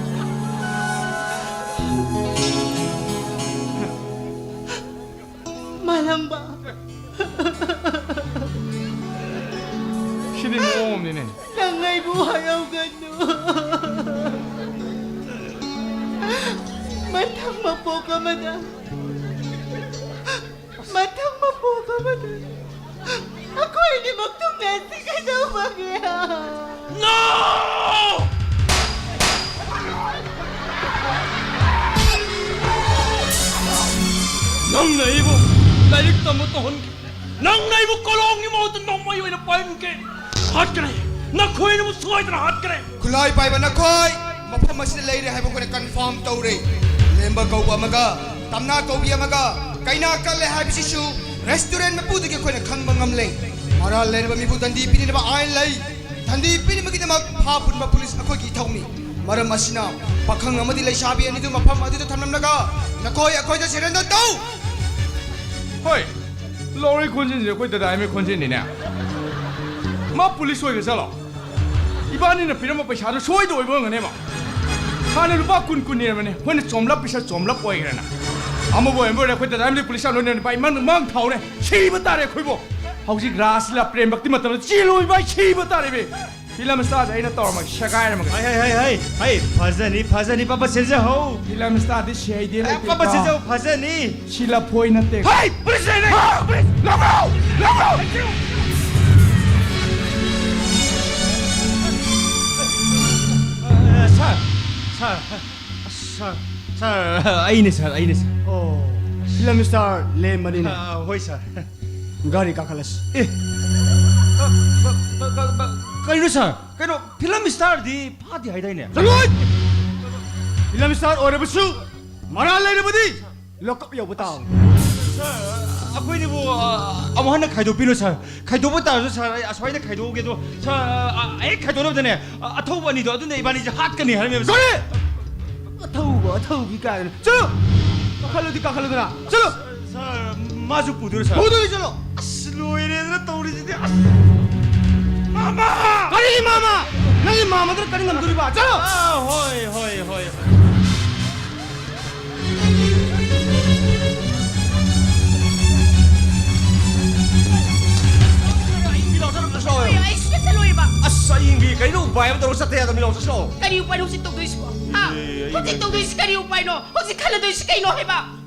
ꯃꯥꯂꯪꯕ꯫ ꯁꯤꯗꯤ ꯃꯑꯣꯡ ꯑꯃꯅꯤꯅꯦ꯫ ꯅꯪ ꯑꯩꯕꯨ ꯍꯥꯏꯍꯧꯒꯅꯨ꯫ ꯃꯊꯪ ꯃꯄꯣꯛ ꯑꯃꯗ, ꯃꯊꯪ ꯃꯄꯣꯛ ꯑꯃꯗ ꯑꯩꯈꯣꯏ ꯑꯅꯤꯃꯛ ꯊꯨꯡꯅꯁꯤ ꯀꯩꯗꯧꯕꯒꯦ? No! ꯅꯪꯅ ꯑꯩꯕꯨ ꯂꯥꯏꯔꯤꯛ ꯇꯝꯕ ꯇꯧꯍꯟꯈꯤ꯫ ꯅꯪꯅ ꯑꯩꯕꯨ ꯀꯣꯂꯣꯝꯒꯤ ꯃꯍꯨꯠꯇ ꯅꯣꯡꯃꯩ ꯑꯣꯏꯅ ꯄꯥꯏꯍꯟꯈꯤ꯫ ꯍꯥꯠꯀꯅꯤ꯫ ꯅꯈꯣꯏꯅꯕꯨ ꯁꯣꯏꯗꯅ ꯍꯥꯠꯀꯅꯤ꯫ ꯈꯨꯠꯂꯥꯏ ꯄꯥꯏꯕ ꯅꯈꯣꯏ ꯃꯐꯝ ꯑꯁꯤꯗ ꯂꯩꯔꯦ ꯍꯥꯏꯕ ꯑꯩꯈꯣꯏꯅ confirm ꯇꯧꯔꯦ꯫ ꯂꯦꯝꯕ ꯀꯧꯕ ꯑꯃꯒ, ꯇꯝꯅꯥ ꯀꯧꯕꯤ ꯑꯃꯒ ꯀꯩꯅꯥ ꯀꯜꯂꯦ ꯍꯥꯏꯕꯁꯤꯁꯨ restaurant ꯃꯄꯨꯗꯒꯤ ꯑꯩꯈꯣꯏꯅ ꯈꯪꯕ ꯉꯝꯂꯦ꯫ ꯃꯔꯥꯜ ꯂꯩꯔꯕ ꯃꯤꯕꯨ ꯗꯟꯗꯤ ꯄꯤꯅꯅꯕ ꯑꯥꯏꯟ ꯂꯩ꯫ ꯁꯟꯗꯤ ꯄꯤꯅꯕꯒꯤꯗꯃꯛ ꯐꯥ ꯄꯨꯟꯕ ꯄꯨꯂꯤꯁ ꯑꯩꯈꯣꯏꯒꯤ ꯏꯊꯧꯅꯤ꯫ ꯃꯔꯝ ꯑꯁꯤꯅ, ꯄꯥꯈꯪ ꯑꯃꯗꯤ ꯂꯩꯁꯥꯕꯤ ꯑꯅꯤꯗꯨ ꯃꯐꯝ ꯑꯗꯨꯗ ꯊꯝꯂꯝꯂꯒ ꯅꯈꯣꯏ ꯑꯩꯈꯣꯏꯗ surrender ꯇꯧ꯫ ꯍꯣꯏ, ꯂꯧꯔꯤ ꯈꯣꯟꯖꯦꯜꯁꯦ ꯑꯩꯈꯣꯏ ꯗꯗꯥ ꯑꯦꯝ ꯑꯦ ꯈꯣꯟꯖꯦꯜꯅꯤꯅꯦ꯫ ꯃꯥ ꯄꯨꯂꯤꯁ ꯑꯣꯏꯒ ꯆꯠꯂꯣ꯫ ꯏꯕꯥꯅꯤꯅ ꯄꯤꯔꯝꯕ ꯄꯩꯁꯥꯗꯣ ꯁꯣꯏꯗ ꯑꯣꯏꯕ ꯑꯣꯏꯔꯝꯒꯅꯦꯕ꯫ ꯍꯥꯟꯅ ꯂꯨꯄꯥ ꯀꯨꯟ ꯀꯨꯟ ꯅꯤꯔꯝꯕꯅꯦ, ꯑꯩꯈꯣꯏꯅ ꯆꯣꯝꯂꯞ ꯄꯤꯁꯥ ꯆꯣꯝꯂꯞ ꯑꯣꯏꯈ꯭ꯔꯦꯅ꯫ ꯑꯃꯕꯨ ꯑꯣꯏꯔꯝꯕ ꯑꯣꯏꯔꯦ, ꯑꯩꯈꯣꯏ ꯗꯗꯥ ꯑꯃꯗꯤ ꯄꯨꯂꯤꯁ ꯂꯣꯏꯅ ꯅꯤꯄꯥ ꯏꯃꯪ ꯃꯪ ꯊꯥꯎꯔꯦ꯫ ꯁꯤꯕ ꯇꯥꯔꯦ ꯑꯩꯈꯣꯏꯕꯨ꯫ ꯍꯧꯖꯤꯛ ꯔꯥꯁ ꯂꯤꯂꯥ ꯄ꯭ꯔꯦꯝ ꯚꯛꯇꯤ ꯃꯇꯝꯗ ꯆꯦꯜꯂꯣꯏ ꯚꯥꯏ, ꯁꯤꯕ ꯇꯥꯔꯦ ꯚꯥꯏ꯫ ꯐꯤꯂꯝ ꯁ꯭ꯇꯥꯔꯁꯦ ꯑꯩꯅ ꯇꯧꯔꯝꯃꯒꯦ, ꯁꯦꯒꯥꯏꯔꯝꯃꯒꯦ꯫ ꯍꯩ, ꯍꯩ, ꯍꯩ, ꯍꯩ, ꯍꯩ, ꯐꯖꯅꯤ, ꯐꯖꯅꯤ, ꯄꯥꯄꯥ ꯁꯤꯟꯖꯍꯧ꯫ ꯐꯤꯂꯝ ꯁ꯭ꯇꯥꯔꯗꯤ ꯁꯤ ꯍꯩꯗꯦ ꯑꯦ, ꯂꯩꯇꯦꯀꯣ꯫ ꯄꯥꯄꯥ ꯁꯤꯟꯖꯍꯧ, ꯐꯖꯅꯤ꯫ ꯁꯤ ꯂꯐꯣꯏ ꯅꯠꯇꯦ꯫ ꯍꯩ, ꯄꯨꯂꯤꯁ ꯂꯩꯔꯦ! ꯄꯨꯂꯤꯁ! ꯂꯧꯔꯣ! ꯂꯧꯔꯣ! ꯑ, ꯁꯥꯔ, ꯁꯥꯔ, ꯑꯁ, ꯁꯥꯔ, ꯁꯥꯔ, ꯑꯩꯅꯦ, ꯁꯥꯔ, ꯑꯩꯅꯦ, ꯁꯥꯔ꯫ ꯑꯣ, ꯐꯤꯂꯝ ꯁ꯭ꯇꯥꯔ ꯂꯦꯝꯕꯅꯤꯅꯦ꯫ ꯑ, ꯍꯣꯏ, ꯁꯥꯔ꯫ ꯒꯥꯔꯤ ꯀꯥꯈꯠꯂꯁꯤ꯫ ꯑꯦ, ꯕ-, ꯕ-, ꯕ-, ꯕ-, ꯀꯩꯅꯣ, ꯁꯥꯔ? ꯀꯩꯅꯣ, ꯐꯤꯂꯝ ꯁ꯭ꯇꯥꯔꯗꯤ ꯐꯥꯗꯦ ꯍꯥꯏꯗꯥꯏꯅꯦ? ꯆꯠꯂꯣꯏ! ꯐꯤꯂꯝ ꯁ꯭ꯇꯥꯔ ꯑꯣꯏꯔꯕꯁꯨ ꯃꯔꯥꯜ ꯂꯩꯔꯕꯗꯤ ꯂꯣꯀꯞ ꯌꯧꯕ ꯇꯥꯕꯅꯤ꯫ ꯁꯥꯔ, ꯑꯩꯈꯣꯏꯅꯤꯕꯨ, ꯑ, ꯑꯃꯨꯛ ꯍꯟꯅ ꯈꯥꯏꯗꯣꯛꯄꯤꯔꯣ, ꯁꯥꯔ꯫ ꯈꯥꯏꯗꯣꯛꯄ ꯇꯥꯔꯁꯨ, ꯁꯥꯔ, ꯑꯩ ꯑꯁ꯭ꯋꯥꯏꯗ ꯈꯥꯏꯗꯣꯛꯑꯒꯦ꯫ ꯑꯗꯣ, ꯁꯥꯔ, ꯑ, ꯑ, ꯍꯦꯛ ꯈꯥꯏꯗꯣꯛꯅꯕꯗꯅꯦ, ꯑ, ꯑꯊꯧꯕ ꯑꯅꯤꯗꯣ ꯑꯗꯨꯅ ꯏꯕꯥꯅꯤꯁꯦ ꯍꯥꯠꯀꯅꯤ ꯍꯥꯏꯔꯝꯃꯦꯕ, ꯁꯥꯔ꯫ ꯀꯔꯤ? ꯑꯊꯧꯕ, ꯑꯊꯧꯕꯤ ꯀꯥꯏꯅ꯫ ꯆꯠꯂꯣ! ꯀꯥꯈꯠꯂꯗꯤ ꯀꯥꯈꯠꯂꯨꯗꯅ꯫ ꯆꯠꯂꯣ! ꯁꯥꯔ, ꯃꯥꯁꯨ ꯄꯨꯗꯣꯏꯔꯣ, ꯁꯥꯔ? ꯄꯨꯗꯣꯏꯅꯤ, ꯆꯠꯂꯣ! ꯑꯁ, ꯂꯣꯏꯔꯦꯗꯅ ꯇꯧꯔꯤꯁꯤꯗꯤ꯫ ꯑꯁ! ꯃꯥꯃꯥ! ꯀꯔꯤꯒꯤ ꯃꯥꯃꯥ? ꯅꯪꯒꯤ ꯃꯥꯃꯥꯗꯨꯅ ꯀꯔꯤ ꯉꯝꯗꯣꯔꯤꯕ? ꯆꯠꯂꯣ! ꯑꯥ, ꯍꯣꯏ, ꯍꯣꯏ, ꯍꯣꯏ, ꯍꯣꯏ꯫ ꯑꯩ ꯁꯤꯗ ꯆꯠꯂꯣꯏꯕ꯫ ꯑꯁ, ꯑꯌꯤꯡꯕꯤ, ꯀꯩꯅꯣ ꯎꯄꯥꯏ ꯑꯃ ꯇꯧꯔꯒ ꯆꯠꯇ ꯌꯥꯗꯕ, ꯃꯤ ꯂꯥꯎ ꯆꯠꯁꯤꯔꯣ? ꯀꯔꯤ ꯎꯄꯥꯏꯅꯣ ꯍꯧꯖꯤꯛ ꯇꯧꯗꯣꯏꯁꯤꯕꯣ? ꯍꯥ? ꯑꯦ, ꯑꯌꯤꯡꯕꯤ꯫ ꯍꯧꯖꯤꯛ ꯇꯧꯗꯣꯏꯁꯤ ꯀꯔꯤ ꯎꯄꯥꯏꯅꯣ? ꯍꯧꯖꯤꯛ ꯈꯜꯂꯗꯣꯏꯁꯤ ꯀꯩꯅꯣ ꯍꯥꯏꯕ?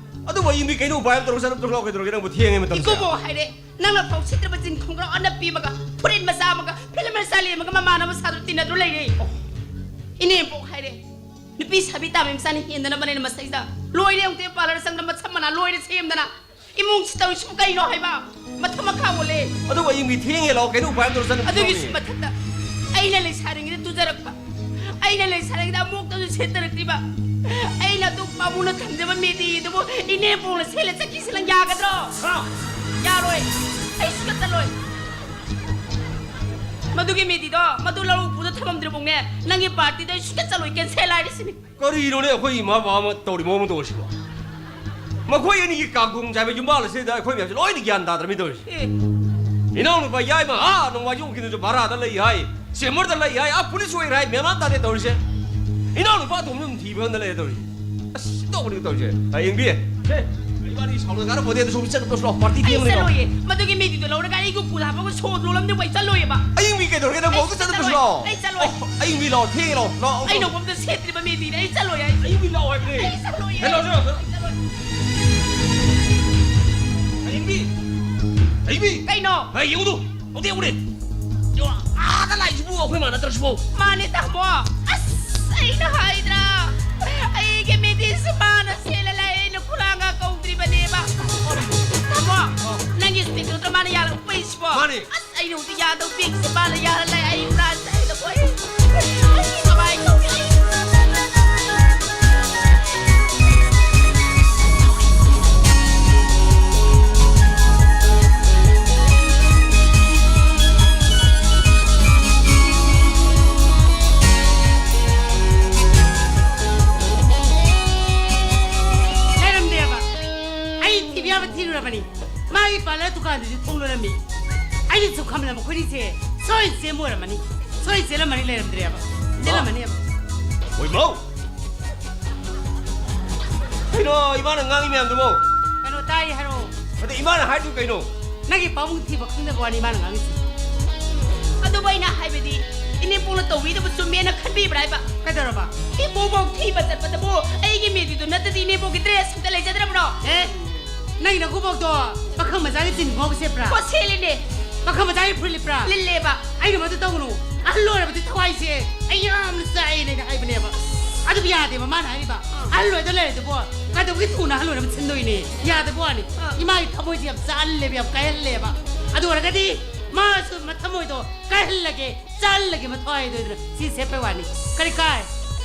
ꯑꯗꯨꯕꯨ ꯑꯌꯤꯡꯕꯤ, ꯀꯩꯅꯣ ꯎꯄꯥꯏ ꯑꯃ ꯇꯧꯔꯒ ꯆꯠꯅꯕ ꯇꯧꯔꯁꯤ ꯂꯥꯎ, ꯀꯩꯗꯧꯔꯒꯦ ꯅꯪꯕꯨ? ꯊꯦꯡꯉꯦ ꯃꯇꯝꯁꯦ꯫ ꯏꯀꯨꯕꯣꯛ ꯍꯥꯏꯔꯦ, ꯅꯪꯅ ꯐꯥꯎ ꯁꯤꯠꯇ꯭ꯔꯕ ꯖꯤꯟ ꯈꯣꯡꯒ꯭ꯔꯥꯎ ꯑꯅꯞꯄꯤ ꯑꯃꯒ, ꯐꯨꯔꯤꯠ ꯃꯆꯥ ꯑꯃꯒ, ꯐꯤꯂꯝ ꯁ꯭ꯇꯥꯔ ꯂꯦꯝꯃꯒ ꯃꯃꯥꯟꯅꯕ ꯁꯥꯗ꯭ꯔ ꯇꯤꯟꯅꯗ꯭ꯔ ꯂꯩꯔꯦ꯫ ꯏꯅꯦꯝꯕꯣꯛ ꯍꯥꯏꯔꯦ, ꯅꯨꯄꯤ ꯁꯥꯕꯤ ꯇꯥꯕ ꯃꯆꯥꯅ ꯍꯦꯟꯗꯅꯕꯅꯦꯅ ꯃꯁꯩꯗ ꯂꯣꯏꯔꯦ꯫ ꯑꯃꯨꯛꯇ ꯄꯥꯔꯂꯔ ꯆꯪꯗꯅ ꯃꯁꯝ ꯃꯅꯥ ꯂꯣꯏꯔꯦ ꯁꯦꯝꯗꯅ꯫ ꯏꯃꯨꯡꯁꯤ ꯇꯧꯔꯤꯁꯤꯕꯨ ꯀꯩꯅꯣ ꯍꯥꯏꯕ? ꯃꯊꯛ ꯃꯈꯥ ꯑꯣꯜꯂꯦ꯫ ꯑꯗꯨꯕꯨ ꯑꯌꯤꯡꯕꯤ ꯊꯦꯡꯉꯦ ꯂꯥꯛꯑꯣ, ꯀꯩꯅꯣ ꯎꯄꯥꯏ ꯑꯃ ꯇꯧꯔ ꯆꯠꯅꯕ ꯑꯗꯨꯒꯤꯁꯨ ꯇꯧꯅꯤ꯫ ꯃꯊꯛꯇ ꯑꯩꯅ ꯂꯩꯁꯥꯔꯤꯉꯩꯗ ꯇꯨꯖꯔꯛꯄ, ꯑꯩꯅ ꯂꯩꯁꯥꯔꯤꯉꯩꯗ ꯑꯃꯨꯛꯇꯁꯨ ꯁꯦꯠꯇꯔꯛꯇ꯭ꯔꯤꯕ, ꯑꯩꯅ ꯑꯗꯨ ꯄꯥꯃꯨꯅ ꯊꯝꯖꯕ ꯃꯦꯗꯤ ꯑꯗꯨꯕꯨ ꯏꯅꯦꯝꯕꯣꯛꯅ ꯁꯦꯠꯂ ꯆꯠꯈꯤꯁꯤꯅ ꯌꯥꯒꯗ꯭ꯔꯣ? ꯍꯥ? ꯌꯥꯔꯣꯏ꯫ ꯑꯩ ꯁꯨꯡꯆꯠ ꯆꯠꯂꯣꯏ꯫ ꯃꯗꯨꯒꯤ ꯃꯦꯗꯤꯗꯣ, ꯃꯗꯨ ꯂꯧ ꯎꯄꯨꯗ ꯊꯝꯃꯝꯗ꯭ꯔꯤꯐꯥꯎꯅꯦ, ꯅꯪꯒꯤ ꯄꯥꯔꯇꯤꯗ ꯑꯩ ꯁꯨꯡꯆꯠ ꯆꯠꯂꯣꯏ, ꯀꯦꯟꯁꯦꯜ ꯍꯥꯏꯔꯤꯁꯤꯅꯤ꯫ ꯀꯔꯤꯅꯣꯅꯦ ꯑꯩꯈꯣꯏ ꯏꯃꯥ ꯕꯕꯥ ꯑꯃ ꯇꯧꯔꯤ ꯃꯑꯣꯡ ꯇꯧꯔꯤꯁꯤꯕꯣ? ꯃꯈꯣꯏ ꯑꯅꯤꯒꯤ ꯀꯥꯡꯒꯣꯡ ꯆꯥꯏꯕ ꯌꯨꯝꯕꯥꯜ ꯑꯁꯤꯗ ꯑꯩꯈꯣꯏ ꯃꯌꯥꯝꯁꯦ ꯂꯣꯏꯅ ꯒ꯭ꯌꯥꯟ ꯇꯥꯗ꯭ꯔꯃꯤ ꯇꯧꯔꯤꯁꯦ꯫ ꯑꯦ꯫ ꯏꯅꯥꯎꯅꯨꯄꯥ ꯌꯥꯏꯃ ꯑꯥ ꯅꯣꯡꯃꯥꯏꯖꯤꯡ ꯋꯥꯡꯈꯦꯝꯗꯁꯨ ꯚꯔꯥꯗ ꯂꯩ ꯍꯥꯏ, ꯆꯦꯝꯕꯔꯗ ꯂꯩ ꯍꯥꯏ, ꯑꯥ ꯄꯨꯂꯤꯁ ꯑꯣꯏꯈ꯭ꯔꯦ ꯍꯥꯏ, ꯃꯦꯟ ꯃꯥꯟ ꯇꯥꯗꯦ ꯇꯧꯔꯤꯁꯦ꯫ ꯏꯅꯥꯎꯅꯨꯄꯥ ꯑꯇꯣꯝꯕꯁꯨ ꯑꯗꯨꯝ ꯊꯤꯕ ꯉꯝꯗ ꯂꯩꯔꯦ ꯇꯧꯔꯤꯁꯦ꯫ ꯑꯁ, ꯇꯧꯕꯅꯤ ꯇꯧꯔꯤꯁꯦ꯫ ꯑ, ꯌꯦꯡꯕꯤ꯫ ꯍꯦ, ꯏꯕꯥꯅꯤ ꯁꯥꯎꯅ ꯀꯥꯟꯅ ꯄꯣꯠꯇꯦ, ꯑꯗꯨ ꯁꯨꯝ ꯆꯠꯂꯨ ꯇꯧꯁꯤ ꯂꯥꯎ, ꯄꯥꯔꯇꯤ ꯑꯩ ꯊꯦꯡꯕꯅꯤꯀꯣ꯫ ꯆꯠꯂꯣꯏꯌꯦ꯫ ꯃꯗꯨꯒꯤ ꯃꯤꯗꯨꯗꯣ ꯂꯧꯔꯒ ꯑꯩꯒꯤ ꯎꯄꯨꯗ ꯍꯥꯞꯄꯒ ꯁꯣ ꯂꯣꯜꯂꯝꯗ꯭ꯔꯤꯕꯣ ꯑꯩ ꯆꯠꯂꯣꯏꯌꯦꯕ꯫ ꯑꯌꯤꯡꯕꯤ ꯀꯩꯗꯧꯔꯒꯦ? ꯅꯪ ꯑꯩ ꯃꯧꯗ ꯆꯠꯂꯨ ꯇꯧꯁꯤ ꯆꯠꯂꯣꯏ꯫ ꯂꯥꯎ꯫ ꯑꯩ ꯆꯠꯂꯣꯏ꯫ ꯑꯣ, ꯑꯌꯤꯡꯕꯤ ꯂꯥꯎ, ꯊꯦꯡꯉꯦ ꯂꯥꯎ, ꯂꯥꯎ, ꯑꯩ ꯂꯥꯎ꯫ ꯅꯣꯡꯃꯝꯇ ꯁꯦꯠꯇ꯭ꯔꯤꯕ ꯃꯤꯗꯤꯅꯦ, ꯑꯩ ꯆꯠꯂꯣꯏ ꯍꯥꯏꯁꯦ꯫ ꯑꯌꯤꯡꯕꯤ ꯂꯥꯎ ꯍꯥꯏꯕꯅꯦ꯫ ꯑꯩ ꯆꯠꯂꯣꯏꯌꯦ꯫ ꯍꯦ, ꯂꯥꯎ, ꯆꯠꯂꯣ, ꯆꯠꯂꯣ꯫ ꯑꯩ ꯆꯠꯂꯣꯏ꯫ ꯑꯌꯤꯡꯕꯤ꯫ ꯑꯌꯤꯡꯕꯤ꯫ ꯀꯩꯅꯣ? ꯍꯦ, ꯌꯦꯡꯉꯨꯗꯨ꯫ ꯎꯗꯦ, ꯎꯗꯦ꯫ ꯌꯣ, ꯑꯥꯗ ꯂꯥꯛꯏꯁꯤꯕꯨ ꯑꯩꯈꯣꯏ ꯃꯥ ꯅꯠꯇ꯭ꯔꯁꯤꯕꯨ? ꯃꯥꯅꯦ, ꯇꯥꯃꯣ꯫ ꯑꯁ, ꯑꯩꯅ ꯍꯥꯏꯗ꯭ꯔꯥ? ꯑꯩꯒꯤ ꯃꯤꯗꯤꯁꯨ ꯃꯥꯅ ꯁꯦꯠꯂ ꯂꯥꯛꯑꯦ, ꯑꯩꯅ ꯈꯨꯂꯥꯡꯒ ꯀꯧꯗ꯭ꯔꯤꯕꯅꯦꯕ꯫ ꯇꯥꯃꯣ, ꯅꯪꯒꯤ ꯁ꯭ꯄꯦꯛꯇꯣ ꯅꯠꯇ꯭ꯔꯣ ꯃꯥꯅ ꯌꯥꯜꯂꯒ ꯄꯨꯔꯛꯏꯁꯤꯕꯣ? ꯃꯥꯅꯦ꯫ ꯑꯁ, ꯑꯩꯅ ꯍꯧꯖꯤꯛ ꯌꯥꯗꯧ ꯕꯦꯒꯁꯦ ꯃꯥꯅ ꯌꯥꯜꯂ ꯂꯥꯛꯑꯦ, ꯑꯩ ꯄꯨꯔꯥ ꯆꯥꯏꯗ ꯀꯣꯏ꯫ ꯑꯩ ꯀꯃꯥꯏ ꯇꯧꯅꯤ? ꯑꯩ ꯂꯩꯔꯝꯗꯦꯕ꯫ ꯑꯩ ꯊꯤꯕ ꯌꯥꯕ ꯊꯤꯔꯨꯔꯕꯅꯤ꯫ ꯃꯥꯒꯤ ꯄꯥꯔꯂꯔ ꯗꯨꯀꯥꯟꯗꯨꯁꯨ ꯊꯣꯡ ꯂꯣꯜꯂꯝꯃꯤ꯫ ꯑꯩꯅꯁꯨ ꯈꯪꯂꯕ ꯃꯈꯣꯏꯅꯤꯁꯦ ꯁꯣꯏ ꯆꯦꯟꯕ ꯑꯣꯏꯔꯝꯃꯅꯤ꯫ ꯁꯣꯏ ꯆꯦꯜꯂꯝꯃꯅꯤ, ꯂꯩꯔꯝꯗ꯭ꯔꯦꯕ꯫ ꯆꯦꯜꯂꯝꯃꯅꯦꯕ꯫ ꯍꯣꯏ, ꯃꯧ! ꯀꯩꯅꯣ ꯏꯃꯥꯅ ꯉꯥꯡꯉꯤ ꯃꯌꯥꯝꯗꯨꯕꯣ? ꯀꯩꯅꯣ ꯇꯥꯏ ꯍꯥꯏꯔꯛꯑꯣ꯫ ꯑꯗ ꯏꯃꯥꯅ ꯍꯥꯏꯗꯨ ꯀꯩꯅꯣ? ꯅꯪꯒꯤ ꯄꯥꯕꯨꯡ ꯊꯤꯕ ꯈꯪꯗꯕ ꯋꯥꯅꯤ ꯏꯃꯥꯅ ꯉꯥꯡꯉꯤꯁꯦ꯫ ꯑꯗꯨꯕꯨ ꯑꯩꯅ ꯍꯥꯏꯕꯗꯤ, ꯏꯅꯦꯝꯄꯣꯛꯅ ꯇꯧꯕꯤꯗꯕ ꯆꯨꯝꯃꯦꯅ ꯈꯟꯕꯤꯕ꯭ꯔꯥ ꯍꯥꯏꯕ? ꯀꯩꯗꯧꯔꯕ? ꯏꯄꯨꯕꯣꯛ ꯊꯤꯕ ꯆꯠꯄꯗꯕꯨ ꯑꯩꯒꯤ ꯃꯦꯗꯤꯗꯨ ꯅꯠꯇꯗꯤ ꯏꯅꯦꯝꯄꯣꯛꯀꯤ ꯗ꯭ꯔꯦꯁ ꯑꯝꯇ ꯂꯩꯖꯗ꯭ꯔꯕ꯭ꯔꯣ? ꯑꯦ, ꯅꯪꯒꯤ ꯅꯀꯨꯕꯣꯛꯇꯣ ꯄꯥꯈꯪ ꯃꯆꯥꯒꯤ ꯖꯤꯟ ꯈꯣꯡꯒ꯭ꯔꯥꯎ ꯁꯦꯠꯄ꯭ꯔꯥ? ꯀꯣ, ꯁꯦꯠꯂꯤꯅꯦ꯫ ꯄꯥꯈꯪ ꯃꯆꯥꯒꯤ ꯐꯨꯔꯤꯠ ꯂꯤꯠꯄ꯭ꯔꯥ? ꯂꯤꯠꯂꯦꯕ꯫ ꯑꯩꯅ ꯃꯗꯨ ꯇꯧꯒꯅꯨ꯫ ꯑꯍꯜ ꯑꯣꯏꯔꯕꯗꯤ ꯊꯋꯥꯏꯁꯦ ꯑꯩ ꯌꯥꯝꯅ ꯆꯥꯛꯑꯦꯅ ꯑꯩꯅ ꯍꯥꯏꯕꯅꯦꯕ꯫ ꯑꯗꯨꯕꯨ ꯌꯥꯗꯦꯕ ꯃꯥꯅ ꯍꯥꯏꯔꯤꯕ꯫ ꯑꯥ꯫ ꯑꯍꯜ ꯑꯣꯏꯗ ꯂꯩꯔꯗꯤꯕꯣ ꯀꯩꯗꯧꯕꯒꯤ ꯊꯨꯅ ꯑꯍꯜ ꯑꯣꯏꯅꯕ ꯁꯤꯟꯗꯣꯏꯅꯦ? ꯌꯥꯗꯕ ꯋꯥꯅꯤ꯫ ꯑꯥ꯫ ꯏꯃꯥꯒꯤ ꯊꯃꯣꯏꯁꯦ ꯌꯥꯝ ꯆꯥꯛꯍꯜꯂꯦꯕ, ꯌꯥꯝ ꯀꯥꯏꯍꯜꯂꯦꯕ꯫ ꯑꯗꯨ ꯑꯣꯏꯔꯒꯗꯤ ꯃꯥꯁꯨ ꯃꯊꯃꯣꯏꯗꯣ ꯀꯥꯏꯍꯜꯂꯒꯦ, ꯆꯥꯛꯍꯜꯂꯒꯦ ꯃꯊ꯭ꯋꯥꯏꯗꯣ ꯁꯤ ꯁꯦꯠꯄꯩ ꯋꯥꯅꯤ꯫ ꯀꯔꯤ ꯀꯥꯏ?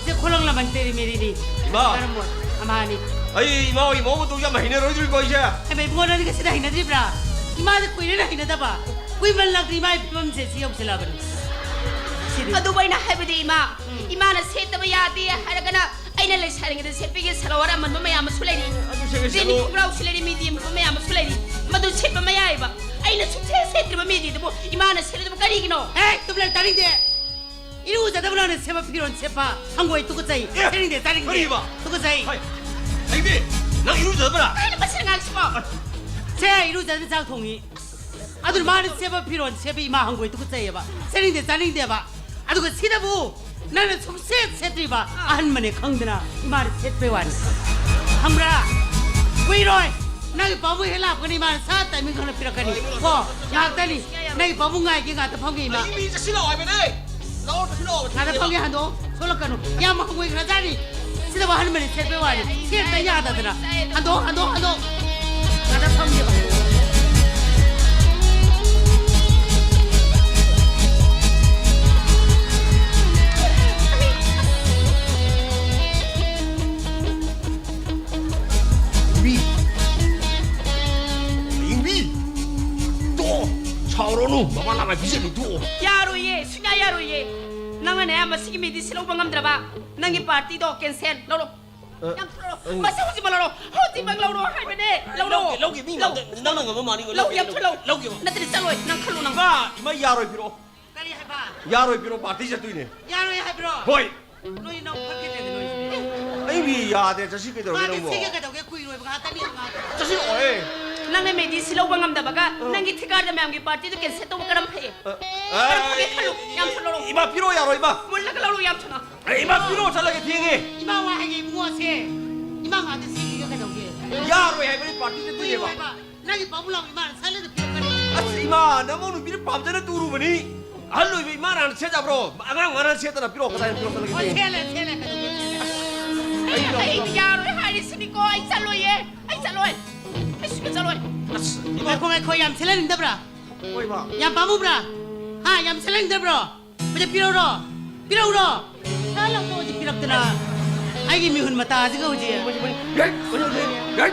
ꯁꯦ ꯈꯨꯂꯪ ꯂꯃꯟ ꯇꯦꯔꯤ ꯃꯦꯔꯤꯅꯤ꯫ ꯏꯃꯥ! ꯀꯔꯝꯕ ꯑꯃꯍꯥꯅꯤ? ꯑꯩ ꯏꯃꯥ ꯍꯣꯏꯒꯤ ꯃꯑꯣꯡ ꯃꯇꯧ ꯌꯥꯝ ꯍꯩꯅꯔꯣꯏꯗꯧꯔꯤꯀꯣ ꯑꯩꯁꯦ꯫ ꯍꯩꯃ ꯏꯕꯨꯡꯉꯣ, ꯅꯪꯗꯤ ꯉꯁꯤꯗ ꯍꯩꯅꯗ꯭ꯔꯤꯕ꯭ꯔꯥ? ꯏꯃꯥꯗꯤ ꯀꯨꯏꯔꯦꯅ ꯍꯩꯅꯗꯕ꯫ ꯀꯨꯏꯃꯜꯂꯛꯇ꯭ꯔꯤ ꯏꯃꯥꯒꯤ ꯐꯤꯕꯝꯁꯦ ꯁꯤ ꯌꯧꯁꯤꯜꯂꯛꯑꯕꯅꯤ꯫ ꯁꯤꯗꯤ ꯑꯗꯨꯕꯨ ꯑꯩꯅ ꯍꯥꯏꯕꯗꯤ, ꯏꯃꯥ, ꯎꯝ꯫ ꯏꯃꯥꯅ ꯁꯦꯠꯇꯕ ꯌꯥꯗꯦ ꯍꯥꯏꯔꯒꯅ ꯑꯩꯅ ꯂꯩꯁꯥꯔꯤꯉꯩꯗ ꯁꯦꯠꯄꯤꯒꯦ ꯁꯂꯋꯥꯔ ꯑꯃꯟꯕ ꯃꯌꯥꯝ ꯑꯃꯁꯨ ꯂꯩꯔꯤ꯫ ꯑꯗꯨ ꯁꯦꯠꯀꯦ ꯖꯤꯟ ꯁꯦꯠꯂꯣ꯫ ꯈꯣꯡꯒ꯭ꯔꯥꯎꯁꯨ ꯂꯩꯔꯤ, ꯃꯤꯗꯤ ꯑꯃꯟꯕ ꯃꯌꯥꯝ ꯑꯃꯁꯨ ꯂꯩꯔꯤ꯫ ꯃꯗꯨ ꯁꯦꯠꯄ ꯃꯌꯥꯏꯕ꯫ ꯑꯩꯅ ꯁꯨꯡꯁꯦꯠ ꯁꯦꯠꯇ꯭ꯔꯤꯕ ꯃꯤꯗꯤ ꯑꯗꯨꯕꯨ ꯏꯃꯥꯅ ꯁꯦꯠꯂꯤꯗꯨꯕꯨ ꯀꯔꯤꯒꯤꯅꯣ? ꯑꯦ, ꯇꯨꯃꯤꯟ ꯂꯩꯌꯨ, ꯇꯥꯅꯤꯡꯗꯦ꯫ ꯏꯔꯨꯖꯗꯕ ꯅꯪꯅ ꯁꯦꯠꯄ ꯐꯤꯔꯣꯜ ꯁꯦꯠꯄ ꯍꯪꯒꯣꯏ, ꯇꯨꯀꯠꯆꯩ꯫ ꯑꯦ, ꯁꯦꯠꯅꯤꯡꯗꯦ, ꯆꯥꯅꯤꯡꯗꯦ꯫ ꯀꯔꯤꯕ? ꯇꯨꯀꯠꯆꯩ꯫ ꯍꯥꯏ, ꯂꯩꯕꯤ, ꯅꯪ ꯏꯔꯨꯖꯗꯕ꯭ꯔꯥ? ꯀꯩꯅꯣ ꯃꯁꯤꯅ ꯉꯥꯡꯉꯤꯁꯤꯕꯣ? ꯁꯦ, ꯏꯔꯨꯖꯗꯅ ꯆꯥꯛ ꯊꯣꯡꯉꯤ꯫ ꯑꯗꯨꯅ ꯃꯥꯅ ꯁꯦꯠꯄ ꯐꯤꯔꯣꯜ ꯁꯦꯠꯄ ꯏꯃꯥ ꯍꯪꯒꯣꯏ, ꯇꯨꯀꯠꯆꯩꯌꯦꯕ꯫ ꯁꯦꯠꯅꯤꯡꯗꯦ, ꯆꯥꯅꯤꯡꯗꯦꯕ꯫ ꯑꯗꯨꯒ ꯁꯤꯗꯕꯨ ꯅꯪꯅ ꯁꯨꯡꯁꯦꯠ ꯁꯦꯠꯇ꯭ꯔꯤꯕ ꯑꯍꯟꯕꯅꯦ ꯈꯪꯗꯅ ꯏꯃꯥꯅ ꯁꯦꯠꯄꯩ ꯋꯥꯅꯤ꯫ ꯈꯪꯕ꯭ꯔꯥ? ꯀꯨꯏꯔꯣꯏ꯫ ꯅꯪꯒꯤ ꯄꯥꯕꯨꯡ ꯍꯦꯛ ꯂꯥꯛꯄꯒꯅꯤ ꯏꯃꯥꯅ ꯁꯠ ꯇꯥꯏꯃꯤꯡ ꯈꯪꯅ ꯄꯤꯔꯛꯀꯅꯤ꯫ ꯀꯣ, ꯉꯥꯏꯍꯥꯛꯇꯅꯤ꯫ ꯅꯪꯒꯤ ꯄꯥꯕꯨꯡ ꯉꯥꯏꯒꯦ, ꯉꯥꯛꯇ ꯐꯝꯒꯦ ꯏꯃꯥ꯫ ꯑꯩ ꯃꯤ ꯆꯠꯁꯤꯜꯂꯛꯑꯣ ꯍꯥꯏꯕꯅꯦ꯫ ꯂꯥꯛꯑꯣ, ꯆꯠꯁꯤꯜꯂꯛꯑꯣ꯫ ꯉꯥꯛꯇ ꯐꯝꯒꯦ, ꯍꯟꯗꯣꯛꯑꯣ꯫ ꯁꯣꯛꯂꯛꯀꯅꯨ꯫ ꯌꯥꯝ ꯍꯪꯒꯣꯏꯈ꯭ꯔꯖꯥꯠꯅꯤ꯫ ꯁꯤꯗꯕꯨ ꯑꯍꯟꯕꯅꯤ ꯁꯦꯠꯄꯩ ꯋꯥꯅꯤ꯫ ꯁꯦꯠꯇ ꯌꯥꯗꯗꯅ꯫ ꯍꯟꯗꯣꯛꯑꯣ, ꯍꯟꯗꯣꯛꯑꯣ, ꯍꯟꯗꯣꯛꯑꯣ꯫ ꯉꯥꯛꯇ ꯐꯝꯒꯦꯕ꯫ ꯕꯤ꯫ ꯍꯌꯦꯡꯕꯤ꯫ ꯇꯣꯛꯑꯣ꯫ ꯁꯥꯎꯔꯅꯨ꯫ ꯃꯃꯥ ꯂꯥꯛꯑ ꯄꯤꯖꯅꯤ, ꯇꯣꯛꯑꯣ꯫ ꯌꯥꯔꯣꯏꯌꯦ꯫ ꯁꯨꯡꯌꯥ ꯌꯥꯔꯣꯏꯌꯦ꯫ ꯅꯪꯅꯅꯦ, ꯃꯁꯤꯒꯤ ꯃꯤꯗꯤ ꯁꯤ ꯂꯧꯕ ꯉꯝꯗ꯭ꯔꯕ? ꯅꯪꯒꯤ ꯄꯥꯔꯇꯤꯗꯣ ꯀꯦꯟꯁꯦꯜ꯫ ꯂꯧꯔꯣ꯫ ꯑ, ꯌꯥꯝ ꯊꯨꯔꯣ꯫ ꯑ, ꯃꯁꯤ ꯍꯧꯖꯤꯛꯃꯛ ꯂꯧꯔꯣ꯫ ꯍꯧꯖꯤꯛꯃꯛ ꯂꯧꯔꯣ ꯍꯥꯏꯕꯅꯦ꯫ ꯂꯧꯔꯣ꯫ ꯂꯧꯒꯦ, ꯂꯧꯒꯦ꯫ ꯃꯤ ꯂꯧ꯫ ꯃꯥꯡꯗ ꯅꯪꯅ ꯉꯝꯕ ꯃꯥꯅꯤ, ꯂꯧ, ꯂꯧꯒꯦ, ꯌꯥꯝ ꯊꯨ ꯂꯧ꯫ ꯂꯧꯒꯦꯕ꯫ ꯅꯠꯇ꯭ꯔꯗꯤ ꯆꯠꯂꯣꯏ꯫ ꯅꯪ ꯈꯜꯂꯣ, ꯅꯪ꯫ ꯏꯃꯥ, ꯏꯃꯥ, ꯌꯥꯔꯣꯏ, ꯄꯤꯔꯛꯑꯣ꯫ ꯀꯔꯤ ꯍꯥꯏꯕ? ꯌꯥꯔꯣꯏ, ꯄꯤꯔꯛꯑꯣ, ꯄꯥꯔꯇꯤ ꯆꯠꯇꯣꯏꯅꯦ꯫ ꯌꯥꯔꯣꯏ ꯍꯥꯏꯕ꯭ꯔꯣ? ꯍꯣꯏ꯫ ꯅꯣꯏ ꯏꯅꯥꯎ ꯐꯠꯈꯤꯗ꯭ꯔꯦꯗ ꯅꯣꯏꯁꯤꯗꯤ꯫ ꯑꯩ ꯃꯤ ꯌꯥꯗꯦ, ꯆꯠꯁꯤ ꯀꯩꯗꯧꯔꯒꯦ ꯃꯥꯗꯤ ꯅꯪꯕꯣ? ꯁꯤꯒ ꯀꯩꯗꯧꯒꯦ? ꯀꯨꯏꯔꯣꯏꯕ ꯉꯥꯛꯇꯅꯤ, ꯉꯥꯛꯇ꯫ ꯆꯠꯁꯤ ꯂꯥꯛꯑꯣꯍꯦ꯫ ꯅꯪꯅ ꯃꯦꯗꯤ ꯁꯤ ꯂꯧꯕ ꯉꯝꯗꯕꯒ ꯑ꯫ ꯅꯪꯒꯤ ꯊꯤꯀꯥꯗ ꯃꯌꯥꯝꯒꯤ ꯄꯥꯔꯇꯤꯗꯨ ꯀꯦꯟꯁꯦꯜ ꯇꯧꯕ ꯀꯔꯝ ꯐꯩ? ꯑ, ꯀꯔꯝ ꯐꯒꯦ ꯑ, ꯈꯜꯂꯨ꯫ ꯌꯥꯝ ꯊꯨꯅ ꯂꯧꯔꯣ꯫ ꯏꯃꯥ, ꯄꯤꯔꯛꯑꯣ, ꯌꯥꯔꯣꯏ, ꯏꯃꯥ꯫ ꯃꯨꯜꯂꯒ ꯂꯧꯔꯣ, ꯌꯥꯝ ꯊꯨꯅ꯫ ꯑꯦ, ꯏꯃꯥ, ꯄꯤꯔꯛꯑꯣ, ꯆꯠꯂꯒꯦ, ꯊꯦꯡꯉꯦ꯫ ꯏꯃꯥ ꯋꯥ ꯍꯥꯏꯒꯦ ꯏꯕꯨꯡꯉꯣꯁꯦ꯫ ꯏꯃꯥ ꯉꯥꯛꯇ ꯁꯤꯒꯤꯒ ꯀꯩꯗꯧꯒꯦ? ꯌꯥꯔꯣꯏ ꯍꯥꯏꯕꯅꯤ, ꯄꯥꯔꯇꯤ ꯆꯠꯇꯣꯏꯅꯦꯕ꯫ ꯀꯨꯏꯔꯣꯏꯕ꯫ ꯅꯪꯒꯤ ꯄꯥꯕꯨꯡ ꯂꯥꯛꯑꯣ, ꯏꯃꯥꯅ ꯁꯠ ꯂꯦꯞꯇ ꯄꯤꯔꯛꯀꯅꯤ꯫ ꯑꯁ, ꯏꯃꯥ, ꯅꯃꯧ ꯅꯨꯄꯤꯅ ꯄꯥꯝꯖꯅ ꯇꯨꯔꯨꯕꯅꯤ꯫ ꯑꯍꯜ ꯑꯣꯏꯕ ꯏꯃꯥꯅ ꯍꯥꯟꯅ ꯁꯦꯠ ꯌꯥꯕ꯭ꯔꯣ? ꯑꯉꯥꯡ ꯃꯥꯅ ꯁꯦꯠꯇꯅ ꯄꯤꯔꯛꯑꯣ, ꯀꯗꯥꯏꯗ ꯄꯤꯔꯛꯑꯣ, ꯆꯠꯂꯒꯦ꯫ ꯍꯣꯏ, ꯁꯦꯠꯂꯦ, ꯁꯦꯠꯂꯦ, ꯀꯩꯗꯧꯒꯦ? ꯑꯩ ꯑꯩ ꯌꯥꯔꯣꯏ ꯍꯥꯏꯔꯤꯁꯤꯅꯤꯀꯣ, ꯑꯩ ꯆꯠꯂꯣꯏꯌꯦ, ꯑꯩ ꯆꯠꯂꯣꯏ, ꯑꯩ ꯁꯨꯡꯆꯠ ꯆꯠꯂꯣꯏ꯫ ꯑꯁ, ꯏꯃꯥ꯫ ꯉꯥꯏꯈꯣ, ꯉꯥꯏꯈꯣ, ꯌꯥꯝ ꯁꯦꯠꯍꯟꯅꯤꯡꯗꯕ꯭ꯔꯥ? ꯍꯣꯏ, ꯏꯃꯥ꯫ ꯌꯥꯝ ꯄꯥꯝꯃꯨꯕ꯭ꯔꯥ? ꯍꯥ, ꯌꯥꯝ ꯁꯦꯠꯍꯟꯅꯤꯡꯗꯕ꯭ꯔꯣ? ꯄꯩꯁꯥ ꯄꯤꯔꯛꯎꯔꯣ? ꯄꯤꯔꯛꯎꯔꯣ? ꯁꯠ ꯂꯧꯊꯣꯛ ꯍꯧꯖꯤꯛ ꯄꯤꯔꯛꯇꯅ꯫ ꯑꯩꯒꯤ ꯃꯤꯍꯨꯟ ꯃꯇꯥꯁꯤꯒ ꯍꯧꯖꯤꯛ꯫ ꯌꯥꯏ, ꯌꯥꯏ, ꯌꯥꯏ꯫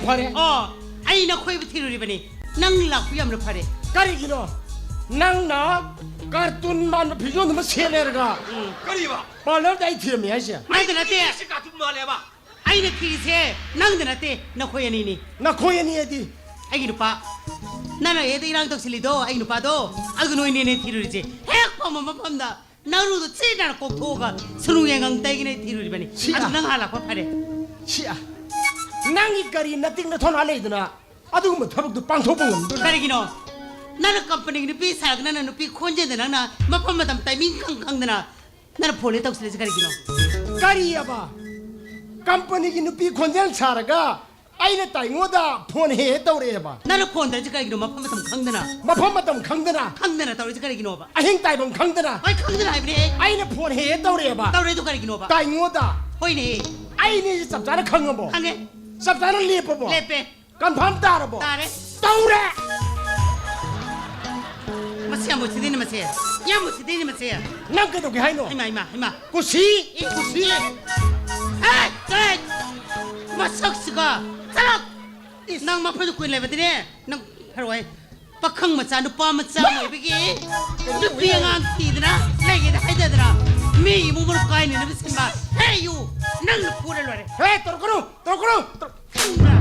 ꯐꯔꯦ꯫ ꯑꯣ, ꯑꯩ ꯅꯈꯣꯏꯕꯨ ꯊꯤꯔꯨꯔꯤꯕꯅꯤ꯫ ꯅꯪ ꯂꯥꯛꯄ ꯌꯥꯝꯅ ꯐꯔꯦ꯫ ꯀꯔꯤꯒꯤꯅꯣ? ꯅꯪꯅ ꯀꯥꯔꯇꯨꯟ ꯃꯥꯟꯕ ꯐꯤꯖꯣꯜ ꯑꯃ ꯁꯦꯠꯂꯦꯔꯒ ꯎꯝ꯫ ꯀꯔꯤꯕ? ꯄꯥꯔꯂꯔꯗ ꯑꯩ ꯊꯤꯔꯝꯃꯤ ꯍꯥꯏꯁꯦ? ꯅꯪꯗ ꯅꯠꯇꯦ꯫ ꯁꯤ ꯀꯥꯔꯇꯨꯟ ꯃꯥꯜꯂꯦꯕ꯫ ꯑꯩꯅ ꯊꯤꯔꯤꯁꯦ ꯅꯪꯗ ꯅꯠꯇꯦ, ꯅꯈꯣꯏ ꯑꯅꯤꯅꯤ꯫ ꯅꯈꯣꯏ ꯑꯅꯤ ꯍꯥꯏꯗꯤ? ꯑꯩꯒꯤ ꯅꯨꯄꯥ꯫ ꯅꯪꯅ ꯑꯦꯗ ꯏꯔꯥꯡ ꯇꯧꯁꯤꯜꯂꯤꯗꯣ, ꯑꯩꯒꯤ ꯅꯨꯄꯥꯗꯣ, ꯑꯗꯨ ꯅꯣꯏꯅꯦꯅꯦ ꯊꯤꯔꯨꯔꯤꯁꯦ꯫ ꯍꯦꯛ ꯐꯝꯕ ꯃꯐꯝꯗ ꯅꯪꯔꯨꯗꯣ ꯆꯤ ꯅꯥꯅ ꯀꯣꯛꯊꯣꯛꯑꯒ ꯁꯨꯅꯨ ꯌꯦꯡꯉꯪ ꯇꯩꯒꯤꯅꯦ ꯊꯤꯔꯨꯔꯤꯕꯅꯤ꯫ ꯁꯤ ꯑꯗꯨ ꯑ- ꯅꯪ ꯍꯥꯟꯅ ꯂꯥꯛꯄ ꯐꯔꯦ꯫ ꯁꯤ ꯑ-, ꯅꯪꯒꯤ ꯀꯔꯤ ꯅꯇꯤꯛ ꯅꯊꯧꯅꯥ ꯂꯩꯗꯅ ꯑꯗꯨꯒꯨꯝꯕ ꯊꯕꯛꯇꯨ ꯄꯥꯡꯊꯣꯛꯄ ꯉꯝꯗꯣꯔꯤꯕ? ꯀꯔꯤꯒꯤꯅꯣ? ꯅꯪꯅ ꯀꯝꯄꯅꯤꯒꯤ ꯅꯨꯄꯤ ꯁꯥꯔꯒ ꯅꯪꯅ ꯅꯨꯄꯤ ꯈꯣꯟꯖꯦꯜꯗ ꯅꯪꯅ ꯃꯐꯝ ꯃꯇꯝ ꯇꯥꯏꯃꯤꯡ ꯈꯪ ꯈꯪꯗꯅ ꯅꯪꯅ ꯐꯣꯟ ꯍꯦꯛ ꯇꯧꯁꯤꯜꯂꯛꯏꯁꯦ ꯀꯔꯤꯒꯤꯅꯣ? ꯀꯔꯤꯑꯕ? ꯀꯝꯄꯅꯤꯒꯤ ꯅꯨꯄꯤ ꯈꯣꯟꯖꯦꯜ ꯁꯥꯔꯒ ꯑꯩꯅ ꯇꯥꯏꯉꯣꯗ ꯐꯣꯟ ꯍꯦꯛ ꯍꯦꯛ ꯇꯧꯔꯛꯑꯦꯕ? ꯅꯪꯅ ꯐꯣꯟ ꯇꯧꯔꯤꯁꯦ ꯀꯔꯤꯒꯤꯅꯣ? ꯃꯐꯝ ꯃꯇꯝ ꯈꯪꯗꯅ꯫ ꯃꯐꯝ ꯃꯇꯝ ꯈꯪꯗꯅ? ꯈꯪꯗꯅ ꯇꯧꯔꯤꯁꯦ ꯀꯔꯤꯒꯤꯅꯣꯕ? ꯑꯍꯤꯡ ꯇꯥꯏꯐꯝ ꯈꯪꯗꯅ? ꯍꯣꯏ, ꯈꯪꯗꯅ ꯍꯥꯏꯕꯅꯦ꯫ ꯑꯩꯅ ꯐꯣꯟ ꯍꯦꯛ ꯍꯦꯛ ꯇꯧꯔꯛꯑꯦꯕ? ꯇꯧꯔꯛꯏꯗꯣ ꯀꯔꯤꯒꯤꯅꯣꯕ? ꯇꯥꯏꯉꯣꯗ꯫ ꯍꯣꯏꯅꯦ꯫ ꯑꯩꯅꯦꯁꯦ ꯆꯞ ꯆꯥꯅ ꯈꯪꯉꯕꯣ? ꯈꯪꯉꯦ꯫ ꯆꯞ ꯆꯥꯅ ꯂꯦꯞꯄꯕꯣ? ꯂꯦꯞꯄꯦ꯫ ꯀꯟꯐꯥꯔꯝ ꯇꯥꯔꯕꯣ? ꯇꯥꯔꯦ꯫ ꯇꯧꯔꯦ꯫ ꯃꯁꯤ ꯌꯥꯝ ꯎꯁꯤꯠꯇꯦꯅꯦ ꯃꯁꯦ꯫ ꯌꯥꯝ ꯎꯁꯤꯠꯇꯦꯅꯦ ꯃꯁꯦ꯫ ꯅꯪ ꯀꯩꯗꯧꯒꯦ ꯍꯥꯏꯅꯣ? ꯍꯩꯃꯥ, ꯍꯩꯃꯥ, ꯍꯩꯃꯥ꯫ ꯀꯨꯁꯤ, ꯑꯦ, ꯀꯨꯁꯤ꯫ ꯑꯦ, ꯆꯠꯂꯣ꯫ ꯃꯁꯛꯁꯤꯒ꯫ ꯆꯠꯂꯣ꯫ ꯏꯁ꯫ ꯅꯪ ꯃꯐꯝꯗ ꯀꯨꯏꯅ ꯂꯩꯕꯗꯤꯅꯦ, ꯅꯪ ꯐꯔꯣꯏ꯫ ꯄꯥꯈꯪ ꯃꯆꯥ, ꯅꯨꯄꯥ ꯃꯆꯥ ꯑꯣꯏꯕꯒꯤ ꯅꯨꯄꯤ ꯑꯉꯥꯡ ꯊꯤꯗꯅ ꯂꯩꯒꯦꯗ ꯍꯥꯏꯗꯗꯅ ꯃꯤ ꯏꯃꯨꯡ ꯃꯅꯨꯡ ꯀꯥꯏꯅꯅꯕ ꯁꯤꯟꯕ꯫ ꯍꯦ, ꯌꯨ! ꯅꯪꯅ ꯐꯨꯔ ꯂꯣꯏꯔꯦ꯫ ꯍꯦ, ꯇꯧꯔꯛꯀꯅꯨ, ꯇꯧꯔꯛꯀꯅꯨ, ꯇꯧꯔꯛ-, ꯈꯪꯕ꯭ꯔꯥ?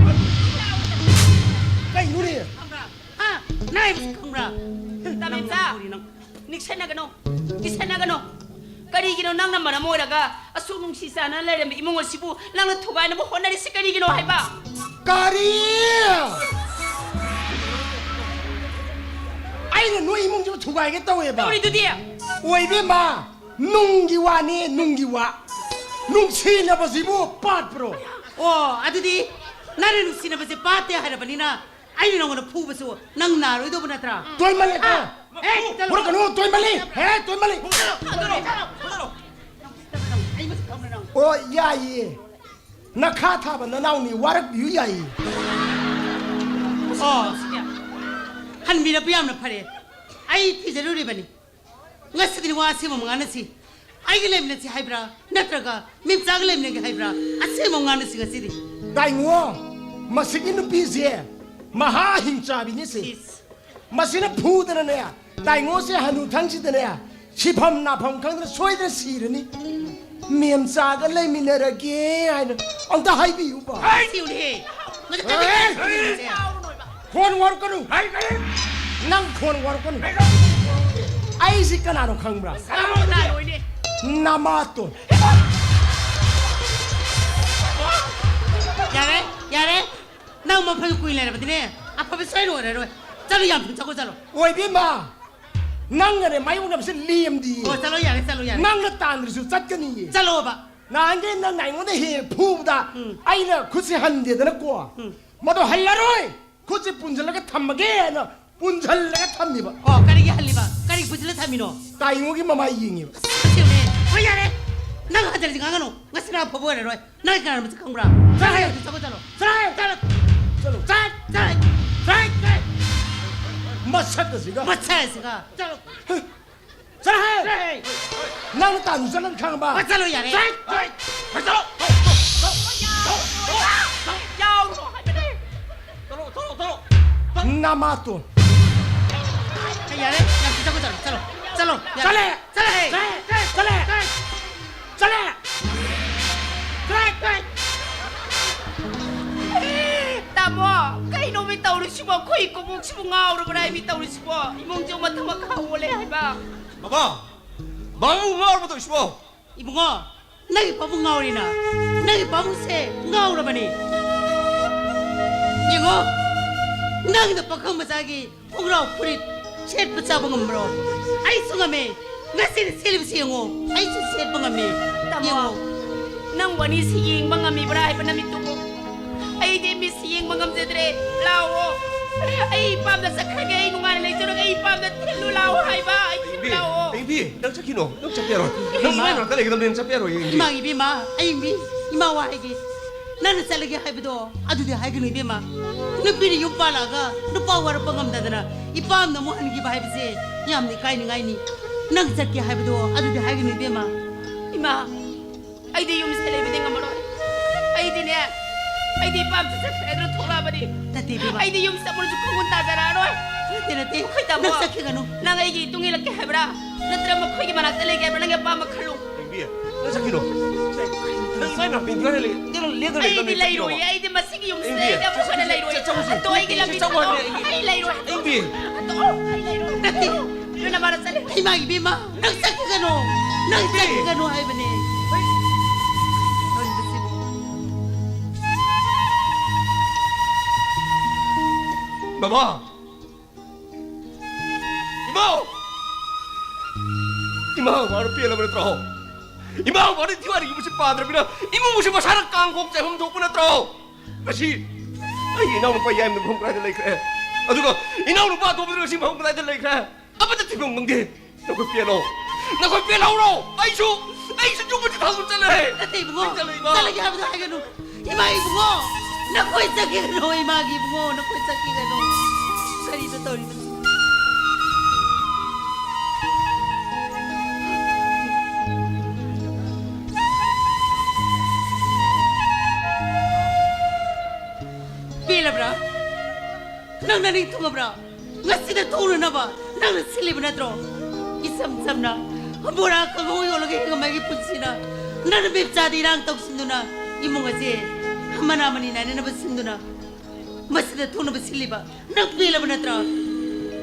ꯀꯩꯅꯣꯅꯦ? ꯈꯪꯕ꯭ꯔꯥ? ꯍꯥ? ꯅꯥꯏꯕꯁꯤ ꯈꯪꯕ꯭ꯔꯥ? ꯇꯥꯃꯦꯟꯆꯥ, ꯅꯪ ꯐꯨꯔꯤ ꯅꯪ꯫ ꯅꯤꯡꯁꯤꯟꯅꯒꯅꯣ, ꯀꯤꯁꯟꯅꯒꯅꯣ꯫ ꯀꯔꯤꯒꯤꯅꯣ ꯅꯪꯅ ꯃꯔꯝ ꯑꯣꯏꯔꯒ ꯑꯁꯨꯛ ꯅꯨꯡꯁꯤ ꯆꯥꯟꯅꯅ ꯂꯩꯔꯝꯕ ꯏꯃꯨꯡ ꯑꯁꯤꯕꯨ ꯅꯪꯅ ꯊꯨꯒꯥꯏꯅꯕ ꯍꯣꯠꯅꯔꯤꯁꯤ ꯀꯔꯤꯒꯤꯅꯣ ꯍꯥꯏꯕ? ꯀꯔꯤ? ꯑꯩꯅ ꯅꯣꯏ ꯏꯃꯨꯡꯁꯤꯕꯨ ꯊꯨꯒꯥꯏꯒꯦ ꯇꯧꯋꯦꯕ? ꯇꯧꯔꯤꯗꯨꯗꯤ? ꯑꯣꯏꯕꯦꯝꯃ, ꯅꯨꯡꯒꯤ ꯋꯥꯅꯤ, ꯅꯨꯡꯒꯤ ꯋꯥ꯫ ꯅꯨꯡꯁꯤꯅꯕꯁꯤꯕꯨ ꯄꯥꯠꯄ꯭ꯔꯣ? ꯑꯣ, ꯑꯗꯨꯗꯤ ꯅꯪꯅ ꯅꯨꯡꯁꯤꯅꯕꯁꯦ ꯄꯥꯠꯇꯦ ꯍꯥꯏꯔꯕꯅꯤꯅ ꯑꯩꯅ ꯅꯉꯣꯟꯗ ꯐꯨꯕꯁꯨ ꯅꯪ ꯅꯥꯔꯣꯏꯗꯧꯕ ꯅꯠꯇ꯭ꯔꯥ? ꯇꯣꯏꯃꯜꯂꯦꯀꯣ꯫ ꯍꯥ? ꯑꯦ, ꯆꯠꯂꯣ꯫ ꯐꯨꯔꯛꯀꯅꯨ, ꯇꯣꯏꯃꯜꯂꯤ꯫ ꯍꯦ, ꯇꯣꯏꯃꯜꯂꯤ꯫ ꯐꯨꯔꯛꯀꯅꯨ, ꯐꯨꯔꯛꯀꯅꯨ, ꯐꯨꯔꯛꯀꯅꯨ꯫ ꯑꯩ ꯃꯁꯛ ꯈꯪꯕ꯭ꯔꯥ ꯅꯪ? ꯑꯣ, ꯌꯥꯏꯌꯦ꯫ ꯅꯈꯥ ꯊꯥꯕ ꯅꯅꯥꯎꯅꯤ ꯋꯥꯔꯛꯄꯤꯌꯨ ꯌꯥꯏꯌꯦ꯫ ꯑꯣ, ꯍꯟꯕꯤꯔꯛꯄ ꯌꯥꯝꯅ ꯐꯔꯦ꯫ ꯑꯩ ꯊꯤꯖꯔꯨꯔꯤꯕꯅꯤ꯫ ꯉꯁꯤꯗꯤ ꯋꯥ ꯑꯁꯦꯡꯕ ꯑꯃ ꯉꯥꯡꯅꯁꯤ꯫ ꯑꯩꯒ ꯂꯩꯃꯤꯟꯅꯁꯤ ꯍꯥꯏꯕ꯭ꯔꯥ? ꯅꯠꯇ꯭ꯔꯒ ꯃꯤꯝꯆꯥꯒ ꯂꯩꯃꯤꯟꯅꯒꯦ ꯍꯥꯏꯕ꯭ꯔꯥ? ꯑꯁꯦꯡꯕ ꯑꯃ ꯉꯥꯡꯅꯁꯤ ꯉꯁꯤꯗꯤ꯫ ꯇꯥꯏꯉꯣ, ꯃꯁꯤꯒꯤ ꯅꯨꯄꯤꯁꯦ ꯃꯍꯥ ꯍꯤꯡꯆꯥꯕꯤꯅꯤ ꯁꯤ꯫ ꯏꯁ꯫ ꯃꯁꯤꯅ ꯐꯨꯗꯅꯅꯦ, ꯇꯥꯏꯉꯣꯁꯦ ꯍꯅꯨꯊꯪꯁꯤꯗꯅꯦ, ꯁꯤꯐꯝ ꯅꯥꯐꯝ ꯈꯪꯗꯅ ꯁꯣꯏꯗꯅ ꯁꯤꯔꯅꯤ꯫ ꯃꯦꯝꯆꯥꯒ ꯂꯩꯃꯤꯟꯅꯔꯒꯦ ꯍꯥꯏꯅ ꯑꯝꯇ ꯍꯥꯏꯕꯤꯌꯨꯕ꯫ ꯁꯤꯎꯅꯦꯍꯦ꯫ ꯅꯪ ꯀꯔꯤ ꯍꯥꯏꯔꯤꯅꯣ? ꯈꯣꯟ ꯋꯥꯔꯛꯀꯅꯨ꯫ ꯅꯪ ꯈꯣꯟ ꯋꯥꯔꯛꯀꯅꯨ꯫ ꯑꯩꯁꯤ ꯀꯅꯥꯅꯣ ꯈꯪꯕ꯭ꯔꯥ? ꯀꯅꯥꯅꯣꯅꯦ? ꯅꯃꯥꯇꯣꯟ꯫ ꯌꯥꯔꯦ, ꯌꯥꯔꯦ꯫ ꯅꯪ ꯃꯐꯝ ꯀꯨꯏ ꯂꯩꯔꯕꯗꯤꯅꯦ, ꯑꯐꯕ ꯁꯣꯏꯅ ꯑꯣꯏꯔꯔꯣꯏ꯫ ꯆꯠꯂꯨ, ꯌꯥꯝ ꯊꯨꯅ ꯆꯠꯈꯣ, ꯆꯠꯂꯣ꯫ ꯑꯣꯏꯕꯤꯃ, ꯅꯪꯒꯅꯦ ꯃꯥꯌꯣꯛꯅꯕꯁꯦ ꯂꯦꯝꯗꯤꯌꯦ꯫ ꯑꯣ, ꯆꯠꯂꯣ, ꯌꯥꯔꯦ, ꯆꯠꯂꯣ, ꯌꯥꯔꯦ꯫ ꯅꯪꯅ ꯇꯥꯟꯗ꯭ꯔꯁꯨ ꯆꯠꯀꯅꯤꯌꯦ꯫ ꯆꯠꯂꯣꯕ꯫ ꯅꯍꯥꯟꯒꯩ ꯅꯪꯅ ꯑꯩꯉꯣꯟꯗ ꯍꯦꯛ ꯍꯦꯛ ꯐꯨꯕꯗ ꯎꯝ꯫ ꯑꯩꯅ ꯈꯨꯠꯁꯦ ꯍꯟꯗꯦꯗꯅꯀꯣ꯫ ꯎꯝ꯫ ꯃꯗꯣ ꯍꯜꯂꯔꯣꯏ꯫ ꯈꯨꯠꯁꯦ ꯄꯨꯟꯁꯤꯜꯂꯂꯒ ꯊꯝꯃꯒꯦ ꯍꯥꯏꯅ ꯄꯨꯟꯁꯤꯜꯂꯒ ꯊꯝꯃꯤꯕ꯫ ꯑꯣ, ꯀꯔꯤꯒꯤ ꯍꯜꯂꯤꯕ? ꯀꯔꯤ ꯄꯨꯟꯁꯤꯜꯂ ꯊꯝꯃꯤꯅꯣ? ꯇꯥꯏꯉꯣꯒꯤ ꯃꯃꯥꯏ ꯌꯦꯡꯉꯤꯕ꯫ ꯑꯁꯤꯅꯦ꯫ ꯍꯣꯏ, ꯌꯥꯔꯦ꯫ ꯅꯪ ꯍꯟꯖꯤꯜꯂꯁꯤ ꯉꯥꯡꯒꯅꯨ꯫ ꯉꯁꯤ ꯅꯪ ꯑꯐꯕ ꯑꯣꯏꯔꯔꯣꯏ꯫ ꯅꯪ ꯀꯅꯥꯅꯣ ꯃꯁꯛ ꯈꯪꯕ꯭ꯔꯥ? ꯆꯠꯂꯣ, ꯆꯠꯂꯣ, ꯆꯠꯂꯣ꯫ ꯆꯠꯂꯣ꯫ ꯆꯠꯂꯣ꯫ ꯆꯠ-, ꯆꯠ-, ꯆꯠ-, ꯆꯠ-꯫ ꯃꯁꯛ ꯑꯁꯤꯒ꯫ ꯃꯁꯛ ꯑꯁꯤꯒ꯫ ꯆꯠꯂꯣ꯫ ꯆꯠꯂꯣꯍꯦ! ꯆꯠꯂꯣꯍꯦ! ꯅꯪ ꯇꯥꯟ ꯆꯠꯂꯅꯤ ꯈꯪꯉꯕ? ꯍꯣꯏ, ꯆꯠꯂꯣ, ꯌꯥꯔꯦ꯫ ꯆꯠ-, ꯆꯠ-, ꯆꯠꯂꯣ! ꯌꯥꯎꯔꯨꯅꯣ ꯍꯥꯏꯕꯅꯦ꯫ ꯆꯠꯂꯣ, ꯆꯠꯂꯣ, ꯆꯠꯂꯣ! ꯅꯃꯥꯇꯣꯟ! ꯌꯥꯔꯦ, ꯌꯥꯝ ꯆꯠꯂꯣ, ꯆꯠꯂꯣ, ꯆꯠꯂꯣ, ꯆꯠꯂꯣ, ꯌꯥꯔꯦ꯫ ꯆꯠꯂꯦ! ꯆꯠꯂꯣꯍꯦ! ꯆꯠꯂꯦ! ꯆꯠꯂꯦ! ꯆꯠꯂꯦ! ꯆꯠꯂꯦ! ꯇꯥꯃꯣ, ꯀꯩꯅꯣꯃꯤ ꯇꯧꯔꯤꯁꯤꯕꯣ? ꯑꯩꯈꯣꯏ ꯀꯨꯝꯃꯨꯛꯁꯤꯕꯨ ꯉꯥꯎꯔꯕ꯭ꯔꯥ ꯍꯥꯏꯃꯤ ꯇꯧꯔꯤꯁꯤꯕꯣ? ꯏꯃꯨꯡꯁꯦ ꯃꯊꯛ ꯃꯈꯥ ꯑꯣꯜꯂꯦ ꯍꯥꯏꯕ꯫ ꯕꯕꯥ! ꯕꯕꯥꯕꯨ ꯉꯥꯎꯔꯕꯣ ꯇꯧꯔꯤꯁꯤꯕꯣ? ꯏꯕꯨꯡꯉꯣ, ꯅꯪꯒꯤ ꯄꯥꯕꯨꯡ ꯉꯥꯎꯔꯤꯅ꯫ ꯅꯪꯒꯤ ꯄꯥꯕꯨꯡꯁꯦ ꯉꯥꯎꯔꯕꯅꯤ꯫ ꯌꯦꯡꯉꯣ, ꯅꯪꯅ ꯄꯥꯈꯪ ꯃꯆꯥꯒꯤ ꯈꯣꯡꯒ꯭ꯔꯥꯎ ꯐꯨꯔꯤꯠ ꯁꯦꯠꯄ ꯆꯥꯕ ꯉꯝꯕ꯭ꯔꯣ? ꯑꯩꯁꯨ ꯉꯝꯃꯦ꯫ ꯉꯁꯤꯗꯤ ꯁꯦꯠꯂꯤꯕꯁꯤ ꯌꯦꯡꯉꯣ꯫ ꯑꯩꯁꯨ ꯁꯦꯠꯄ ꯉꯝꯃꯦ꯫ ꯇꯥꯃꯣ, ꯌꯦꯡꯉꯣ꯫ ꯅꯪ ꯋꯥꯅꯤꯁꯤ ꯌꯦꯡꯕ ꯉꯝꯃꯤꯕ꯭ꯔꯥ ꯍꯥꯏꯕ ꯅꯃꯤꯠꯇꯨꯕꯨ? ꯑꯩꯗꯤ ꯃꯤꯠꯁꯤ ꯌꯦꯡꯕ ꯉꯝꯖꯗ꯭ꯔꯦ꯫ ꯂꯥꯛꯑꯣ꯫ ꯑꯩ ꯏꯄꯥꯝꯗ ꯆꯠꯈ꯭ꯔꯒꯦ꯫ ꯑꯩ ꯅꯨꯡꯉꯥꯏꯅ ꯂꯩꯖꯔꯒꯦ꯫ ꯑꯩ ꯏꯄꯥꯝꯗ ꯊꯤꯜꯂꯨ ꯂꯥꯛꯑꯣ ꯍꯥꯏꯕ꯫ ꯑꯩ ꯊꯤꯜꯂꯨ ꯂꯥꯛꯑꯣ꯫ ꯕꯦꯕꯤ, ꯅꯪ ꯆꯠꯈꯤꯅꯣ꯫ ꯅꯪ ꯆꯠꯄ ꯌꯥꯔꯣꯏ꯫ ꯅꯪ ꯏꯃꯥ꯫ ꯃꯥꯏ ꯃꯅꯥꯛꯇ ꯂꯩꯒꯗꯕꯅꯤ꯫ ꯅꯪ ꯆꯠꯄ ꯌꯥꯔꯣꯏ, ꯌꯦꯡꯕꯤ꯫ ꯏꯃꯥ, ꯏꯕꯦꯝꯃ, ꯑꯩ ꯏꯃꯥ ꯋꯥ ꯍꯥꯏꯒꯦ꯫ ꯅꯪꯅ ꯆꯠꯂꯒꯦ ꯍꯥꯏꯕꯗꯣ ꯑꯗꯨꯗꯤ ꯍꯥꯏꯒꯅꯨ ꯏꯕꯦꯝꯃ꯫ ꯅꯨꯄꯤꯅ ꯌꯨꯝ ꯄꯥꯜꯂꯛꯑꯒ ꯅꯨꯄꯥ ꯋꯥꯔꯛꯄ ꯉꯝꯗꯗꯅ ꯏꯄꯥꯝꯗ ꯑꯃꯨꯛ ꯍꯟꯈꯤꯕ ꯍꯥꯏꯕꯁꯦ ꯌꯥꯝꯅ ꯏꯀꯥꯏꯅꯤꯡꯉꯥꯏꯅꯤ꯫ ꯅꯪ ꯆꯠꯀꯦ ꯍꯥꯏꯕꯗꯣ ꯑꯗꯨꯗꯤ ꯍꯥꯏꯒꯅꯨ ꯏꯕꯦꯝꯃ꯫ ꯏꯃꯥ, ꯑꯩꯗꯤ ꯌꯨꯝꯁꯤꯗ ꯂꯩꯕꯗꯤ ꯉꯝꯃꯔꯣꯏ꯫ ꯑꯩꯗꯤꯅꯦ, ꯑꯩꯗꯤ ꯏꯄꯥꯝ ꯆꯠꯆꯈ꯭ꯔꯦ ꯍꯥꯏꯗꯨꯅ ꯊꯣꯛꯂꯛꯑꯕꯅꯤ꯫ ꯅꯠꯇꯦ, ꯏꯕꯦꯝꯃ꯫ ꯑꯩꯗꯤ ꯌꯨꯝ ꯆꯠꯃꯨꯔꯁꯨ ꯈꯣꯡꯒꯨꯟ ꯇꯥꯖꯔꯛꯑꯔꯣꯏ꯫ ꯅꯠꯇꯦ, ꯅꯠꯇꯦ꯫ ꯑꯩꯈꯣꯏ ꯇꯥꯃꯣ, ꯅꯪ ꯆꯠꯈꯤꯒꯅꯨ꯫ ꯅꯪ ꯑꯩꯒꯤ ꯏꯇꯨꯡ ꯏꯜꯂꯛꯀꯦ ꯍꯥꯏꯕ꯭ꯔꯥ? ꯅꯠꯇ꯭ꯔ ꯃꯈꯣꯏꯒꯤ ꯃꯅꯥꯛꯇ ꯂꯩꯒꯦ ꯍꯥꯏꯕ꯭ꯔꯥ? ꯅꯪꯒꯤ ꯑꯄꯥꯝꯕ ꯈꯜꯂꯨ꯫ ꯏꯕꯤ, ꯅꯪ ꯆꯠꯈꯤꯅꯣ꯫ ꯅꯪ ꯏꯃꯥ ꯏꯃꯥ ꯄꯦꯟꯗꯤꯌꯥ ꯂꯩ-, ꯂꯩ-, ꯂꯦꯡꯗꯅ ꯂꯩꯒꯅꯨ, ꯑꯩꯗꯤ ꯆꯠꯈꯤꯅꯣ꯫ ꯂꯩꯔꯣꯏꯌꯦ꯫ ꯑꯩꯗꯤ ꯃꯁꯤꯒꯤ ꯌꯨꯝꯁꯤꯗ ꯏꯕꯤ, ꯑꯩꯗꯤ ꯑꯃꯨꯛ ꯍꯟꯅ ꯂꯩꯔꯣꯏꯌꯦ꯫ ꯆꯠꯂꯨꯁꯦ꯫ ꯍꯟꯗꯣꯛꯑꯣ, ꯑꯩꯒꯤ ꯂꯝꯕꯤꯗ ꯆꯠꯂꯨ ꯍꯟꯗꯣꯛꯑꯣ꯫ ꯍꯥꯏꯕꯅꯦ, ꯏꯕꯤ꯫ ꯑꯩ ꯂꯩꯔꯣꯏ꯫ ꯏꯕꯤ꯫ ꯍꯟꯗꯣꯛꯑꯣ, ꯑꯩ ꯂꯩꯔꯣꯏ꯫ ꯅꯠꯇꯦ꯫ ꯅꯪ ꯅꯃꯥꯅ ꯆꯠꯂꯦ꯫ ꯏꯃꯥ ꯏꯕꯦꯝꯃ, ꯅꯪ ꯆꯠꯈꯤꯒꯅꯨ꯫ ꯅꯪ ꯏꯕꯤ꯫ ꯆꯠꯈꯤꯒꯅꯨ ꯍꯥꯏꯕꯅꯦ꯫ ꯇꯧꯔꯤꯕꯁꯤꯕꯨ꯫ ꯕꯕꯥ! ꯏꯃꯥ! ꯏꯃꯥ, ꯃꯥꯅ ꯄꯦꯜꯂꯕ ꯅꯠꯇ꯭ꯔꯣ? ꯏꯃꯥ, ꯃꯥꯅ ꯗꯤꯋꯥꯂꯤꯒꯤ ꯃꯁꯤ ꯄꯥꯗ꯭ꯔꯕꯅꯤꯅ ꯏꯃꯨꯡ ꯑꯁꯤ ꯃꯁꯥꯅ ꯀꯥꯡ ꯈꯣꯡ ꯆꯥꯏꯐꯝ ꯊꯣꯛꯄ ꯅꯠꯇ꯭ꯔꯣ? ꯉꯁꯤ ꯑꯩꯒꯤ ꯏꯅꯥꯎꯅꯨꯄꯥ ꯌꯥꯏꯃꯗꯨ ꯃꯐꯝ ꯀꯗꯥꯏꯗ ꯂꯩꯈ꯭ꯔꯦ? ꯑꯗꯨꯒ ꯏꯅꯥꯎꯅꯨꯄꯥ ꯑꯇꯣꯝꯕꯗꯨ ꯉꯁꯤ ꯃꯐꯝ ꯀꯗꯥꯏꯗ ꯂꯩꯈ꯭ꯔꯦ? ꯑꯃꯠꯇ ꯊꯤꯐꯝ ꯈꯪꯗꯦ꯫ ꯅꯈꯣꯏ ꯄꯦꯜꯂꯣ꯫ ꯅꯈꯣꯏ ꯄꯦꯜꯍꯧꯔꯣ꯫ ꯑꯩꯁꯨ, ꯑꯩꯁꯨ ꯌꯨꯝ ꯑꯁꯤ ꯊꯥꯗꯣꯛ ꯆꯠꯂꯦ꯫ ꯅꯠꯇꯦ ꯏꯕꯨꯡꯉꯣ꯫ ꯑꯩ ꯆꯠꯂꯦ, ꯏꯃꯥ꯫ ꯆꯠꯂꯒꯦ ꯍꯥꯏꯕꯗꯣ ꯍꯥꯏꯒꯅꯨ꯫ ꯏꯃꯥ ꯏꯕꯨꯡꯉꯣ꯫ ꯅꯈꯣꯏ ꯆꯠꯈꯤꯒꯅꯨ ꯏꯃꯥꯒꯤ ꯏꯕꯨꯡꯉꯣ꯫ ꯅꯈꯣꯏ ꯆꯠꯈꯤꯒꯅꯨ꯫ ꯀꯔꯤꯅꯣ ꯇꯧꯔꯤꯕꯁꯤ? ꯄꯦꯜꯂꯕ꯭ꯔꯥ? ꯅꯪ ꯅꯅꯤꯡ ꯊꯨꯡꯉꯕ꯭ꯔꯥ? ꯉꯁꯤꯗ ꯊꯣꯡꯅꯅꯕ ꯅꯪꯅ ꯁꯤꯜꯂꯤꯕ ꯅꯠꯇ꯭ꯔꯣ? ꯏꯆꯝ ꯆꯝꯅ ꯕꯣꯔꯥ ꯀꯥꯡꯍꯧ ꯌꯣꯜꯂꯒ ꯍꯤꯡꯉꯝꯕꯒꯤ ꯄꯨꯟꯁꯤꯅ ꯅꯪꯅ ꯃꯤꯞꯆꯥꯗ ꯏꯔꯥꯡ ꯇꯧꯁꯤꯟꯗꯨꯅ ꯏꯃꯨꯡ ꯑꯁꯦ ꯃꯅꯥ ꯃꯅꯤ ꯅꯥꯏꯅꯅꯕ ꯁꯤꯟꯗꯨꯅ ꯃꯁꯤꯗ ꯊꯣꯡꯅꯕ ꯁꯤꯜꯂꯤꯕ ꯅꯪ ꯄꯦꯜꯂꯕ ꯅꯠꯇ꯭ꯔꯣ?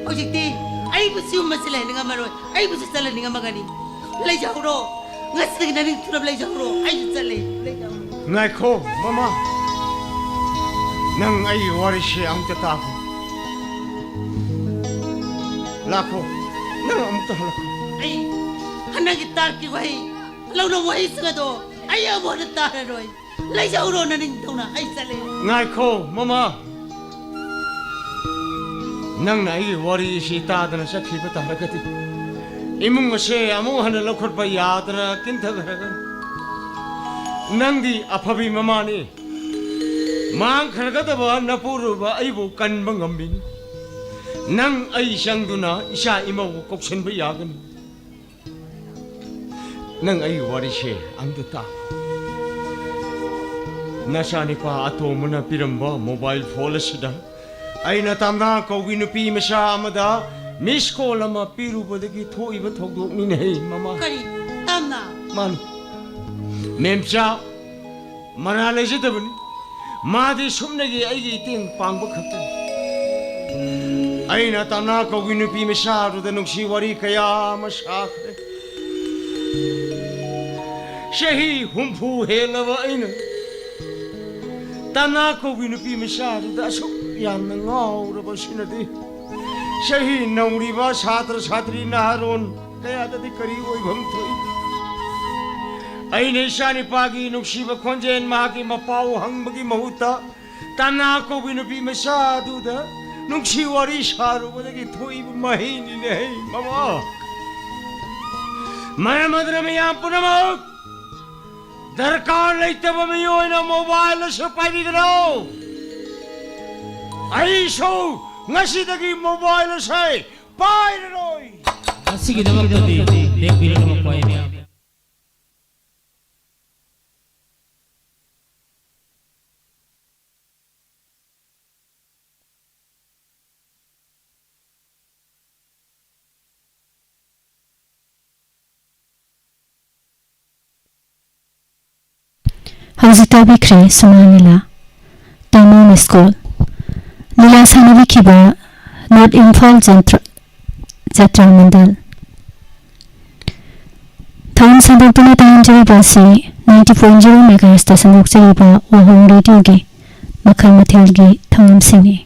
ꯍꯧꯖꯤꯛꯇꯤ ꯑꯩꯕꯨꯁꯨ ꯌꯨꯝ ꯑꯁꯤ ꯂꯩꯍꯟꯅꯤꯡꯉꯝꯃꯔꯣꯏ, ꯑꯩꯕꯨꯁꯨ ꯆꯠꯍꯟꯅꯤꯡꯉꯝꯃꯒꯅꯤ꯫ ꯂꯩꯖꯍꯧꯔꯣ, ꯉꯁꯤꯗꯒꯤ ꯅꯅꯤꯡ ꯊꯨꯡꯅꯕ ꯂꯩꯖꯍꯧꯔꯣ, ꯑꯩꯁꯨ ꯆꯠꯂꯦ, ꯂꯩꯖꯍꯧꯔꯣ꯫ ꯉꯥꯏꯈꯣ, ꯃꯃꯥ꯫ ꯅꯪ ꯑꯩꯒꯤ ꯋꯥꯔꯤꯁꯦ ꯑꯃꯨꯛꯇ ꯇꯥꯈꯣ꯫ ꯂꯥꯛꯈꯣ, ꯅꯪ ꯑꯃꯨꯛꯇ ꯍꯜꯂꯛꯈꯣ꯫ ꯑꯩ ꯍꯟꯗꯛꯀꯤ ꯇꯥꯔꯛꯀꯤ ꯋꯥꯍꯩ, ꯂꯧꯅ ꯋꯥꯍꯩꯁꯤꯡ ꯑꯗꯣ ꯑꯩ ꯑꯃꯨꯛ ꯍꯟꯅ ꯇꯥꯔꯔꯣꯏ꯫ ꯂꯩꯖꯍꯧꯔꯣ ꯅꯅꯤꯡꯊꯧꯅ, ꯑꯩ ꯆꯠꯂꯦ꯫ ꯉꯥꯏꯈꯣ, ꯃꯃꯥ꯫ ꯅꯪꯅ ꯑꯩꯒꯤ ꯋꯥꯔꯤ ꯑꯁꯤ ꯇꯥꯗꯅ ꯆꯠꯈꯤꯕ ꯇꯥꯔꯒꯗꯤ, ꯏꯃꯨꯡ ꯑꯁꯦ ꯑꯃꯨꯛ ꯍꯟꯅ ꯂꯧꯈꯠꯄ ꯌꯥꯗꯅ ꯀꯤꯟꯊꯈ꯭ꯔꯒꯅꯤ꯫ ꯅꯪꯗꯤ ꯑꯐꯕꯤ ꯃꯃꯥꯅꯤ꯫ ꯃꯥꯡꯈ꯭ꯔꯒꯗꯕ ꯅꯄꯨꯔꯣꯏꯕ ꯑꯩꯕꯨ ꯀꯟꯕ ꯉꯝꯃꯤꯅꯤ꯫ ꯅꯪ ꯑꯩ ꯆꯪꯗꯨꯅ ꯏꯆꯥ ꯏꯃꯧ ꯀꯧꯁꯤꯟꯕ ꯌꯥꯒꯅꯤ꯫ ꯅꯪ ꯑꯩꯒꯤ ꯋꯥꯔꯤꯁꯦ ꯑꯝꯇ ꯇꯥ꯫ ꯅꯆꯥꯅꯤꯄꯥ ꯑꯇꯣꯝꯕꯅ ꯄꯤꯔꯝꯕ ꯃꯣꯕꯥꯏꯜ ꯐꯣꯟ ꯑꯁꯤꯗ ꯑꯩꯅ ꯇꯝꯅꯥ ꯀꯧꯕꯤ ꯅꯨꯄꯤ ꯃꯆꯥ ꯑꯃꯗ ꯃꯤꯁ ꯀꯣꯜ ꯑꯃ ꯄꯤꯔꯨꯕꯗꯒꯤ ꯊꯣꯛꯏꯕ ꯊꯧꯗꯣꯛꯅꯤꯅꯦꯍꯦ, ꯃꯃꯥ꯫ ꯀꯔꯤ? ꯇꯝꯅꯥ? ꯃꯥꯅꯤ꯫ ꯃꯦꯝꯆꯥ, ꯃꯔꯥ ꯂꯩꯖꯗꯕꯅꯤ꯫ ꯃꯥꯗꯤ ꯁꯨꯞꯅꯒꯤ ꯑꯩꯒꯤ ꯏꯇꯦꯡ ꯄꯥꯡꯕ ꯈꯛꯇꯅꯤ꯫ ꯑꯩꯅ ꯇꯝꯅꯥ ꯀꯧꯕꯤ ꯅꯨꯄꯤ ꯃꯆꯥ ꯑꯗꯨꯗ ꯅꯨꯡꯁꯤ ꯋꯥꯔꯤ ꯀꯌꯥ ꯑꯃ ꯁꯥꯈ꯭ꯔꯦ꯫ ꯆꯍꯤ ꯍꯨꯝꯐꯨ ꯍꯦꯜꯂꯕ ꯑꯩꯅ ꯇꯝꯅꯥ ꯀꯧꯕꯤ ꯅꯨꯄꯤ ꯃꯆꯥ ꯑꯗꯨꯗ ꯑꯁꯨꯛ ꯌꯥꯝꯅ ꯉꯥꯎꯔꯕ ꯑꯁꯤꯅꯗꯤ ꯆꯍꯤ ꯅꯧꯔꯤꯕ ꯁꯥꯇ꯭ꯔ ꯁꯥꯇ꯭ꯔꯤ ꯅꯍꯥꯔꯣꯟ ꯀꯌꯥꯗꯗꯤ ꯀꯔꯤ ꯑꯣꯏꯐꯝ ꯊꯣꯛꯏ? ꯑꯩꯅ ꯏꯆꯥꯅꯤꯄꯥꯒꯤ ꯅꯨꯡꯁꯤꯕ ꯈꯣꯟꯖꯦꯜ ꯃꯍꯥꯛꯀꯤ ꯃꯄꯥꯎ ꯍꯪꯕꯒꯤ ꯃꯍꯨꯠꯇ ꯇꯝꯅꯥ ꯀꯧꯕꯤ ꯅꯨꯄꯤ ꯃꯆꯥ ꯑꯗꯨꯗ ꯅꯨꯡꯁꯤ ꯋꯥꯔꯤ ꯁꯥꯔꯨꯕꯗꯒꯤ ꯊꯣꯛꯏꯕ ꯃꯍꯩꯅꯤꯅꯦ, ꯍꯩ ꯃꯃꯥ꯫ ꯃꯔꯝ ꯑꯗꯨꯅ ꯃꯌꯥꯝ ꯄꯨꯝꯅꯃꯛ ꯗꯔꯀꯥꯔ ꯂꯩꯇꯕ ꯃꯤꯑꯣꯏꯅ ꯃꯣꯕꯥꯏꯜ ꯑꯁꯤ ꯄꯥꯏꯕꯤꯒꯅꯨ꯫ ꯑꯩꯁꯨ ꯉꯁꯤꯗꯒꯤ ꯃꯣꯕꯥꯏꯜ ꯑꯁꯤ ꯄꯥꯏꯔꯔꯣꯏ꯫ ꯃꯁꯤꯒꯤꯗꯃꯛꯇꯗꯤ ꯂꯦꯞꯄꯤꯔꯒ ꯃꯈꯣꯏ ꯍꯧꯖꯤꯛ ꯇꯥꯕꯤꯈ꯭ꯔꯦ ꯁꯨꯃꯥ ꯂꯤꯂꯥ, ꯇꯥꯃꯣ ꯃꯤꯁ ꯀꯣꯜ꯫ ꯂꯤꯂꯥ ꯁꯥꯟꯅꯕꯤꯈꯤꯕ ꯅꯣꯔꯠ ꯏꯝꯐꯥꯜ ꯖꯟꯇ꯭ꯔ-, ꯖꯇ꯭ꯔꯥ ꯃꯟꯗꯜ꯫ ꯊꯧꯔꯝ ꯁꯟꯗꯣꯛꯇꯨꯅ ꯇꯥꯍꯟꯖꯔꯤꯕ ꯑꯁꯤ ninety point zero megahertz ꯇ ꯁꯟꯗꯣꯛꯆꯔꯤꯕ ꯋꯥꯍꯣꯡ ꯔꯦꯗꯤꯑꯣꯒꯤ ꯃꯈꯜ ꯃꯊꯦꯜꯒꯤ ꯊꯧꯔꯝꯁꯤꯡꯅꯤ꯫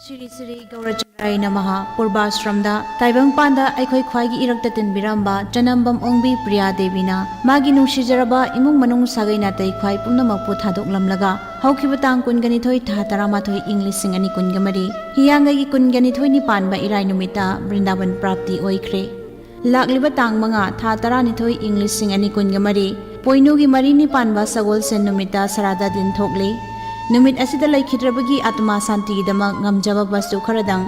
ꯁ꯭ꯔꯤ ꯁ꯭ꯔꯤ ꯒꯧꯔꯆꯟꯗ꯭ꯔꯥꯌ ꯅꯃꯍ ꯄꯨꯔꯕꯥꯁ꯭ꯔꯝꯗ ꯇꯥꯏꯕꯪꯄꯥꯟꯗ ꯑꯩꯈꯣꯏ ꯈ꯭ꯋꯥꯏꯒꯤ ꯏꯔꯛꯇ ꯇꯤꯟꯕꯤꯔꯝꯕ ꯆꯅꯝꯕꯝ ꯑꯣꯡꯕꯤ ꯄ꯭ꯔꯤꯌꯥ ꯗꯦꯕꯤꯅ ꯃꯥꯒꯤ ꯅꯨꯡꯁꯤꯖꯔꯕ ꯏꯃꯨꯡ ꯃꯅꯨꯡ ꯁꯥꯒꯩ ꯅꯥꯇꯩ ꯈ꯭ꯋꯥꯏ ꯄꯨꯝꯅꯃꯛꯄꯨ ꯊꯥꯗꯣꯛꯂꯝꯂꯒ ꯍꯧꯈꯤꯕ ꯇꯥꯡ ꯀꯨꯟꯒꯅꯤꯊꯣꯏ ꯊꯥ ꯇꯔꯥꯃꯥꯊꯣꯏ ꯏꯪ ꯂꯤꯁꯤꯡ ꯑꯅꯤ ꯀꯨꯟꯒ ꯃꯔꯤ ꯍꯤꯌꯥꯡꯒꯩꯒꯤ ꯀꯨꯟꯒꯅꯤꯊꯣꯏꯅꯤ ꯄꯥꯟꯕ ꯏꯔꯥꯏ ꯅꯨꯃꯤꯠꯇ ꯕ꯭ꯔꯤꯟꯗꯥꯕꯟ ꯄ꯭ꯔꯥꯞꯇꯤ ꯑꯣꯏꯈ꯭ꯔꯦ꯫ ꯂꯥꯛꯂꯤꯕ ꯇꯥꯡ ꯃꯉꯥ ꯊꯥ ꯇꯔꯥꯅꯤꯊꯣꯏ ꯏꯪ ꯂꯤꯁꯤꯡ ꯑꯅꯤ ꯀꯨꯟꯒ ꯃꯔꯤ ꯄꯣꯏꯅꯨꯒꯤ ꯃꯔꯤꯅꯤ ꯄꯥꯟꯕ ꯁꯒꯣꯜꯁꯦꯟ ꯅꯨꯃꯤꯠꯇ ꯁꯔꯥꯗ ꯗꯤꯟ ꯊꯣꯛꯂꯤ꯫ ꯅꯨꯃꯤꯠ ꯑꯁꯤꯗ ꯂꯩꯈꯤꯗ꯭ꯔꯕꯒꯤ ꯑꯥꯇꯃꯥ ꯁꯥꯟꯇꯤꯒꯤꯗꯃꯛ ꯉꯝꯖꯕ ꯕꯁꯇꯨ ꯈꯔꯗꯪ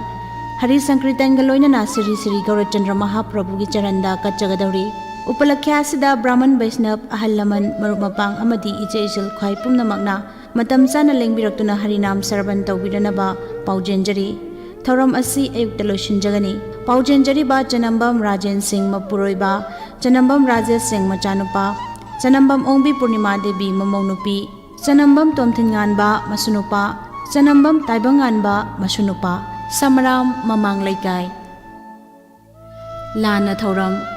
ꯍꯔꯤ ꯁꯪꯀ꯭ꯔꯤꯇꯟꯒ ꯂꯣꯏꯅꯅ ꯁ꯭ꯔꯤ ꯁ꯭ꯔꯤ ꯒꯧꯔꯆꯟꯗ꯭ꯔ ꯃꯍꯥꯄ꯭ꯔꯚꯨꯒꯤ ꯆꯔꯟꯗ ꯀꯠꯆꯒꯗꯧꯔꯤ꯫ ꯎꯄꯂꯛꯈ꯭ꯌꯥ ꯑꯁꯤꯗ ꯕ꯭ꯔꯥꯍꯃꯟ ꯕꯩꯁꯅꯕ, ꯑꯍꯜ ꯂꯃꯟ, ꯃꯔꯨꯞ ꯃꯄꯥꯡ ꯑꯃꯗꯤ ꯏꯆꯦ ꯏꯆꯜ ꯈ꯭ꯋꯥꯏ ꯄꯨꯝꯅꯃꯛꯅ ꯃꯇꯝ ꯆꯥꯅ ꯂꯦꯡꯕꯤꯔꯛꯇꯨꯅ ꯍꯔꯤꯅꯥꯝ ꯁ꯭ꯔꯕꯟ ꯇꯧꯕꯤꯔꯅꯕ ꯄꯥꯎꯖꯦꯟꯖꯔꯤ꯫ ꯊꯧꯔꯝ ꯑꯁꯤ ꯑꯌꯨꯛꯇ ꯂꯣꯏꯁꯤꯟꯖꯒꯅꯤ꯫ ꯄꯥꯎꯖꯦꯟꯖꯔꯤꯕ ꯆꯅꯝꯕꯝ ꯔꯥꯖꯦꯟ ꯁꯤꯡ ꯃꯄꯨꯔꯣꯏꯕ, ꯆꯅꯝꯕꯝ ꯔꯥꯖꯦꯁ ꯁꯤꯡ ꯃꯆꯥꯅꯨꯄꯥ, ꯆꯅꯝꯕꯝ ꯑꯣꯡꯕꯤ ꯄꯨꯔꯅꯤꯃꯥ ꯗꯦꯕꯤ ꯃꯃꯧ ꯅꯨꯄꯤ, ꯆꯅꯝꯕꯝ ꯇꯣꯝꯊꯤꯟꯉꯥꯟꯕ ꯃꯁꯨꯅꯨꯄꯥ, ꯆꯅꯝꯕꯝ ꯇꯥꯏꯕꯪꯉꯥꯟꯕ ꯃꯁꯨꯅꯨꯄꯥ, ꯁꯃꯔꯥꯝ ꯃꯃꯥꯡ ꯂꯩꯀꯥꯏ꯫ ꯂꯥꯟꯅ ꯊꯧꯔꯝ꯫